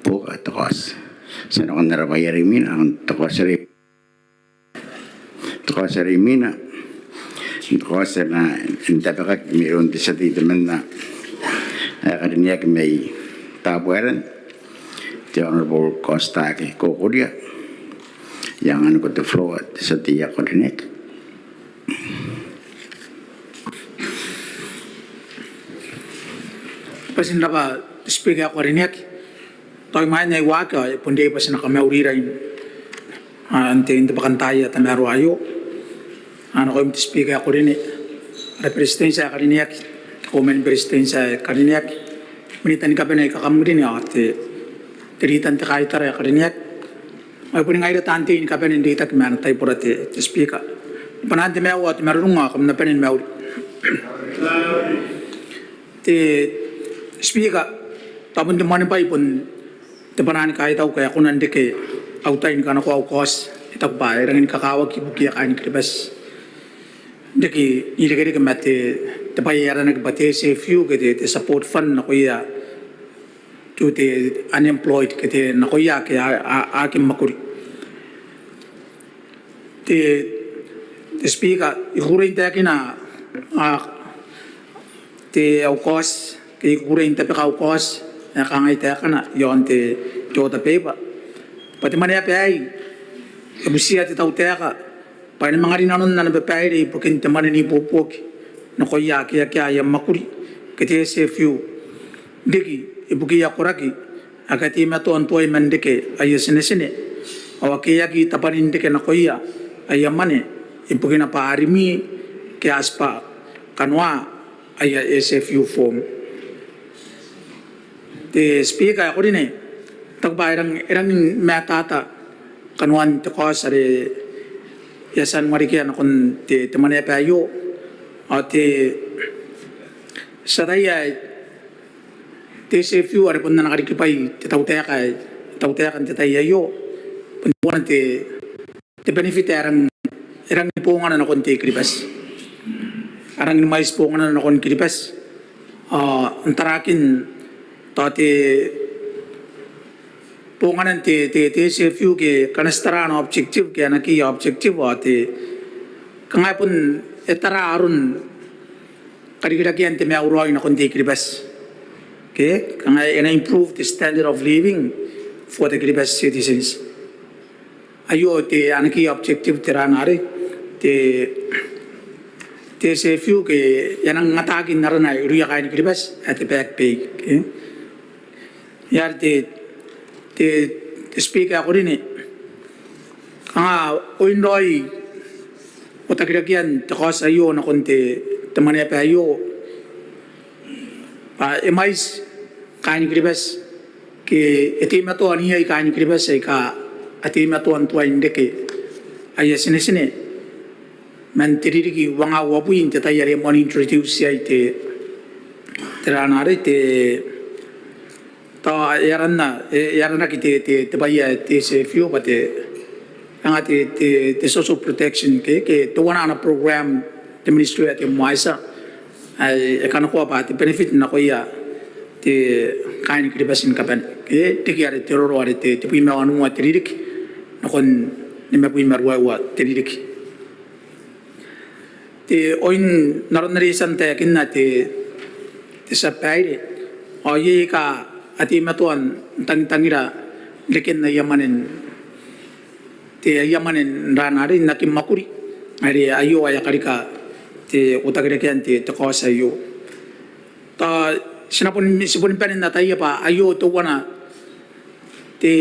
buoka te kaoti. Ti a nakon ara bwai are imwina, nakon te kaoti are, te kaoti are imwina, te kaoti ae na tabekaki mairoun te tia tei temanna ae karineaki mai Tabuaeran, te Honourable Kaotitaake Kokoria. I anganiko te floor, te tia tei ae karineaki. Bati n rabwa te Speaker ae karineaki. Tao imwain ae I waaki ao e bon riai bwa ti na kamauri raoi n te, n te bwakantaai ae tamaroa aio. Ao nakoim te Speaker ae karineaki, ara Beretitenti ae karineaki, te Kauoman ni Beretitenti ae karineaki, Minita ni kabane aika kam uringa, ao te, te Leader n te Kaitara ae karineaki, ao boni ngaira taan tei ni kabane n reitaki ma ana taibora te, te Speaker. Bwanaan te maiu ao te marurung ao kam na bane ni mauri. Te Speaker, tao bon te moanibwai bon te bwanaa ni kaitau ngkai a kona n reke au tai ni kanakoa au kaoti. I taku bwa e rangi ni kakawaki ibukiia kaain Kiribati n reke n irekereke ma te, te bwai ae aranaki bwa te S F U ke te, te support fund nakoia to the unemployed ke te nakoia ake a, a, a aki mwakuri. Te, te Speaker, I kukurei n taekina, a, te au kaoti, ke I kukurei n tabeka au kaoti ae kangai taekana iaon te, te order paper, bwa te mwaneaba aei e butiia te tautaeka bwa e na manga rinanon ana babaire ibukin te mwane n ibuobuoki nakoia ake akea aia mwakuri ke te S F U, riki ibukiia koraki ake a teimatoa n tuai man reke aia tinetine ao ake a aki tabwanin reke nakoia aia mwane ibukina bwa a rimwi ke a tibwa kanoa aia S F U form. Te Speaker ae karineaki, I taku bwa e rang, e rangi ni matata kanoan te kaoti are e a tia ni warekia nakon te, te Mwaneaba aio, ao te, ti ataia ae te SFU are bon ana karikibwai te tautaeka, tautaeka n te tai aio, bon teuana te, te benefit ae e rangi, e rangi ni bongana nakon te I-Kiribati. A rangi ni mwaiti bongana nakon Kiribati. Ao n tarakin tao te bonganan te, te, te SFU ke ngkana ti tara ana objective ke ana key objective, ao te kanga e bon e tara aron karikirakean te maiu raoi nakon te I-Kiribati. Ke kanga e na improve the standard of living for the Kiribati citizens. Aio te ana key objective, tera arei, te, te SFU ke e a nang ataaki n arana irouia kaaini Kiribati ae te back pay. Ke e a te, te, te Speaker ae ko rine, kanga oin raoi uotaki rakean te kaoti aio nakon te, te Mwaneaba aio, bwa e mwaiti kaaini Kiribati ke e teimatoa n iai kaaini Kiribati aika a teimatoa n tuai n reke aia tinetine man te ririki uangaun uabwi n te tai are e moan introduce iai te, tera arei, te, tao e aranna, e, e aranaki te, te, te bwai ae te SFU bwa te, kanga te, te, te social protection ke, ke teuana ana program te Ministry ae te MWYSSA ae e kanakoa bwa te benefit nakoia te kaaini Kiribati ni kabane ke riki are te roro are te, tebwi ma wanua te ririki nakon nimabwi ma ruaiwa te ririki. Te oin aron are I a tia n taekinna te, te tia babaire, ao iai aika a teimatoa n tangtangira reken aia mwane n te aia mwane n tera arei, n aki mwakuri. Are aio ae a karika te uotaki rakean te, te kaoti aio. Tao ti na bon, ti boni bane n ataia bwa aio teuana te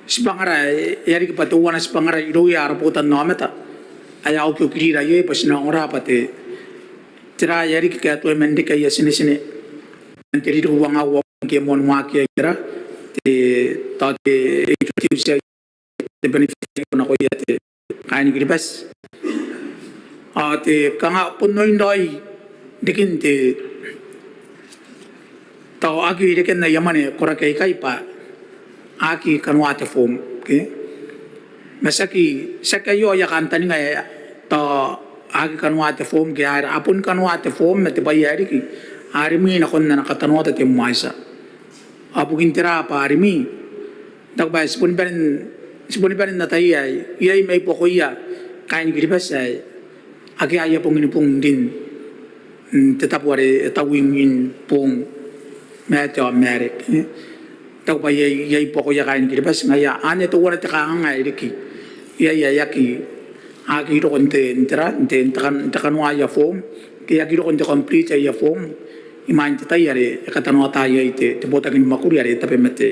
tibwangara, e, e a riki bwa teuana tibwangara irouia ara botannaomata ae a okioki rira iai bwa ti na ongora bwa te, tera ae a riki ke a tuai man reke aia tinetine man te ririki uangaun uabwi ngke e moan waaki iai, tera, te, tao te introduce iai te benefit aio nakoia te kaaini Kiribati. Ao te kanga bon oin raoi rikin te tao aki reken aia mwane koraki aikai bwa a aki kanoa te form, ke? Ma tiaki, tiaki aio aia kantaninga ae tao a aki kanoa te form ke a, a boni kanoa te form ma te bwai ae riki a rimwi nakon ana katanoata te MWYSSA. Ao bukin tera bwa a rimwi? N taku bwa ti boni bane n, ti boni bane n ataia ae iai mai buakoia kaaini Kiribati ae akea aia bong ni bung n rin n te tabo are e taui mwin boong, maate ao maereke. N taku bwa iai, iai buakoia kaaini Kiribati ngaia anne teuana te kanganga ae riki. Iai ae aki, aki roko n te, n tera, n te, n te kan, n te kanoa aia form, ke aki roko n te complete aia form imwain te tai are e katanoata iai te, te botaki ni mwakuri are e tabe ma te,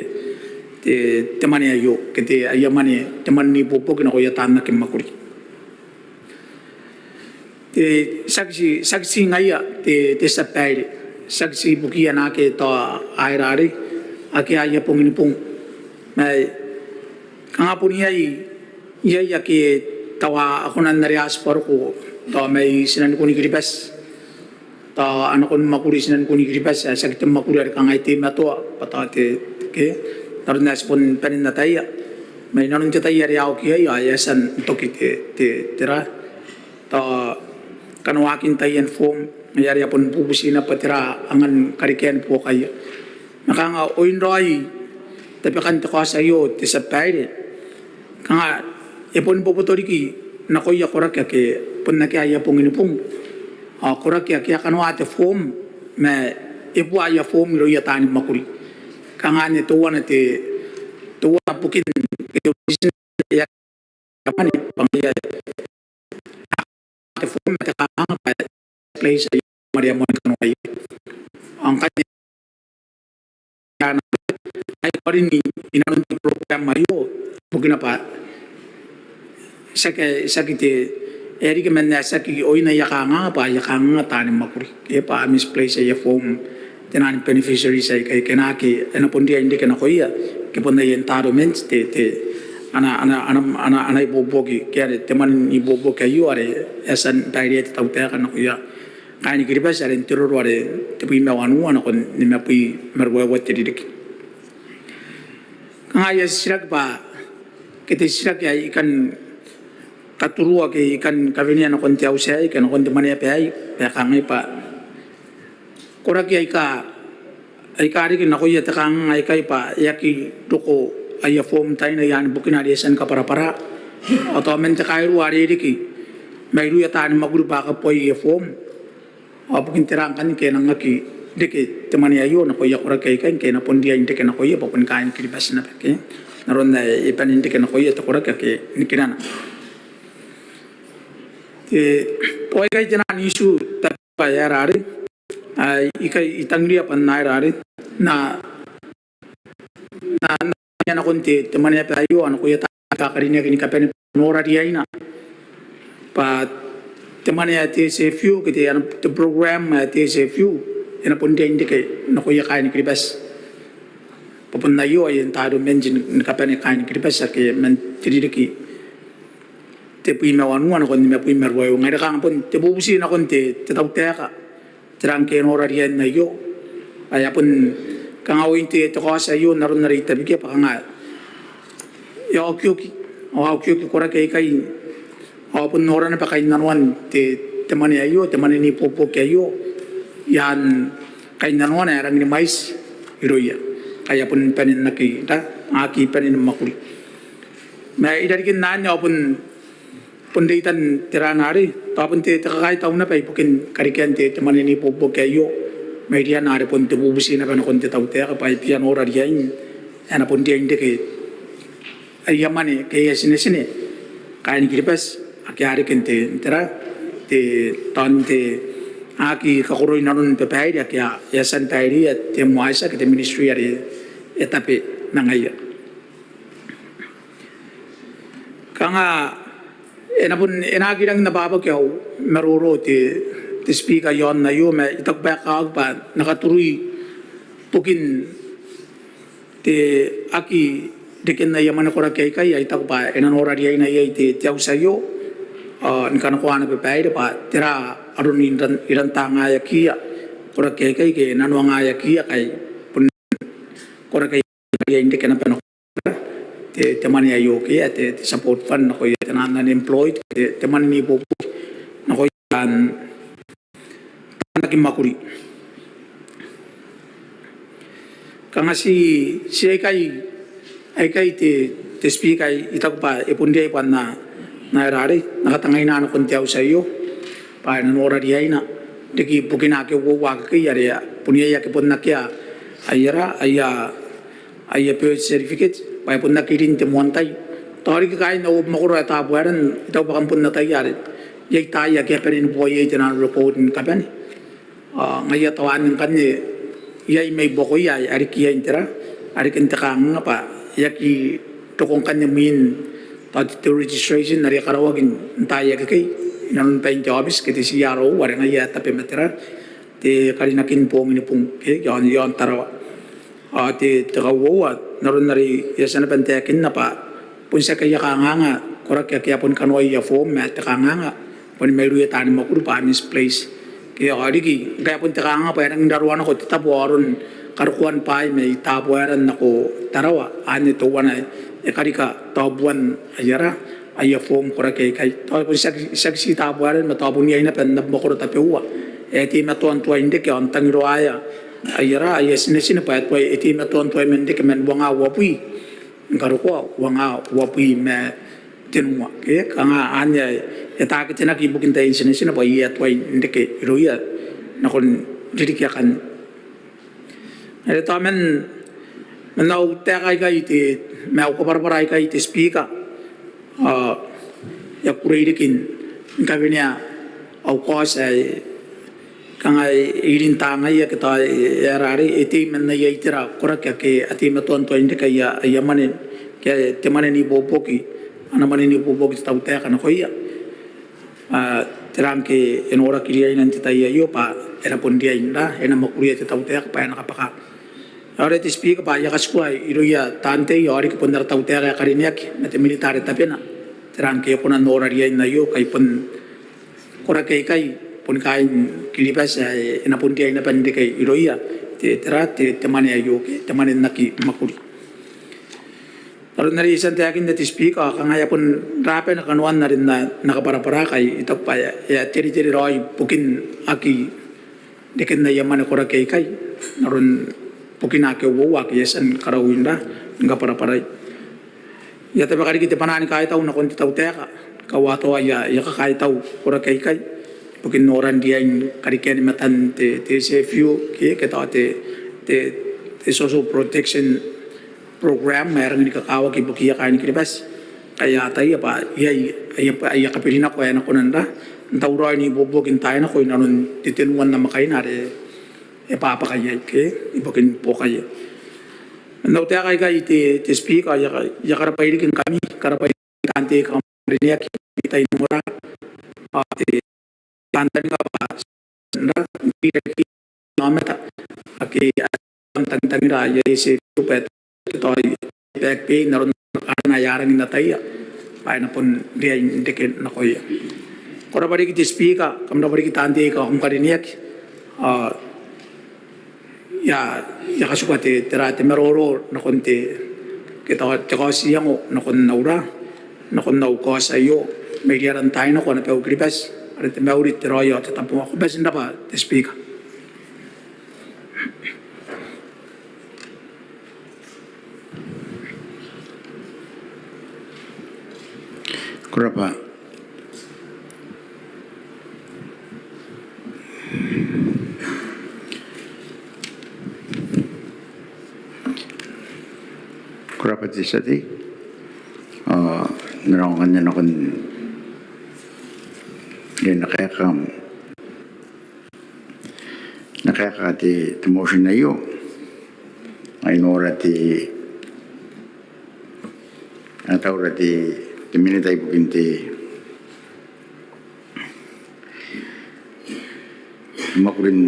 te, te mwane aio, ke te aia mwane, te mwane n ibuobuoki nakoia taan aki mwakuri. Te, tiaki ti, tiaki ti ngaia te, te tia babaire, tiaki ti ibukiia naake tao a tera arei, akea aia bong ni bung. Ma kanga bon iai, iai ake tao a kona n area tibwa roko tao mai tinanikun Kiribati, tao a nako ni mwakuri tinanikun Kiribati ae tiaki te mwakuri are kanga e teimatoa bwa tao te, ke, n aron ae ti boni bane n ataia. Ma inanon te tai are a oki iai ao e a tia n toki te, te, tera, tao kanoakin taian form, ngaia are a boni bubuti naba bwa tera angan karekean buokaia. Ma kanga oin raoi tabekan te kaoti aio te tia babaire, kanga e boni boboto riki nakoia koraki ake bon akea aia bong ni bung, ao koraki ake a kanoa te form ma e bua aia form irouia taani mwakuri. Kanga anne teuana te, teuana bukin te reason e a mwane bwa ngaia te form ma te kanganga bwa e place aia mwane are a moan kanoaia. Ao ngkanne ai karin inanon te program aio, bukina bwa tiaki, tiaki te, e riki man ae tiaki oin aia kanganga bwa aia kanganga taani mwakuri, ke bwa a misplace aia form tenaan beneficiaries aikai, ke naake e na bon riai n reke nakoia ke bon aia entitlement te, te ana, ana, ana, ana, ana ibuobuoki, ke are te mwane n ibuobuoki aio are e a tia n tairia te tautaeka nakoia kaain Kiribati are n te roro are tebwi ma wanua nakon nimabwi ma ruaiwa te ririki. Kanga aia titiraki bwa ke te titiraki ae I kan katurua ke I kan kawenea nakon te auti aei ke nakon te mwaneaba aei, bwa e kangai bwa koraki aika, aika riki nakoia te kanganga aikai bwa e aki roko aia form taina iaan bukina are e a tia ni kabwarabwara. Ao tao man te kairua are riki mairouia taani mwakuri bwa a kabuai aia form. Ao bukin tera ngkanne ngke e nang aki reke te mwane aio nakoia koraki aikai ngke e na bon riai n reke nakoia bwa boni kaain Kiribati naba, ke n aron ae e bane n reke nakoia te koraki ake nikirana. Te, bwa aikai te naan issue tabeua ae aera arei, ae I kai, I tangiria bwa n aera arei, na, na, na, nakon te, te mwaneaba aio, nakoia taani karineaki ni kabane bwa a nora riaina bwa te mwane ae te SFU, ke te, ana, te program ae te SFU, e na bon riai n reke nakoia kaain Kiribati. Bwa bon aio aia entitlement ni, ni kabane kaain Kiribati ake man te ririki tebwi ma wanua nakon nimabwi ma ruaiwa. Ngaia are kanga bon te bubuti nakon te, te tautaeka, tera ngke e nora riain aio. Ae a bon kanga oin te, te kaoti aio n aron are I tabekia bwa kanga e a okioki, ao a okioki koraki aikai, ao a bon nora naba kainnanoan te, te mwane aio, te mwane n ibuobuoki aio iaan kainnanoana ae rangi ni mwaiti irouia ngkai a bon bane n aki, ra, aki bane ni mwakuri. Ma irarikin anne ao bon, bon reitan tera arei, tao bon te, te kakaitau naba ibukin karekean te, te mwane n ibuobuoki aio, mairiana are bon te bubuti naba nakon te tautaeka bwa e bia nora riain ae e na bon riai n reke aia mwane ke aia tinetine kaain Kiribati ake a reke n te, n tera, te, tao n te aki kakoroi nanon babaire ake a, e a tia n tairia te MWYSSA ke te ministry are e tabe ma ngaia. Kanga e na bon, e na aki rangi n ababaki au maroro te, te Speaker i aon aio, ma I taku bwa e kakawaki bwa N na katurui bukin te aki reken aia mwane koraki aikai, ae I taku bwa e na nora riaina iai te, te auti aio, ao ni kanakoa ana babaire bwa tera aron iran, iran tangaeakiia koraki aikai ke nanoangaeakiia ngkai bon koraki aikai a riai n reke naba nakoia te, te mwane aio ke ae te, te support fund nakoia te naan unemployed, te, te mwane n ibuobuoki nakoia taan, taan aki mwakuri. Kanga ti, ti aikai, aikai te, te Speaker ae I taku bwa e bon riai bwa N na, N na aera arei, N na katangaina nakon te auti aio bwa e na nora riaina riki bukina ake uoua akekei are bon iai ake bon akea aia, ra, aia, aia birth certificate bwa e bon aki rin te moan tai. Tao riki kaain au abamwakoro ae Tabuaeran, I taku bwa kam bon ataia are iai taai ake a bane ni bua iai te nano record ni kabane. Ao ngaia tao anne ngkanne iai mai buakoia ae a riki iai n tera, a riki n te kanganga bwa e aki roko ngkanne mwiin tao te, te registration are e karaoaki n taai akekei inanon bain te aobiti ke te CRO are ngaia ae tabe ma tera, te karinakin boong ni bung ke i aon, i aon Tarawa. Ao te, te kauoua n aron are I a tia naba n taekinna bwa bon tiaki aia kanganga koraki ake a boni kanoa aia form ma te kanganga boni mairouia taani mwakuri bwa a misplace. Ke ao riki ngkai a bon te kanganga bwa e rangi n raroa nako te tabo ao aron karokoan bwaai mai Tabuaeran nako Tarawa, anne teuana e karika taobuan aia, ra, aia form koraki aikai. Tao bon tiaki, tiaki ti Tabuaeran ma tao bon iai naba n abamwakoro tabeua ae e teimatoa n tuai n reke ao n tangiroaea aia, ra, aia tinetine bwa e tuai, e teimatoa n tuai man reke man uangaa uabwi ni karokoa, uangaa uabwi ma tenua. Ke kanga anne ae e taketenaki ibukin taian tinetine bwa iai ae tuai n reke irouia nakon ririki akanne. Are tao man, man au taeka aikai te, ma au kabwarabwara aikai te Speaker, ao I a kukurei riki ni kawenea au kaoti ae kanga e rin tangaia ke tao e aera arei, e tei man aia itera koraki ake a teimatoa n tuai n reke aia, aia mwane ke te mwane n ibuobuoki, ana mwane n ibuobuoki te tautaeka nakoia. Ao tera ngke e noraki riaina n te tai aio bwa e na bon riai n, ra, e na mwakuria te tautaeka bwa e na kabwaka Ao are te Speaker bwa I a katikua irouia taan tei ao riki bon ara tautaeka ae karineaki ma te Minita are tabena, tera ngke e kona n nora riain aio, kai bon koraki aikai boni kaain Kiribati ae e na bon riai naba n reke irouia te, tera, te, te mwane aio ke te mwane n aki mwakuri. N aron are I a tia n taekinna te Speaker, ao kanga e a bon rabana kanoan are N na, N na kabwarabwara, kai I taku bwa e a, e a teretere raoi bukin aki reken aia mwane koraki aikai, n aron bukina ake uoua ake I a tia ni karaui n ra, ni kabwarabwarai. I a tabeka riki te bwanaa ni kaitau nakon te tautaeka, kaua tao aia, aia kakaitau koraki aikai ibukin noran riain karekean matan te, te S F U ke, ke tao te, te, te Social Protection Program ae e rangi ni kakawaki ibukiia kaain Kiribati. Kai a ataia bwa iai aia, aia kabirinako ae e na kona n ra, n tauraoi n ibuobuoki n taai nako inanon te tenua n namwakaina are e bwabwaka iai ke ibukin buokaia. N au taeka aikai te, te Speaker, I a ka, I a karabwa riki ngkami, karabwa riki taan tei aika kam karineaki n tai n ongora. Ao te kantaninga bwa n ra, n rikirake aomata ake a tangitangira aia S F U bwa e tao e back pay n aron arana ae a rangi n ataia bwa e na bon riai n reke nakoia. Ko rabwa riki te Speaker, kam rabwa riki taan tei aika kam karineaki. Ao I a, I a katikua te, tera, te maroro nakon te, ke tao te kaoti iango nakon au ra, nakon au kaoti aio, mai rara n taai nako ana bau Kiribati, are te mauri, te raoi ao te tabomoa. Ko bati n rabwa te Speaker. Ko rabwa. Ko rabwa te tia tei. Ao N na raonga n nakon, e na kaeka, na kaeka te, te motion aio. Ao I nora te, a taura te, te Minita ibukin te mwakuri n,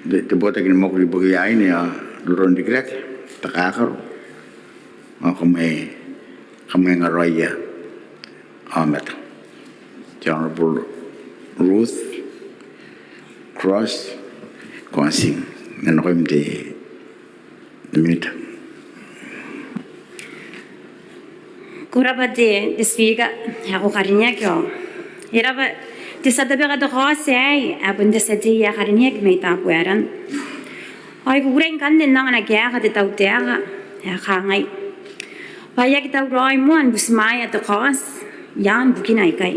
te, te botaki ni mwakuri ibukia aine ao roronrikirake, takakaro ao kamwe, kamwengaroia aomata, the Honourable Ruth Cross Kwansing. E nakoim te, te Minita. Ko rabwa te, te Speaker ae ko karineaki ao e rabwa te tia tabeka te kaoti aei ae bon te tia tei ae karineaki mai Tabuaeran. Ao I kukurei ngkanne n anga ana kaeka te tautaeka ae kangai bwa e aki tauraoi moa ni butimwaea te kaoti i aan bukina aikai.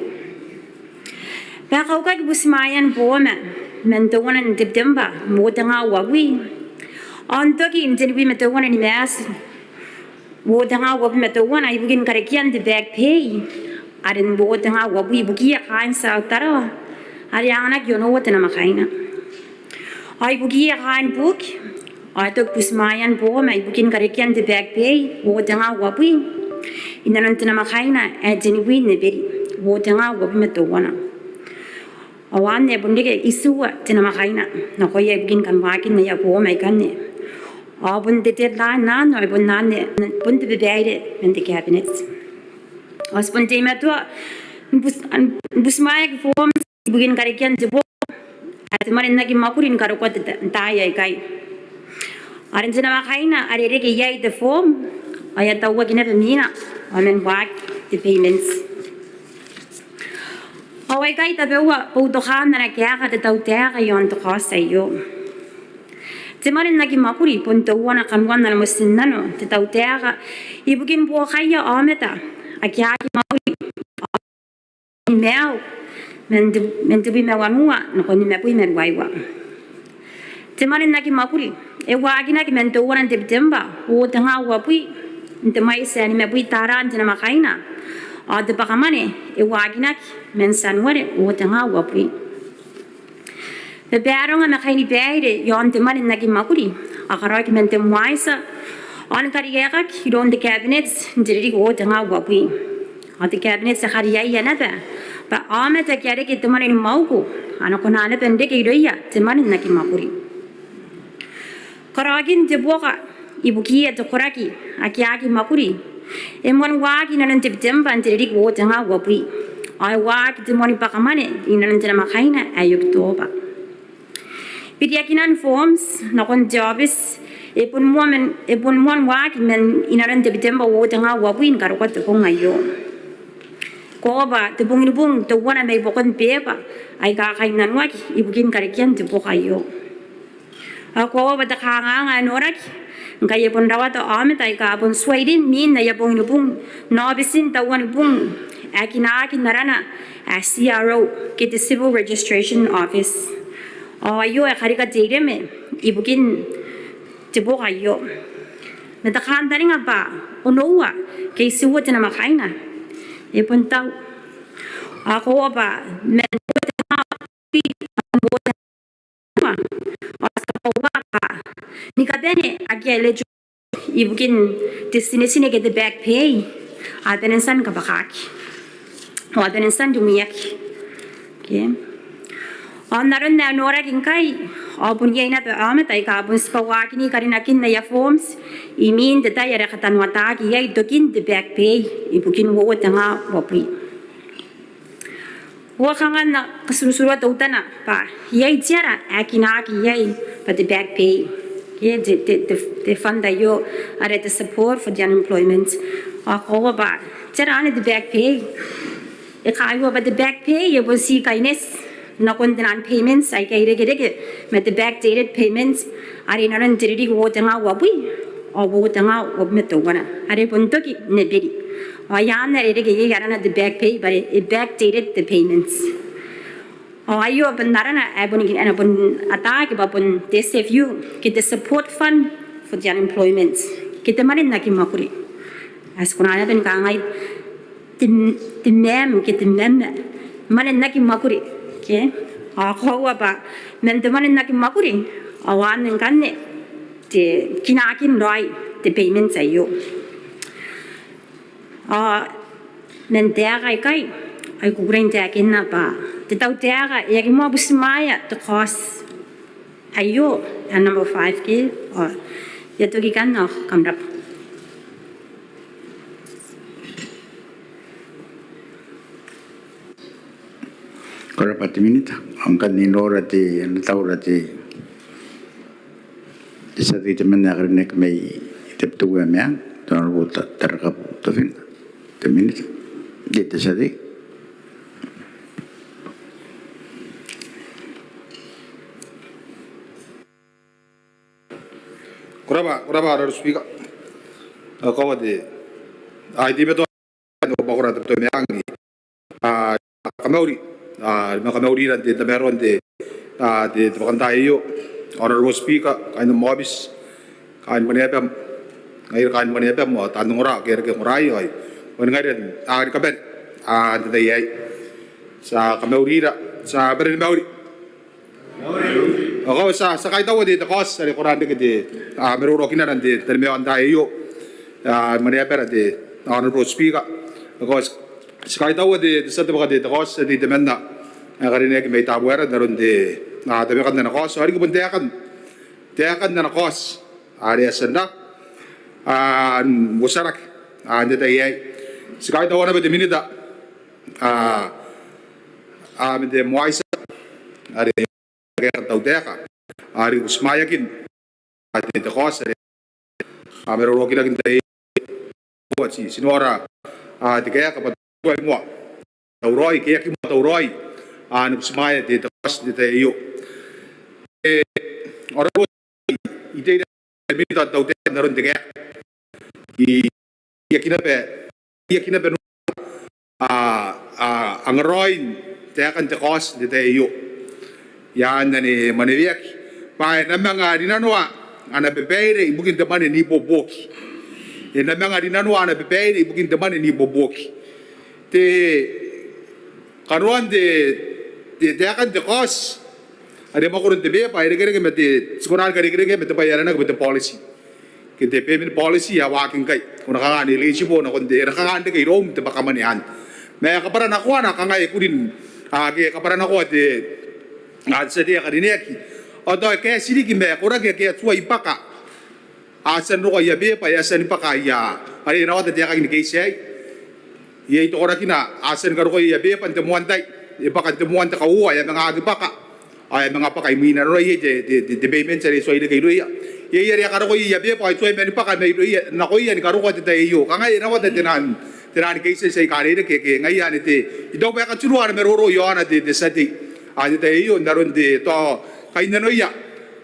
Bwa e kaukaki butimwaean booma man teuana n Tebetembwa uoua tenga uabwi ao n toki n tenibwi ma teuana ni Maati uoua tenga uabwi ma teuana ibukin karekean te back pay are n uoua tenga uabwi ibukiia kaain South Tarawa are a anganaki onoua te namwakaina. Ao ibukiia kaain Buki ao e toki butimwaean booma ibukin karekean te back pay uoua tenga uabwi inanon te namwakaina ae tenibwi n Eberi uoua tenga uabwi ma teuana. Ao anne e bon reke itiua te namwakaina nakoia ibukin kan waakin aia booma ikanne. Ao bon te deadline anne, ao bon anne bon te babaire man te Cabinet. Ao ti bon teimatoa ni bus-, ni butimwaeaki form ibukin karekean te booma ae te mwane n aki mwakuri ni karokoa te ta-, taai aikai. Are n te namwakaina are e reke iai te form ao e a tauaki naba mwiina ao man waaki te payments. Ao aikai tabeua boutokaan ana kaeka te tautaeka i aon te kaoti aio. Te mwane n aki mwakuri bon teuana kanoan ana motinnano te tautaeka ibukin buokaia aomata ake a aki mwakuri ao ni maiu man te, man tebwi ma wanua nakon nimabwi ma ruaiwa. Te mwane n aki mwakuri e waakinaki man teuana n Tebetembwa uoua tenga uabwi n te mwaiti ae nimabwi tara n te namwakaina, ao te bwakamwane e waakinaki man Tianuare uoua tenga uabwi. Babaronga ma kainibaire i aon te mwane n aki mwakuri a karaoaki man te MWYSSA ao ni kariaiakaki iroun te Cabinet n te ririki uoua tenga uabwi. Ao te Cabinet e kariaia naba bwa aomata ake a reke te mwane ni mwauku a na kona naba n reke irouia te mwane n aki mwakuri. Karaoakin te buoka ibukiia te koraki ake a aki mwakuri e moan waaki inanon Tebetembwa n te ririki uoua tenga uabwi, ao e waaki te moani bwakamwane inanon te namwakaina ae Okitoba. Biriakinan forms nakon te aobiti e bon moan, e bon moan waaki man inanon Tebetembwa uoua tenga uabwi ni karokoa te bong aio. Koaua bwa te bong ni bung teuana mai buakon beeba aika kainnanoaki ibukin karekean te buoka aio. Ao koaua bwa te kanganga ae noraki ngkai e bon rawata aomata aika bon tuai rin mwin aia bong ni bung n aobitin tauan bung ae kinaaki n arana ae C R O ke te Civil Registration Office. Ao aio e karika te ireme ibukin te buoka aio. Ma te kantaninga bwa onoua ke itiua te namwakaina e bon tau. Ao koaua bwa man uoua tenga uabwi ao ti kabwaua bwa ni kabane ake a eligible ibukin te tinetine ke te back pay a bane n tia ni kabwakaki ao a bane n tia n rimwiaki. Okay. Ao n aron ae noraki ngkai ao bon iai naba aomata aika bon tibwauaakini karinakin aia forms imwin te tai are katanoataaki iai tokin te back pay ibukin uoua tenga uabwi. Ao kanga N na katuruturua teutana bwa iai te ara ae kinaaki iai bwa te back pay, ke te, te, te, te fund aio are te support for the unemployment. Ao koaua bwa te ara anne te back pay e kaaiua bwa te back pay e bon tii kaineti nakon te non-payments aika irekereke ma te backdated payments are inanon te ririki uoua tenga uabwi ao uoua tenga uabwi ma teuana are bon toki n Eberi. Ao ai anne are e reke iai arana te back pay bwa are e backdated te payments. Ao aio bon arana ae bon, ae na bon ataaki bwa bon te S F U ke te support fund for the unemployment ke te mwane n aki mwakuri. Ae ti kona naba ni kangai te, te mam ke te mam, mwane n aki mwakuri. Okay. Ao koaua bwa man te mwane n aki mwakuri ao anne ngkanne te kinaakin raoi te payment aio. Ao man taeka aikai ao I kukurei n taekinna bwa te tautaeka e aki moa butimwaea te kaoti aio ae number five ke. Ao I a toki ikanne ao kam rabwa. Ko rabwa te Minita. Ao ngkanne I nora te, N na taura te, te tia tei temanna ae karineaki mai Tabiteuea Meang, te Honourable Tarakabu Tofinga. Te Minita. Te, te tia tei. Ko rabwa, ko rabwa Honourable Speaker. Ao koaua te, a, I teimatoa n mwakuri Tabiteuea Meang, a, kamauri, a, ma kamaurira n te tamaroa n te, a, te, te bwakantaai aio, Honourable Speaker, kaain am aobiti, kaain Mwaneabam, ngaira kaain Mwaneabam ao taan ongora ke a reke ongoraai, ao ai ngaira, a, ni kabane, a, n te tai aei. Ti a kamaurira, ti a bane ni mauri. Ao koaua ti a, ti a kaitaua te, te kaoti are kona n reke te, a, maroroakinana n te, te taromauri n te tai aio, a, Mwaneabara te, a, Honourable Speaker. Ao koaua ti, ti kaitaua te, te tia tei bwa te, te kaoti, te tia tei temanna ae karineaki mai Tabuaeran n aron te, a, tabekan ana kaoti. Ao riki bon taekan, taekan ana kaoti are e a tia n, a, n uotaraki, a, n te tai aei. Ti kaitaua naba te Minita, a, a, ma te moaita are kaekaan te tautaeka are e butimwaeakin, a, te, te kaoti are, a, maroroakinaki n te tai aio. Ti, ti nora, a, te kaeka bwa te, a, moa tauraoi ke e aki moa tauraoi, a, ni butimwaea te, te kaoti n te tai aio. E, ao I teirake te Minita n tautaeka n aron te kaeka. I, I aki naba, I aki naba, a, a, angaraoin taekan te kaoti n te tai aio. I aan ane mwaneweaki bwa e na manga rinanoa ana babaire ibukin te mwane n ibuobuoki. E na manga rinanoa ana babaire ibukin te mwane n ibuobuoki. Te kanoan te, te, taekan te kaoti are mwakoron te beeba e irekereke ma te, ti kona ni kairekereke ma te bwai ae aranaki bwa te policy ke te payment policy ae waaki ngkai. Ko na kanga n eligible nakon te, e na kanga n reke iroum te bwakamwane anne. Ma e kabwaranakoa kanga e kuri n, a, ke e kabwaranakoa te, a, te tia tei ae karineaki ao tao e kaeti riki ma koraki ake a tuai bwaka, a tia n roko aia beba, a tia ni bwaka aia, are e rawata taekakin keiti aei. Iai te koraki ae a tia ni karokoa aia beba n te moan tai, e bwaka n te moan te kauoua, e a manga aki bwaka, ao e a manga bwaka imwina. Nanona iai te, te, te, te payment are e tuai reke irouia. Iai are a karokoa aia beba ao e tuai mani bwaka mairouia, nakoia ni karokoa te tai aio. Kanga e rawata te naan, te naan keiti aika a reke, ke ngaia anne te, I taku bwa e katuruturua ana maroro iaona te, te tia tei n te tai aio n aron te tao kainnanoia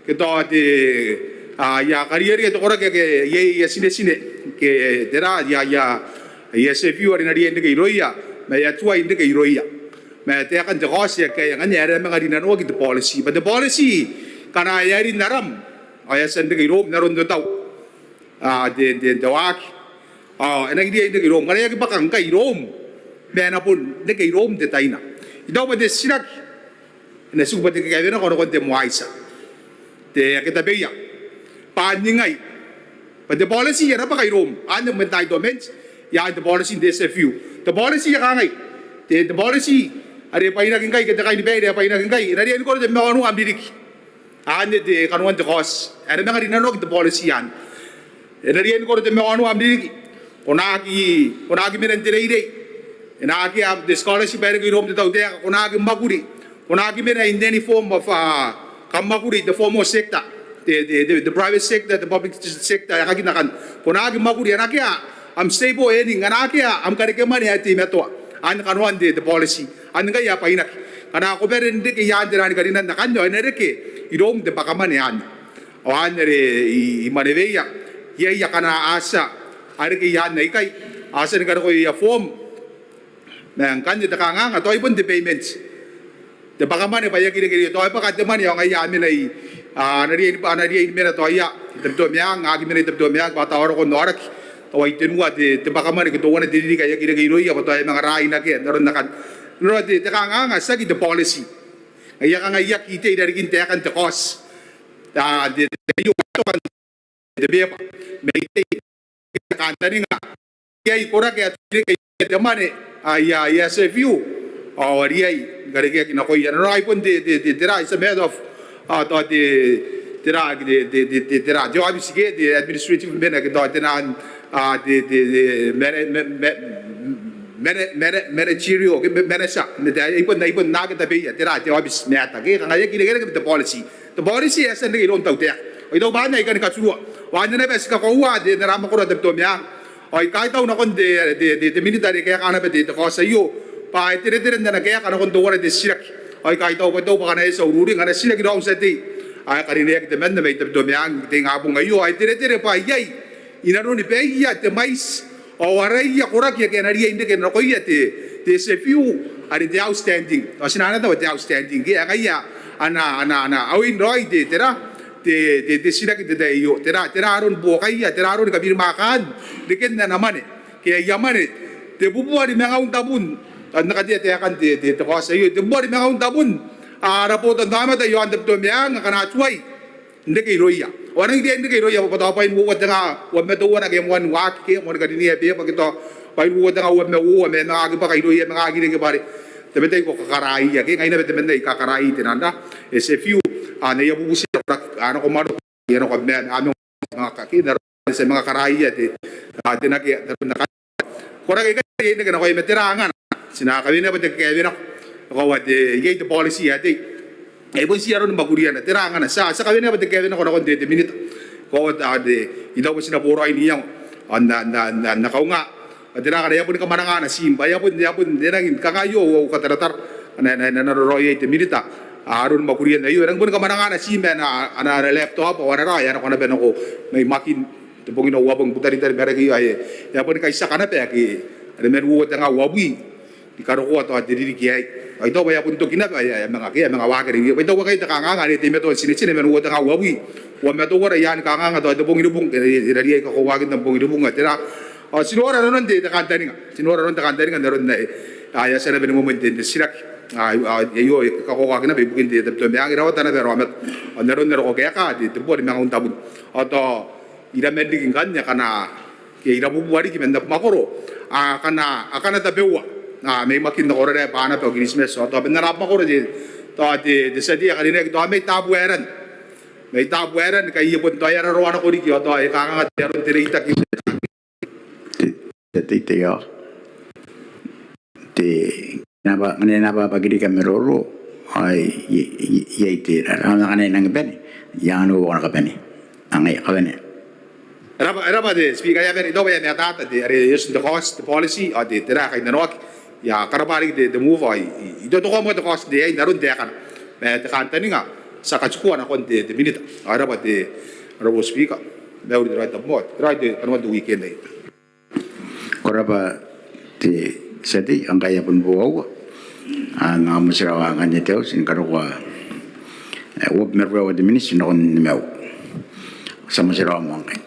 ke tao te, a, aia kariaria te koraki ake iai aia tinetine ke tera, aia, aia, aia SFU are e na riai n reke irouia ma e a tuai n reke irouia. Ma taekan te kaoti ake a anganna are e a manga rinanoaki te policy. Bwa te policy ngkana e a rin aram ao e a tia n reke iroum n aron te tau, a, te, te, te waaki, ao e nangi riai n reke iroum. Ngkana e aki bwaka ngkai iroum ma e na bon reke iroum n te taina. I taku bwa te titiraki e na tiku bwa te kakaewenako nakon te moaiti, te ake tabeia bwa ningai, bwa te policy e na bwaka iroum, anne am entitlement i aan te policy n te SFU. Te policy e kangai, te, te policy are e bwainaki ngkai ke te kainibaire ae e bwainaki ngkai e na riai ni koro te mawanua am ririki. Anne te kanoan te kaoti ae e na manga rinanoaki n te policy anne. E na riai ni koro te mawanua am ririki. Ko na aki, ko na aki mena n te reirei. E na akea te scholarship ae e reke iroum te tautaeka. Ko na aki mwakuri. Ko na aki mena in any form of, a, kamwakuri, the formal sector, the, the, the, the private sector, the public sector, ae kakinaki. Ko na aki mwakuri, e na akea am stable earning, e na akea am karekemwane ae teimatoa. Anne kanoan te, te policy. Anne ngkai ae bwainaki. Ngkana ko bane n reke i aan te naan karinan akanne ao e na reke iroum te bwakamwane anne. Ao anne are I, I maneweia, iai akana a tia, a reke i aan aikai, a tia ni karokoa aia form. Ma ngkanne te kanganga tao ai bon te payment, te bwakamwane bwa e aki reke irouia, tao e bwaka te mwane ao ngaia a mena i, a, a na riai, a na riai ni mena tao ia i Tabiteuea Meang, a aki mena i Tabiteuea Meang bwa tao a roko n aoraki. Tao ai tenua te, te bwakamwane ke teuana te ririki ae e aki reke irouia bwa tao e a manga raai n akea n aron akanne. Nanona te, te kanganga tiaki te policy. Ngaia kanga I aki tei i rarikin taekan te kaoti. A, te, te, te, te beba mai tei te kantaninga iai koraki ae tuai reke te mwane, a, i aan, i aan SFU ao a riai ni karekeaki nakoia. Nanona ai bon te, te, te, tera, it's a matter of, a, tao te, tera, te, te, te, te, tera, te aobiti ke te administrative mena ke tao te naan, a, te, te, te mana-, ma-, ma-, mana-, mana-, managerial ke ma-, manager, ma te, ai bon, ai bon naake tabeia, tera, te aobiti matter ke kanga e aki irekereke ma te policy. Te policy e a tia n reke iroun tautaeka. Ao I taku bwa anne ae I kan katurua. Ao anne naba ae ti kakoaua te, n ara mwakoro ae Tabiteuea Meang. Ao I kaitau nakon te, te, te, te minita are e kaeka naba te, te kaoti aio bwa e teretere n ana kaeka nakon teuana te titiraki. Ao I kaitau bwa, I taku bwa ngkana e tia ururing, ngkana titiraki raou n tia tei ae e karineaki temanna mai Tabiteuea Meang n te ingabong aio, ao e teretere bwa iai inanoni baia te mwaiti ao araia koraki ake a na riai n reke nakoia te, te SFU are te outstanding. Ao ti na anaa bwa te outstanding ke ngaia ana, ana, ana, a wain raoi te, tera, te, te, te titiraki n te tai aio. Tera, tera aron buokaia, tera aron kabirimwaakaan reken ana mwane ke aia mwane, tebubua nimangaun tabun. Ao N na katea taekan te, te, te kaoti aio, tebubua nimangaun tabun ara botannaomata i aon Tabiteuea Meang akana a tuai n reke irouia. Ao a nangi riai n reke irouia bwa tao bwain uoua tenga uabwi ma teuana ake moan waaki ke moan karinea beba ke tao bwain uoua tenga uabwi ma uoua ma e manga aki bwaka irouia, e manga aki reke bwa are tabetai ko kakaraia ke ngai naba temanna I kakaraia te naan ra SFU. A, n aia bubuti a nako mwaroki, a nako ma, a manga, manga kake n aron ti a manga karaia te, a, te nakea n aron akanne. Koraki aikai a riai n reke nakoia ma tera angana? Ti na kawenea bwa te kakaewenako. Koaua te, iai te policy ae tei. Ai bon ti aroni mwakuriana, tera angana? Ti a, ti a kawenea bwa te kakaewenako nakon te, te minita. Koaua te, I taku bwa ti na boraoi n iango ao N na, N na, N na, N na kaunga bwa tera ngkana e a boni kamwananga ana tiim bwa e a bon, e a bon, e nangi kanga aio au, au kataratara. Ana, ana, ana, ana raraoi iai te minita aroni mwakuriana aio, e nangi boni kamwananga ana tiim, ana, ana, ana laptop ao ana ra, e a nako naba nako mai Makin te bong n uabong, Butaritari, Marakei, ao e a boni kaitiaka naba ake are man uoua tenga uabwi ni karokoa tao te ririki aei. Ao I taku bwa e a bon toki naba, e a, e a manga, ke e a manga waaki are iai. Bwa I taku aikai te kanganga are teimatoa n tinetine man uoua tenga uabwi, uabwi ma teuana i aan kanganga tao te bong ni bung, e, e na riai kakoauakin te bong ni bung ao tera. Ao ti nora nanon te, te kantaninga, ti nora nanon te kantaninga n aron ae, a, e a tia naba ni mwemwen te, te titiraki. A, a, aio e kakoauaki naba ibukin te, Tabiteuea Meang, e rawata naba ara aomata. Ao n aron are ko kaeka, te, tebubua nimangaun tabun. Ao tao iraman riki ngkanne akana ke irabubua riki man abamwakoro akana, akana tabeua, a, mai Makin nako Arorae, Banaba ao Kiritimati. Ao tao man ara abamwakoro te, tao te, te tia tei ae karineaki tao mai Tabuaeran mai Tabuaeran ngkai e bon tao e a raroa nako riki ao tao e kanganga te aro n te reitaki. Te, te, te, te, te, naba, ngkana e na bwabwaki riki am maroro, ao iai, iai, iai te, ra, ra, ngkana e nang bane, e a nang uaia nako bane. Angai, kabanea. E rab'a, e rab'a te Speaker, e a bane, tao bwa e a matata te, are e oti n te kaoti, te policy, ao te, te ra kainnanoaki. I a karab'a riki te, te mover, i, i, i totokoa moa te kaoti n te, ai n aron taekana. Ma te kantaninga, ti a katikua nakon te, te Minita. Ao e rab'a te, Honourable Speaker. Mauri, te raoi n tabomoa, te raoi n te, kanoan te weekend aei. Ko rab'a te tia tei, ngkai e a bon boo aua. Ao N na motirawa ngkanne te Auti ni karokoa, e, uabwi ma ruaiwa te miniti nakon nimabwi. Ti a motirawa moa ngkai.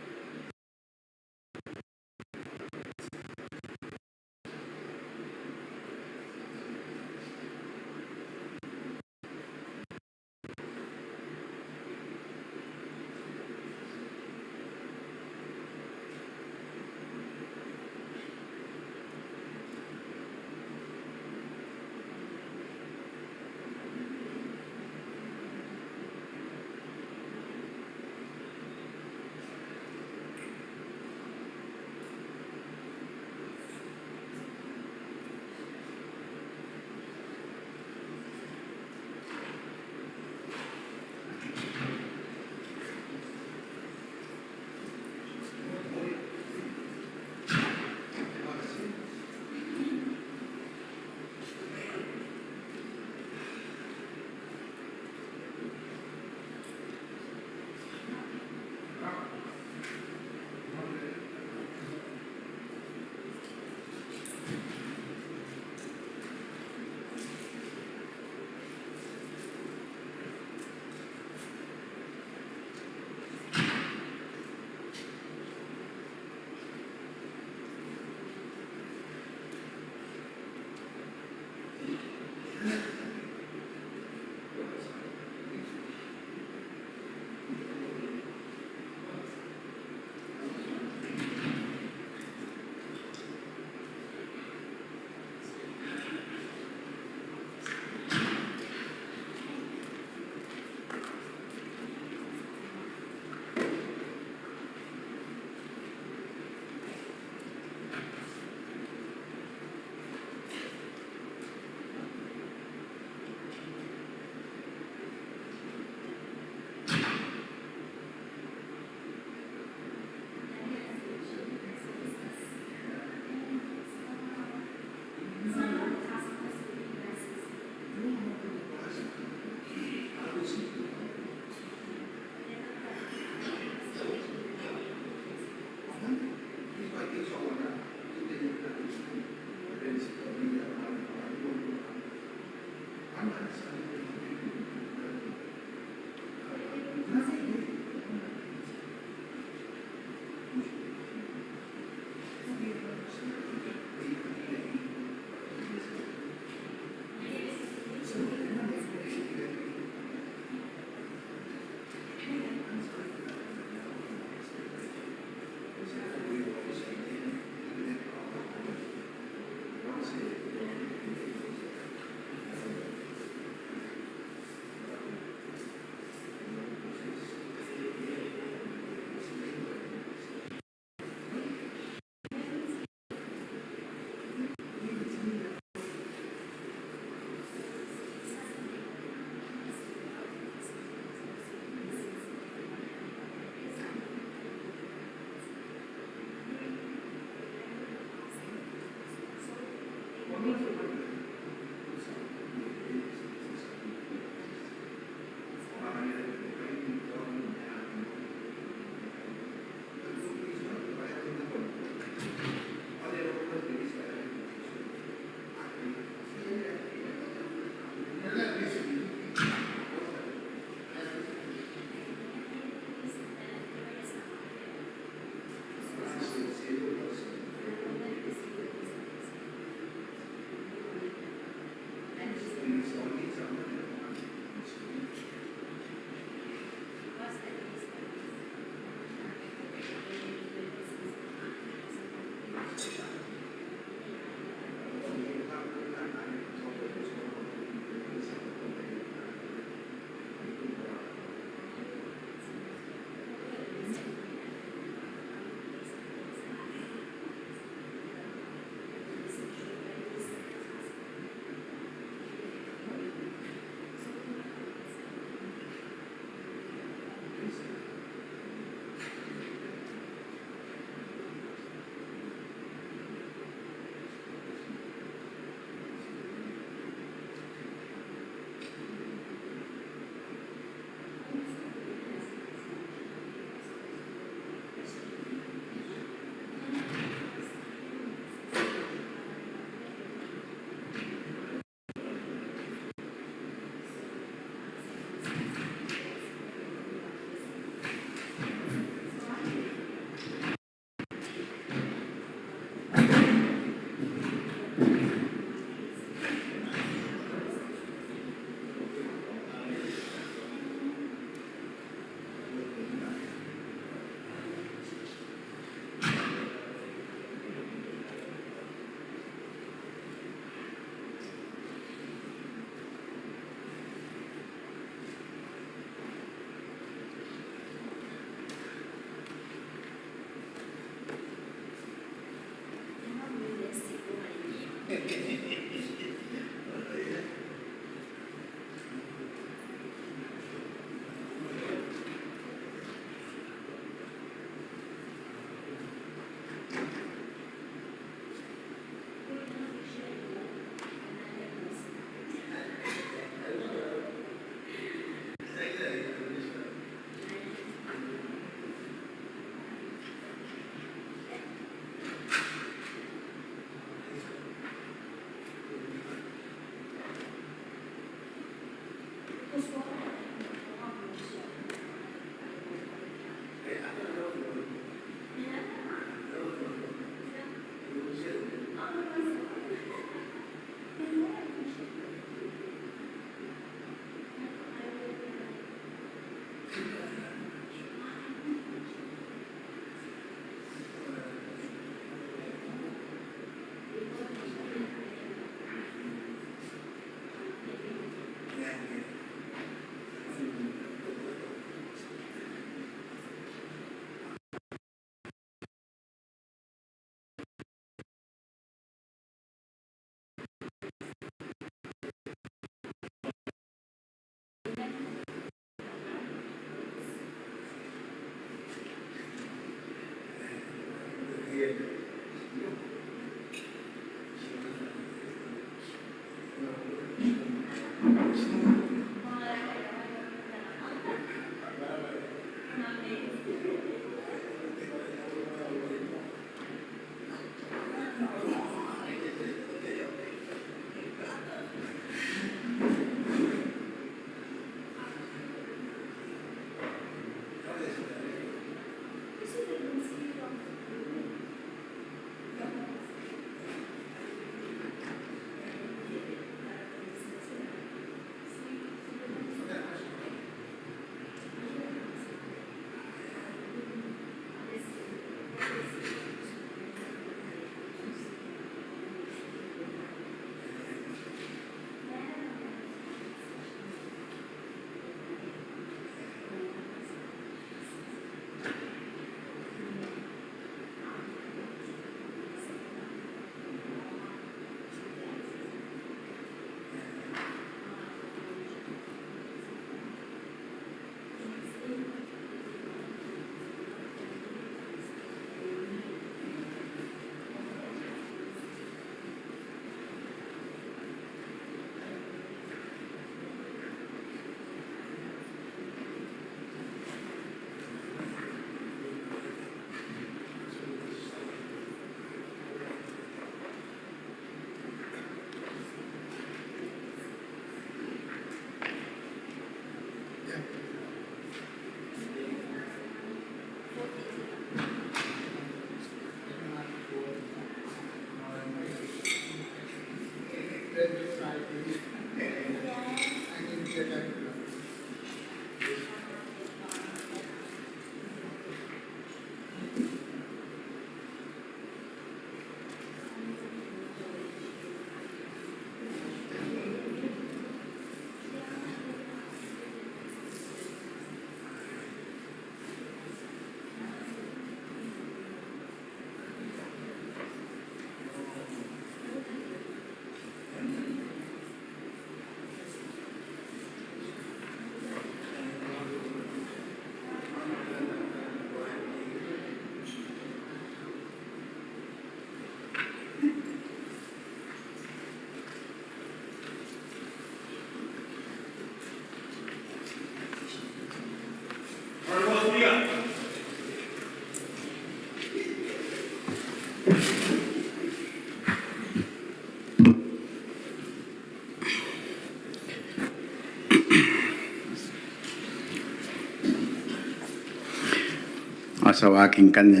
ti a waaki ngkanne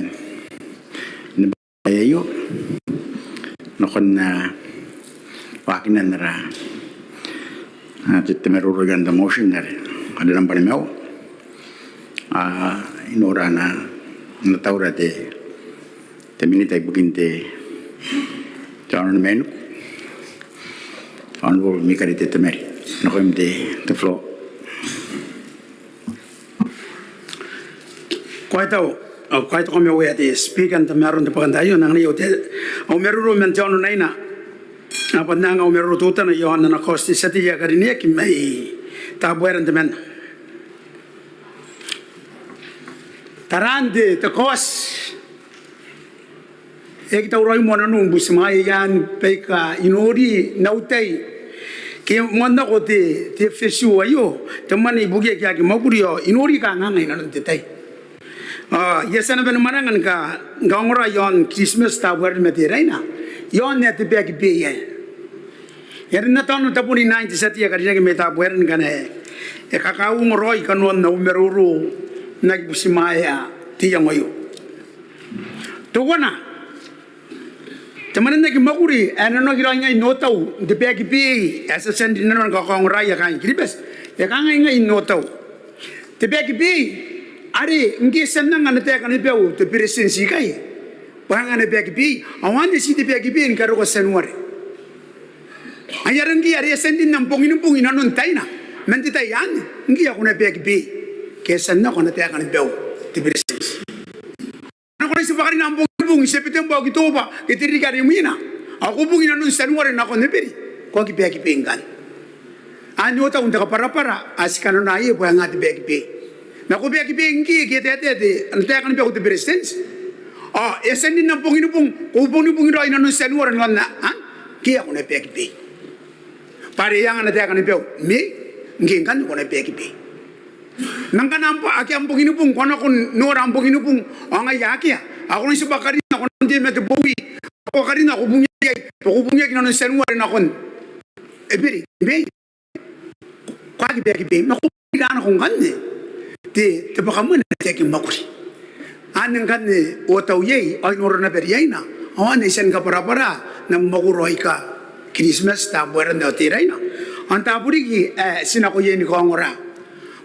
n te bwai aio nakon waakinan ara te maroro i aan te motion are namba nimaua. I nora ana taura te Minita ibukin te aono ni mainiku, Honourable Mikarite Temari, nakoim te floor. Ko a tau, ko a tau, ko a mena, te Speaker, n tamaroan te bwakantaai aio. N anganai au maroro man te aono n Raina, a bwa N na anga au maroro teutana i aon ana kaoti te tia tei ae karineaki mai Tabuaeran temanna. Taraan te kaoti e aki tauraoi moa nanou ni butimwaea baika I nori n au tai ke moan nako te FSU aio te mwane ibukia ake a aki mwakuri ao I nori kanganga i nanon te tai. Ao I a tia naba ni mwananga ni kaongora i aon Kiritimati Tabuaeran ma Teraina i aon ae te back pay aei. E a rin ataon taboni nain te tia tei ae karineaki mai Tabuaeran ngkana e kakauongo raoi kanoan au maroro n aki butimwaea te iango aio. Teuana, te mwane n aki mwakuri ae nanonaki raoi ngai n otau n te back pay ae ti a tia n rin nanona ni kakaongoraia kaain Kiribati, e kangai ngai n otau. Te back pay are ngke e tia n anga ana taeka ni bau te Beretitenti ikai bwa e anga ana back pay, ao anne ti te back pay ni karokoa Tianuare. Ai are ngke are e a tia n rin am bong ni bung i nanon taina man te tai anne, ngke a kona back pay ke e tia n nako ana taeka ni bau te Beretitenti. Ngkana ko na tibwa karina am bong ni bung i September, October ke te ririki are imwina, ao ko bung i nanon Tianuare nakon Eberi, ko aki back pay ngkanne. Anne otau n te kabwarabwara ae ti kananoa iai bwa e anga te back pay. Ma ko back pay ngke e taetae ana taeka ni bau te Beretitenti, ao e a tia n rin am bong ni bung, ko bong ni bung raoi i nanon Tianuare n aonnaba, ngke a kona back pay. Bwa are e anga ana taeka ni bau Mei, ngke ngkanne ko na back pay. Ma ngkana am bong, akea am bong ni bung, ko a nako n nora am bong ni bung ao ngaia akea, ao ko na tibwa karina, ko na nako n te mate bowi, ko karina, ko bungia iai, ko bungiaki i nanon Tianuare nakon Eberi, Mei, ko aki back pay. Ma ko bira nako ngkanne te bwakamwane n te aki mwakuri. Anne ngkanne otau iai, ao I nora naba riaina, ao anne I tia ni kabwarabwara n am mwakoro aika Kiritimati Tabuaeran ao Teraina. Ao n taabo riki ae ti nako iai ni kaongora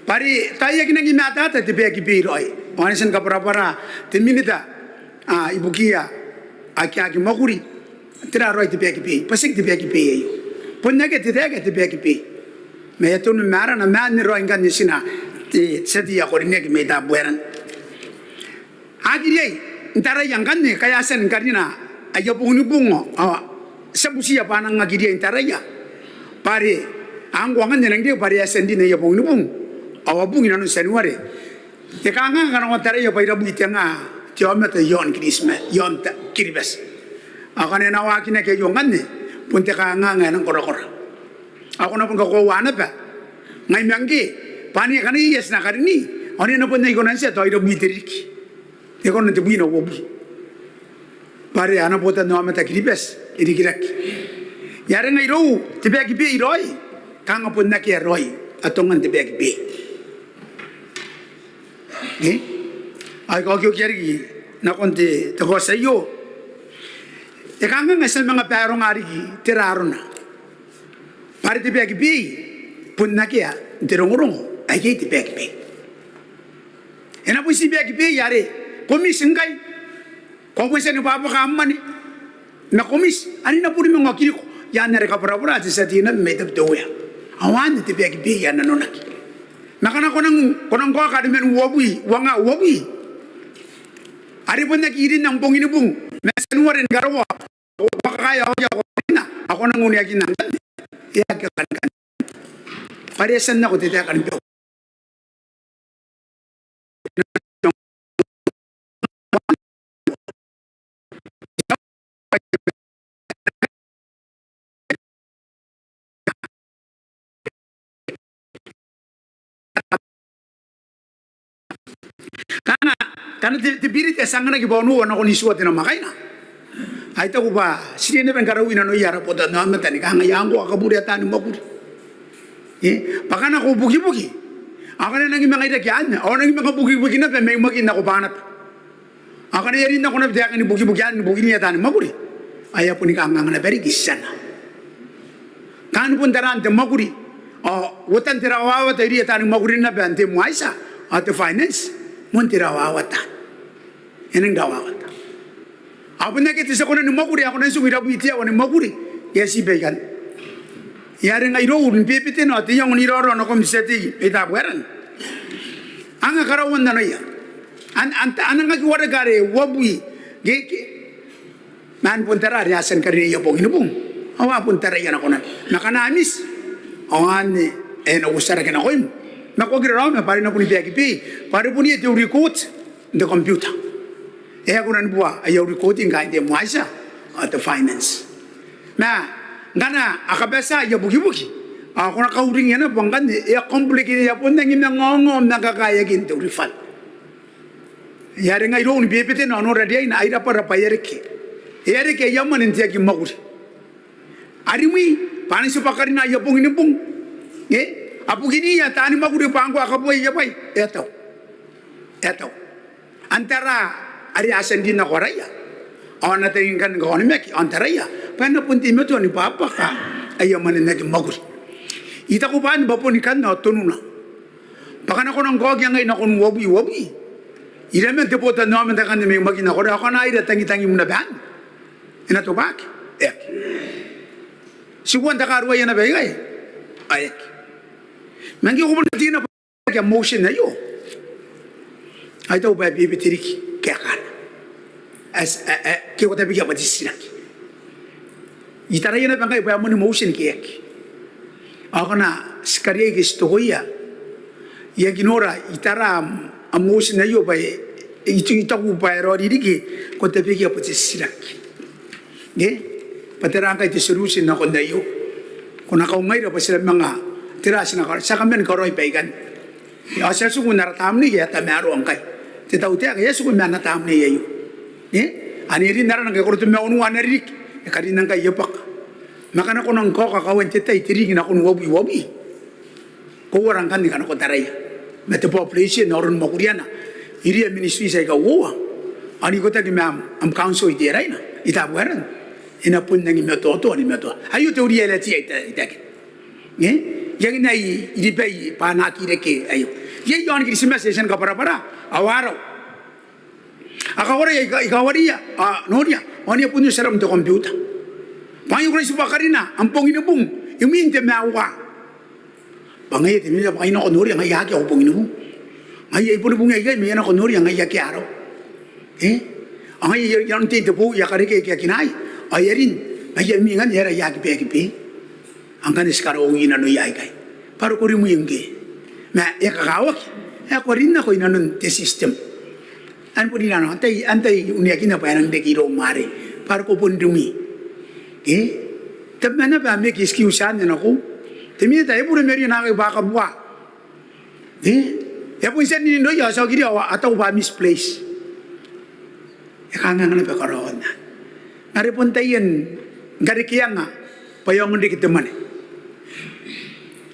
bwa are tao e aki nangi matata te back pay raoi. Ao anne I tia ni kabwarabwara te Minita ibukiia ake a aki mwakuri, tera raoi te back pay? Bwa tiaki te back pay aio. Bon akea te taeka ae te back pay. Ma e a tonu ma arana, ma anne raoi ngkanne ti na, te tia tei ae karineaki mai Tabuaeran. A aki riai n taraia ngkanne ngkai a tia ni karina aia bong ni bung, ao ti a butiia bwa a nang aki riai n taraia bwa are a ngkoa ngkanne e nang riai bwa are a tia n rin aia bong ni bung ao a bung i nanon Tianuare. E kanganga ngkana ko na taraia bwa irabwi te nga te aomata i aon Kiritimati, i aon Kiribati. Ao ngkana e na waakinaki aio ngkanne, bon te kanganga ae nang korakora. Ao ko na bon kakoaua naba ngai ma ngkoe bwa ane ngkana iai ae ti na karini, ao ane e na bon aki kona n tia tao irabwi te ririki. E kona n tebwina uabwi. Bwa are ana botannaomata Kiribati e rikirake. Ai are ngai irou te back pay raoi, kanga bon akea raoi atongan te back pay. Ao I kaokiokia riki nakon te kaoti aio. E kanganga ti a manga baronga riki tera arona. Bwa are te back pay bon akea n te rongorongo ae iai te back pay. E na bon ti back pay are ko miss ngkai, ko a bon tia ni bwabwaka am mwane ma ko miss, ane e na bon manga okiriko. Ai anne are kabwarabwara te tia tei naba mai Tabiteuea. Ao anne te back pay ae nanonaki. Ma ngkana ko nang, ko nang kaoka are man uabwi, uanga uabwi, are bon aki rin am bong ni bung ma Tianuare ni karokoa, ko kakaea aoia, ko karina, ao ko nang uneakinna ngkanne, e aki kakanikani. Bwa are e a tia n nako te taeka ni bau. Kanga, kanga te, te Biriti ae ti anganaki bwa onoua nakon itiua te namwakaina. Ao I taku bwa ti riai naba ni karaui nanoia ara botannaomata ni kangai, a ngkoa kaburea taani mwakuri. E, bwa ngkana ko bukibuki, ao ngkana e nangi manga iraki anne, ao e nangi manga bukibuki naba mai Makin nako Banaba. Ao ngkana e a rin nako naba taekan ibukibuki anne ibukin irouia taani mwakuri, ao e a boni kanganga naba riki tiana. Kanga bon taraan te mwakuri ao uotan te rawawata irouia taani mwakuri naba n te MWYSSA ao te finance, bon te rawawata. E nang rawawata. Ao bon akea te tia kona ni mwakuri ae kona n tiku irabwi te aoa ni mwakuri ngke e a tibwa ikanne. Ai are ngai irou ni bebetena ao te iango n iraorao nakoim te tia tei mai Tabuaeran, anga karaoan nanoia. An, an, a nang aki wareka are uabwi ngke, ngke ma a bon tara are a tia ni karineia bongini bung, ao a bon taraia nako naba. Ma ngkana a miti, ao anne e na uotia rake nakoim. Ma ko aki raraoma bwa are e na boni back pay bwa are bon iai te record n te computer. E a kona ni bua aia record ngkai n te MWYSSA ao te finance. Ma ngkana a kabatia aia bukibuki ao ko na kauringia naba bwa ngkanne e a complicated, e a bon nangi manga ongo ma kakaeaki n te refund. Ai are ngai irou ni bebetena ao nora riaina, ai rabwa, rabwa, e a reke. E a reke aia mwane n te aki mwakuri. A rimwi bwa a na tibwa karina aia bongini bung. E a bukiniia taani mwakuri bwa ngkoa a kabuai aia bwai. E a tau. E a tau. An tara are a tia n rin nako araia ao a na tei ngkanne ni kaonimaki ao n taraia bwa e na bon teimatoa ni bwabwaka aia mwane n aki mwakuri. I taku bwa anne bwa boni kan ao tonuna. Bwa ngkana ko nang kaokia ngai nakon uabwi, uabwi, iraman te botannaomata akanne mai Makin nako, ao ko na ira tangitangim naba anne? E na tobwaki? E aki. Tikuan te karuaia naba ikai? Ao e aki. Ma ngke ko bon tina bwa akea motion aio, ao I taku bwa e bebete riki kaekana. As, a, a, ke ko tabekia bwa te titiraki. I taraia naba ngkai bwa e moan motion ke e aki. Ao ngkana ti kariaia ke ti tokoia, I aki nora, I tara am, am motion aio bwa e, I, I taku bwa e raoiroi riki ko tabekia bwa te titiraki. Ke? Bwa tera ngkai te solution nakon aio? Ko na kaungaira bwa ti na manga, tera ti na karaoa, ti a kaman karaoi baikanne. Ao ti a tiku n ara tamnei ae tamaroa ngkai. Te tautaeka e a tiku ma ana tamnei aio. E? Ane e rin arana ngkai e koro te maunua ana ririki. E karinna ngkai e bwaka. Ma ngkana ko nang kaoka kawain te tai te ririki nakon uabwi, uabwi, ko uara ngkanne ngkana ko taraia ma te population ao aron mwakuriana irouia ministries aika uoua. Ao n ikotaki ma am, am council i Teraina, i Tabuaeran, e na bon nangi matoatoa ni matoa. Aio te uri ae latia i ta, i taekin. E? I aki nai iribai bwa a na aki reke aio. Iai aon Kiritimati ae I tia ni kabwarabwara, ao arau. A kawaria, I ka, I kawaria, a noria, ao ane a bon oti aram n te computer. Bwa ngke ko na tibwa karina am bongini bung imwin te maua, bwa ngaia te minita bwa ngai nako noria ngaia akea au bongini bung. Ngaia I boni bungia ikai ma I a nako noria ngaia akea arau. E? Ao ngaia I a, I a nang tei n te bowi, I a karekea kinaai. Ao I a rin, ngaia imwin anne e aera I aki back pay? Ao ngkanne ti karaoi nanoia aikai bwa are ko rimwi ngkoe. Ma e kakawaki ae ko rin nako inanon te system. Anne bon iranon antai, antai uneakina bwa e nang reke iroum arei bwa are ko bon rimwi. E? Tabeman naba ae make excuse anne nakoiu. Te minita e bure ma e rianaki bwa a kabua. E? E a bon tia n rin irouia ao ti a okiria ao a taku bwa misplace. E kanganga naba karaoan anne. Are bon taian karekeanga bwa e aonga n reke te mwane.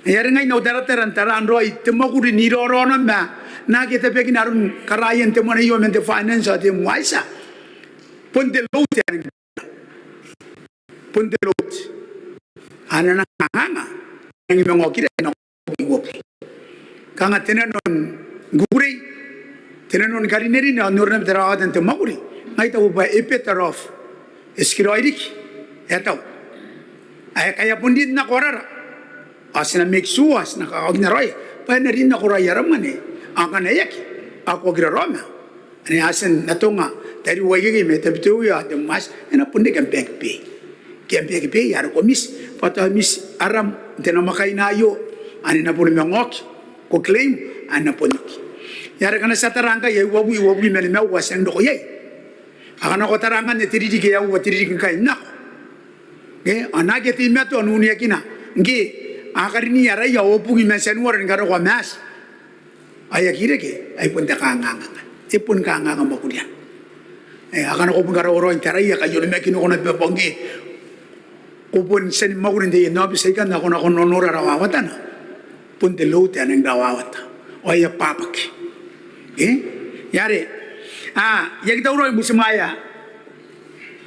Ai are ngai N na utaratara n taraan raoi te mwakuri n iraorao ma naake tabeakina aron karaian te mwane aio man te finance ao te MWYSSA. Bon te load ae nang, bon te load ae na nang kanganga, nangi manga okira nako uabwi. Kanga te nano ni kukurei, te nano ni karinerine ao n nora naba te rawawata n te mwakuri. Ngai I taku bwa e better off e tikiraoi riki, e a tau. Ae ngkai a bon rin nako arara ao ti na make sure ti na kakawakina raoi bwa e na rin nako raoi ara mwane. Ao ngkana e aki, ao ko aki raraoma. Ane a tia n atonga tariu aikekei mai Tabiteuea ao te MWYSSA, e na bon reke am back pay. Ke am back pay are ko miss, bwa tao miss aram n te namwakaina aio, ane e na boni manga oki, ko claim, ane e na bon oki. Ai are ngkana ti a tara ngkai ae uabwi, uabwi ma nimaua ae ti nang roko iai. Ao ngkana ko tara ngkanne te ririki ae uoua te ririki ngkai n nako. Ke? Ao naake a teimatoa n uneakina ngke a karini araia ao a bungi man Tianuara ni karokoa Maati. Ao e aki reke, ai bon te kanganga. E bon kanganga mwakuriana. E, ao ngkana ko bon karaoa raoi n taraia, kai onimakiniko naba bwa ngke ko bon tia ni mwakuri n taian aobiti aikanne ao ko nako n nonora rawawatana, bon te load ae nang rawawata. Ao e a bwabwaki. E? Ai are A, I aki tauraoi n butimwaea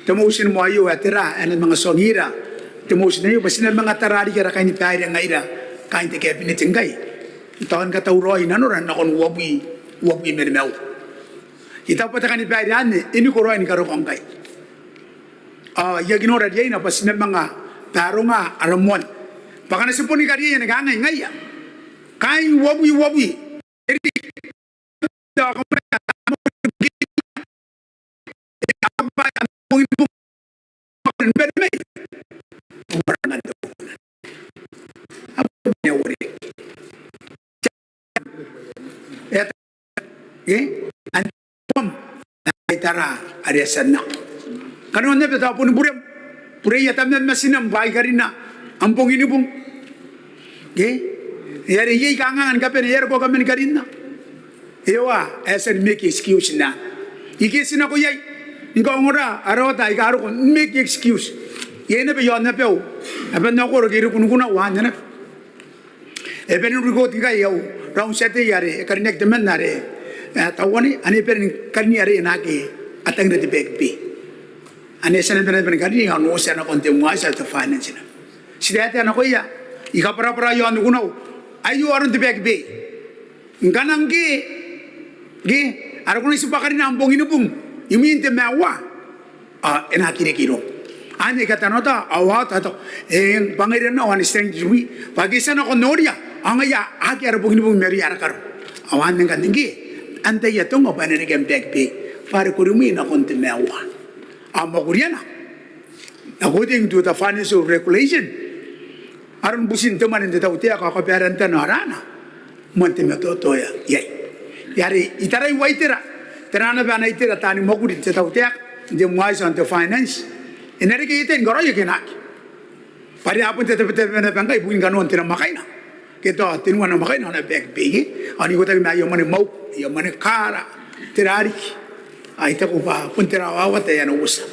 te motion moa aio ae tera ae na manga tuangira te motion aio bwa ti na manga tara riki ara kainibaire ngaira kaain te Cabinet ngkai. Tao ni katauraoi nanora nakon uabwi, uabwi ma nimaua. I taku bwa te kainibaire anne e niko raoi ni karokoa ngkai. Ao I aki nora riaina bwa ti na manga baronga ara moan bwa ngkana ti boni kariaia ni kangai ngaia kaain uabwi, uabwi, e riki tao kamwea e, antai tara are e a tia n nako. Kanoan naba tao boni burem, bureia tamam ma tinam bwa a karinna am bong ni bung. Ke? E are iai kanganga ni kabane e are ko kaman karinna. Ewa, e a tia ni make excuse n anne. Ike ti nako iai, ni kaongora ara oota aika roko, make excuse. Iai naba i aon abau aban aokoro ke i rikunikunau anne naba. E bane n rikoti ngkai au round tia tei are e karineaki temanna are e a tauanne, ane e bane ni karinia are e na aki atangira te back pay. Ane e tia naba naba ni karinia ao n otia nakon te MWYSSA ao te finance naba. Ti taetae nakoia, I kabwarabwara i aon nikunau, aio aron te back pay. Ngkana ngke, ngke are ko na tibwa karina am bong ni bung imwin te maiu, ao e na aki reke iroum. Anne ae I katanoata, ao a taku, eng, bwa ngaira nao ane ti rangi n tiku bwa ngke ti a nako n noria ao ngaia a aki ara bong ni bung ma aroia ara karo. Ao anne ngkanne ngke antai ae atonga bwa e na reke am back pay bwa are ko rimwi nakon te maiu. Ao mwakuriana, according to the financial regulation, aron butin te mwane n te tautaeka ao kabaerantana ao raana, moan te matoatoa iai. Iai are I tarai waitera, tera naba ana itera taani mwakuri n te tautaeka, n te MWYSSA ao n te finance, e na reke iai te tai ni karaoia ke e na aki. Bwa are a bon tabetabe naba ngkai ibukin kanoan te namwakaina ke tao tenua namwakaina ana back pay, ao n ikotaki ma aia mwane mauku, aia mwane kaara, tera riki. Ao I taku bwa bon te rawawata ae a na uotia.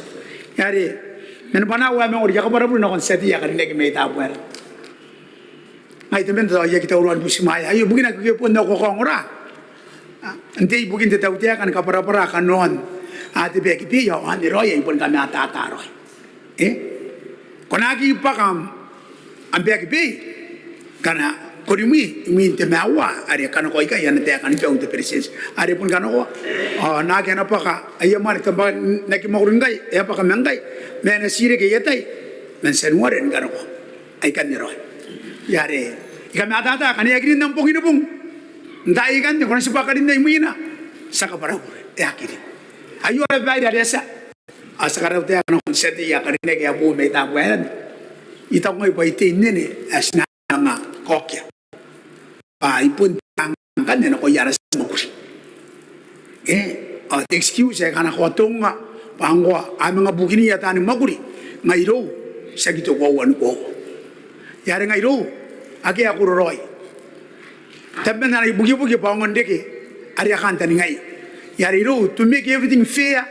Iai are man bwanau ae mangori, I a kabwarabure nakon tia tei ae karineaki mai Tabuaeran. Ngai temanna tao I aki tauraoi ni butimwaea aio ibukina ngke bon au kakaongora n tei ibukin te tautaeka ni kabwarabwara kanoan te back pay, ao anne raoi ae I boni kamatata raoi. E? Ko na aki bwaka am back pay ngkana ko rimwi imwin te maiu are kanakoa ikai ana taeka ni bau te Beretitenti are bon kanakoa. Ao naake a na bwaka aia mwane, te bwaka n aki mwakuri ngkai, e a bwaka ma ngkai ma e na tii reke aia tai man Tianuare ni kanakoa. Aikanne raoi. Iai are I kamatata ngkana e aki rin am bong ni bung n taai aikanne, ko na tibwa karinna imwina, ti a kabwarabure, e aki rin. Aio ara babaire are e a tia. Ao ti a karautaeka nakon tia tei ae karineaki ae boou mai Tabuaeran. I taku ngai bwa I tei n nene ae ti na manga kaokia bwa I bon te kanganga ngkanne nakoia ara tia mwakuri. E, ao te excuse ae kanakoa Tonga bwa ngkoa a manga bukiniia taani mwakuri, ngai irou ti aki te koaua ni koaua. Iai are ngai irou akea ae koro raoi. Tabeman ana ibukibuki bwa aonga n reke are a kantaningaia. Iai are irou to make everything fair,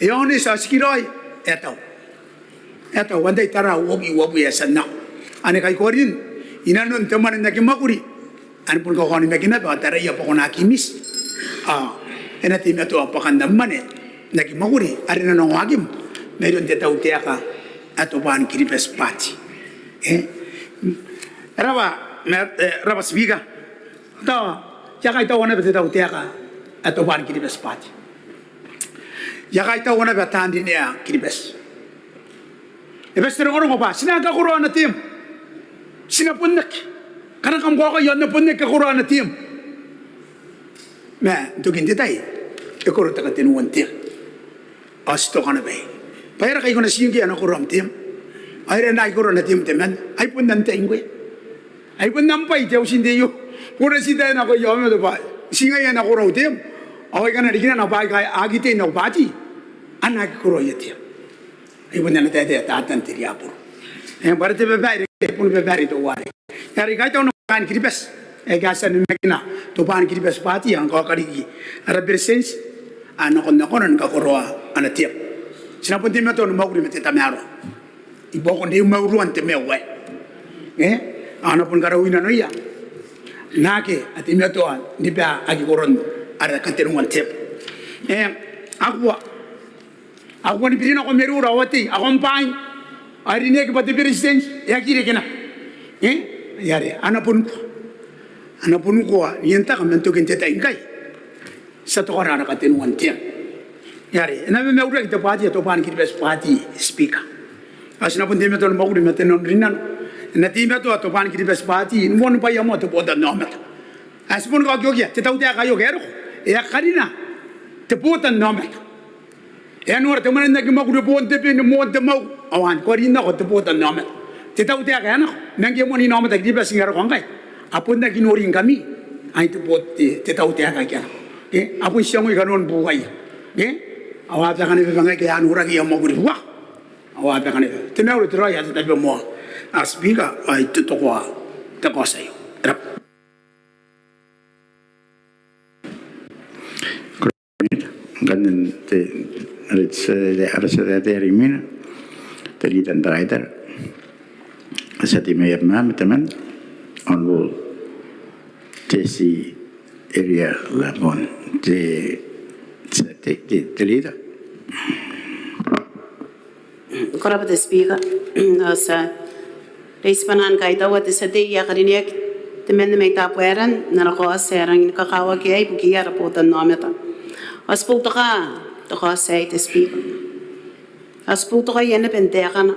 e honest ao tikiraoi, e a tau. E a tau, antai tara uabwi, uabwi ae e a tia n nako. Ane kai ko rin inanon te mwane n aki mwakuri, ane boni kakaonimaki naba ao taraia bwa ko na aki miti. Ao e na teimatoa bwakan am mwane n aki mwakuri are e na ongo akim mairoun te tautaeka ae Tobwaan Kiribati Party. E? E rabwa, ma, e, rabwa Speaker. Tao I a kaitaua naba te tautaeka ae Tobwaan Kiribati Party. I a kaitaua naba taan rinea Kiribati. E bati te rongorongo bwa ti na aki kakoroa ana term. Ti na bon aki. Ngkana kam kaokai ao N na bon aki kakoroa ana term. Ma n tokin te tai e koro te katenuan term. Ao ti toka naba iai bwa e aera ngkai ko na tii ngke ae e na koro am term ao e aera ae N na aki koro ana term temanna? Ai bon am tai ngkoe. Ai bon am bwai te auti n te I O. Ko na tii tae nako i aomata bwa tii ngai ae e na koro au term. Ao ai ngkana riki naba aika a aki tei n au party a na aki koro aia term. Ai bon ana taetae Tatan te riaboro. E, bwa are te babaire, e, boni babaire teuare. Iai are I kaitaua naba kaain Kiribati aika a tia n namakinna Tobwaan Kiribati Party ao ngkoa kariki ara Beretitenti, a nakon nakona ni kakoroa ana term. Ti na bon teimatoa ni mwakuri ma te tamaroa i buakon rimauroroan te maiu aei. E, a na bon karaui nanoia naake a teimatoa n riba aki koron ara katenuan term. E, akua, akua ni biri nako Maroora ao Otei, a combine, a rineaki bwa te Beretitenti, e aki reke naba. E? Ai are, ana bon koa. Ana bon koa, ien taka man tokin te tai ngkai. Ti a tokara ana katenua n te ang. Ai are, e na mamauraki te bwaati ae Tobwaan Kiribati Bwaati, Speaker. Ao ti na bon teimatoa ni mwakuri ma te nanorinano. E na teimatoa Tobwaan Kiribati Bwaati, ni moanibwaia moa te botannaomata. Ao ti boni kaokiokia, te tautaeka aio ngke e roko, e a karina te botannaomata. E a nora te mwane n aki mwakuri, boon te bene, moan te mwakuri, ao anne ko a rin nako te botannaomata. Te tautaeka ae nako, ma ngke e moaninaomata Kiribati ngke e roko ngkai, a bon aki nori ngkami, ai te bo-, te, te tautaeka ae nako. Ke? A bon tia ngoi kanoan bukaia. Ke? Ao a baka naba bwa ngaia ke a noraki aia mwakuri. Bwa? Ao a baka naba. Te mauri, te raoi ao te tabomoa. A Speaker, ai te tokoa, te kaoti aio. E rab'a. Ngkanne te, are te, are te, are te, are imwina, te Leader n te Taratara. Ti a tei mai Abemama, temanna, Honourable Tessie Eria Labon, te, te, te, te Leader. Ko rab'a te Speaker. Ao ti a reitibana ni kaitaua te tia tei ae karineaki, temanna mai Tabuaeran, n ana kaoti ae rangi ni kakawaki aei ibukiia ara botannaomata. Ao ti boutoka te kaoti aei te Speaker. Ao ti boutokaia naba n taekana.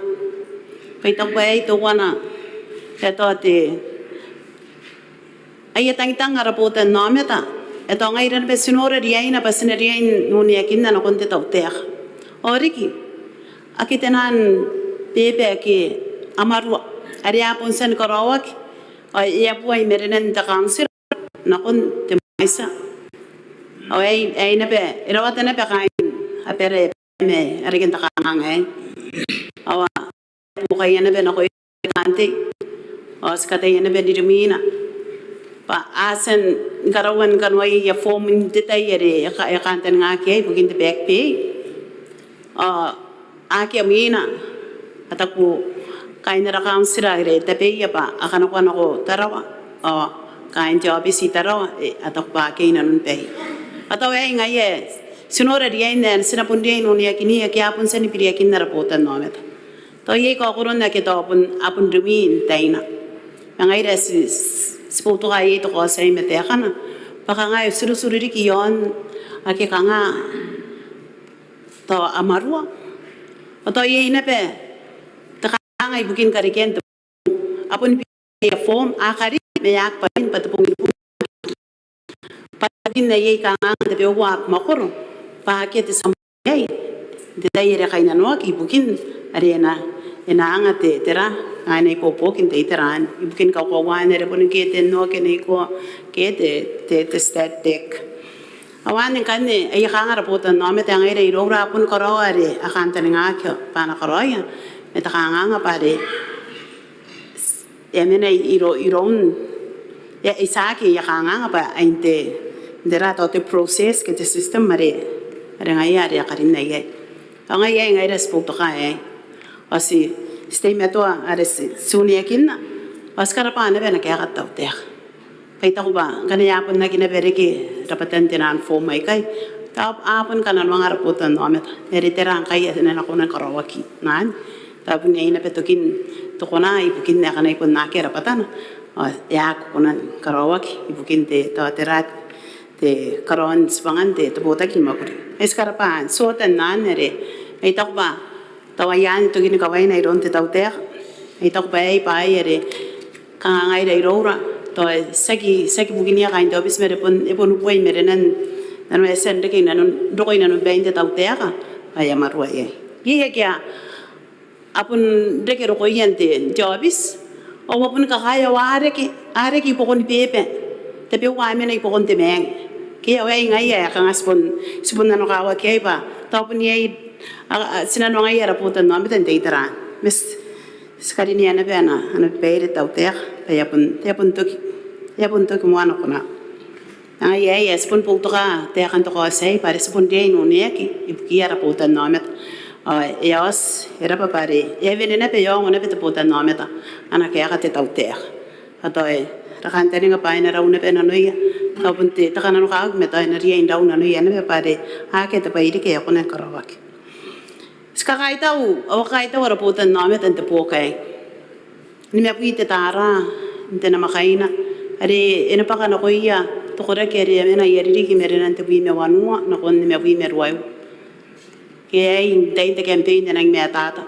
Bwa I taku bwa aei teuana ae tao te aia tangitang ara botannaomata, e tao ngaira naba ti nora riaina bwa ti na riai n uneakinna nakon te tautaeka. Ao riki, ake te naan beba ake a marua, are a bon tia ni karaoaki, ao e a bua i marenan te kauntira nakon te mwaiti. Ao aei, aei naba, e rawata naba kaain abara ae mai, a reke n te kanganga aei. Ao a buokaia naba nakoia taan tei. Ao ti kataia naba n irimwina bwa a tia ni karaua ni kanoaia aia form n te tai are e ka-, e kantaningaki iai ibukin te back pay. Ao akea mwiina, a taku kaain ara kauntira are tabeia bwa a kanakoa nako Tarawa. Ao kaain te aobiti i Tarawa, e, a taku bwa akea inanon baia. Ao tao aei ngaia ae ti nora riaina, ti na bon riai n uneakinia ake a bon tia ni biriakin ara botannaomata. Tao iai kaokoron ake tao bon, a bon rimwi n taina. Ma ngaira ti, ti boutoka iai te kaoti aei ma taekana bwa kanga e tiritiri riki iaon ake kanga tao a marua. Ao tao iai naba te kanganga ibukin karekean te, a bon bia form, a karin, ma e aki bwatin bwa te bong ni bong. Bwa ibukin ae iai kanganga tabeua abamwakoro bwa akea te tia mwane iai n te tai are kainnanoaki ibukin are e na, e na anga te, tera, a na ibuobuoki n te itera anne ibukin kakoauaan are boni ngke e tenua ke neiko ke te, te, te STATTEC. Ao anne ngkanne aia kanganga ara botannaomata, ngaira iroura a bon karaoa are a kantaningaki bwa a na karaoia, ma te kanganga bwa are e a mena iro-, iroun, e, e tiaki aia kanganga bwa ain te, n tera tao te process ke te system are, are ngaia are a karinna iai. Ao ngaia ae ngaira ti boutoka aei. Ao ti, ti teimatoa are ti, ti uneakinna. Ao ti karabwa naba ana kaeka te tautaeka. Bwa I taku bwa ngkana e a bon aki naba reke rabwatan te naan form aikai, tao a bon kananoanga ara botannaomata. Are tera ngkai ae na kona ni karaoaki n anne. Tao bon iai naba tokin te kona ibukin ae ngkana e bon akea rabwatana, ao e a aki kona ni karaoaki ibukin te, tao tera, te karaoan tibwangan te, te botaki ni mwakuri. Ae ti karabwa, ti ota n anne are I taku bwa tao aia anne tokin kawaina iroun te tautaeka. I taku bwa aei bwaai are kanga ngaira iroura tao tiaki, tiaki bukinia kaain te aobiti ma are bon, e bon bua i marenan nano ae e tia n reke inanon, roko inanon bain te tautaeka bwa e a marua iai. Iai ake a bon reke rokoia n te, n te aobiti ao a bon kakaea ao a reke, a reke i buakon beba, tabeua a mena i buakon te maange. Ke ao aei ngaia ae kanga ti bon, ti bon nanokawaki iai bwa tao bon iai, a, a, ti nanoangaia ara botannaomata n te itera anne. Ma ti, ti karinea naba ana, ana babaire te tautaeka bwa e a bon, e a bon toki, e a bon toki moa ana kona. Ngaia aei ae ti bon boutoka taekan te kaoti aei bwa are ti bon riai n uneaki ibukiia ara botannaomata. Ao e a oti, e rabwa bwa are e a wene naba, e a ongo naba te botannaomata ana kaeka te tautaeka. Ao tao e, ara kantaninga bwa e na rau naba nanoia Ao bon te, te kananokawaki ma tao e na riai n rau nanoia naba bwa are akea te bwai riki ae e kona ni karaoaki. Ti kakaitau, ao kakaitau ara botannaomata n te buoka aei. Nimabwi te tara n te namwakaina are e na bwaka nakoia te koraki are e a mena aia ririki i marenan tebwi ma wanua nakon nimabwi ma ruaiwa. Ke aei n tain te campaign ae e nang matata.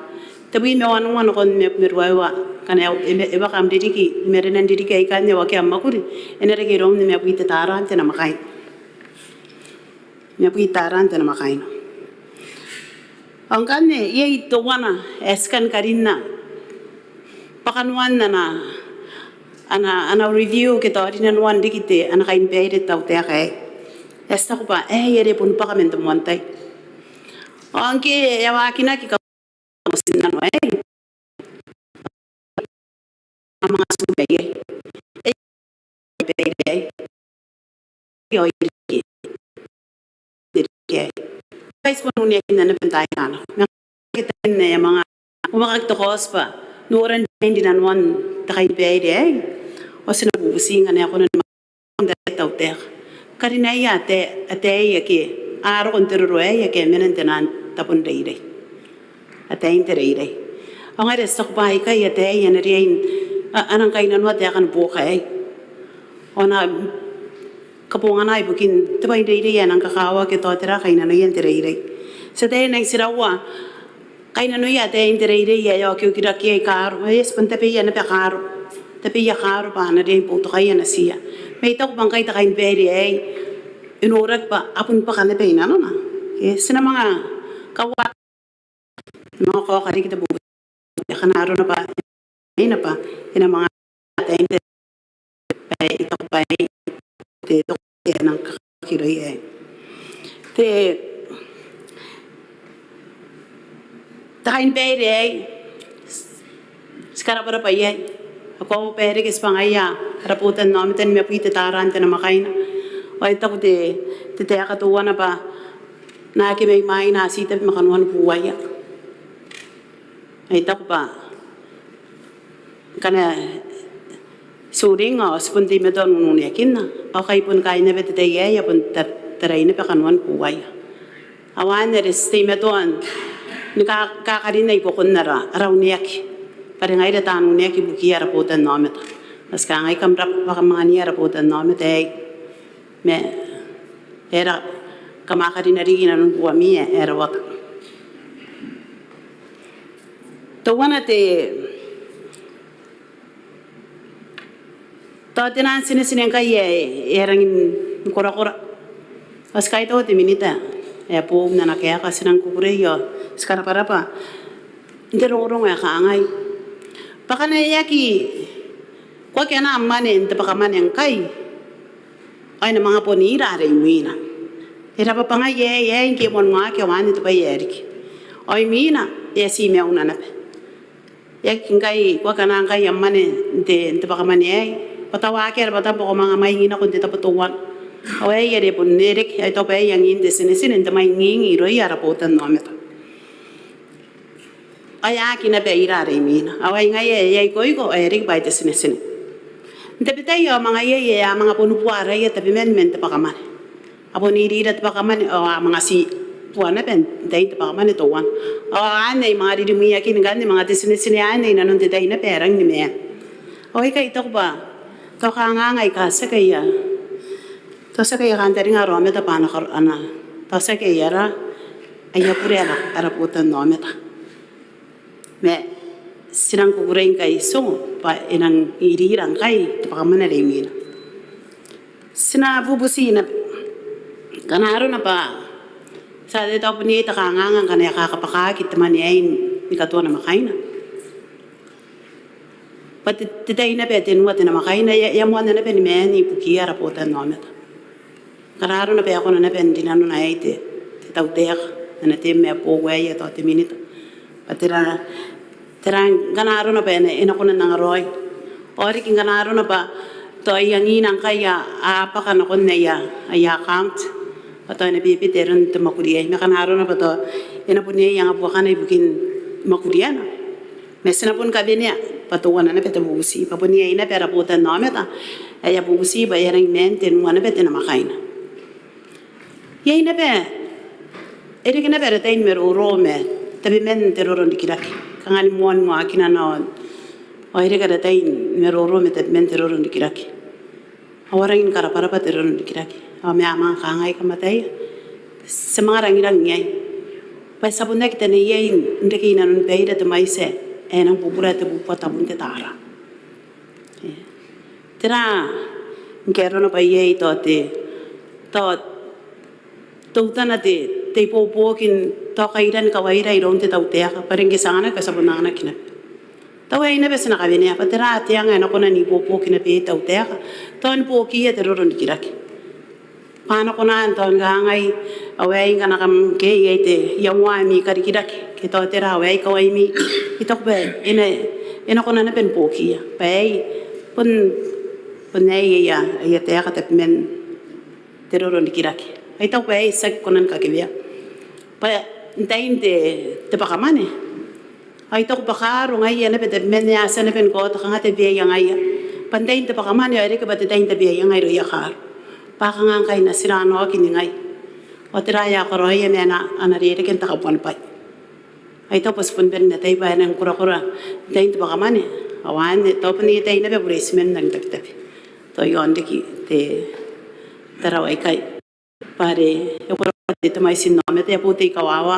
Tebwi ma wanua nakon nimabwi ma ruaiwa, ngkana e, e, e bwaka am ririki i marenan ririki aikanne ao akea am mwakuri, e na reke iroum nimabwi te tara n te namwakaina. Nimabwi te tara n te namwakaina. Ao ngkanne iai teuana ae ti kan karinna bwa kanoan ana, ana, ana review ke tao rinanoan riki te, ana kainibaire te tautaeka aei. Ae ti taku bwa aei are bon bwaka man te moan tai. Ao ngke e a waakinaki ka motinnano aei, a manga tiku mai iai. Aei, baire aei. Ao e reke. E reke aei. Bwa ti bon uniakinna naba n taai akanne. Ma ngke taina e a manga, e a manga kaotia bwa noran bain rinanoan te kainibaire aei. Ao ti na bubuti ngkana e kona ni manga n te tautaeka. Karinaia ataei, ataei ake a roko n te roro aei ake a mena n te naan tabon reirei. Ataein te reirei. Ao ngaira ti taku bwa aikai ataei a na riai n, a, a nang kainnanoa taekan buoka aei. Ao a na kabongana ibukin te bwai n reirei ae e nang kakawaki, tao tera kainnanoia n te reirei. Ti ataia n nang tiraua kainnanoia ataein te reirei ae e a okiokiraki iai kaaro. Ae ti bon tabeia naba kaaro. Tabeia kaaro bwa a na riai ni boutokaia natiia. Ma I taku bwa ngkai te kainibaire aei e noraki bwa a bon bwaka naba i nanona. Ke ti na manga kaoa, manga kaoka riki te bubuti. Ngkana arona bwa, e na bwa, e na manga ataein te, bwa I taku bwa aei te, te, te nang kakiroi aei. Te, te kainibaire aei, ti karabwarabwa iai. Ao ko a bwa e reke tibwangaia ara botannaomata nimabwi te tara n te namwakaina. Ao I taku te, te taeka teuana bwa naake mai mwaina a titabe ma kanoan buaia. Ao I taku bwa ngkana ti uringa ao ti bon teimatoa n ununeakinna, ao kai bon kaain naba te tai aei a bon ta-, tarai naba kanoan buaia. Ao anne are ti teimatoa ni ka-, kakarinna i buakon ara, ara uneaki. Bwa are ngaira taan uneaki ibukiia ara botannaomata. Ma ti kangai kam rabwa bwa kam angania ara botannaomata aei. Ma e aera kam a karina riki i nanon buami ae e rawata. Teuana te, tao te naan tinetine ngkai ae e rangi ni korakora. Ao ti kaitaua te minita ae boou n ana kaeka, ti nang kukurei ao ti karabwarabwa n te rongorongo ae kangai. Bwa ngkana e aki, ko aki anaa am mwane n te bwakamwane ngkai, ao e na manga bon ira are imwina. E rabwa bwa ngaia aei, aei ngke e moanaki ao anne te bwai ae riki. Ao imwina e a tii mauna naba. E aki ngkai, ko aki anaa ngkai am mwane n te, n te bwakamwane aei, bwa tao akea rabwatan bwa ko manga mwaing nako n te tabo teuana. Ao aei are bon e reke, ae tao bwa aei angin te tinetine n te mwaing irouia ara botannaomata. Ao e aki naba ira are imwina. Ao ai ngaia ae e a ikoiko, ao e riki bwa ai te tinetine. N tabetai ao manga iai ae a manga bon bua araia tabeman man te bwakamwane. A bon irira te bwakamwane, ao a manga tii bua naba n tain te bwakamwane teuana. Ao anne ai manga ririmwiaki ngkanne manga te tinetine anne i nanon te tai naba ae rangi ni maan. Ao aikai I taku bwa tao kanganga aika tiaki aia, tao tiaki aia kantaninga ara aomata bwa a na kar-, a na, tao tiaki aia ra, aia bure ara, ara botannaomata. Ma ti nang kukurei ngkai ti ongo bwa e nang irira ngkai te bwakamwane are imwina. Ti na bubuti naba, ngkana arona bwa ti a, tao bon iai te kanganga ngkana e kakabwakaki te mwane aei ni katoa namwakaina. Bwa te, te tai naba ae tenua te namwakaina, e a, e a moanna naba ni maan ibukiia ara botannaomata. Ngkana arona bwa e kona naba n rinanona aei te, te tautaeka, ana term ae boou aei, tao te minita. Bwa tera, tera ngkana arona bwa e na, e na kona n angaraoi. Ao riki ngkana arona bwa tao aia ngina ngkai a, a bwaka nakon aia, aia account. Bwa tao e na bebete aron te mwakuri aei. Ma ngkana arona bwa tao e na bon iai anga buakana ibukin mwakuriana. Ma ti na bon kawenea bwa teuana naba te bubuti, bwa bon iai naba ara botannaomata ae a bubuti bwa e a rangi n maan te nua naba te namwakaina. Iai naba, e reke naba ara tai ni maroro ma tabeman te roro n rikirake. Kanga ni moan waakinana ao e reke ara tai ni maroro ma tabeman te roro n rikirake. Ao a rangi ni karabwarabwa te roro n rikirake. Ao ma a manga kangai, kam ataia, ti a manga rangirangi iai bwa ti a bon aki taneiai n reke inanon baira te mwaiti ae e nang bubura te bubua tabun te tara. Tera ngke arona bwa iai tao te, tao teutana te, te ibuobuoki n tao kairan kawaira iroun te tautaeka bwa are ngke ti anganaki bwa ti a bon anganaki naba. Tao aei naba ti na kawenea bwa tera te anga ae na kona n ibuobuoki naba iai te tautaeka tao ni buokiia te roro n rikirake. Bwa a na kona n tao ni kangai, ao aei ngkana kam ke iai te iangoa ami karikirake ke tao tera, ao aei kawaimi, I taku bwa e na, e na kona naba ni buokiia. Bwa aei bon, bon aei aia, aia taeka tabeman te roro n rikirake. Ao I taku bwa aei ti aki kona ni kakewea. Bwa n tain te, te bwakamwane, ao I taku bwa kaaro ngaia naba tabeman ae a tia naba ni kaota kanga tabeaiangaia. Bwa n tain te bwakamwane ao e reke bwa te tai n tabeaianga irouia kaaro. Bwa kanga ngkai natira a na oki ningai, ao tera ae a karaoia ma ana, ana rereke n te kabuanibwai. Ao I taku bwa ti bon bane n ataia bwa e nang korakora n tain te bwakamwane. Ao anne tao bon iai tai naba bureitiman n nang tabetabe tao iaon riki te Tarawa ikai. Bwa are e korakora te, te mwaitin aomata, e a bo te ikawawa,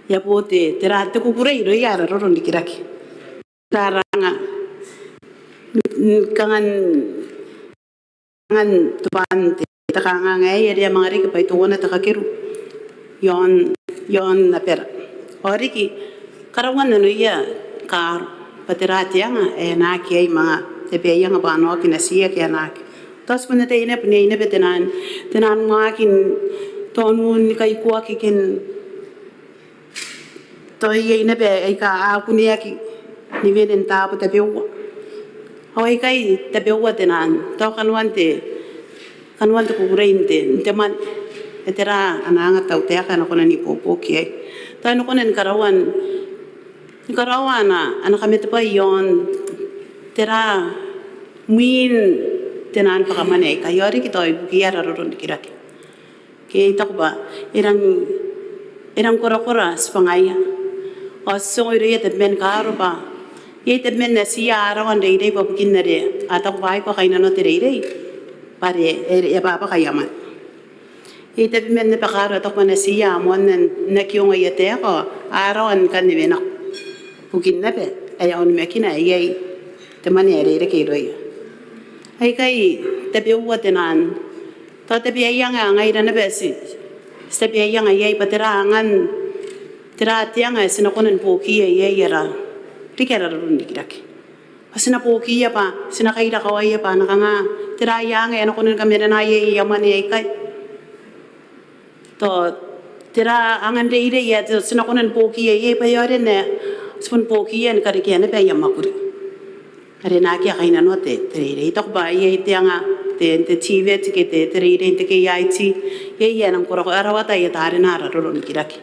e a bo te, tera, te kukurei irouia ara roro n rikirake. Tera anga, n, kangan, kangan tobwaan te, te kanganga aei are e a manga reke bwa teuana te kakeru iaon, iaon abara. Ao riki, karauan nanoia kaaro bwa tera te anga ae e na aki iai manga tabeaianga bwa a na oki natiia ke a na aki. Tao ti bon ataia naba bon iai naba te naan, te naan waaki n tao n un ni kaikoaki ke n tao iai naba aika a kuneaki ni wene n taabo tabeua. Ao aikai tabeua te naan, tao kanoan te, kanoan te kukurei n te, n te mwane, e tera ana anga te tautaeka ae na kona n ibuobuoki iai. Tao e na kona ni karaoa, ni karaoa ana, ana kamatebwai iaon tera mwiin te naan bwakamwane aikai. Ao riki tao ibukiia ara roro n rikirake. Ke I taku bwa e rang, e rang korakora tibwangaia. Ao ti ongo irouia tabeman kaaro bwa iai tabeman natiia a rawa n reirei bwa bukin are a taku bwa a aki kainnanoa te reirei bwa are e, e, e a bwabwaka aia mwane. Iai tabeman naba kaaro a taku bwa natiia a moanna n aki ongo aia taeka ao a rawa ni kan ewe nako. Bukin naba ae a onimakina ae iai te mwane ae rereke irouia. Aikai tabeua te naan, tao tabeaianga ngaira naba ti, ti tabeaianga iai bwa tera angan, tera te anga ae ti na kona ni buokiia iai ara, riki ara roro n rikirake. Bwa ti na buokiia bwa ti na kaira kawaia bwa a na kanga, tera aia anga ae a na kona ni kamanena iai aia mwane aikai. Tao tera angan reirei ae ti, ti na kona ni buokiia iai bwa e aonga n, ti bon buokiia ni karekea naba aia mwakuri. Are e na aki kainnanoa te, te reirei. I taku bwa iai te anga, te, te TVET ke te, te reirei n te KIT, iai ae e nang korakora, a rawata aia tarena ara roro n rikirake.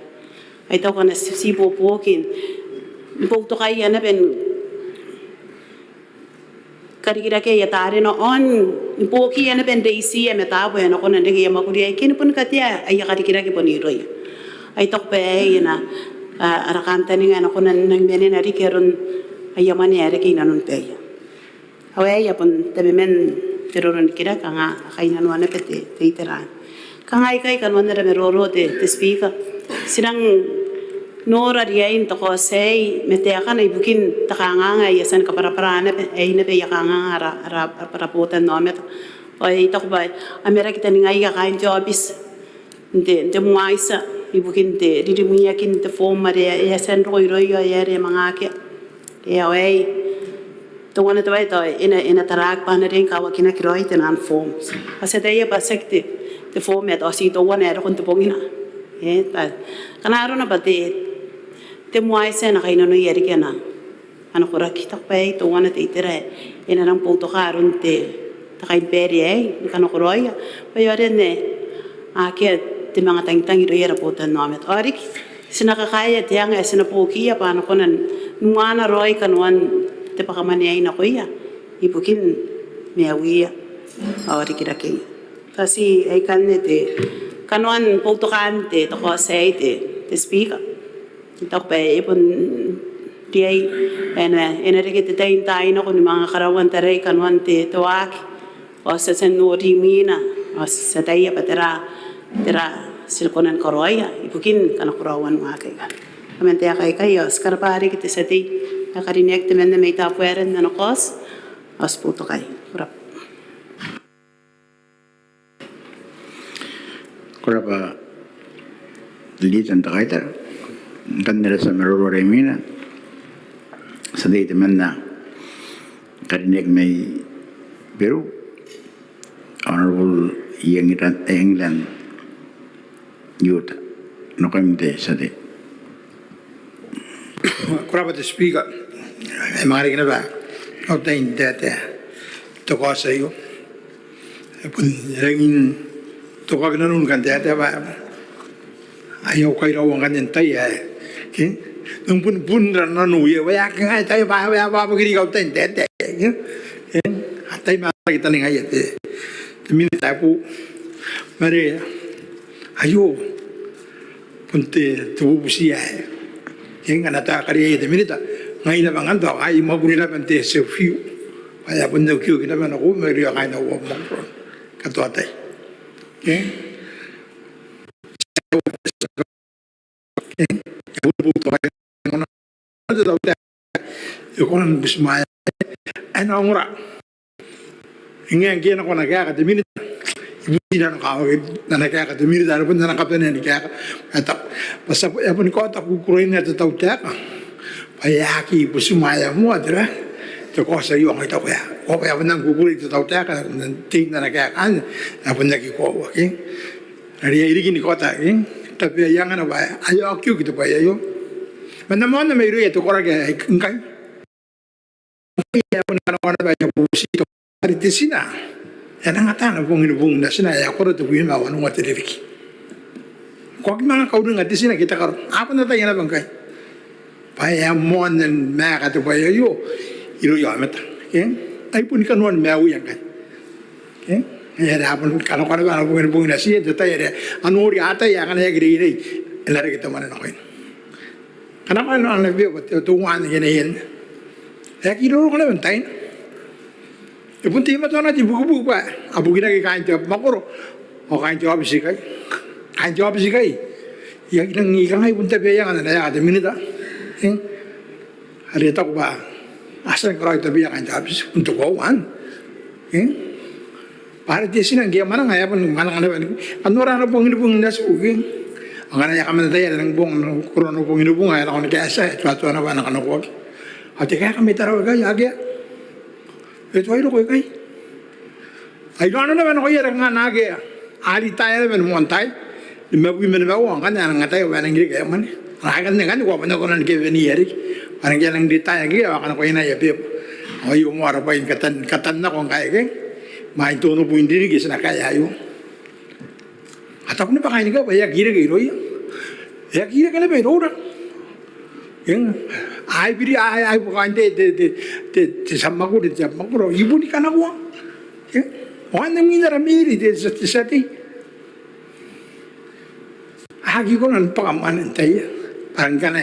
Ao I taku ngkana ti, ti ibuobuoki n boutokaia naba ni karikirakea aia tarena ao ni buokiia naba n reitiia ma taabo ae a na kona n reke aia mwakuri iai ke ni boni katea aia karikirake bon irouia. Ao I taku bwa aei ana, a, ara kantaninga ae na kona n nang manena riki aron aia mwane ae reke inanon baia. Ao aei ae bon tabeman te roro n rikirake kanga a kainnanoa naba te, te itera. Kanga aikai kanoan ara maroro te, te Speaker. Ti rang nora riain te kaoti aei ma taekana ibukin te kanganga ae e a tia ni kabwarabwara naba, aei naba aia kanganga ara, ara, ara botannaomata. Ao I taku bwa a maraki taningaia kaain te aobiti n te, n te MWYSSA ibukin te ririmwiakin te form are e a tia n roko irouia ao e a riai ni manga akea. Ao aei teuana te bwai tao e na, e na taraaki bwa a na riai ni kawakinaki raoi te naan form. Ao ti ataia bwa tiaki te, te form ae tao ti teuana ae roko n te bongina. E, tao ngkana arona bwa te, te MWYSSA e na kainnanoia riki ana, ana koraki. I taku bwa aei teuana te itera ae e na nang boutoka aron te, te kainibaire aei ni kanakoraoia bwa e aonga n akea te manga tangitang irouia ara botannaomata. Ao riki ti na kakaea te anga ae ti na buokiia bwa a na kona n uaana raoi kanoan te bwakamwane aei nakoia ibukin maiuia ao rikirakeia. Tao ti aikanne te kanoan boutokaan te, te kaoti aei te, te Speaker. I taku bwa e bon riai, e na, e na reke te tai n taai nako ni manga karaua n tarai kanoan te, te waaki. Ao ti a tia n nori imwina, ao ti a tia n ataia bwa tera, tera ti kona ni karaoia ibukin kanakoraoan waaki aikai. Kaman taeka aikai, ao ti karabwa riki te tia tei ae karineaki temanna mai Tabuaeran n ana kaoti, ao ti boutokai. Ko rabwa. Ko rabwa te Leader n te Kaitara. Ngkanne ara tia maroro are imwina, tia tei temanna ae karineaki mai Beru, Honourable Iangiran, Iangiran Iuta. Nakoim te tia tei. Ko rabwa te Speaker. E manga riki naba au tai n taetae te kaoti aio. E bon rangi n tokaki nanou ni kan taetae bwa aio kairua ngkanne n tai ae, ke, nang bunbun ra nanou, e waeaki ngai tai bwa e a bwabwaki riki au tai n taetae, ke. E, a tai ma aki taningaia te, te Minita ae boou. Ma are aio bon te, te bubuti ae, ke, ngkana tao e kariaia te Minita, ngai naba ngkanne tao I mwakuri naba n te tia fiu bwa e a bon okioki naba nakoiu mairouia kaain au mwakuri katoa tai. Ke? Ke? E a bon boutokaia te tautaeka, e kona ni butimwaea, e na ongora. E ngae ngke e nako ana kaeka te Minita, I buti nano kawaki n ana kaeka te Minita, are bon ana kabanea ni kaeka. E taku bwa ti a, e a boni kaota kukureina te tautaeka bwa e aki butimwaea moa tera, te kaoti aio. Ao I taku e a, ao e a bon nang kukurei te tautaeka n tein ana kaeka anne, e a bon aki koaua, ke. Are ai riki ni kaota, ke, tabeaiangana bwa aio, okioki te bwai aio. Ma N na moanna mairouia te koraki ae ngkai. Ngkai e a bon kanakoa naba aia bubuti te, are te tina e nang ata ana bong ni bung natina, e a koro tebwi ma wanua te ririki. Ko aki manga kauringa te tina ke te karo. A bon ataia naba ngkai bwa e a moanna ni maeka te bwai aio irouia aomata, ke. Ai boni kanoan maiuia ngkai, ke. E a bon kanakoa naba ana bong ni bung natiia n te tai are a nori ataia akana e aki reirei, e na reke te mwane nakoina. Kanakoan ana beba te, te uaan ke ne en. E aki roroko naba n taina. E bon teimatoa naba te ibukibuki bwa a bukinaki kaain te abamwakoro ao kaain te aobiti ikai, kaain te aobiti ikai. I aki nang, I kangai bon tabeaianga n ana kaeka te Minita, e. Are e taku bwa a tia ni karaoi tabeia kaain te aobiti, bon te koaua anne, e. Bwa are te tina ngke e a mwananga, e a bon mwananga naba ni kan nora ana bong ni bung natiu, ke. Ao ngkana e a kaman ataia are nang bong, koro ana bong ni bung, e a nako ni kaetia, e tuatua naba ana kanakoaki. Ao te kaeka mai Tarawa ikai, akea. E tuai roko ikai. Ai raona naba nakoia are kanga ake a ritaea naba ni moan tai, nimabwi ma nimaua, ao ngkanne a nang ataia bwa e nang reke aia mwane. Ao ngkanne, ngkanne ko a bon aki kona ni keweneia riki. Bwa ngke a nang ritaea riki ao a kanakoa aia beba. Ao aio moa ara bwai ni katan, katan nako ngkai, ke. Imwain te onobwi n ririki ti na kaea aio. A taku naba kaain ikai bwa e aki reke irouia. E aki reke naba iroura. Eng, ai biri, ai, ai bukin te, te, te, te, te tia mwakuri, te tia mwakuri, I boni kanakoa. Eng, ao anne imwin ara meeri te, te, te tia tei. A aki kona ni bwaka mwane n taia. Bwa ngkana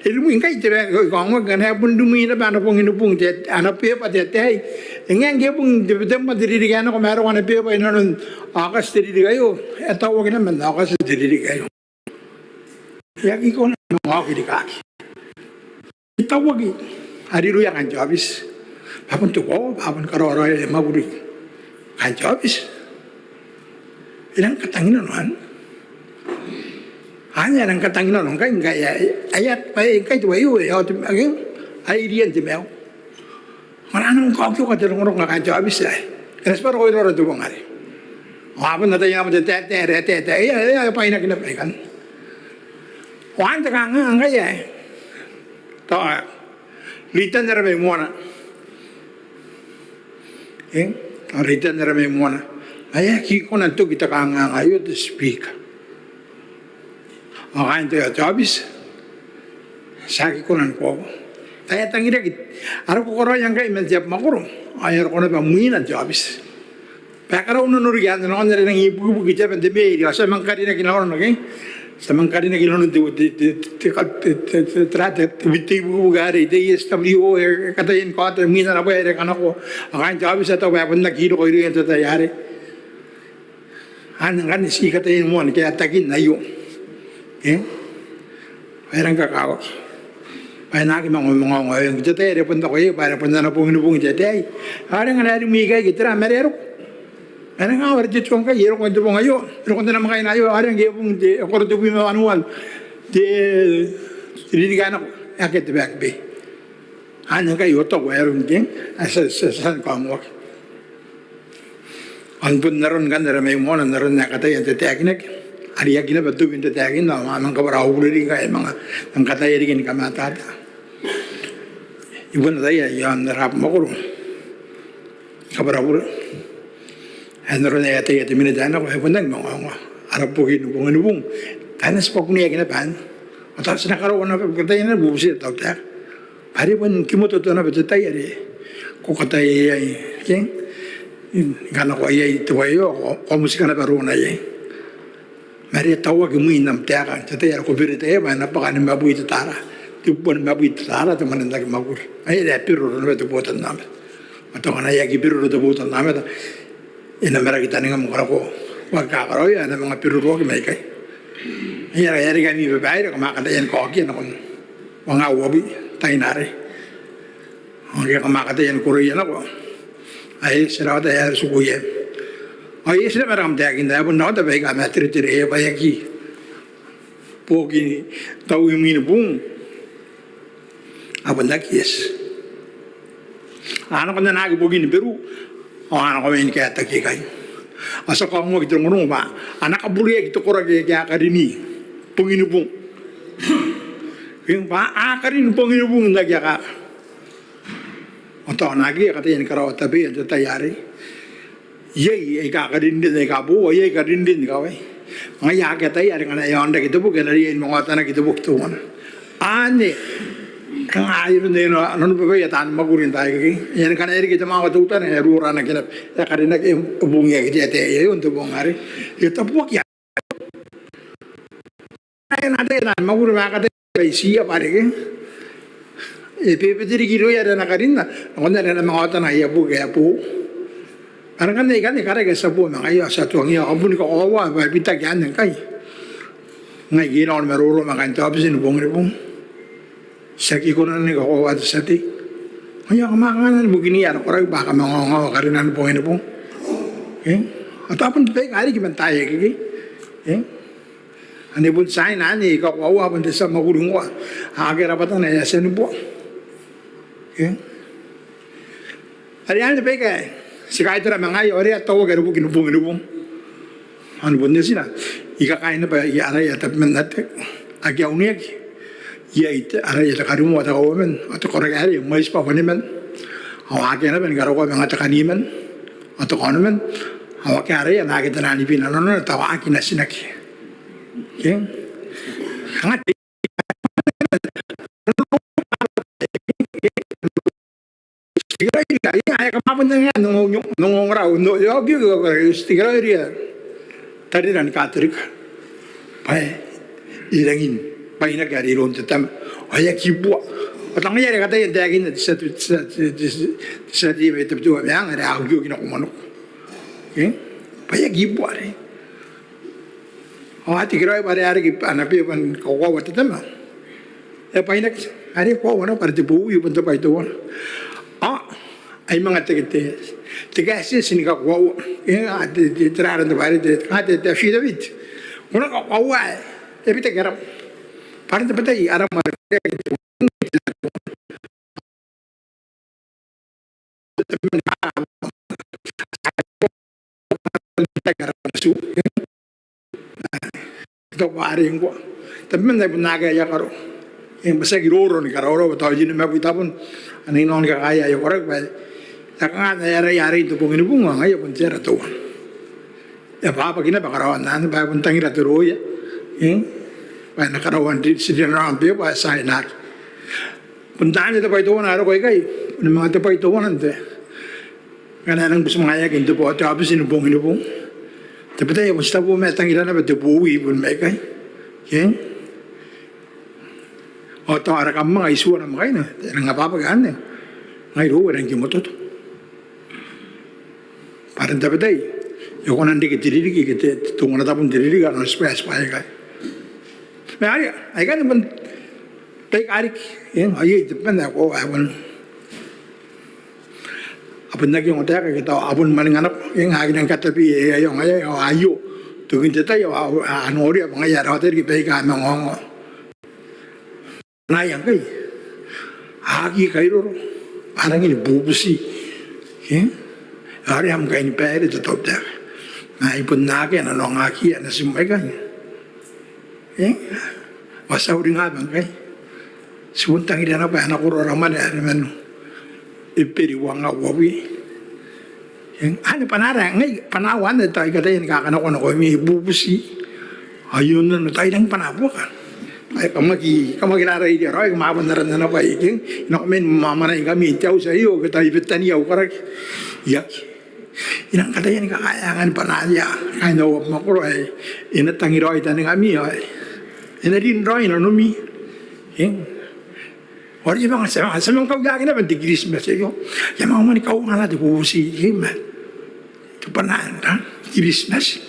e rimwi ngkai te bwai ae I kaongoaki, ngkana e bon rimwi naba ana bong ni bung te, ana beba te ataei. E ngae ngke e bung Tebetemba te ririki ae nako ma e roko ana beba inanon Aokati te ririki aio, e a tauaki naba n Aokati te ririki aio. E aki kona ni manga oki rikaaki. E tauaki, are irouia kaain te aobiti. Bwa bon te koaua, bwa bon karaoa raoi aia mwakuri kaain te aobiti. E nang katanginano anne. Anne e nang katanginano ngkai, ngkai ae, ae, ae, ngkai te bwai aio, e a oti, ake, ae irian te maiu. Ngkana a nang kaokioka te rongorongo kaain te aobiti aei, e na tibwa roko iroura te bong arei. Ao a bon ataia naba te taetae, taetae, taetae, e a, e a bwainaki naba ikanne. Ao anne te kanganga ngkai ae tao ritan ara mai moana. Eng, tao ritan ara mai moana. Ma e aki kona n toki te kanganga aio, te Speaker. Ao kaain te, te aobiti, ti aki kona ni koaua. Tao e tangiraki, a roko karaoia ngkai man te abamwakoro ao e a roko naba mwiina n te aobiti bwa e karaunano riki anne, nakon are e nangi ibukibuki te aba n te mail ao ti a manga karinaki nanona ke ti a manga karinaki nanon te, te, te, te, te, te, te, te, te, te ibukibuki arei, te S W O, e kataia ni kaota mwiina naba are e kanakoa. Ao kaain te aobiti a taku bwa e bon aki roko irouia n te tai arei. Anne ngkanne ti kataia ni moa ni kaetakin aio. E? Ao e rang kakawaki bwa e na aki manga ongoongo aio n te tai are e bon taku iai bwa are bon ana bong ni bung te ataei. Ao are ngkana e rimwi ikai ke tera ma are e roko. Are ngaia are te tua ngkai e roko n te bong aio, e roko n te namwakaina aio, ao are ngke e bung te, e koro tebwi ma wanua n te ririki ae nako, e akea te back pay. Anne ngkai I taku ae e roko n te, ae ti a, ti a, ti a kaongoaki. Ao bon aron ngkanne are mai moana n aron ae kataia n tataekinaki, are I aki naba toki n tataekinna, ao a manga kabwara au bure riki ngkai, manga, manga kataia riki ni kamatata. I bon ataia i aon ara abamwakoro ni kabwara bure. Ae n aron ae e ataia te Minita ae nako, e bon aki manga ongo ara boki ni bong ni bung. Kanga ti bwa kuneaki naba anne. Ao tao ti na karaoa naba, kataia naba bubuti te tautaeka bwa are bon kimototo naba te tai are ko kataia iai, ke? Ngkana ko a iai te bwai aio, ko, ko a motika naba rona iai. Ma are e tauaki mwiin am taeka n te tai are ko berita iai bwa e na bwaka nimabwi te tara, te bubua nimabwi te tara te mwane n aki mwakuri. Ai are e a beroro naba te botannaomata. Ma tao ngkana e aki beroro te botannaomata, e na maraki taningam ngkana ko waaki kakaraoia, e na manga beroroaki mai ikai. Ai are e a reke ami babaire, kam a kataia ni kaokia nakon uanga uabwi taina arei. Ao ngke kam a kataia ni koroia nako, ai ti rawata ae e a tiku iai. Ao e eti naba are kam taekinna, e bon rawata baika a materetere, e bwa e aki boki n taui mwiin bung. A bon aki eti. A nako n anaaki bokin Beru, ao a nako mai ni kaetaki ikai. Ao ti a kaongoaki te rongorongo bwa a na kabureaki te koraki ake a karin bong ni bung. Bwa a karin bong ni bung n aki akaka. Ao tao naake a kataia ni karaoa tabeia n te tai arei. Iai aika karinrin, aika boou, iai aika karinrin ikawai. Ngaia ake a ataia are ngkana e aonrake te boki, e na riai ni manga otanaki te boki teuana. Anne, kanga iroun te, nanona bwa baia taani mwakuri n taai akekei. Iai ngkana e reke te mwaaka teutana, e ruoranaki naba, e karinaki, e bungiaki te ataei aio n te bong arei. E tabuaki ae na ataia taani mwakuri ma kataia bwa itiia bwa reke. E bebete riki irouia are a na karinna nakon are a na manga otana aia boki ae boou. Are ngkanne ikanne karaki ae ti a boo ma ngaia, ao ti a tuangiia, ao kam bon kakoaua bwa e bitaki anne ngkai. Ngai I kinaon maroro ma kaain te aobiti ni bong ni bung. Ti aki kona ni kakoaua te tia tei. Ngaia kam a kanga ni bukinia ara koraki bwa kam a ongoongo karinan bong ni bung. E? Ao tao bon te baika a riki man taai akekei. E? Ane bon tiaina anne, I kakoaua bon te tia mwakuri ngkoa ake rabwatana e a tia ni bua. Ke? Are anne baika ti kaitara ma ngaia, ao are a tauaki are boki ni bong ni bung. Ao ni bon etina, I kakaea naba iai araia tabeman ake a uneaki. Iai te, araia te karimoa, te kauoman, ao te koraki arei, mwaiti bwa waniman. Ao akea naba ni karokoa manga te kaniman ao te kaonoman. Ao akea araia naake te nanibwi nanona, tao a aki natinaki. Ke? Kanga te, te tikiraoi irouia, ae kam a bon tangiria n ongora, n o, e a okioki, te tikiraoi irouia tarira ni Katorika bwa e rangi ni bwainaki are iroun te tama ao e aki bua. Ao tao ngaia are kataia n taekinna te tia, te tia, te tia, te tia tei mai Tabiteuea Meang are a okioki nako mwanoko. Ke? Bwa e aki bua arei. Ao a tikiraoi bwa are a riki ana beba ni kakoaua te tama, e bwainaki, are e koaua naba bwa are te bowi bon te bwai teuana. Ao ai manga te, te, te kaetieti ni kakoaua. E, a te, te, te rara n te bwai are te, a te, te affidavit. Ko na kakoaua ae e bitaki aram. Bwa are n tabetai aram are Tabeman ae bon akea aia karo. E, bwa tiaki roro ni karaurau, bwa tao e a tia ni mabui tabon. Ane I nang kakaea aia koraki bwa e a kanga n ae arai arei n te bong ni bung, ao ngaia bon te ara teuana. E a bwabwaki naba karaoan anne bwa e bon tangira te roia. E, bwa e na karaoa n ri, ti rinanoa am beba ae tiainaki. Bon taani te bwai teuana ae roko ikai, bon manga te bwai teuana n te, ngkana e nang butimwaeaki n te bwai, te aobiti ni bong ni bong. Tabetai e bon titebo ma e tangira naba te bowi bon mai ikai. Ke? Ao tao ara kammanga itiua namwakaina, e nang ababaki anne. Ngai irou e rang kimototo. Bwa are n tabetai e kona n reke te ririki ke te, te tungana tabun te ririki, ana tibwa, tibwa aikai. Ma are aikanne bon baika riki, eng, ao iai te bwai ae ko, ae bon, a bon aki ongotaeka ke tao a bon mwaninga nako, eng, a aki nang katabeia aio, ngaia aio, tokin te tai ao a, a noria bwa ngaia e rawata riki baika a manga ongo. Naia ngkai a aki kairoro, a rangi ni bubuti. Ke? Are am kainibaire te tautaeka. Ma I bon akea nanoangakiia natim aikai. Ke? Ao ti a uringa bwa ngkai ti bon tangiria naba ae e na koro ara mwane are man Eberi uangaun uabwi. Eng, anne bwanaara, ngai bwanaau anne tao I kataia ni kakanakoa nakoimi, I bubuti. Aio nanona tao I rangi bwanaa buaka. Ai kam aki, kam aki rarairia raoi, kam a bon aranna naba ikai. Eng, I nako man mwamwanaingkami n te auti aio ke tao I Betania au karaki. I aki. I nang kataia ni kakaea angan bwanaaia kaain au abamwakoro ae e na tangi raoi taningami ao e na rin raoi nanomi. Eng. Ao are I a manga, ti a manga, ti a manga kauaki naba n te Kiritimati aio. I a manga mani kauanga naba te bubuti, ke, ma te bwanaa n te Kiritimati.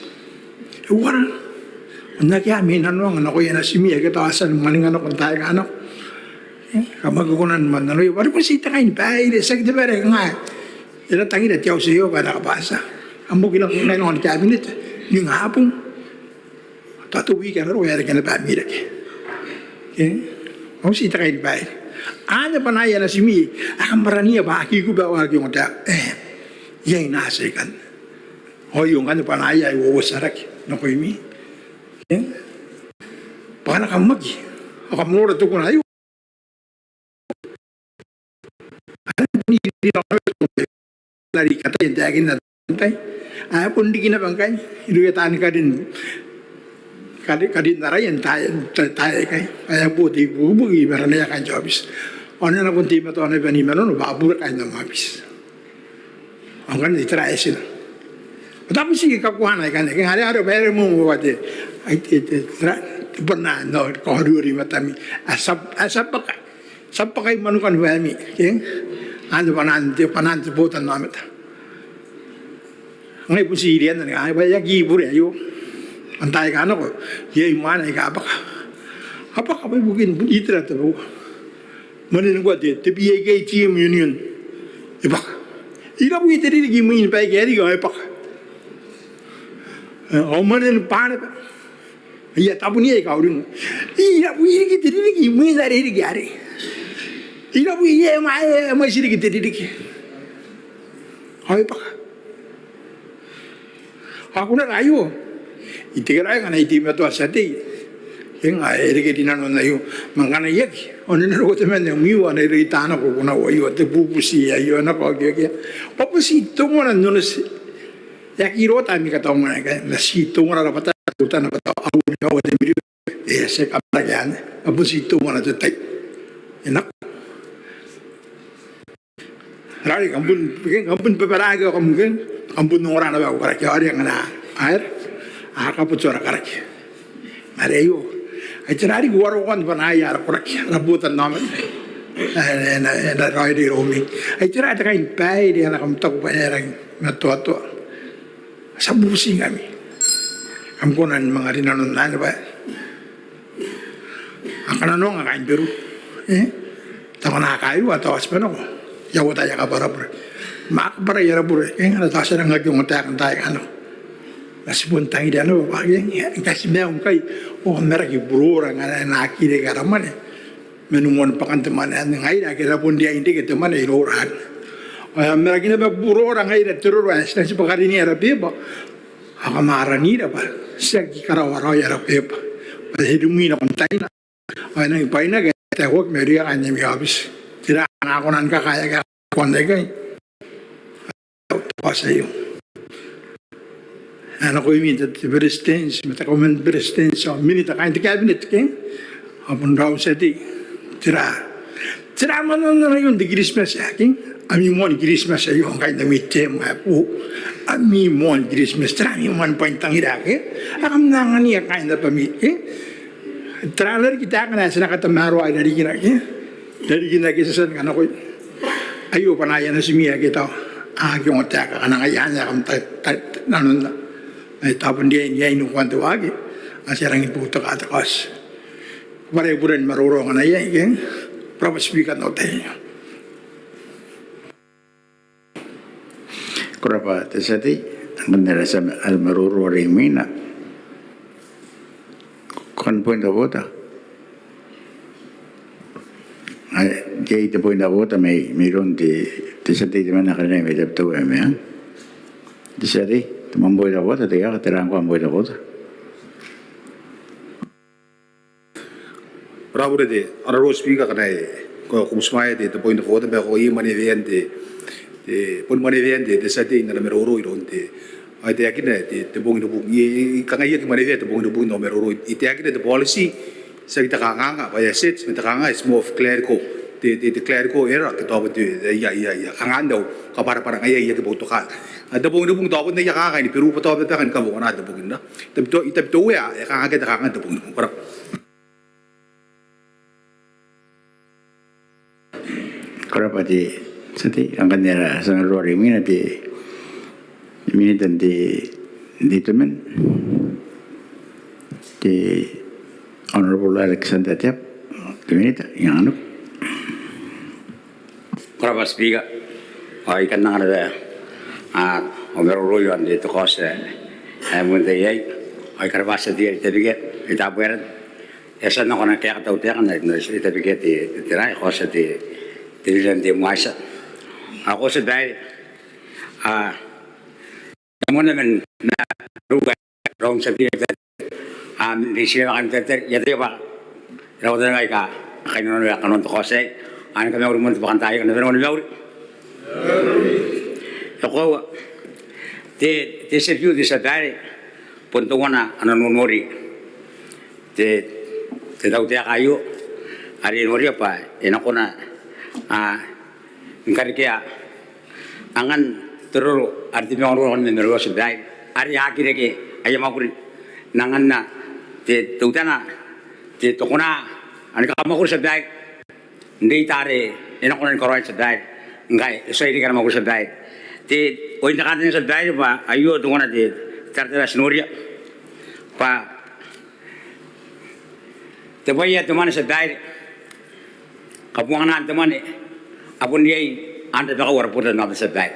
E uara. N akea ami nanoanga nakoia natimi ake tao a tia ni mwaninga nako n taai aika nako. E, kam aki kona ni mannanoia. Bwa are bon ti te kainibaire, tiaki te bwai are kanga e na tangira te auti aio bwa e na kabatia. Kam oki nako, nako ni kabinete ningabong. Tao te wiki ae na roko e a reke naba ami reke. Ke? Ao ti te kainibaire. Anne bwanaaia natimi ae kam araniia bwa a aki kuba ao a aki ongotaeka. E, iai naati ikanne. Ao aio ngkanne bwanaaia ae uouotiaraki nakoimi. Ke? Bwa ngkana kam aki, ao kam nora te kuna aio. Are I kataia n taekinna n tai ae bon riki naba ngkai irouia taani karin, karin, karin araia n taai, taai aikai. Ae a bo te ibukibuki i marenaia kaain te aobiti. Ao a na bon teimatoa naba ni manono bwa a bure kaain am aobiti. Ao ngkanne tera ae ti na, bwa tao bon ti kakuana ikanne, ke are, are bwa are moan bwa te, ai te, te, tera, te bwanaa n au kaoriori i matami. A tia, a tia bwaka, tia bwaka i manukan waemi, ke? Anne bwanaan te, bwanaan te botannaomata. Ngai bon ti irianna ni kangai bwa e aki bure aio. N taai aika nako iai mwaane aika a bwaka, a bwaka bwa ibukin itera tabeua. Mwanen ngkoa te, te B A K Team Union e bwaka. E rabwi te ririki imwin baike a riki ao e bwaka. E, ao mwanen Banaba. Ia, tabun iai kauring. E rabwi riki te ririki imwin are e riki arei. E rabwi, e mwa, e mwaiti riki te ririki ao e bwaka. Ao kunera aio, I tekeraoi ngkana I teimatoa tia tei, ke, ngkana e reke rinanon aio. Ma ngkana I aki, ao N na roko temanna mwiu ao N na reita nako kunau aio, te bubuti aio nako, ke, ke. Bwa bon ti te ongora n onoti. E aki rota ami kataumwane aikai, ma ti te ongora rabwata, teutana bwa tao aua nimaua te mirion. E, ti a kamaraki anne. Bwa bon ti te ongora te tai. E nako. Rari kam bon, kam bon babaraaki ao kam, ke, kam bon ongora naba au karaki ao are ngkana a, a, a kaboto ara karaki. Ma are aio, ai tera riki uarokoan bwanaaia ara koraki, ara botannaomata. E, e na, e na raoiroi iroumi. Ai tera te kainibaire ae kam taku bwa e rangi ni matoatoa. Ti a bubutingkami. Kam kona ni manga rinanon anne bwa a kananoanga kaain Beru. E? Tao ngkana a kairua tao a tibwa nako. E a uota aia kabwarabure. Ma a kabwarai ara bure. E, ngkana tao ti a nang aki ongotaeka n taai aika nako. Ma ti bon tangiria naba bwa, e, ngkai ti maiu ngkai, ao kam maraki burora ngkana e na aki reke ara mwane. Man moan bwakan te mwane anne, ngaira ake a bon riai n reke te mwane iroura anne. Ao e a maraki naba burora ngaira te roro ae ti na tibwa karinea ara beba. Ao kam aranira bwa ti aki karaoa raoi ara beba. Bwa e rimwi nakon taina. Ao e nangi bwainaki ae taekinaki mairouia kaain ami aobiti. Tera ae a kona ni kakaea ake a kona n ikai. Tao ti aio. Ao nakoimi te, te beretitenti, ma te kauoman ni beretitenti, ao minita, kaain te cabinet, ke? Ao bon raou tia tei, tera Tera moan nanona aio n te Kiritimati ae eng? Ami moan Kiritimati aio ngkai n ami term ae boou. Ami moan Kiritimati, tera ami moan bwaintangira ake? Ae kam na angania kaain abami, e? Tera riki taekana ae ti na katamaroa i rarikina, e? I rarikina ake ti a tia ni kanakoia. Aio bwanaia natimi ake tao a aki ongotaeka, kanga ngaia anne ae kam ta, ta, nanona. Ai tao bon riai n iai ni kuan te waaki, a ti a rangi ni boutokaa te kaoti. Bwa are I bure ni maroro ngkana iai, e? Ko rabwa Speaker n au tai. Ko rabwa te tia tei. Ngkana iai ara tia maroro are imwina, ko kan point of order. Ai iai te point of order mai, mairoun te, te tia tei temanna ae karineaki mai Tabiteuea Meang. Te tia tei, te moan point of order, te, tera ngkoa am point of order? Ko rabwa te Honourable Speaker, ngkana ko, ko butimwaea te, te point of order, ma ko, I mwaneweia te, te, bon mwaneweia te, te tia tei n ana maroro iroun te, ao e taekina te, te bong ni bung. I, I, I kangai I aki mwanewea te bong ni bung n au maroro. E taekina te policy, tiaki te kanganga, bwa e a set, ma te kanganga is more of clerical. Te, te, te clerical error, ke tao bon te, ia, ia, ia, kanga n au kabwarabwara ngaia I aki boutokaa. Ao te bong ni bung tao bon aia kanganga ni Beru bwa tao bebeka ni kabongana te bong n Tabiteuea, e kanga ke te kanganga te bong ni bung. Ko rabwa. Ko rabwa te tia tei. Ngkana iai ara tia maroro are imwina, te Minita n te, te Itoman, te Honourable Alexander Teabo, te Minita, I anganiko. Ko rabwa Speaker, ao I kan anga naba, a, au maroro iaon te, te kaoti ae, ae moan tai aei, ao I karabwa te tia tei are i tabwera. E a tia n nako ana kaeka te tautaeka n ae e tabekia te, te, te raa, e kaotia te, te rira n te MOA. Ao ko tia babaire, a, moan ae man, na, ruka, raun tia tei, a, n reitia nakan te, te, I ataia bwa e rawata naba aika a kainnanoa kanoan te kaoti aei. Ao ni kamauri moan te bwakantaai aika a na bane ni mauri. E koaua, te, te tia tei, te tia babaire, bon teuana ana nonori te, te tautaeka aio, are e noria bwa e na kona, a, ni karekea angan te roro are te maungaro nakon mamaroa, tia babaire, are a aki reke aia mwakuri n anganna te, teutana, te, te kona, a ni kamwakuri, tia babaire, n reita are e na kona ni karaoia, tia babaire, ngkai e tuai reke ana mwakuri, tia babaire. Te, oin te kantaninga, tia babaire, bwa aio teuana te, te taratara ae ti noria bwa te bwai ae te mwane, tia babaire, kabonganaan te mwane, a bon riai ana rabakau ara botannaomata, tia babaire.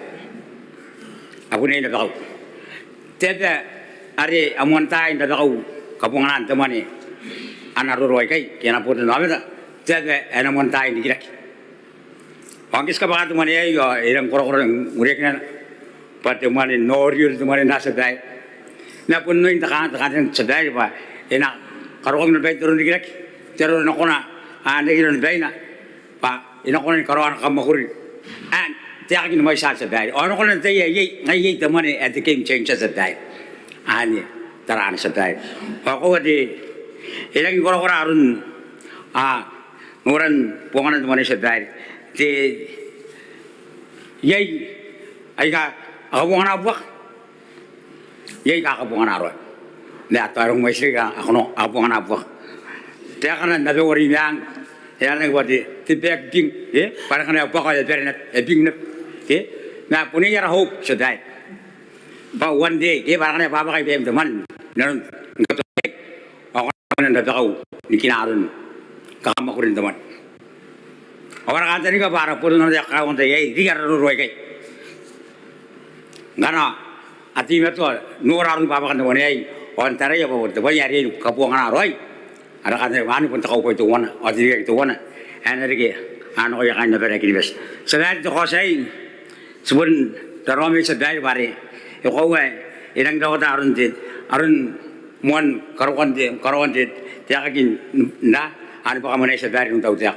A bon riai n rabakau. Te aba are a moantaai n rabakau kabonganaan te mwane, ana roro aikai ke ana botannaomata, te aba ae e na moantaai n rikirake. Ao ngke ti kabwaka te mwane aei ao e rangi ni korakora n ureakinana bwa te mwane n oriori, te mwane n raa, tia babaire. Ma bon oin te kanga, te kanga, tia babaire, bwa e na karokoa naba te roro n rikirake, te roro ae e na kona n reke iroun baina, bwa e na kona ni karaoa ana kamwakuri ae taekakin mwaitiia, tia babaire. Ao e na kona n ataia iai, ngaia iai te mwane ae te game changer, tia babaire. Anne taraana, tia babaire. Ao koaua te, e rangi ni korakora aron, a, noran bonganan te mwane, tia babaire. Te, iai aika a kabongana buaka, iai aika a kabongana raoi. Ma tao e rang mwaiti riki aika a kabongana buaka. Taekana n abau are i Meang e aranaki bwa te, te back bing, e? Bwa are ngkana e a buaka ao e a bane naba, e a bing naba, e? Ma bon iai ara hope, tia babaire, bwa one day, e, bwa are ngkana e a bwabwaka i Beru te mwane, n aron ngke tao ao ko na kona n rabakau ni kina aron kakamwakurin te mwane. Ao ara kantaninga bwa ara botannaomata aika a kaaua n tai aei, riki ara roro aikai, ngkana a teimatoa n nora aron bwabwakan te mwane aei ao n taraia bwa bon te bwai ae riai ni kabongana raoi, ara kantaninga bwa anne bon te kaubwai teuana ao te rikirake teuana ae na reke nakoia kaain abara ae Kiribati. Tia babaire, te kaoti aei ti bon raraoma iai, tia babaire, bwa are e koaua e rangi n rawata aron te, aron moan karokoan te, karokoan te, te aekaki n raa, a, ni bwaka mwane aei, tia babaire, iroun te tautaeka.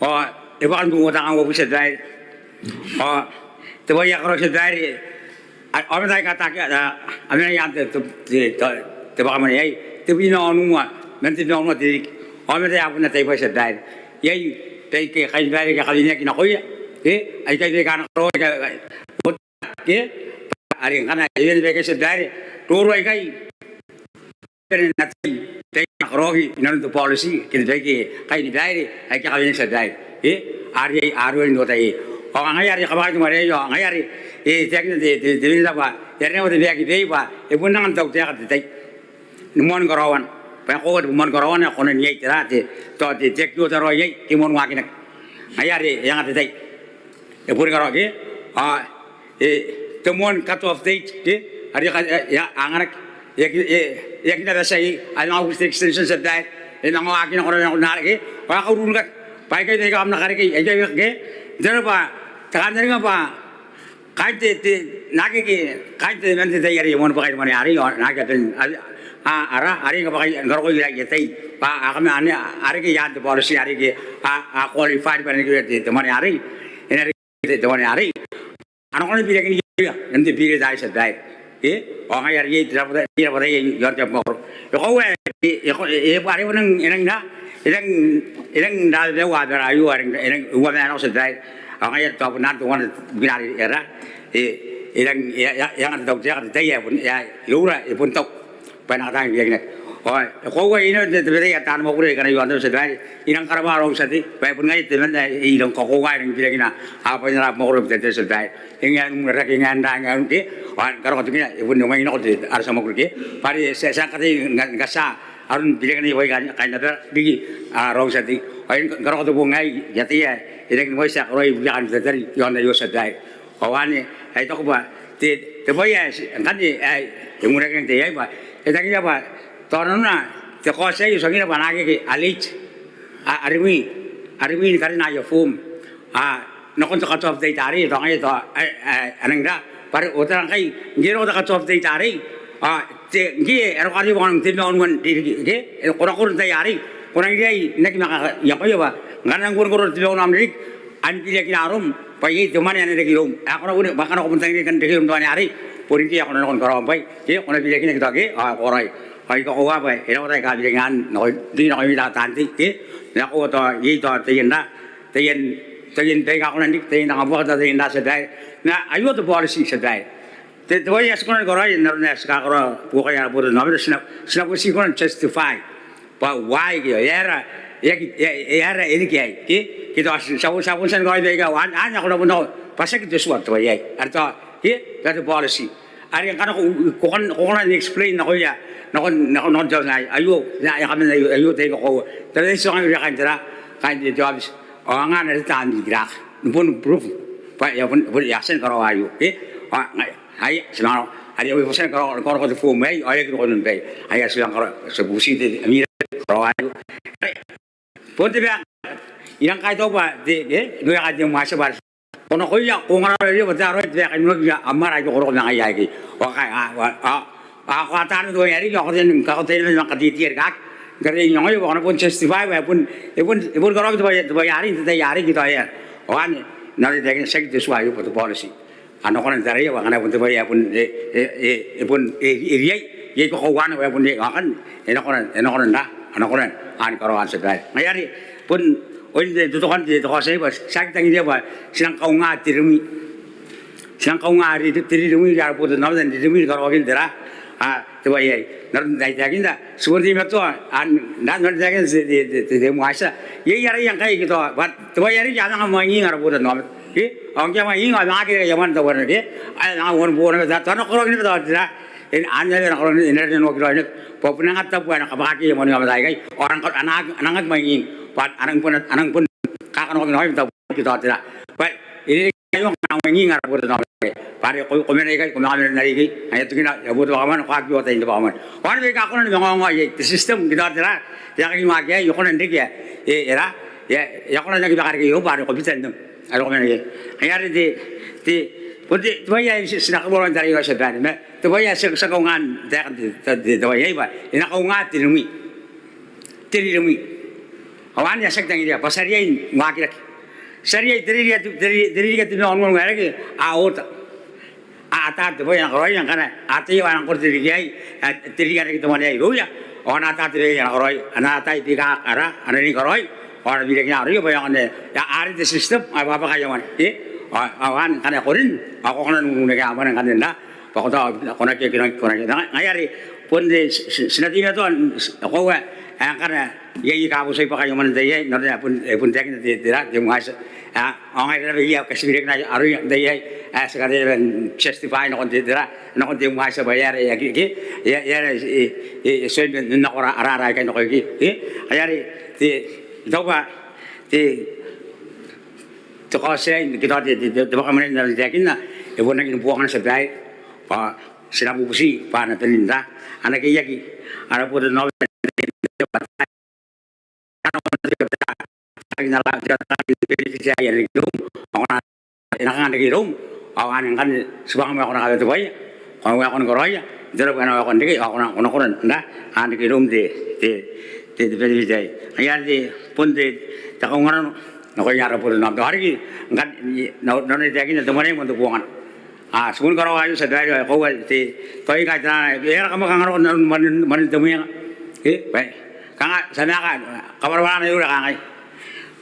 Ao e bwaka ni bukota kanga uabwi, tia babaire. Ao te bwai ae karaoia, tia babaire, a, aomata aika a taekina, a, a mena i aan te, te, te, te bwaka mwane aei, tebwi ma onoua, man tebwi ma onoua te ririki. Aomata aika a bon ataia bwai, tia babaire. Iai baike kainibaire aika kaweneaki nakoia, ke aikai baika a na karaoa, ke are ngkana e wene baikai tia babaire, roro aikai bane n atai baike a na karaoaki inanon te policy ke baike kainibaire aika kaweneaki tia babaire, ke are aroia n otai. Ao ngaia are kabwakai te mwane aei, ao ngaia are e taekinna te, te, te Minita bwa e aranaki bwa te back pay bwa e bon anga n tautaeka te tai ni moani karaoana. Bwa e koaua te moani karaoana e kona n iai tera, te, tao te, te aki ota raoi iai, ke moani waakinaki. Ngaia are e anga te tai e boni karaoaki, ao e, te moani cut off date, ke are e a anganaki, e aki, e aki na bati iai, a manga bubuti te extension tia babaire, e manga waaki nako, nako, nako, ke ao e kaururingaki bwa aikai baika kam na karekei, aikai baika, ke n te aro bwa te kantaninga bwa kaain te, te, naake, ke kaain te, man te tai are e moanibwakai te mwane arei, ao naake a bane, a, a, ara, are ngkai bwa kaain, karokoira aia tai bwa a kamanenaaki, are ke i aan te policy, are ke a, a qualified bwa a na reke te, te mwane arei, e na reke te, te mwane arei, a na kona ni biriakinaki irouia n te period arei tia babaire. Ke ao ngaia are iai te rabwata, iai rabwata iaon te abamwakoro. E koaua, e, e, e, are e nang, e nang na, e nang, e nang na, e nang, e nang, e nang uamanako tia babaire. Ao ngaia are tao bon anne teuana bukina are e ra, e, e nang, e, e, e anga te tautaeka te tai ae bon, e, iroura e bon tau bwa e na kataaki ni biriakinaki. Ao e koaua inanon te, te, te, te, taani mwakuri aika a na iaon te tia babaire, I nang karabwa raou tia tei bwa e bon ngaia temanna ae I nang kakoaua, I nang biriakina, a bwainara mwakoro te, te tia babaire. E ngae n unrake, e ngae n ra, e ngae n ke, ao n karokoa tokina e bon ongai nako te, ara tia mwakuri ke. Bwa are ti a, ti a kataia ni katia aron biriakinai bwaai aika kaain abara riki, a, raou tia tei. Ao n karokoa te bong aei, I ataia e rangi ni mwaiti ae karaoia ibukin aia tatari iaon aio tia babaire. Ao anne ae I taku bwa te, te bwai ae ti, ngkanne ae e unrake n te tai aei bwa e tangiria bwa tao nanona te kaoti aei e tuangira bwa naake ke a late, a, a rimwi, a rimwi ni karina aia form, a, nakon te cut off date arei, tao ngaia tao, a, a, a nang ra, bwa are otara ngkai ngke e roko te cut off date arei, a, te, ngke e roko arei bwa kanga te maunwan ririki, ke e, ko na koro n te tai arei, ko nang riai n aki manga iakoia bwa ngkana e nang boni koro te maunwan ririki, a na biriakina arom bwa iai te mwane ae na reke iroum. Ae ko na boni, bwa ngkana ko bon tangiria ngkanne n reke iroum te mwane arei, boni ngke ae ko na nakon karaoam bwai, ke ko na biriakinaki tao ke, ao ko raoi. Ao I kakoaua bwa e na kona ni kabiriakinaki nako, riki nakoimi taan tei, ke e na koaua tao iai tao taian ra, taian, taian baika a kona n riki, taian tangabuaka, tao taian ra tia babaire. Ma aio te policy tia babaire. Te, te bwai ae ti kona ni karaoia n aron ae ti kakaraoa buokaia ara botannaomata, ti na, ti na bon tii kona n justify bwa why ke e aera, e aki, e, e aera e riki aei, ke, ke tao ti, ti a bon, ti a bon tia ni karaoi baika, ao anne, anne ae ko na bon nako bwa tiaki te tua te bwai aei. Are tao, ke, tao te policy. Are ngkana ko, ko kan, ko kona n explain nakoia, nakon, nakon, nakon te aonnaba aio, e a, e a kaman aio, aio te, I kakoaua. Tao te tia, kaain te ra, kaain te, te aobiti. Ao ngkana e a tia n rikirake, ni bon proof bwa e a bon, bon e a tia ni karaoa aio, ke? Ao ngaia, ai, ti nang, are e a bon tia ni karaoa, karaoa te form aei, ao e aki roko inanon baia. Ai, ti nang karaoa, ti bubuti te, ami ra, karaoa aio. Bon te bwai ae I nang kaitau bwa te, ke, noia kaain te mwaitia bwa are ko nakoia, ko ongora raoi bwa tera raoi te bwai ae kainnanoaki, am ara aike ko roko ma ngaia aikai. Ao kai, a, a, a, a, ko a taan te bwai ae riki, ao ko a tia ni kakotaia naba ma kateiteia rikaaki. Ngkana I ongoia bwa ko na bon justify bwa e bon, e bon, e bon karaoaki te bwai, te bwai arei n te tai arei ke tao e aera. Ao anne, n aron ae I taekinna, tiaki te tua aio bwa te policy. A na kona n taraia bwa ngkana e bon te bwai ae bon, e, e, e, e bon, e, e riai, iai kakoauana bwa e bon riai, ao ngkanne e na kona, e na kona n ra, a na kona ni karaoaki tia babaire. Ngaia are bon oin te, te tokan te, te kaoti aei bwa ti aki tangiria bwa ti nang kaunga te rimwi. Ti nang kaunga ri, te ririmwi irouia ara botannaomata n ririmwi ni karaoakin te ra, a, te bwai aei. N aron ae I taekinna, ti bon teimatoa, a, n aron ae I taekinna te, te, te, te, te mwaitia. Iai araia ngkai ke tao, bwa te bwai ae riki a manga mwaing ara botannaomata. Ke? Ao ngke a mwaing ao a manga aki reke aia mwane n tauana, ke? A manga uan boona ma tao, tao a na karaoaki naba tao te ra. E, anne naba a na karaoaki, e na reke n oki raoi naba. Bwa bon anga tabu ae na kabwakaki aia mwane aomata aikai. Ao a nang, a nang, a nang aki mwaing. Bwa a nang bon, a nang bon kakanakoaki nako n tabu ke tao te ra. Bwa e reke aio ngkana a mwaing ara botannaomata. Bwa are ko, ko mena ikai, ko manga mena n arei ikai. Ngaia tokina, e a bo te bwaka mwane, ko aki ota n te bwaka mwane. Ao anne baika a kona ni manga ongo iai te system ke tao te ra. Te aeka ni waaki aei, e kona n reke, e, e ra. E, e a kona n aki bwaka reke iroum bwa are ko bita n te, are ko mena iai. Ngaia are te, te, bon te, te bwai ae ti, ti na kabuaroa n taraia tia babaire. Ma te bwai ae ti, ti a kaunga n taekan te, te, te, te bwai aei bwa e na kaunga te rimwi. Te ririmwi. Ao anne ae ti aki tangiria bwa ti a riai n waakirake. Ti a riai te ririki ae te, te ri, te ririki ae te maunwan ae reke a ota. A ata te bwai ae a na karaoia ngkana a ataia bwa a nang koro te ririki aei, a, te ririki ae reke te mwane aei irouia. Ao a na ata te bwai ae a na karaoia, a na ataia baika a ra, a na riai ni karaoi. Ao a na birekina aroia bwa e aonga n, ia, are te system, ao e bwabwaka aia mwane. E? Ao, ao anne ngkana e korin, ao ko kona n ununeke aia mwane ngkanne n ra, bwa ko tao, ko na keke, ko na keke. Ngaia are, bon te, ti, ti, ti na teimatoa, e koaua, ae ngkana iai aika a butiai bwaka aia mwane n tai aei, n aron ae bon, e bon taekinna te, te ra, te MISE. A, ao ngaira naba aika ti birekina aroia n tai aei, ae ti kataia naba n justify nakon te, te ra, nakon te MISE bwa e aera e aki, ke, e, e aera e, e, e tuai n nako ara, ara, ara aikai nakoiki, e? Ngaia are, te, I taku bwa te, te kaoti aei, ke tao te, te, te, te bwaka mwane n aron taekinna, e bon rangi ni bongana tia babaire, bwa ti na bubuti bwa a na bane n ra, a na keiaki ara botannaomata, e na kanga n reke iroum, ao anne ngkanne tibwanga moa ae ko na kamatebwaia, ko na waekoa ni karaoia, n te aro bwa e na waekoa n reke, ao ko na, ko na kona n ra, n reke iroum te, te, te, te benefit aei. Ngaia are te, bon te, te kaunganano nakoia ara botannaomata. Ao riki, ngkanne, n, n, n aron taekinna te mwane aei moan te bongana. A, ti boni karaoa aio tia babaire, ao e koaua te, tao ikai tera, e aera kam a kanga nako n aron mwanen, mwanen te mwenga. E, bwa, kanga, ti a maeka, kabwarabwara naba iroura kangai.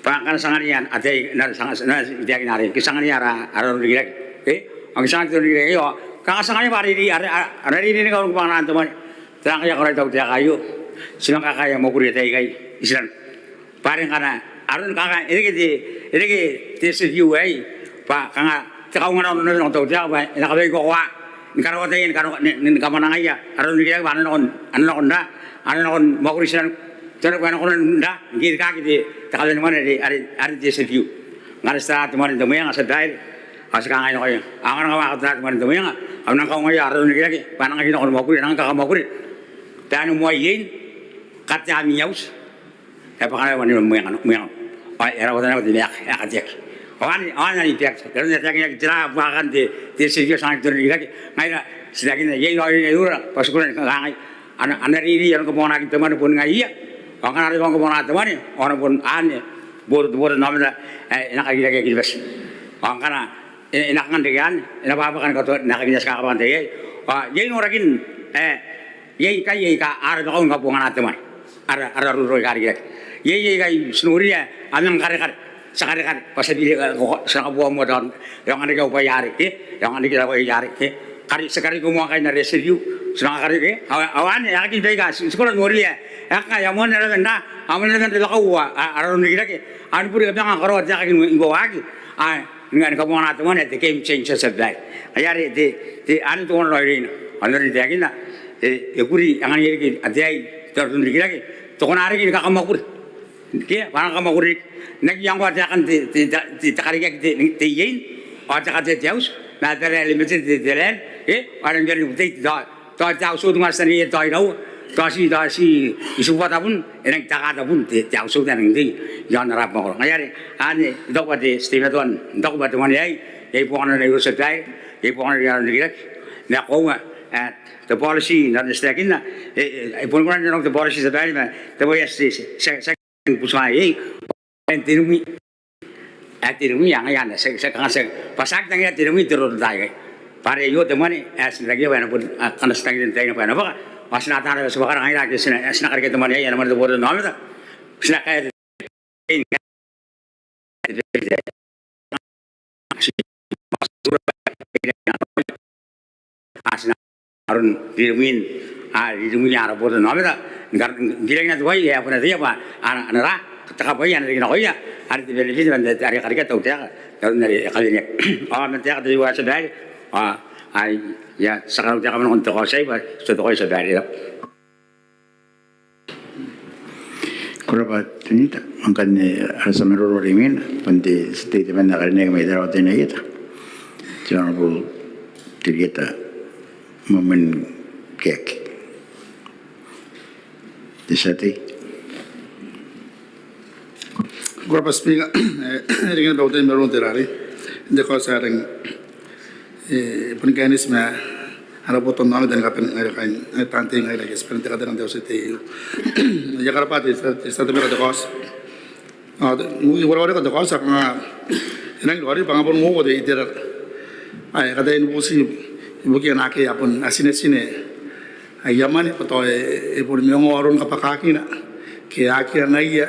Bwa ngkana ti anganiia ataei, n aron, ti anga, ti anga, ti taekina arei, ke ti anganiia ara, ara roronrikirake. E, ao ke ti anga te roronrikirake, ao, kanga ti anganiia bwa a reirei, a, a, a na reireinaki aron kabonganaan te mwane. Tera ngkai ae karaoia tautaeka aio? Ti manga kakaea mwakuri ataei aikai i tinaniku. Bwa are ngkana aroni kanga e reke te, e reke te SFU aei, bwa kanga te kaunganano naba nakon tautaeka bwa e na kawaikoakoa ni karawataia ni kano, ni, ni, ni kamwanangaia ara roronrikirake bwa a na nako n, a na nako n ra, a na nako ni mwakuri i tinaniku. Tao naba e na kona n ra, ngke e rikaaki te, te kaweni mwane are, are, are te SFU. Ngkana ti tara te mwane n te mwenga tia babaire, ao ti kangai nakoia. Ao ngkana kam a tara te mwane n te mwenga, kam nang kaungaia ara roronrikirake bwa a nang aki nako ni mwakuri, a nang kakamwakuri. Bwa e na moa iein, katea ami auti. E bwaka naba mwanen mwengano, mwengano. Ao e rawata naba te maeka ae kateaki. Ao anne, ao anne are I taekinna. N aron ae taekinaki tera buakan te, te SFU, ti anganaki te roronrikirake. Ngaira, ti taekinna, iai raoiroina iroura bwa ti kona ni kangai. A na, a na reirei aron kabonganaakin te mwane boni ngaiia. Ao ngkana a reke aron kabonganaan te mwane, ao a na bon anne, botannaomata, e, e na kairaki Kiribati. Ao ngkana, e, e na kanga n reke anne, e na bwabwaka ni katoa, n aekakin ae ti kakabwaka n tai aei. Ao iai norakin, e, iai ikai aika a rabakau ni kabonganaan te mwane. Ara, ara roro aika rikirake. Iai, iai ikai ti noria, a manga karekare. Ti a karekare. Bwa ti a biri, e, ko, ti na kaboa moa tao, e aonga n reke au bwai arei, e, e aonga n reke au bwai arei, e. Kare, ti a karekea moa ngkai n ara SFU. Ti na karekea, e, ao, ao anne, aekakin baika, ti, ti kona n noria, e, kanga, e a moanna naba n ra, a moanna naba n rabakau, a, a, ara roronrikirake. A na bure kabanga karaoa te aekaki ni, ni waaki. A, ni, ni kabonganaan te mwane, te game changer tia babaire. Ngaia are te, te, anne te kaunganano raoiroina. Ao n aron ae I taekinna, e, e kuri anganira riki ataei, tao roronrikirake, ti kona riki ni kakamwakuri. Ke, bwa a na kakamwakuri riki. N aki iangkoa taekan te, te, te, te, te karekeaki te, te iein, ao te katea te auti, ma bwa e na limited te, te land, e, ao e nang bane ni butei, tao, tao te household ngkai ti taneiai tao iraua, tao ti, tao ti, itibubua tabun, e nang taeka tabun te, te household ae nang tei iaon ara abamwakoro. Ngaia are, anne, I taku bwa te, ti teimatoa n taku bwa te mwane aei, iai bonganana iroura tia babaire, iai bonganana iroura n rikirake, ma e koaua, e, te policy, n aron ae ti taekinna, e, e, e boni kona n reke nako te policy tia babaire, ma te bwai ae ti, ti, ti, ti, ti, butimwaea iai, ae te rimwi, ae te rimwi, ngaia anne, ti, ti, kanga ti, bwa ti aki tangira te rimwi n te roro n taai aikai. Bwa are aio te mwane ae ti na tangiria bwa e na bon, a, ngkana ti tangiria n taina bwa e na bwaka, ao ti na ata naba ti bwakara ngaira ake ti na, ti na karekea te mwane aei, ana mwane te botannaomata. Ti na kaea te A tina aron ririmwin, a, ririmwin ara botannaomata ni karaoan, n ririnna te bwai ae e a bon ataia bwa a na, a na ra, te kabwaia ae na riki nakoia, are te benefit man te, are e karekea te tautaeka n aron are e kaweneaki. Ao man taeka te tia babaire, ao, ai, ia, ti a karaua taeka ma nakon te kaoti aei bwa ti a tokaia te tia babaire. Ko rabwa te Minita. Ngkanne ara tia maroro are imwina, bon te statement ae karineaki mai Tarawa Teinainano Ieta, te Honourable Terieta Mwemwenkeaki. Te tia tei. Ko rabwa Speaker. E, e reke naba au tai n maroro n te rarei n te kaoti ae e rangi, e, boni kaineti ma ara botannaomata ni kabane ngaira kaain, e, taan tei ngaira ake ti bane n tekateka n te auti aei. I a karabwa te, te, te tia tei ma te kaoti. Ao te, I warewareka te kaoti ae kanga e rangi n raoiroi bwa kanga bon uoua te itera ae e kataia ni buti ibukia naake a bon atinetine aia mwane bwa tao e, e boni mwaongo aron kabwakakina ke a aki anaia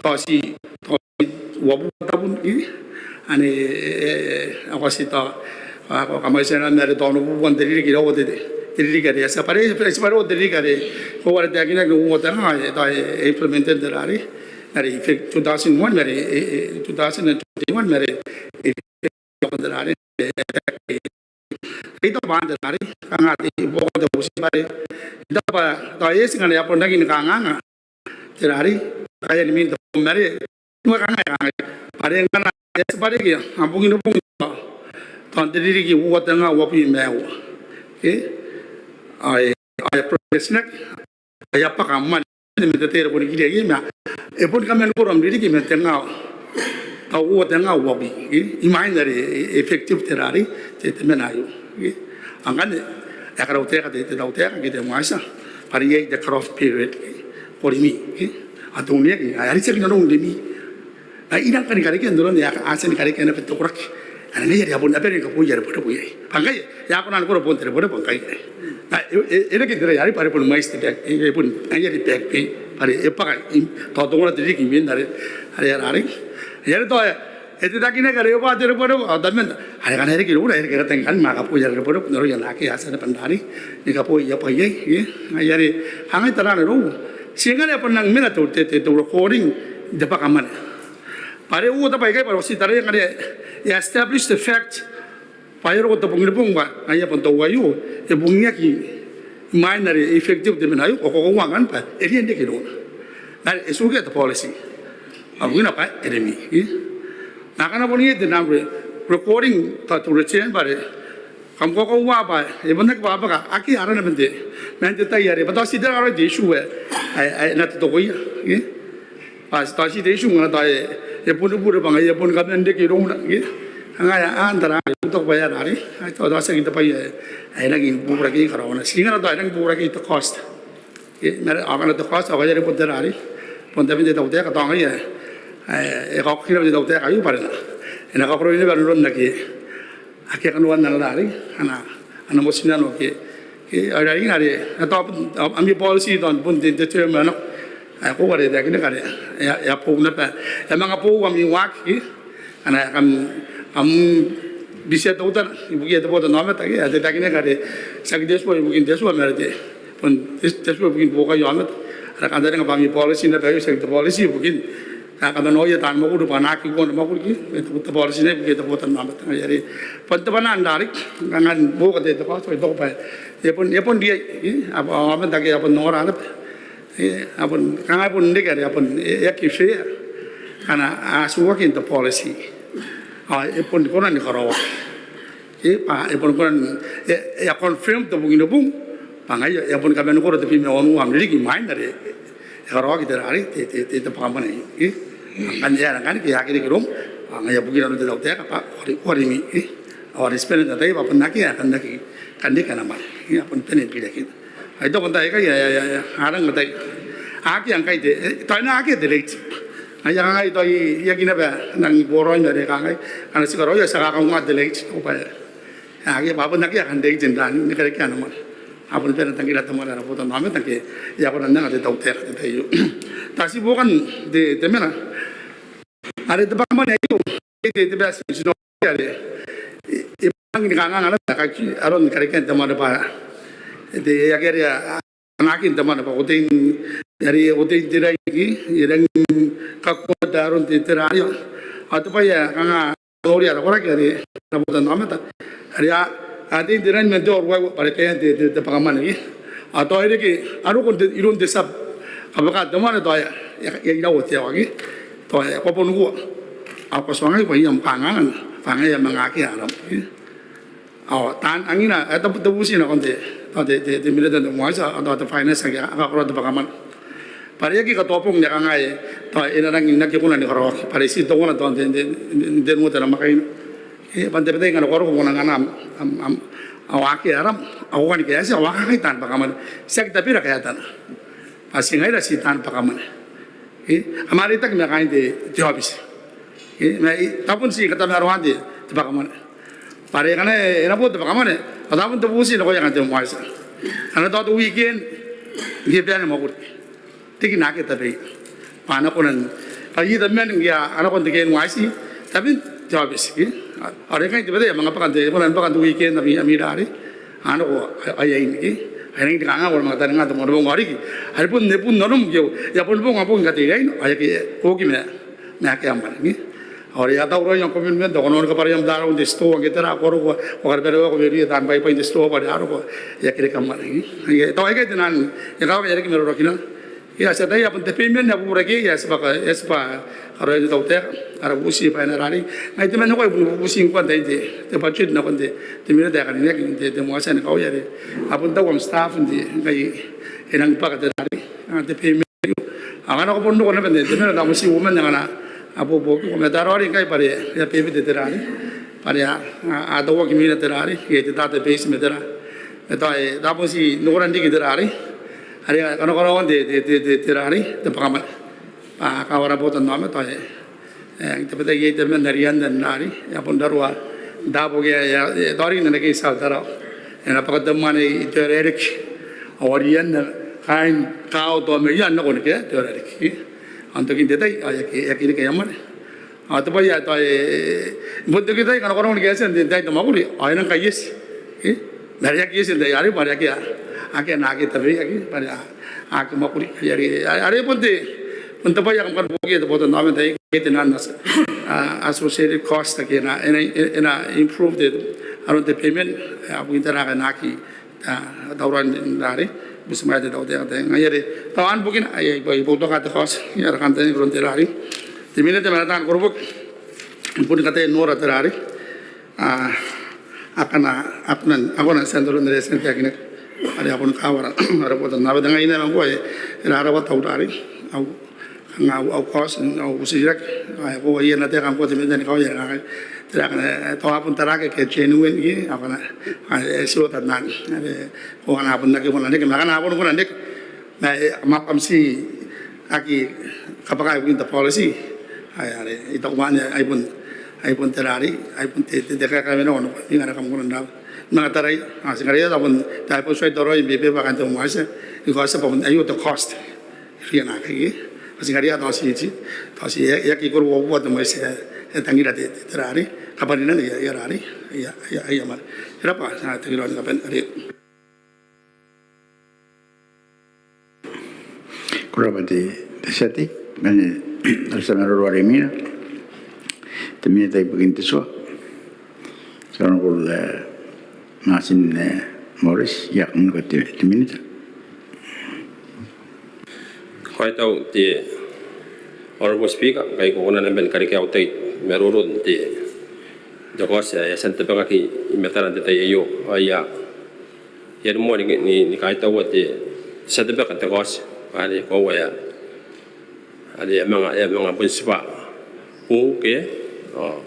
tao ti, tao uabubua tabun, ke? Anne, e, e, ao ti tao, a, ko kamwaitiia naba are tao onobubua n te ririki, iraua te, te ririki are e a tia bwa are, e a tia bwa are te ririki are, ko ware taekinaki uoua tenga, e, tao e, e implemented te rari, are effect two thousand one, are, e, e, two thousand and twenty-one, are, e, te rari, e, e, e, e, tao bwa te rari, kanga te, bukin te bubuti bwa are, e, tao bwa, tao e eti ngkana e a bon rangi ni kanganga te rari, kaean mwiin te bong are, ni kanga, kanga, are ngkana e eti bwa are ke, a bongin, bongin, tao, tao n te ririki uoua tenga uabwi ma uoua. Ke? Ao e, ao e progress-naki, ao e a bwaka mwane, man te tera boni kiriaia, ma e boni kaman koro am ririki man tenga, tao uoua tenga uabwi, ke? Imwain are e, e effective te rari, te, te mwane aio, ke? Ao ngkanne, e a karautaeka te, te tautaeka, ke te MISE, bwa are iai te cut-off period, ke? Ko rimwi, ke? A toniaki, a, are tiaki nanou n rimwi. A, I rang kani karekea n aron ae a tia ni karekea naba te koraki. Are ngaia are a bon, a bane ni kabooi aia rebwerebwe iai. Bwa ngkai e a kona ni koro bon te rebwerebwe ngkai. A, e, e, e reke te rai arei bwa are bon mwaiti te back, e, e bon, ngaia are back pay. Bwa are e bwaka, i, tao tongora te ririki imwin are, are, are, are. Ngaia are tao e, e te takinaki are e bwa te rebwerebwe, ao tabeman, are ngkana e reke iroura, e reke e rata ngkanne ma kabooi aia rebwerebwe n aroia naake a tia naba n rari ni kabooi aia bwai iai, e. Ngaia are, a ngai taraan irou. Ti ngkana e bon nang mena te, te, te, te recording n te bwakamwane. Bwa are uoua te bwai aikai bwa are ko ti taraia ngkana e establish the fact bwa e a roko te bong ni bong bwa ngaia bon tao aio e bungiaki imwain are effective te mena aio, ao ko koaua ngkanne bwa e riai n reke irouna. Are e tukia te policy. Ao bukina bwa e rimwi, e. Ma ngkana bon iai te nang re-, recording tao te return bwa are kam koaua bwa e bon aki bwabwaka, akea arana man te, man te tai are bwa tao ti tera raoi te issue ae, ae, ae na totokoia, e. Bwa tao ti te issue ngkana tao e, e bunibure bwa ngaia e boni kaman reke irouna, e. Ngaia anne taraan, I taku bwa e a rari, ai tao, tao tiaki te bwai ae, ae rangi ni bubura ke karaoana. Ti ngkana tao e rangi ni bubura ke te cost. E, ma are, ao ngkana te cost, ao ngaia are bon tera arei. Bon taben te tautaeka, tao ngaia, e, e kaokaki naba te tautaeka aio bwa are e na kakoroi naba nanon ake, ake a kanoan ana rari, ana, ana motinnano ke, ke, ao e rarikina are, e tao, am, ami policy tao bon te, te term ae nako. Ae koaua are e taekinaki are, e a, e a boou naba, e a manga boou ami waaki, ke, ana kam, kam bitia teutana ibukia te botannaomata, ke, ae te taekinaki are tiaki te tua ibukin te tua, ma are te, bon te, te tua ibukin buokaia aomata. Ara kantaninga bwa ami policy naba aio tiaki te policy ibukin, a, kamanoaia taan mwakuri bwa a na aki uoua ana mwakuri, ke, te, te policy naba ibukia te botannaomata. Ngaia are bon te bwanaa n rari, kanga n buoka te, te cost, I taku bwa e bon, e bon riai, e, a, a, aomata ake a bon ongora naba. E, a bon, kanga e bon reke are a bon, e, e aki fair ngkana a tuoaki n te policy. Ao e bon kona ni karaoaki. E, bwa e bon kona ni, e, e a confirm te bong ni bong bwa ngaia e a bon kaman koro tebwi ma onoua am ririki imwain are e karaoaki tera arei, te, te, te, te bwakamwane. E, ngkana e aera ngkanne ke e aki reke iroum, ao ngaia bukina nanon te tautaeka bwa ko a ri-, ko a rimwi, e. Ao a rimwi n te tai bwa bon akea ae kan aki, kan reke ana mwane. E, a bon bane n birakina. Ai tao bon tai aikai, a, a, a, a rang atai. Akea ngkai te, e, tao e na akea te rate. Ai a kangai tao I, I aki naba nang boraoi ma are kangai. Ana ti karaoia ti a kakaunga te rate. Ao bwa e, akea bwa bon akea ae kan rate n ran, ni karekea ana mwane. A bon bane n tangira te mwane ara botannaomata ngke e a kona n anga te tautaeka n te tai aio. Tao ti buokan te, te mena. Are te bwakamwane aio, e te, te bwati n tino are, e, e bane ni kanganga naba kaki aron karekean te mwane bwa, e te, e akea are a, a, anakin te mwane bwa ko tein, are ko tein te rainki, e rangi ni kakua te aron te, te rario. Ao te bwai ae kanga noria ara koraki are, ara botannaomata. Are a, a tein te rain man te aoa ruaiwa bwa are kaean te, te, te bwakamwane, ke. Ao tao e reke, a roko n te, iroun te tia kabwaka te mwane tao e a, e a, e a iraua te aoa, ke. Tao e a, ko a bon ukua. Ao ko a tuangai bwa I a manga kanganga, kanga I a manga akea aram, ke. Ao taan angiina, e, te, te bubuti nakon te, tao te, te, te minita n te moan tia, ao tao te finance ake a kakoroa te bwakamwane. Bwa are e aki katoa bong ni kangai, tao e na rangi n aki kona ni karaoaki. Bwa are ti teuana tao n te, n te, n te, n te nuota namwakaina. E, bwa n tabetai ngkana ko a roko ko nang anaa am, am, am, ao akea aram, ao ko kani kaetia, ao a kakai taan bwakamwane. Tiaki tabera kaetana. Bwa ti ngaira ti taan bwakamwane. E, kam a reitaki ma kaain te, te aobiti. E, ma, e, tao bon ti katamaroan te, te bwakamwane. Bwa are ngkana e na bo te bwakamwane, ao tao bon te bubuti nakoia kaain te moan tia. Ngkana tao te weekend, ngke e bane mwakuri. Riki naake tabeia. Bwa a na kona n, ao I tabeman ngke a nako n te K N Y C, taben te aobiti, ke. Ao are ngkai n tabetai a manga bwaka n te, kona ni bwaka n te weekend ami, ami rari. A nako, a, aia ini, ke. Aia ini kanga ko na manga taninga te moanibong ao riki. Are bon, e bon nanom ke, e a bon bong, a bong kateiraina, ao e aki, e, oki ma, ma akea mwane, ke. Ao are a tauraoi am commitment, ao ko na kabwarai am tarau n te store, ke tera, ko a roko, ko a karebwerebwea, ko mena irouia taan bwaibwai n te store, bwa are a roko, e aki reke am mwane, ke. Aia, tao aikai te naan, e kakawaki ae riki ma rorokinana. Ia, ti ataia bwa te payment ae bubura ke, ia, ti bwaka, ia, ti bwaka, karaoia te tautaeka, ara bubuti bwa e na rari. Ngai temanna ngkoa I boni bubuti ngkoa n tain te, te budget nakon te, te minita ae karineaki n te, te moan tia ni kaoia are. A bon tau am staff n te, ngkai e nang bwaka te rari, a, te payment. Ao ngkana ko bon roko naba n te, te minita, tao moti uoman ngkana a boboki, ko mataroa riki ngkai bwa are, e a bebete te rari. Bwa are a, a, a tauaki imwina te rari, ke te database ma te rari. E tao, e, tao bon ti noran riki te rari. Are, a, kanakoraoan te, te, te, te, te rari, te bwakamwane. Kawara botannaomata ae, e, tabetai iai tabeman are e na rianna n arei, e a bon raroa n taabo ake e a, e, tao arei n ana case Tarawa. E na bwaka te mwane i Tearariki. Ao a rianna kaain Kaoto ma iaan nakon ke Tearariki. Ao n tokin te tai, ao e aki, e aki reke aia mwane. Ao te bwai ae tao, e, bon te kitai kanakoraoi ni kaetia n te tai te mwakuri, ao e nang kai eti. E? Ma are aki eti n te tai arei, bwa are akea, akea naake tabeaiaki, bwa are a, aki mwakuri. Are, are, are bon te, bon te bwai ae kam kan buokia te botannaomata ae, e, te nano, a, associated cost ake e na, e na, e na improve te, aron te payment, a, bukin tera ake a na aki, a, tauraoi n arei, butimwaea te tautaeka. Ngaia are, tao anne bukina, ae, ae, I boutoka te kaoti, I a kantaninga iroun te arei. Te Minita ma ana taan koroboki, bon kataia n nora te arei. A, akana, akana, akana n tiantoron are e tia n taekinaki. Are a bon kawara ara botannaomata ngkai e na manga, e, e rarawa tao arei. Au, kanga au, au kaoti, au titiraki, ae ko, ae I na taeka ngkoa te Minita ni kawai are kangai. Tera akana, e, tao a bon taraaki ake genuine ke, akana, a, e, ti ota n anne. Are, ko akana a bon aki kona n reke, ma akana a bon kona n reke. Ma, e, ma, kam ti aki kabwaka ibukin te policy. Ae, are, I taku bwa anne, ai bon, ai bon te arei, ai bon te, te, te kaeka ae mena ono, ingkana kam kona n raba. Manga tarai, a, ti ngaria tao bon, tao bon tuai tauraoi, bebete bwa kaain te Home Office, I kaotia bwa bon, aio te cost. Rianna ke, a, ti ngaria tao ti, ti, tao ti, e, e aki koro uabubua te mwaiti ae, e tangira te, te, te arei, kabwarina aia, aia arei, aia, aia, aia mwane. E rabwa, a, te kiro ni kabane, arei. Ko rabwa te, te tia tei, ngkanne ara tia maroro are imwina. Te Minita ibukin te tua. Te Honourable, e, Martin, e, Morris, I a kanganga te, te Minita. Kaitau te Honourable Speaker, ngkai ko kona naba ni karekea au tai ni maroro n te, te kaoti ae e a tia n tabekaki i matara n te tai aio. Ao I a, I a rimoa ni, ni, ni kaitaua te tia tabeka te kaoti. Are koaua are e a manga, e a manga bon tibwa boou ke, ao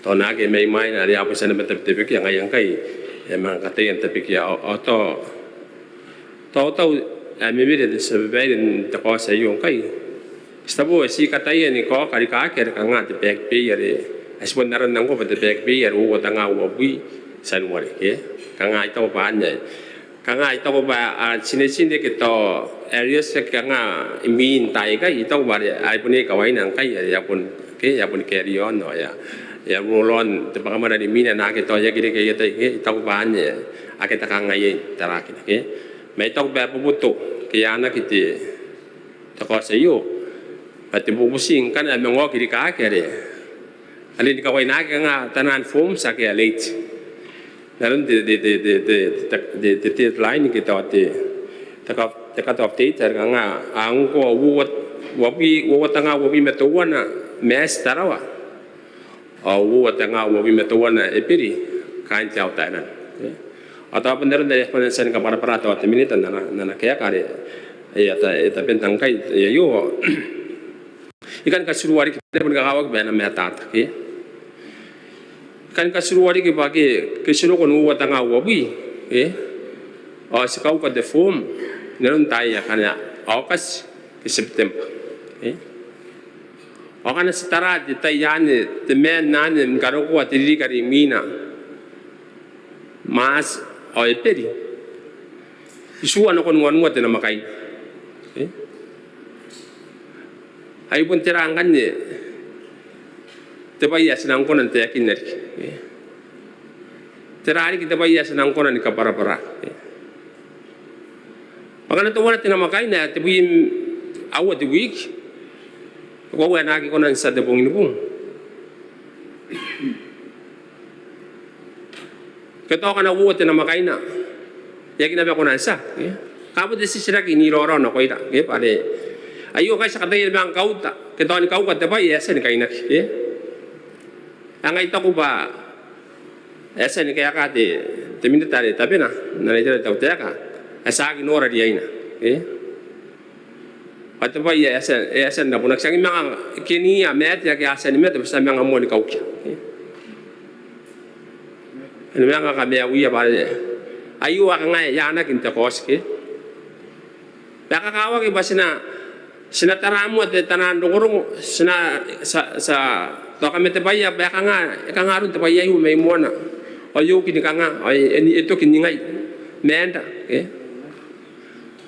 tao naake mai mwaina are a bon tia naba n tabetabekaki, ngaia ngkai e a manga kataia n tabekia. Ao, ao tao, tao, tao, e, memere te tia babaire n te kaoti aio ngkai. Ti tabe, e, ti kataia ni kaoka rikaaki are kanga te back pay are, e, ti bon arana ngkoa bwa te back pay are uoua tenga uabwi Tianuare ke. Kanga I taku bwa anne, kanga I taku bwa, a, tinetine ke tao areas ake kanga imwin taai aikai, I taku bwa are, are bon iai kawaina ngkai are e a bon, ke, e a bon carry on, ao e a, e a roll on te bwakamwane are imwina naake tao e aki reke aia tai ke. I taku bwa anne, akea te kanga iai n taraakina ke. Ma I taku bwa e boboto ke e anaaki te, te kaoti aio bwa te bubuti ngkana e a manga oki rikaaki are, are ni kawainaaki kanga taian forms ake a late n aron te, te, te deadline ke tao te, te cut, te cut off date are kanga ngkoa uoua, uabwi, uoua tenga uabwi ma teuana Maati Tarawa. Ao uoua tenga uabwi ma teuana Eberi kaain te Aotaeran. E? Ao tao bon aron are e a tia ni kabwarabwara tao te Minita n ana, n ana kaeka are e a ta, e a tabenta ngkai aio. I kan katirua riki, e bon kakawaki bwa e na matata ke. I kan katirua riki bwa ke, ke ti roko n uoua tenga uabwi, e? Ao ti kauka te form n aron taai akana Aokati ke September, e? Ao ngkana ti tara te tai anne, te maan anne ni karokoa te ririki are imwina, Maati ao Eberi, itiua nakon wanua te namwakaina. E? Ai bon tera ngkanne te bwai ae ti nang kona n taekinna riki? E? Tera riki te bwai ae ti nang kona ni kabwarabwara? E? Bwa ngkana teuana te namwakaina ae tebwi ma aua te wiki, e koaua e na aki kona n tia te bong ni bung. Ke tao ngkana uoua te namwakaina, e aki naba kona n tia, e? Kanga bon te titiraki n iraorao nakoira, e, bwa are aio ngkai ti a kataia naba ni kauta, ke tao ni kauka te bwai ae e a tia ni kainaki, e? Ao ngai I taku bwa e a tia ni kaeka te, te Minita are tabena n ana itera te tautaeka ae ti aki nora riaina, e? Bwa te bwai ae e a tia, e a tia n rabonaki, ti aki manga keniia maate ake a tia ni mate bwa ti a manga moa ni kaukia, e? E na manga kamaiuia bwa are aio ake ngai e anaaki n te kaoti ke. Bwa e kakawaki bwa ti na Ti na tara moa te tanan rongorongo, ti na, ti a, ti a, tao kam a te bwai ae kanga, e kanga aron te bwai aio mai moana. Ao e uki ni kanga, ao e, e, e toki n ningai. Maanda, ke?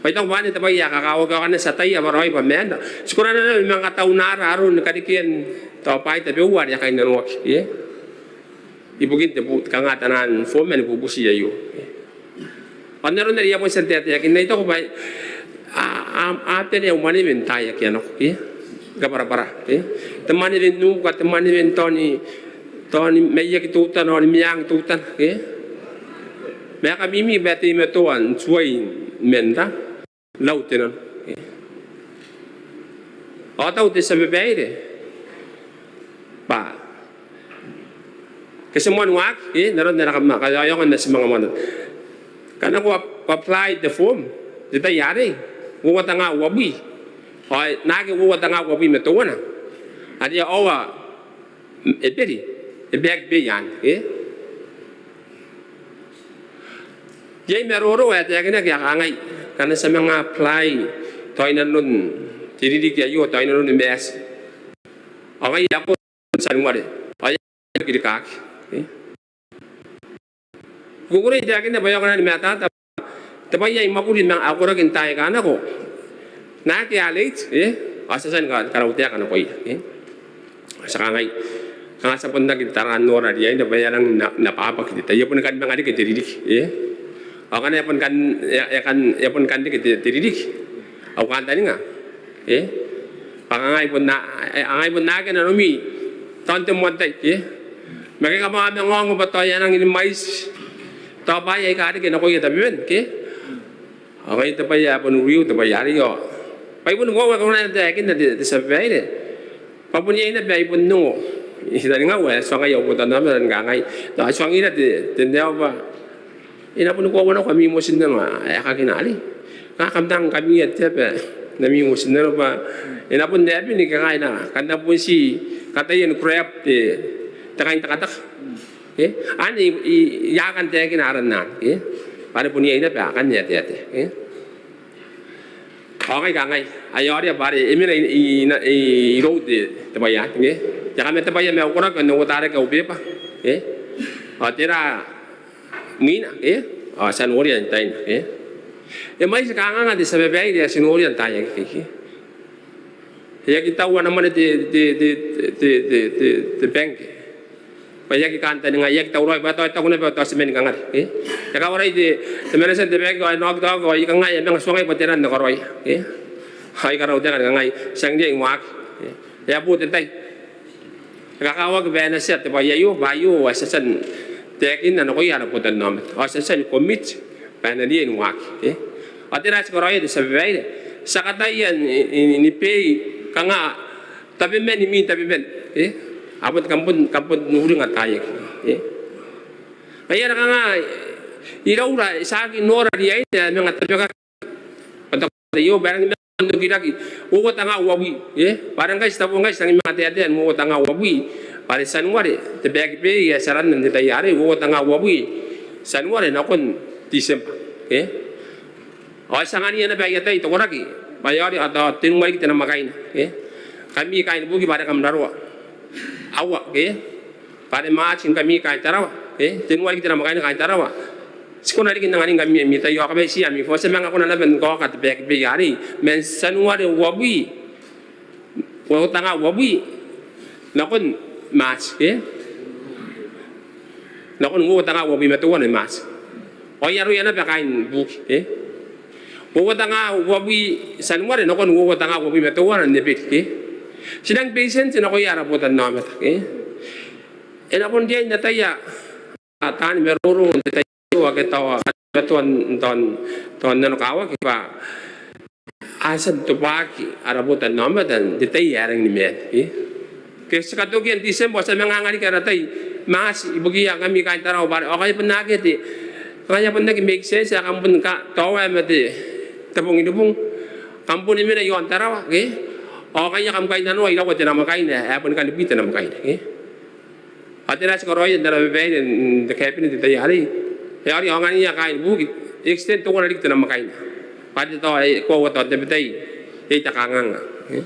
Bwa I taku bwa anne te bwai ae kakawaki, ao ngkana ti ataia bwa raoi bwa maanda, ti kona naba ni manga kataunara aron karekean tao bwaai tabeua are a kainnanoaki, ke? Ibukin te bu-, kanga tanan form ni bubuti aio. Ao n aron are I a bon tia n taetaekinna, I taku bwa a, a, a bane au mwanewe n taai ake a nako, ke? Kabwarabwara, ke? Te mwanewe n nuka, te mwanewe n taoni, taoni maiaki teutana, ao ni meang teutana, ke? Ma e kamimi bwa e teimatoa n tuai man ra lau te nano. Ao tau te tia babaire bwa ke ti moan waaki, e, n aron ae na kama, kaeaonga n ae ti manga moana. Ngkana ko ap-, apply te form n te tai arei, uoua tenga uabwi. Ao naake uoua tenga uabwi ma teuana are e aoa Eberi, e back pay anne, e. Iai maroro ae taekinaki ae kangai, ngkana ti a manga apply tao inanon te ririki aio, tao inanon Maati, ao ngaia ae ko Tianuare, ao e a rikirake, e. I kukurei n taekinna bwa e aonga naba ni matata te bwai ae I mwakuri ma, ao koraki n taai aika nako. Naake a late, e, ao ti a tia ni ka-, karautaeka nakoia, e. Ti a kangai, kanga ti a bon aki tara n nora riaina bwa e a rangi n, n ababaki te tai. E a boni kan manga reke te ririki, e. Ao ngkana e a boni kan, e a, e a kan, e a boni kan reke te, te ririki, au kantaninga, e, bwa kangai bon a, e, kangai bon akea nanomi tao n te moan tai, e. Ma ngke kam a manga ongo bwa tao e a rangi ni mwaiti tao bwaai aika reke nakoia tabeman, ke? Ao ngaia te bwai ae bon uriu te bwai arei, ao bwa I boni koaua ae ko na taekinna te, te tia babaire, bwa bon iai naba ae I bon ongo i taningau ae tuangai au botannaomata ni kangai, tao tuangira te, te neo bwa e na boni koaua nako ami motinnano ae e kakina arei. Ngkana kam tang kamiia te aba n ami motinnano bwa e na bon ae bini ke ngaia, kam na bon ti kataia ni grab te, te kaintekateka. E, anne I, I, I a kan taekina aran anne, e. Bwa are bon iai naba akanne atatai, e. Ao ngai kangai, ai aoria bwa are e mena i, i, i, irou te, te bwai anne, e. Ti a kamata te bwai ae maiu koraki ao n uotarake au beba, e. Ao tera mwina, e. Ao ti a noria n taina, e. E mwaiti kanganga te tia babaire ae ti noria n taai akekei, e. E aki tau ana mwane te, te, te bank. Bwa e aki kantaninga, e aki tauraoi, bwa tao e taku naba bwa tao ti mani kangare, e. E kawarai te, te manager n te bank, ao e na okitaoki, ao I kangai, e a manga tuangai bwa tera ae N na karaoia, e. Ao I karautaeka ni kangai, ti a riai n waaki, e. E a bo te tai. E kakawaki bwa e na tia te bwai aio, bwa aio ae ti a tia n taekinna nakoia ara botannaomata. Ao ti a tia ni commit bwa e na riai ni waaki, e. Ao tera ae ti karaoia te tia babaire? Ti a kataia ni, ni, ni pay kanga tabeman imwin tabeman, e. A bon, kam bon, kam bon uringa taai akekei, e. Ngaia are kanga iraua ae ti aki nora riaina ae manga tabekaki. Bwa tao aio bwa e rangi ni manga n okiraki uoua tenga uabwi, e. Bwa are ngkai ti tabu ngkai ti rangi ni manga taetae n uoua tenga uabwi. Bwa are Tianuare te back pay ae ti aranna n te tai arei, uoua tenga uabwi Tianuare nakon December, e. Ao ti angania naba aia tai te koraki bwa e aoria, ao tao tenua riki te namwakaina, e. Ngkami kaain Buki bwa are kam raroa. Aua, e. Bwa are March ngkami kaain Tarawa, e, tenua riki te namwakaina kaain Tarawa. Ti kona riki n anganingkami ami tai ao kabaitiia ami form, ti a manga kona naba ni kaoka te back pay arei man Tianuare uabwi, uoua tenga uabwi nakon March, e. Nakon uoua tenga uabwi ma teuana March. Ao ai aroia naba kaain Buki, e. Uoua tenga uabwi Tianuare nakon uoua tenga uabwi ma teuana n Eberi, e. Ti nang beitenti nakoia ara botannaomata, e. E na bon riai n ataia taani maroro n te tai aio ake tao a tia n, tao n, tao n nanokawaki bwa a tia n tobwaki ara botannaomata n te tai ae rangi ni maan, e. Ke ti katokia n December, ti a manga anga riki ara tai March ibukiia ngkami kaain Tarawa bwa are, ao ngaia bon akea te, ngaia bon aki make sense ae kam bon ka, tao ae ma te, te bong ni bung kam boni mena i aon Tarawa, e. Ao ngaia kam kainnanoa iraua te namwakaina ae boni kanibwi te namwakaina, e. Ao tera ae ti karaoia n ara babaire n te cabinet n te tai arei? E aoria ao ngkami kaain Buki, extend teuana riki te namwakaina. Bwa are tao e koaua tao n tabetai Iai te kanganga, e?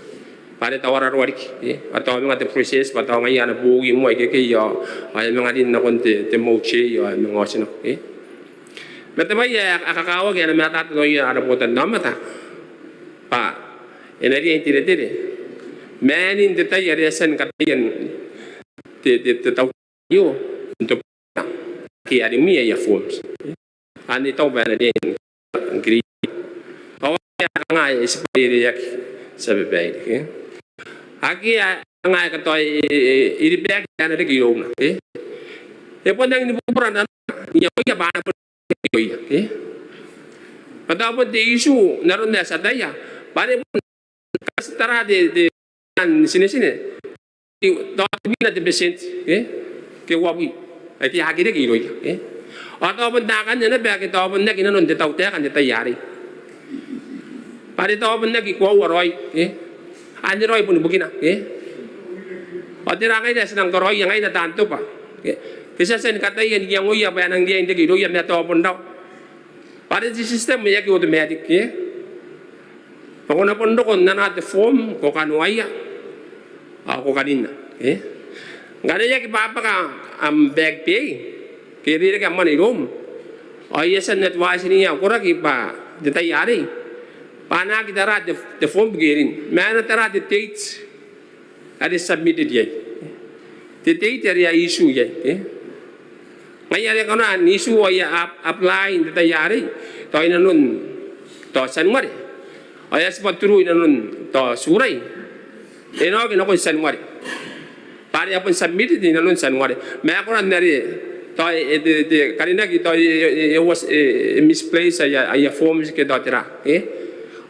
Bwa are tao a raroa riki, e? Bwa tao a manga te process, bwa tao ngaia ana bowi moa ikekei ao, ao e a manga rin nakon te, te motiei ao e a manga otinako, e? Ma te bwai ae a kakawaki ana matata nakoia ara botannaomata bwa e na riai n teretere. Maanin te tai are e a tia ni kataia n te, te, te tau aio, n te, ake a rimwi aia forms. Anne tao bwa e na riai n create. Ao akea kanga e tibwa irekeaki, tia babaire, e? Akea kanga e katoa, e, e, e ribaaki ae na reke irouna, e? E bon rangi ni bubura nanona, iangoia bwa a na bon reke irouia, e? Ma tao bon te issue n aron ae ti ataia bwa are bon Ngkana ti tara te, te, n tinetine, tao tebwina te betienti, e? Ke uabwi ae te aki reke irouia, e? Ao tao bon takanne naba ake tao bon aki nanon te tautaeka n te tai arei. Bwa are tao bon aki koaua raoi, e? Anne raoi bon bukina, e? Ao tera ngaira ae ti nang karaoia ngaira taan tobwa, e? Ke ti a tia ni kataia n iangoia bwa e nang riai n reke irouia ma tao bon rawa. Bwa are te system e aki automatic, e? Bwa ko na bon roko n anaa te form, ko kanoaia ao ko karinna, e? Ngkana e aki bwabwaka am back pay ke e rereke am mwane iroum, ao I a tia n advise-nia koraki bwa n te tai arei bwa a na aki tara te, te form ke e rin, ma a na tara te date are submitted iai, te date are a issue iai, e? Ngaia are kanoan issue aia ap-, apply n te tai arei, tao inanon tao Tianuare, ao e a tibwa through inanon tao Turai, e na oki nakon Tianuare. Bwa are a bon submitted inanon Tianuare. Ma e korakora are tao e, e, te, te karinaki tao e, e, e, e was, e, e misplace aia, aia forms ke tao tera, e?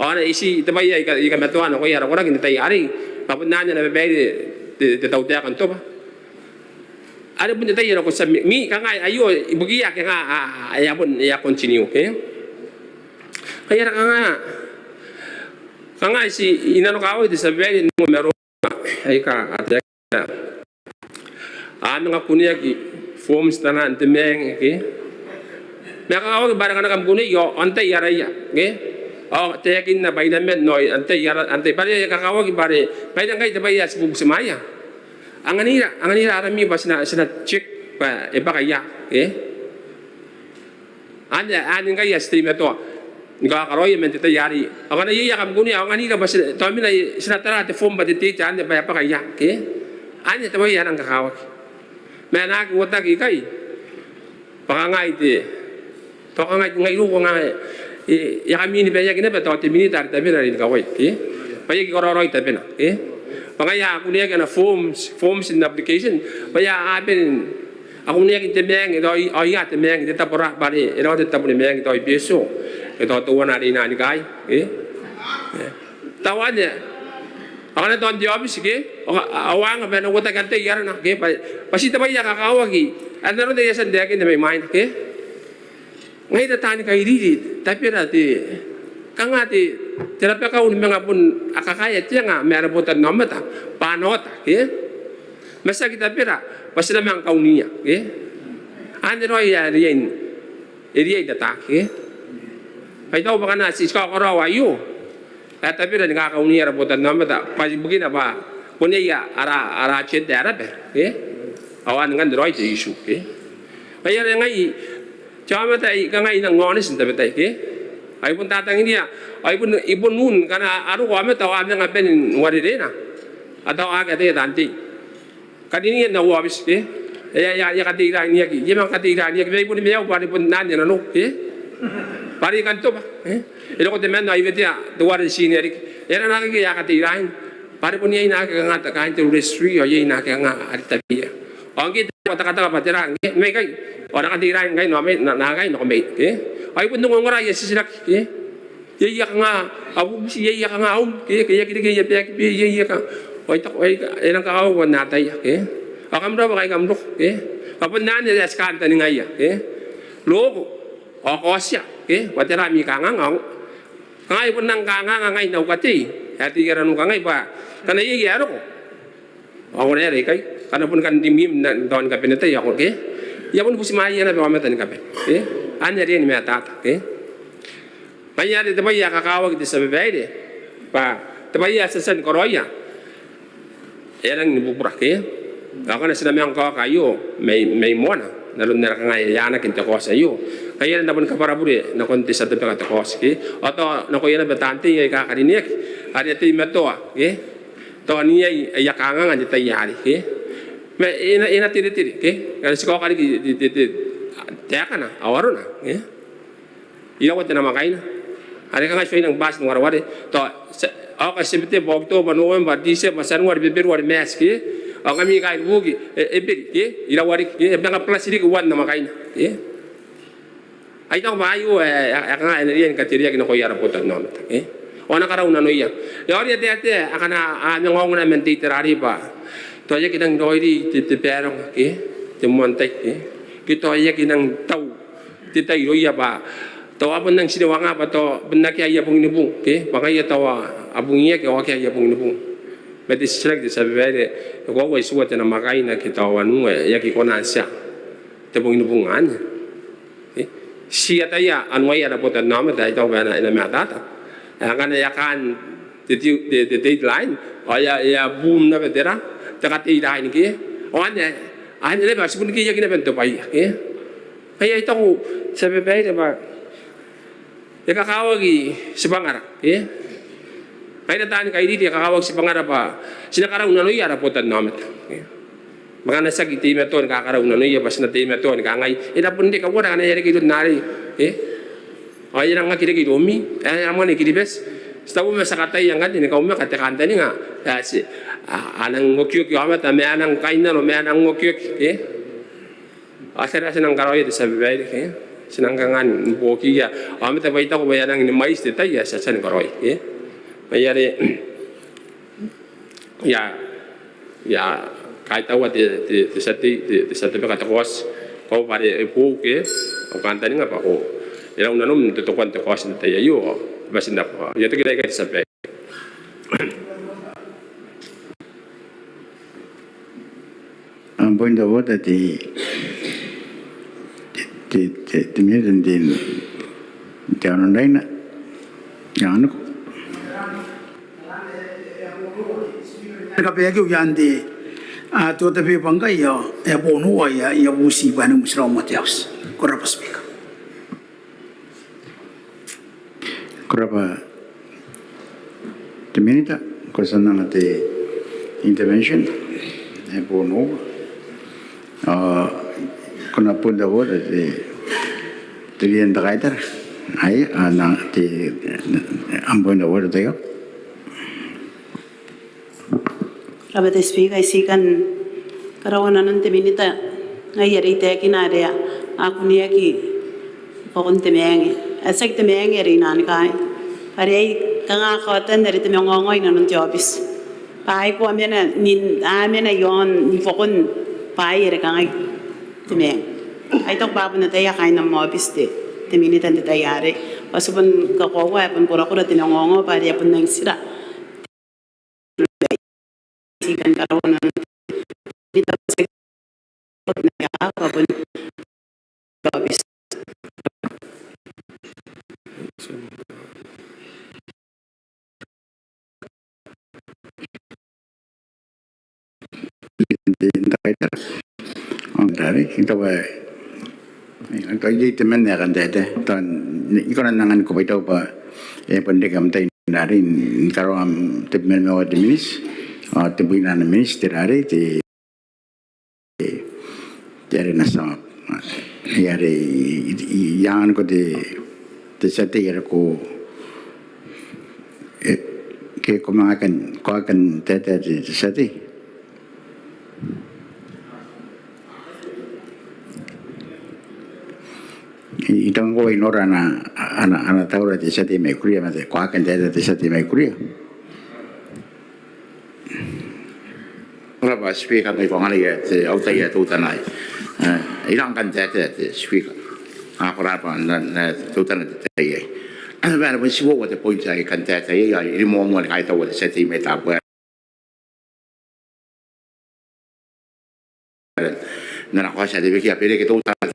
Ao ana iti te bwai ae I ka, I kamatoa nakoia ara koraki n te tai arei, bwa bon anne ana babaire te, te tautaeka n tobwa. Are bon te tai are ko tia n mi, mi kanga aio ibukiia ake kanga a, a, e a bon, e a continue, e? Ngaia are kanga, kanga ti, I nanokawaki te tia babaire n ongo ma roma aika a taekina. A manga kuneaki forms teuana n te maang, ke? Ma e kakawaki bwa are ngkana kam kunei ao n tai araia, ke? Ao taekinna bwa iraman ao n tai ara, n tai bwa are e kakawaki bwa are, bwa are ngkai te bwai ae ti bubutimwaeia. Anganira, anganira arami bwa ti na, ti na check bwa e bwaka ia, e? Anne, anne ngkai ae ti teimatoa ni kakaraoia man te tai arei. Ao ngkana iai ae kam kunea, ao anganira bwa ti na, tao mena, ti na tara te form bwa te date anne bwa e bwaka ia, ke? Anne te bwai ae nang kakawaki. Ma e na aki uotaki ikai bwa kangai te, tao kangai ngai irou kanga e, e a kamini baiaki naba tao te minita are tabena are ni kawai, ke? Bwa e aki karaoa raoi tabena, ke? Bwa ngaia a kuneaki ana forms, forms in application, bwa e a bane, a kuneaki n te maang, ao ia te maang, te tabo ra, bwa are e rawa te tabo ni maang tao i Betio, ke tao teuana are i Nanikai, ke? E. Tao anne, ao ngkana tao n te aobiti, ke? Ao, ao anga bwa e na uotaki n tai arana, ke? Bwa, bwa ti te bwai ae kakawaki, ae n aron ae I a tia n taekinna mai mwaina, ke? Ngaira taani kairiri, tabera te, kanga te, te rabakau ni manga bon akakaea te anga ma ara botannaomata bwa a na ota, ke? Ma tiaki tabera bwa ti na manga kauniia, ke? Anne raoi ae riai n, e riai n ataaki, ke? Bwa I taku bwa ngkana ti kakaraoa aio, ae tabera ni kakaunia ara botannaomata bwa ibukina bwa bon iai ara, ara agenda ae raba, ke? Ao anne ngkanne raoi te issue, ke? Ngaia are ngai, te aomata ae I kangai I nang honest n tabetai, ke? Ao I bon tatangiria, ao I bon, I bon un ngkana a roko aomata ao a manga bane n uarerena, ao tao a aki ataia taan tei. Karinia n au aobiti, ke? E a, e a, e a kateirainiaki, e a manga kateirainiaki, ma I boni maiu bwa are bon anne nanou, ke? Bwa are I kan tobwa, e? E roko temanna ao I wetea teuare senior riki. E aera naake a kateirain? Bwa are bon iai naake kanga kaain te registry, ao iai naake kanga are tabeia. Ao ngke te, ao takataka bwa tera ngke, mai ikai, ao na kateirain ngkai, nao mai, na, naakai nako mai, ke? Ao I bon ongongora aia titiraki, ke? Iai ae kanga a bubuti, iai ae kanga a um, ke, ke e aki reke aia back pay, iai ae kanga. Ao I taku, ao I ka, e nang kakawaki bwa N na ataia, ke? Ao kam roko bwa ngkai kam roko, ke? Bwa bon anne ae ti kantaningaia, ke? Roko ao kaotia, ke? Bwa tera ami kanganga ao. Kangai bon nang kanganga ngai n au katei ae tei ara nuka ngai bwa ngkana iai ae roko ao ko na aera ikai, ngkana boni kan rimwim n tao ni kabanetai ao ko, ke? I a boni butimwaeia naba aomata ni kabane, ke? Anne are e riai ni matata, ke? Ngaia are te bwai ae kakawaki te tia babaire, Bwa te bwai ae ti a tia ni karaoia e a rangi ni bubura ke. Ao ngkana ti na manga kaoka aio mai, mai moana n aron are kanga e anaaki n te kaoti aio, ngaia are N na boni kabwarabure nakon te tia tobeka te kaoti ke, ao tao nakoia naba taan tei aika karineaki are a teimatoa ke, tao n iai aia kanganga n te tai arei ke. Ma e na, e na teretere ke, ngkana ti kaoka riki te, te, te, taekana ao arona ke. Iraua te namwakaina are kanga ti a nang bati n wareware? Tao Aokati, September, October, November, December, January, February, March ke, ao ngkami kaain Buki, e, Eberi ke, iraua riki ke, e manga plus riki uoua n namwakaina ke. Ai tao bwa aio ae, ae, ae kanga e na riai ni katereaki nakoia ara botannaomata ke, ao a na karaunanoia. E a oti ae taetae akana a manga ongo naba man te itera arei bwa tao e aki nang raoiroi te, te baronga ke, te moan tai ke, ke tao e aki nang tau te tai irouia bwa tao a bon nang tirawanga bwa tao bon akea aia bong ni bung ke, bwa ngaia tao a bungiaki ao akea aia bong ni bung. Ma te titiraki te tia babaire, e koaua itiua te namwakaina ke tao anua e aki kona n tia te bong ni bung anne ke? Ti ataia anuaia ara botannaomata ae I taku bwa e na, e na matata. Ae ngkana e a kaan te, te, te, te deadline ao e a, e a bum naba te ra, te katei rain ke, ao anne, anne naba ti bon keiaki naba n tobwaia ke. Ngaia I taku te tia babaire bwa e kakawaki tibwangara ke. Ngaira taani kairiri e kakawaki tibwangara bwa ti na karaunanoia ara botannaomata ke. Ma ngkana ti aki teimatoa ni kakaraunanoia bwa ti na teimatoa ni kangai e na bon reke, uara ngkana e a reke iroun arei ke, ao e a nang aki reke iroumi, e a manga reke i Kiribati. Ti taku ma ti a kataia ngkanne ni kaumaka te kantaninga ae ti, a, a nang okioki aomata ma a nang kainnano ma a nang okioki ke. Ao tera ae ti nang karaoia te tia babaire ke? Ti nang kanga ni buokiia aomata bwa I taku bwa e a nangi ni mwaiti te tai ae ti a tia ni karaoi ke? Ngaia are I a, I a kaitaua te, te, te tia tei, te, te tia tobeka te kaoti, koaua bwa are e boou ke, au kantaninga bwa ko, e rau nanom n totokoan te kaoti n te tai aio, ao bati n rabwa. I a toki raikai te tia babaire. Am point of order te, te, te, te, te minita n te, te aono n Raina. Ia, anoko. Kabaeaki iaan te, a, te order paper ngkai, ao e a bon uaia, I a buti bwa e na motirawa moa te House. Ko rabwa Speaker. Ko rabwa te minita, ko a tia n anga te intervention ae boou. Ao ko na point of order te, te leader n te kaitara. Ai, a na te, am point of order te ika. Ko rabwa te Speaker, I tii kan karaua nanon te minita ngaia are I taekina are a kuneaki i buakon te maange. Ae tiaki te maange are I nang kai. Are ai kanga kaotan are te mangaongao inanon te aobiti. Bwa ai ko a mena n, a mena iaon i buakon bwaai are kangai te maange. Ai I taku bwa a bon ataia kaain am aobiti te, te minita n te tai arei. Bwa ti bon kakoaua ae bon korakora te mangaongao bwa are a bon nang tira. N te kaitara. Ao n tarai, I taku bwa e, I taku iai te mwane ae kan taetae. Tao I kona n angan kobwai, I taku bwa e bon reke am tai n tarai ni karaoa am tebwi ma nimaua te miniti, ao tebwina ana miniti te rarei, te, te are na tia. Ai are I, I, I anganiko te, te tia tei are ko, e, ke ko manga kan, ko a kan taetae te, te tia tei. I, I taku ngkoa I nora ana, ana, ana taura te tia tei mai Kuria, ma te, ko a kan taetae te tia tei mai Kuria. Ko rabwa Speaker, ngai ko anganai te, au tai ae teutana aei. E, I rang kan taetae te Speaker. A, ko rabwa n, n, teutana te tai aei. Ana bwa are bon tibwa uoua te point ae I kan taetae iai, ao I rimoamoa ni kaitaua te tia tei mai Tabuaeran n ana kaoti ae te wekia, bwa e reke teutana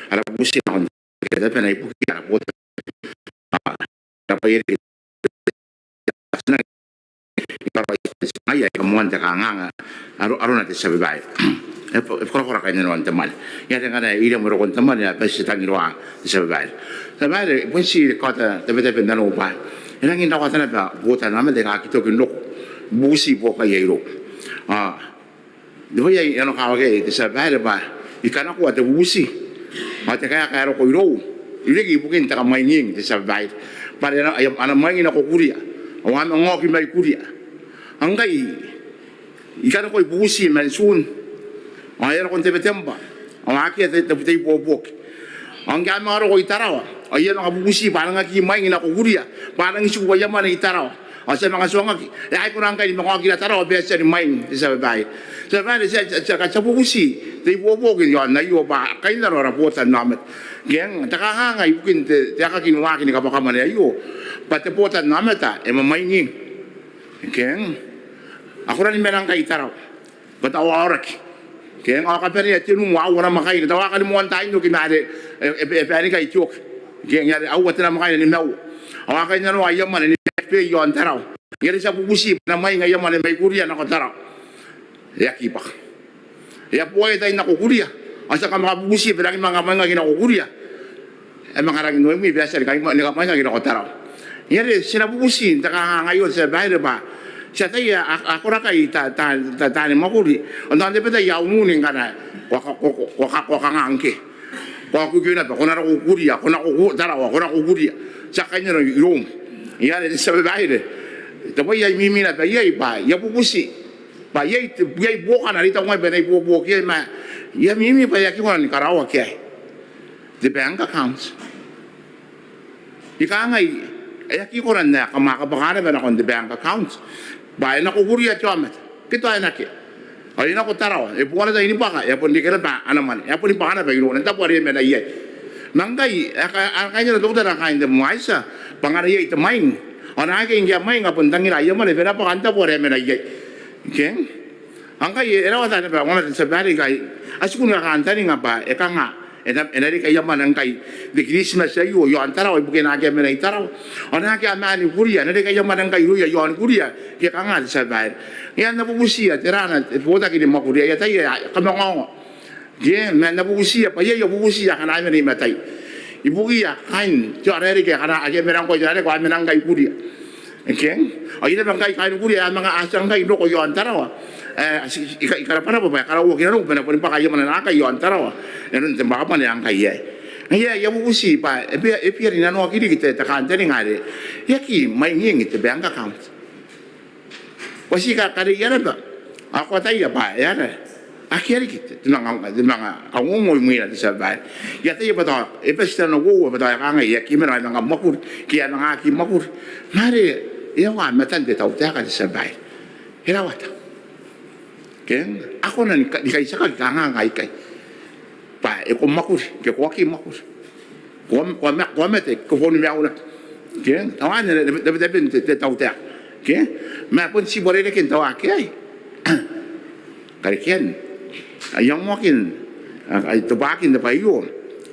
ara bubuti nakon te tabena ibukia ara botaki. A, ara bwai are ni karaoia te tia babaire ae e kamoan te kanganga arona te tia babaire. E korakora kainnanoan te mwane. Ngaia are ngkana e ira moa rokon te mwane a bati te tangiroa te tia babaire. Te tia babaire, bon ti kaota tabetabe n nanou bwa e rangi n rawata naba botannaomata aika aki toki n roko bubuti buokaia irou. Ao te bwai ae I nanokawaki iai te tia babaire bwa I kanakoa te bubuti ao te kaeka ae roko irou e riki ibukin te kamwainging te tia babaire. Bwa are a na mwaing nako Kuria ao a manga oki mai Kuria. Ao ngkai I kanakoi bubuti man Tun ao e a roko n Tebetembwa ao akea te ibuobuoki. Ao ngke a manga roko i Tarawa ao I a manga bubuti bwa a nang aki mwaing nako Kuria bwa a nang tiku aia mwane i Tarawa. Ao ti a manga tuangaki, e a kona ngkai ni manga okira Tarawa bwa e a tia ni mwaing te tia babaire. Te tia babaire, ti a, ti a, ti a bubuti te ibuobuoki iaon aio bwa kainnano ara botannaomata. Ke eng, te kanganga ibukin te, te aekaki ni waaki ni kabwaka mwane aio bwa te botannaomata e mwamwainging. Ke eng, a kona ni mena ngkai i Tarawa bwa tao a aoraki. Ke eng, ao kabanea tenua, aua namwakaina, tao a kani moan tai n oki ma are e, e, e baenikai te oki. Ke eng, are aua te namwakaina nimaua ao a kainnanoa aia mwane ni back pay iaon Tarawa. Ngaia are ti a bubuti bwa e na mwaing aia mwane mai Kuria nako Tarawa. E aki bwaka. E a boaia tai nako Kuria ao ti a kamanga bubuti bwa e rangi manga kamwaingaki nako Kuria. E manga rangi n oimwi bwa e a tia ni kamwaingaki nako Tarawa. Ngaia are ti na bubuti n te kanganga aio te tia babaire bwa ti ataia a, a korakai ta, ta, ta, taani mwakuri. Ao n te bwai ae unun ngkana ko a, ko a, ko a, ko a kanga ngke ko a kukiu naba, ko na roko Kuria, ko nako Tarawa, ko nako Kuria. Ti a kainnano iroum. Ngaia are te tia babaire, te bwai ae I mimi naba iai bwa I a bubuti bwa iai te, iai buokana are I taku ngai bwa e na ibuobuoki iai ma I a mimi bwa e aki kona ni karaoaki iai. Te bank account. I kangai, e aki kona n ae kam a kabwaka naba nakon te bank account bwa e nako Kuria te aomata ke tao e na akea. Ao e nako Tarawa, e bua ana tai ni bwaka, e a bon reke naba ana mwane, e a boni bwaka naba irouna n tabo are e mena iai. Ma ngkai a kainnano te tautaeka, kaain te MWYSSA, bwa ngkana iai te mwaing ao naake ngke a mwaing a bon tangira aia mwane bwa e na bwaka n tabo are e mena iai. Ke eng, ao ngkai e rawata naba aomata te tia babaire ngkai a tiku ni kakantaninga bwa e kanga e na, e na reke aia mwane ngkai n te Kiritimati aio iaon Tarawa ibukina ake a mena i Tarawa. Ao naake a maan i Kuria, e na reke aia mwane ngkai irouia iaon Kuria ke kanga te tia babaire. Ngaia ae N na bubutia, tera ana botaki ni mwakuri ae I ataia ae kamangaonga. Ke, ma N na bubutia bwa iai aia bubuti akana a mena i matai ibukiia kaain te aorereke akana ake a mena ngkoa i Tarawa ao a mena ngkai Kuria. Ke eng, ao iai naba ngkai kaain Kuria ae a manga, a tia ngkai n roko iaon Tarawa. E, I karabwarabwa bwa e karauaki nanou bwa e na boni bwaka aia mwane naakai iaon Tarawa inanon te bwaka mwane ae ngkai iai. Ngaia ae I a bubuti bwa e bia, e bia rinanoaki riki te, te kantaninga are e aki mwainging te bank account. Bwa ti kakareia naba ao ko ataia bwa e aera, akea riki te, te manga, te manga kaongoongo imwina te tia babaire. I ataia bwa tao e bati te nanououa bwa tao e kangai e aki mena ao e manga mwakuri ke e a manga aki mwakuri. Ma are e a uaa matan te tautaeka te tia babaire. E rawata. Ke eng, a kona ni ka, ni kaitiakaki kanganga aikai bwa e ko mwakuri ke ko aki mwakuri, ko a, ko a ma, ko a mate ke ko boni maiu naba. Ke eng, tao anne tabetaben te, te tautaeka. Ke eng, ma bon ti uarereken tao akea ae karekean aia moakin, a, ae tobwakin te bwai aio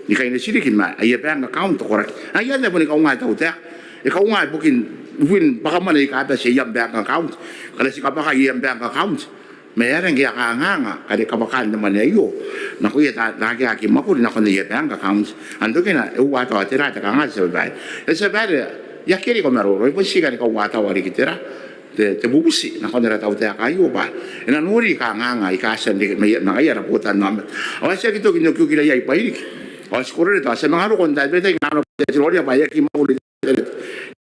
ni kaineti riki ma aia bank account te koraki. Ngaia anne boni kaunga te tautaeka. E kaunga ibukin, ibukin bwaka mwane aika bati aia bank account. Ngkana ti kabwaka aia bank account, ma e aera ngke a kanganga kare kabwakaan te mwane aio nakoia taan, naake a aki mwakuri nakon aia bank account? Ao n tokina e uaa tao tera te kanganga te tia babaire. Te tia babaire, I aki riko maroro, I bon ti kani kauataua riki tera te, te bubuti nakon ara tautaeka aio bwa e na nori kanganga aika a tia n reke mai, ma ngaia ara botannaomata. Ao a tia aki toki n okiokira iai bwaai riki. Ao ti kororaoi tao ti a manga roko n taai, bwa e taku ngkana ti noria bwa e aki mwakuri te, te,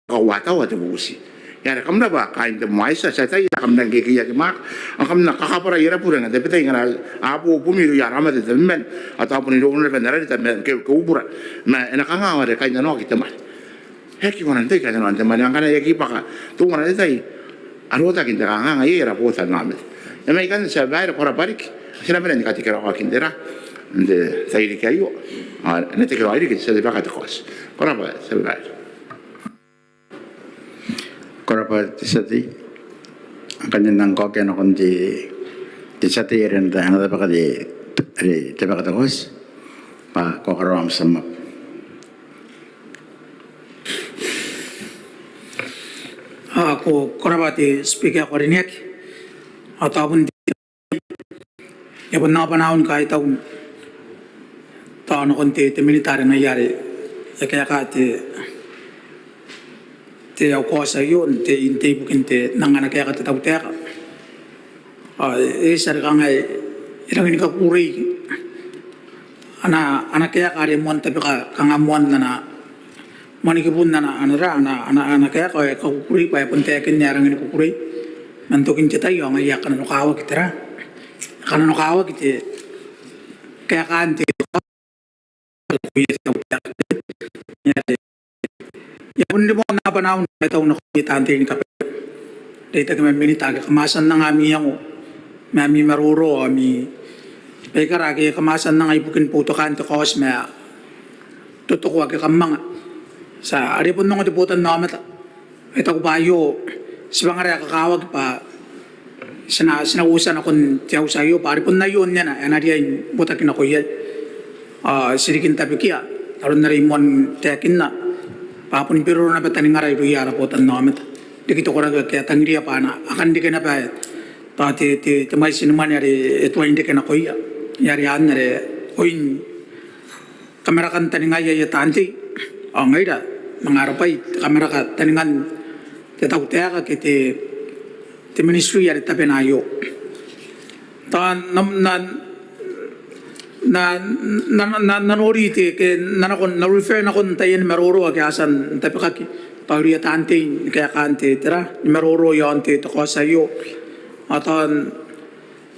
kauataua te bubuti. Ngaia are kam rabwa kaain te MWYSSA, ti ataia kam na ngkekeiaki mwaaka ao kam na kakabwarai ara bure ngkai tabetai ngkana a bo bumi irouia ara mate tabeman ao tao bon irouna naba n ara reta ma ke, ke ubura. Ma e na kanga are kainnanoaki te mwane? E aki kona n tei kainnanoan te mwane ngkana e aki bwaka teuana te tai arotakin te kanganga iai ara botannaomata. E mai ikanne te tia babaire, ko rabwa riki. Ti na mena ni katekeraoaki n tera, n te tairiki aio. Ao e na tekeraoi riki te tia tei ae kakatea te kaoti. Ko rabwa te tia babaire. Ko rabwa te tia tei. Ngkanne N nang kaokia nakon te, te tia tei are ana tabeka te, are tabeka te kaoti bwa ko a karaoa am sum up. Ao ko Ko rabwa te Speaker ae ko karineaki. Ao tao bon te, e bon naba nanon kaitau tao nakon te, te Minita are ngaia are e kaeka te, te auti aio n te, n te ibukin te nang ana kaeka te tautaeka. Ao e, e tia ni kangai, e rangi ni kakukurei ana, ana kaeka are moan tabeka, kanga moan ana, moan kibun ana, ana, ana, ana, ana kaeka ao e kakukurei bwa e bon taekinna ae e rangi ni kukurei. Man tokin te tai ao ngaia e kananokawaki tera, e kananokawaki te kaekaan te I a bon rimoa naba nanon kaitau nakoia taan tei ni kabane, reitaki ma Minita ake kam a tia n anga ami iango ma ami maroro, ami baikara ake kam a tia n anga ibukin boutokaan te kaoti ma totoko ake kam anga. Ti a, are bon ongo te botannaomata. I taku bwa aio tibwangara ae kakawaki bwa ti na, ti na uotia nakon te auti aio bwa are bon aio nnena ae e na riai n botaki nako iai. Ao ti riki n tabekia n aron are I moan taekinna bwa a boni beroro naba taningara irouia ara botannaomata riki te koraki ake a tangiria bwa a na akan reke naba tao te, te, te mwaiti ni mwane are e tuai n reke nakoia. Ngaia are anne are oin kamarakan taningaia aia taan tei. Ao ngaira manga ara bwai te kamaraka taningan te tautaeka ke te, te Ministry are tabena aio. Tao N na, N na, N na, N na, N na, N na nori te, ke N na nakon, N na refer nakon taian maroro ake a tia n tabekaki bwa irouia taan tei ni kaekaan te, tera, ni maroro iaon te, te kaoti aio. Ao tao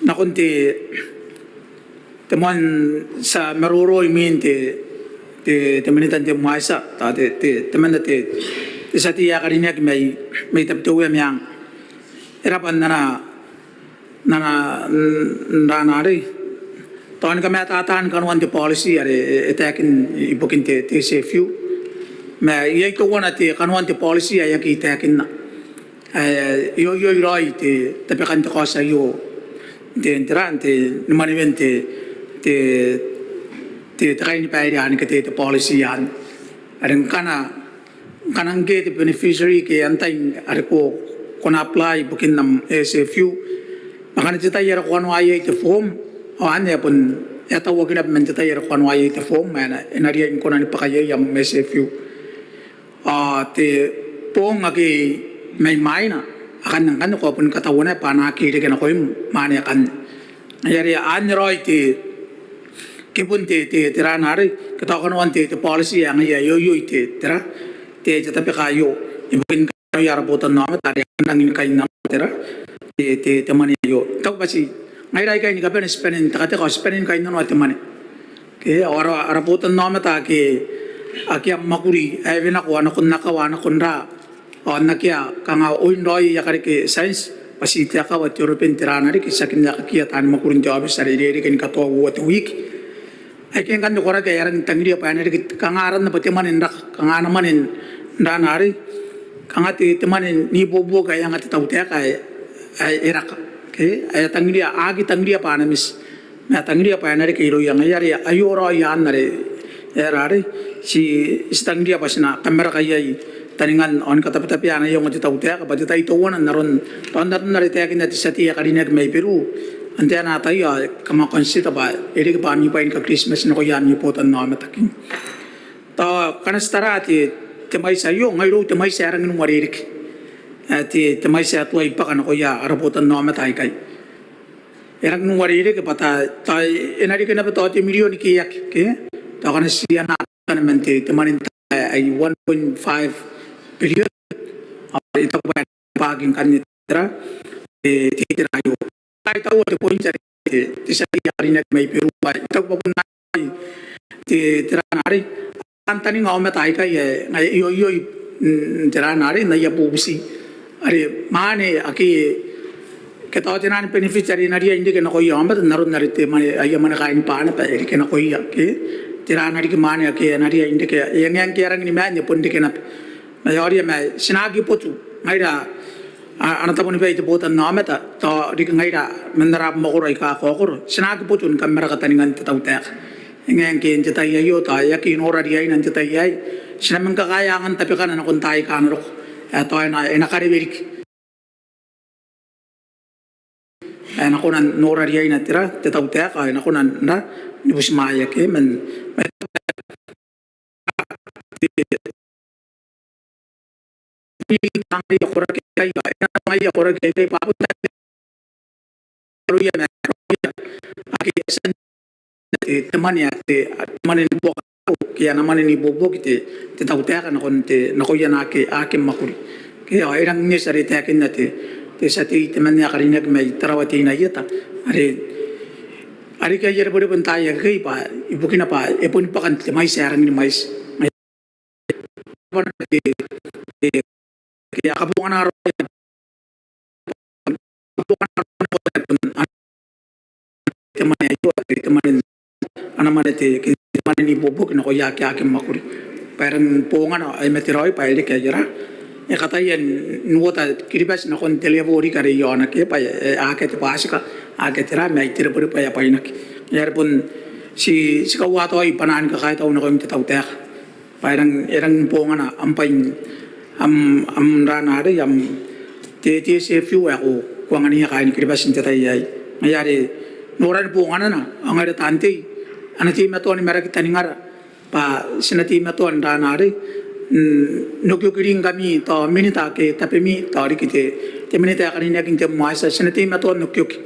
nakon te, te moan tia maroro imwin te, te, te Minita n te Mwaitia, tao te, te, temanna te, te tia tei ae karineaki mai, mai Tabiteuea Meang. E rabwa n ana, n ana, n ana arei, tao ni kamataataan kanoan te policy are e, e taekin ibukin te, te S F U. Ma iai teuana te kanoan te policy ae aki taekinna. Ae ioioi raoi te tabekan te kaoti aio n te, n te ra, n te, ni manewen te, te, te, te kainibaire anne ke te, te policy anne. Are ngkana, ngkana ngke te beneficiary ke antai are ko, ko na apply ibukin am S F U, ma ngkana te tai are ko kanoa iai te form, ao anne e a bon, e a tauaki naba man te tai are ko kanoa iai te form, ma e na, e na riai ni kona ni bwaka iai am S F U. Ao te bong ake mai mwaina akanne, ngkanne ko a boni kataua naba bwa a na aki reke nakoim mwane akanne. Ngaia are anne raoi te kibun te, te, te ra, n arei, ke tao kanoan te, te policy ae ngaia e ioioi te, te ra, te, te tabeka aio ibukin kanoia ara botannaomata are a rangi ni kainnanoa te ra, te, te, te mwane aio. I taku bwa ti ngaira aikai ni kabane ti bane n tekateka ao ti bane ni kainnanoa te mwane. Ke, ao ara, ara botannaomata ake, ake a mwakuri ae e nako, a nakon akawa, a nakon ra, ao n akea kanga oin raoi aia kareke science bwa ti te akawa, te European, te ra, n arei, ke tiaki n aekakia taani mwakuri n te aobiti are e rereke ni katoa uoua te wiki. Aikai ngkanne koraki ae a rangi n tangiria bwa e na reke kanga aranna bwa te mwane n raka, kanga ana mwane n ra, n arei, kanga te, te mwane n ibuobuoki ae anga te tautaeka ae, ae e raka. Ke, ae a tangiria, a aki tangiria bwa a na miti, ma a tangiria bwa e na reke irouia. Ngaia are aio raoi anne are e ra, arei, ti, ti tangiria bwa ti na kamaraka iai taningan ao ni katabetabea ana iango te tautaeka bwa te tai teuana n aron, tao n aron are e taekinna te tia tei ae karineaki mai Beru, antai ana ataia, ao kam a consider bwa e reke bwa ami bwai ni ka-Christmas nakoia ami botannaomata. Tao ngkana ti tara te, te mwaiti aio, ngai irou te mwaiti ae rangi n uarereke. Ae te, te mwaiti ae tuai bwaka nakoia ara botannaomata aikai. E rangi n uarereke bwa tao, tao e na reke naba tao te mirion ke e aki, ke? Tao ngkana ti anaa man te, te mwane n tai ae one point five billion. Ao I taku bwa e na bwaka ngkanne te ra, te, te, te ra aio. Kaitaua te point are te, te tia tei ae karineaki mai Beru bwa I taku bwa bon te, te ra, n arei, kantaninga aomata aikai ae ngaia e ioioi, mm, te ra, n arei, n aia bubuti. Are mwane ake, ke tao te naan benefit are e na riai n reke nakoia aomata n aron are te mwane, aia mwane kainibaire naba e reke nakoia, ke? Te ra, n arei, ke mwane ake e na riai n reke, e ngae ngke a rangi ni maan e bon reke naba. Ma e aoria ma ti na aki botu ngaira, a, ana tabonibai te botannaomata, tao riki ngaira man ara abamwakoro aika kakaokoro, ti na aki botu ni kamaraka taningan te tautaeka. E ngae ngke n te tai aio tao e aki nora riaina n te tai aei. Ti na manga kakaea angan tabekana nakon taai aika a na roko, ae tao e na, e na karewe riki. e na kona n nora riaina tera te tautaeka, e na kona n ra ni butimwaea ke man, man te, te mwane ae te, te mwane ae te, te mwane ni buoka ke ana mwane n ibuobuoki te, te tautaeka nakon te, nakoia naake, ake mwakuri. Ke ao e rangi n eti are taekinna te, te tia tei temanna ae karineaki mai Tarawa Teinainano Ieta, are, are riki aia rebwerebwe n taai akekei bwa ibukina bwa e boni bwaka n te mwaiti ae rangi ni mwaiti. Te, te, te, a kabongana ara, te mwane aio, te, te mwane, ana mwane te, te mwane n ibuobuoki nakoia ake, ake mwakuri. Bwa e rangi ni bongana ae mate raoi bwa e reke aia ra, e kataia n uota Kiribati nakon te level riki are i aona ke bwa e, e akea te bwatika, akea te ra, ma ai te rebwerebwe ae bwainaki. Are bon ti, ti kauataoi bwanaan kakaitau nakoim te tautaeka. Bwa e rangi, e rangi ni bongana am bwai n, am, am ra arei, am te, te SFU ae ko, ko anganiia kaain Kiribati n te tai aei. Ngaia are norani bonganana, ao ngaira taan tei, a na teimatoa ni maraki taningara bwa ti na teimatoa n ra arei, n okioki ringkami tao minita ke tabemi, tao riki te, te minita ae karineaki n te moa tia, ti na teimatoa n okioki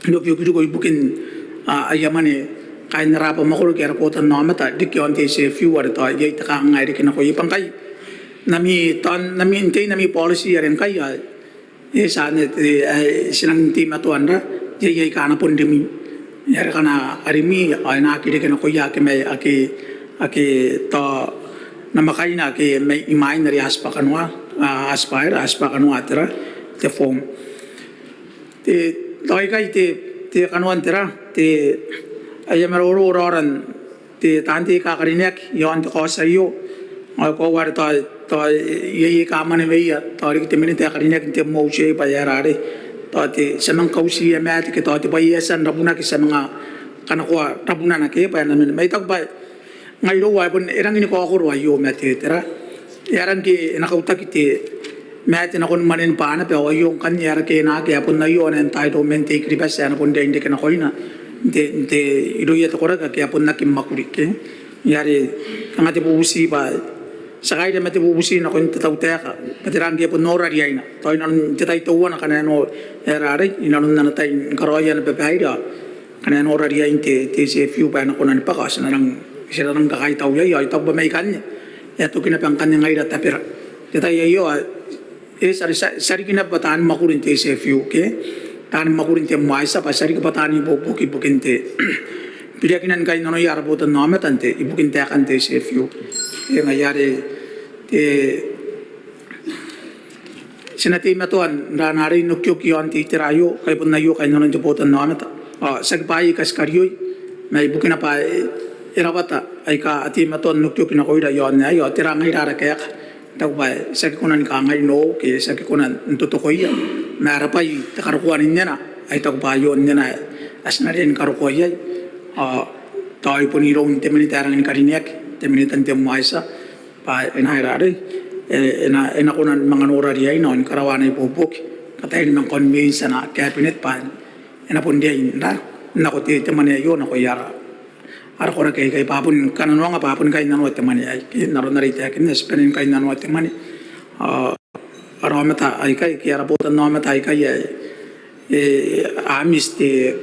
n okioki riki ibukin, a, aia mwane kaain ara abamwakoro ke ara botannaomata riki aon te SFU are tao iai te kanganga ae riki nakoia bwa ngkai n ami, tao n ami, n te, n ami policy are ngkai, a, e tia n te, e, ti nang teimatoa n ra, iai, iai aika a na bon rimwi. Are ngkana a rimwi, ao e na aki reke nakoia ake mai, ake, ake tao namwakaina ake mai imwain are a tibwa kanoa, a, a tibwa, a tibwa kanoa te ra, te form. Te, tao ikai te, te kanoan te ra, te, aia maroro raoraon te taan tei aika karineaki i aon te kaoti aio. Ao e koaua are tao, tao iai aika mwaneweia, tao riki te minita ae karineaki n te moa uti bwa e aera arei, tao te, ti a manga kautiia maate ke tao te bwai ae e a tia n rabunaki ti a manga kanakoa rabunana ke bwa e na mena. Ma I taku bwa ngai irou ae bon e rangi ni kaokoro aio ma te, te ra, e a rangi ke e na kautaki te maate nakon mwanen bwa naba ao aio ngkanne e a rake nako, e a bon aio ana entitlement te I-Kiribati ae e na bon riai n reke nakoina n te, n te, irouia te koraki ake a bon aki mwakuri ke. Ngaia are kanga te bubuti bwa ti a kaira ma te bubuti nakon te tautaeka bwa tera ngke e bon nora riaina, tao inanon te tai teuana ngkana e nora, e aera arei, inanon ana tai ni karaoia ana babaire, ao ngkana e nora riain te, te SFU bwa e na kona ni bwaka, ao ti na rang, ti na rang kakaitau iai. Ao I taku bwa mai ikanne e a toki naba ngkanne ngaira tabera. Te tai aio ao e, ti a ri, ti a, ti a riki naba bwa taani mwakuri n te SFU ke taani mwakuri n te moa tia, bwa ti a riki bwa taani ibuobuoki ibukin te biriakinan kainnanoia ara botannaomata n te, ibukin taekan te SFU. E ngaia are te, ti na teimatoa n ra arei n okioki aon te itera aio, ngkai bon aio kainnanon te botannaomata. Ao tiaki bwa iai aika ti karioi, ma ibukina bwa e, e rawata aika a teimatoa n okioki nakoira i aon aei, ao tera ngaira ara kaeka. I taku bwa ti aki kona ni kangai no, ke ti aki kona n totokoia, ma ara bwai te karokoa n nnena, ae I taku bwa aio nnena ae ti na riai ni karokoa iai. Ao tao I bon iroun te minita ae rangi ni karineaki, te minita n te moa tia, bwa e na aera arei, e, e na, e na kona ni manga nora riaina ao ni karaoa ana ibuobuoki, kataia ni manga convince ana cabinet bwa e na bon riai n ra, n nako te, te mwane aio nakoia ara, ara koraki aikai, bwa bon kananoanga bwa bon kainnanoa te mwane aei. Ke n aron are I taekinna, ti bane ni kainnanoa te mwane. Ao ara aomata aikai, ke ara botannaomata aikai ae e, a miss te,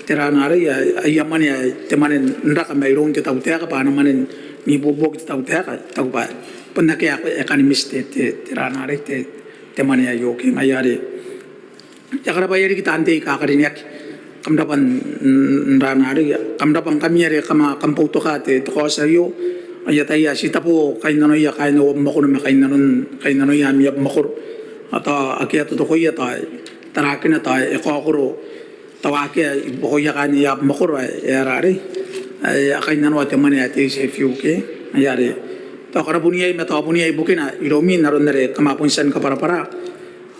tera arei, a, aia mwane ae te mwane n raka mairoun te tautaeka, bwa ana mwane n ibuobuoki te tautaeka, I taku bwa bon akea ae kan miss te, te, tera arei, te, te mwane aio ke. Ngaia are I a karabwaia riki taan tei aika karineaki, kam rabwa n, n, n ra arei, kam rabwa ngkami are kam a, kam boutoka te, te kaoti aio. Ao I ataia ti tabo kainnanoia kaain au abamwakoro ma kainnanon, kainnanoia ami abamwakoro. Ao tao akea totokoia, tao tarakina tao e kaokoro, tao akea ibuakoia kaain aia abamwakoro ae e aera arei, ae a kainnanoa te mwane ae te SFU ke. Ngaia are tao karabun iai ma tao bon iai ibukina iroumi n aron are kam a bon tia ni kabwarabwara.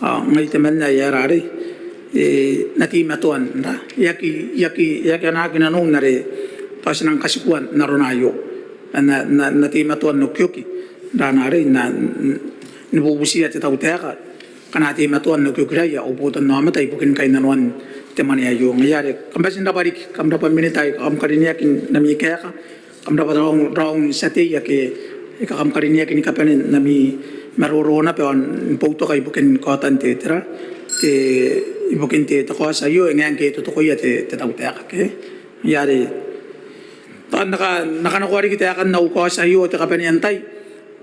Ao ngai temanna ae e aera arei, e na teimatoa n ra, e aki, e aki, e aki anaaki nanou n are tao ti nang katikua n arona aio. N na, n na, n na teimatoa n okioki n ra arei, n na, n, ni bubutia te tautaeka ngkana a teimatoa n okiokiraia au botannaomata ibukin kainnanoan te mwane aio. Ngaia are kam bati n rabwa riki, kam rabwa minita aika kam karineaki n ami kaeka, kam rabwa raou, raou n tia tei ake kam karineaki ni kabane n ami maroro naba ao ni boutoka ibukin kaotan te, tera, te, ibukin te, te kaoti aio, e ngae ngke e totokoia te, te tautaeka ke. Ngaia are tao N na ka, N na kanakoa riki taekan au kaoti aio, te kabanean tai,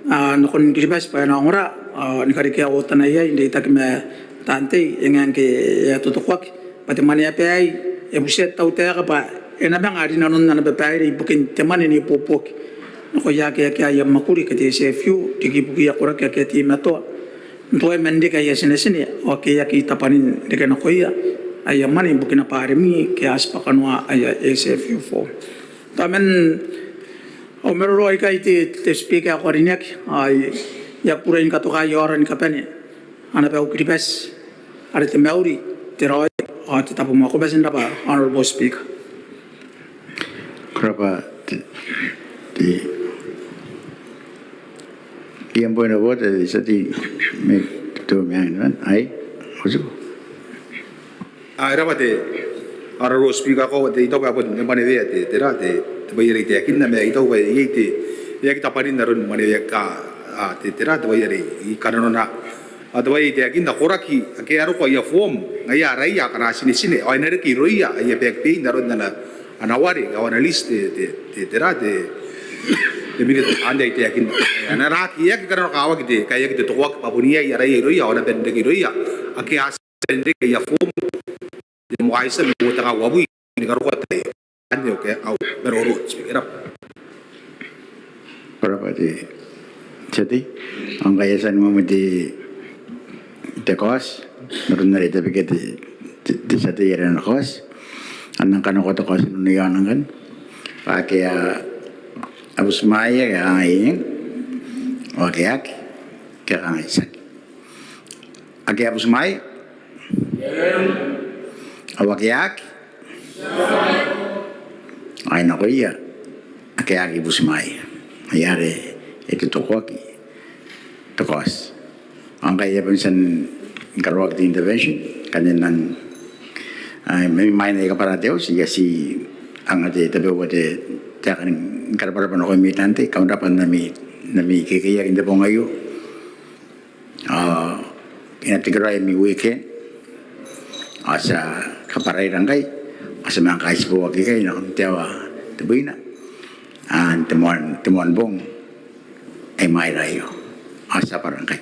a, nakon Kiribati bwa e na ongora, a, ni karekea otana iai n reitaki ma taan tei, e ngae ngke e a totokoaki bwa te mwaneaba aei e butia te tautaeka bwa e na manga rinanon ana babaire ibukin te mwane n ibuobuoki nakoia ake akea aia mwakuri ke te S F U, riki ibukiia koraki ake a teimatoa n tuai man reke aia tinetine ao ake a aki tabwanin reke nakoia aia mwane ibukina bwa a rimwi ke a tibwa kanoa aia S F U form. Tao man au maroro aikai te, te Speaker ae ko karineaki, ao I a kukurei ni katoka aia ora ni kabane ana bau Kiribati are te mauri, te raoi ao te tabomoa. Ko bati n rabwa, Honourable Speaker. Ko rabwa te, te, ian point of order, te tia tei mai Totomeang, ai, ko tiku. A, e rabwa te Honourable Speaker, ko, te, I taku bwa e bon mwaneweia te, tera, te, te bwai are I taekinna, ma I taku bwa iai te, e aki tabwanin aron mwaneweia, a, te, tera, te bwai are I kananona. A, te bwai are I taekinna, koraki ake a roko aia form, ngaia araia akana tinetine, ao e na reke irouia aia back pay n aron ana, ana ware, ao ana list te, te, te, tera, te, te minita anne ae I taekinna. A na raki, e aki kananokawaki te, ngkai e aki totokoaki bwa bon iai araia irouia, ao a na bon reke irouia ake a tia n reke aia form, te moan aisa ma uoa tenga uabwi ni karokoa te, anne au kaeka, au maroro. E rabwa. Ko rabwa te tia tei. Ao ngkai e a tia ni moamoa te, te kaoti, n aron are e tabekia te, te, te tia tei are ana kaoti, ao N nang kanakoa te kaoti n aon ngkanne. Ake a, a butimwaea ke a kangai eng, ao ake aki, ke a kangai tiaki. Ake a butimwaea? Ao ake a aki? Ai nakoia ake a aki butimwaea. Ai are e totokoaki te kaoti. Ao ngkai e a bon tia ni karaoaki te intervention, ngkanne N nang, ai, mai mwaina I kabwara te auti, I a tia n anga te tabeua te, te taeka ni karabwarabwa nakoimi taan tei, kam rabwa n ami, n ami kekeiaki n te bong aio. Ao e na tekeraoi ami weekend. Ao ti a kabwaraira ngkai, ao ti a manga kaitiboaki ikai nakon te aoa tebwina n te moan, te moan bong ae imwaira aio. Ao ti a bwara ngkai.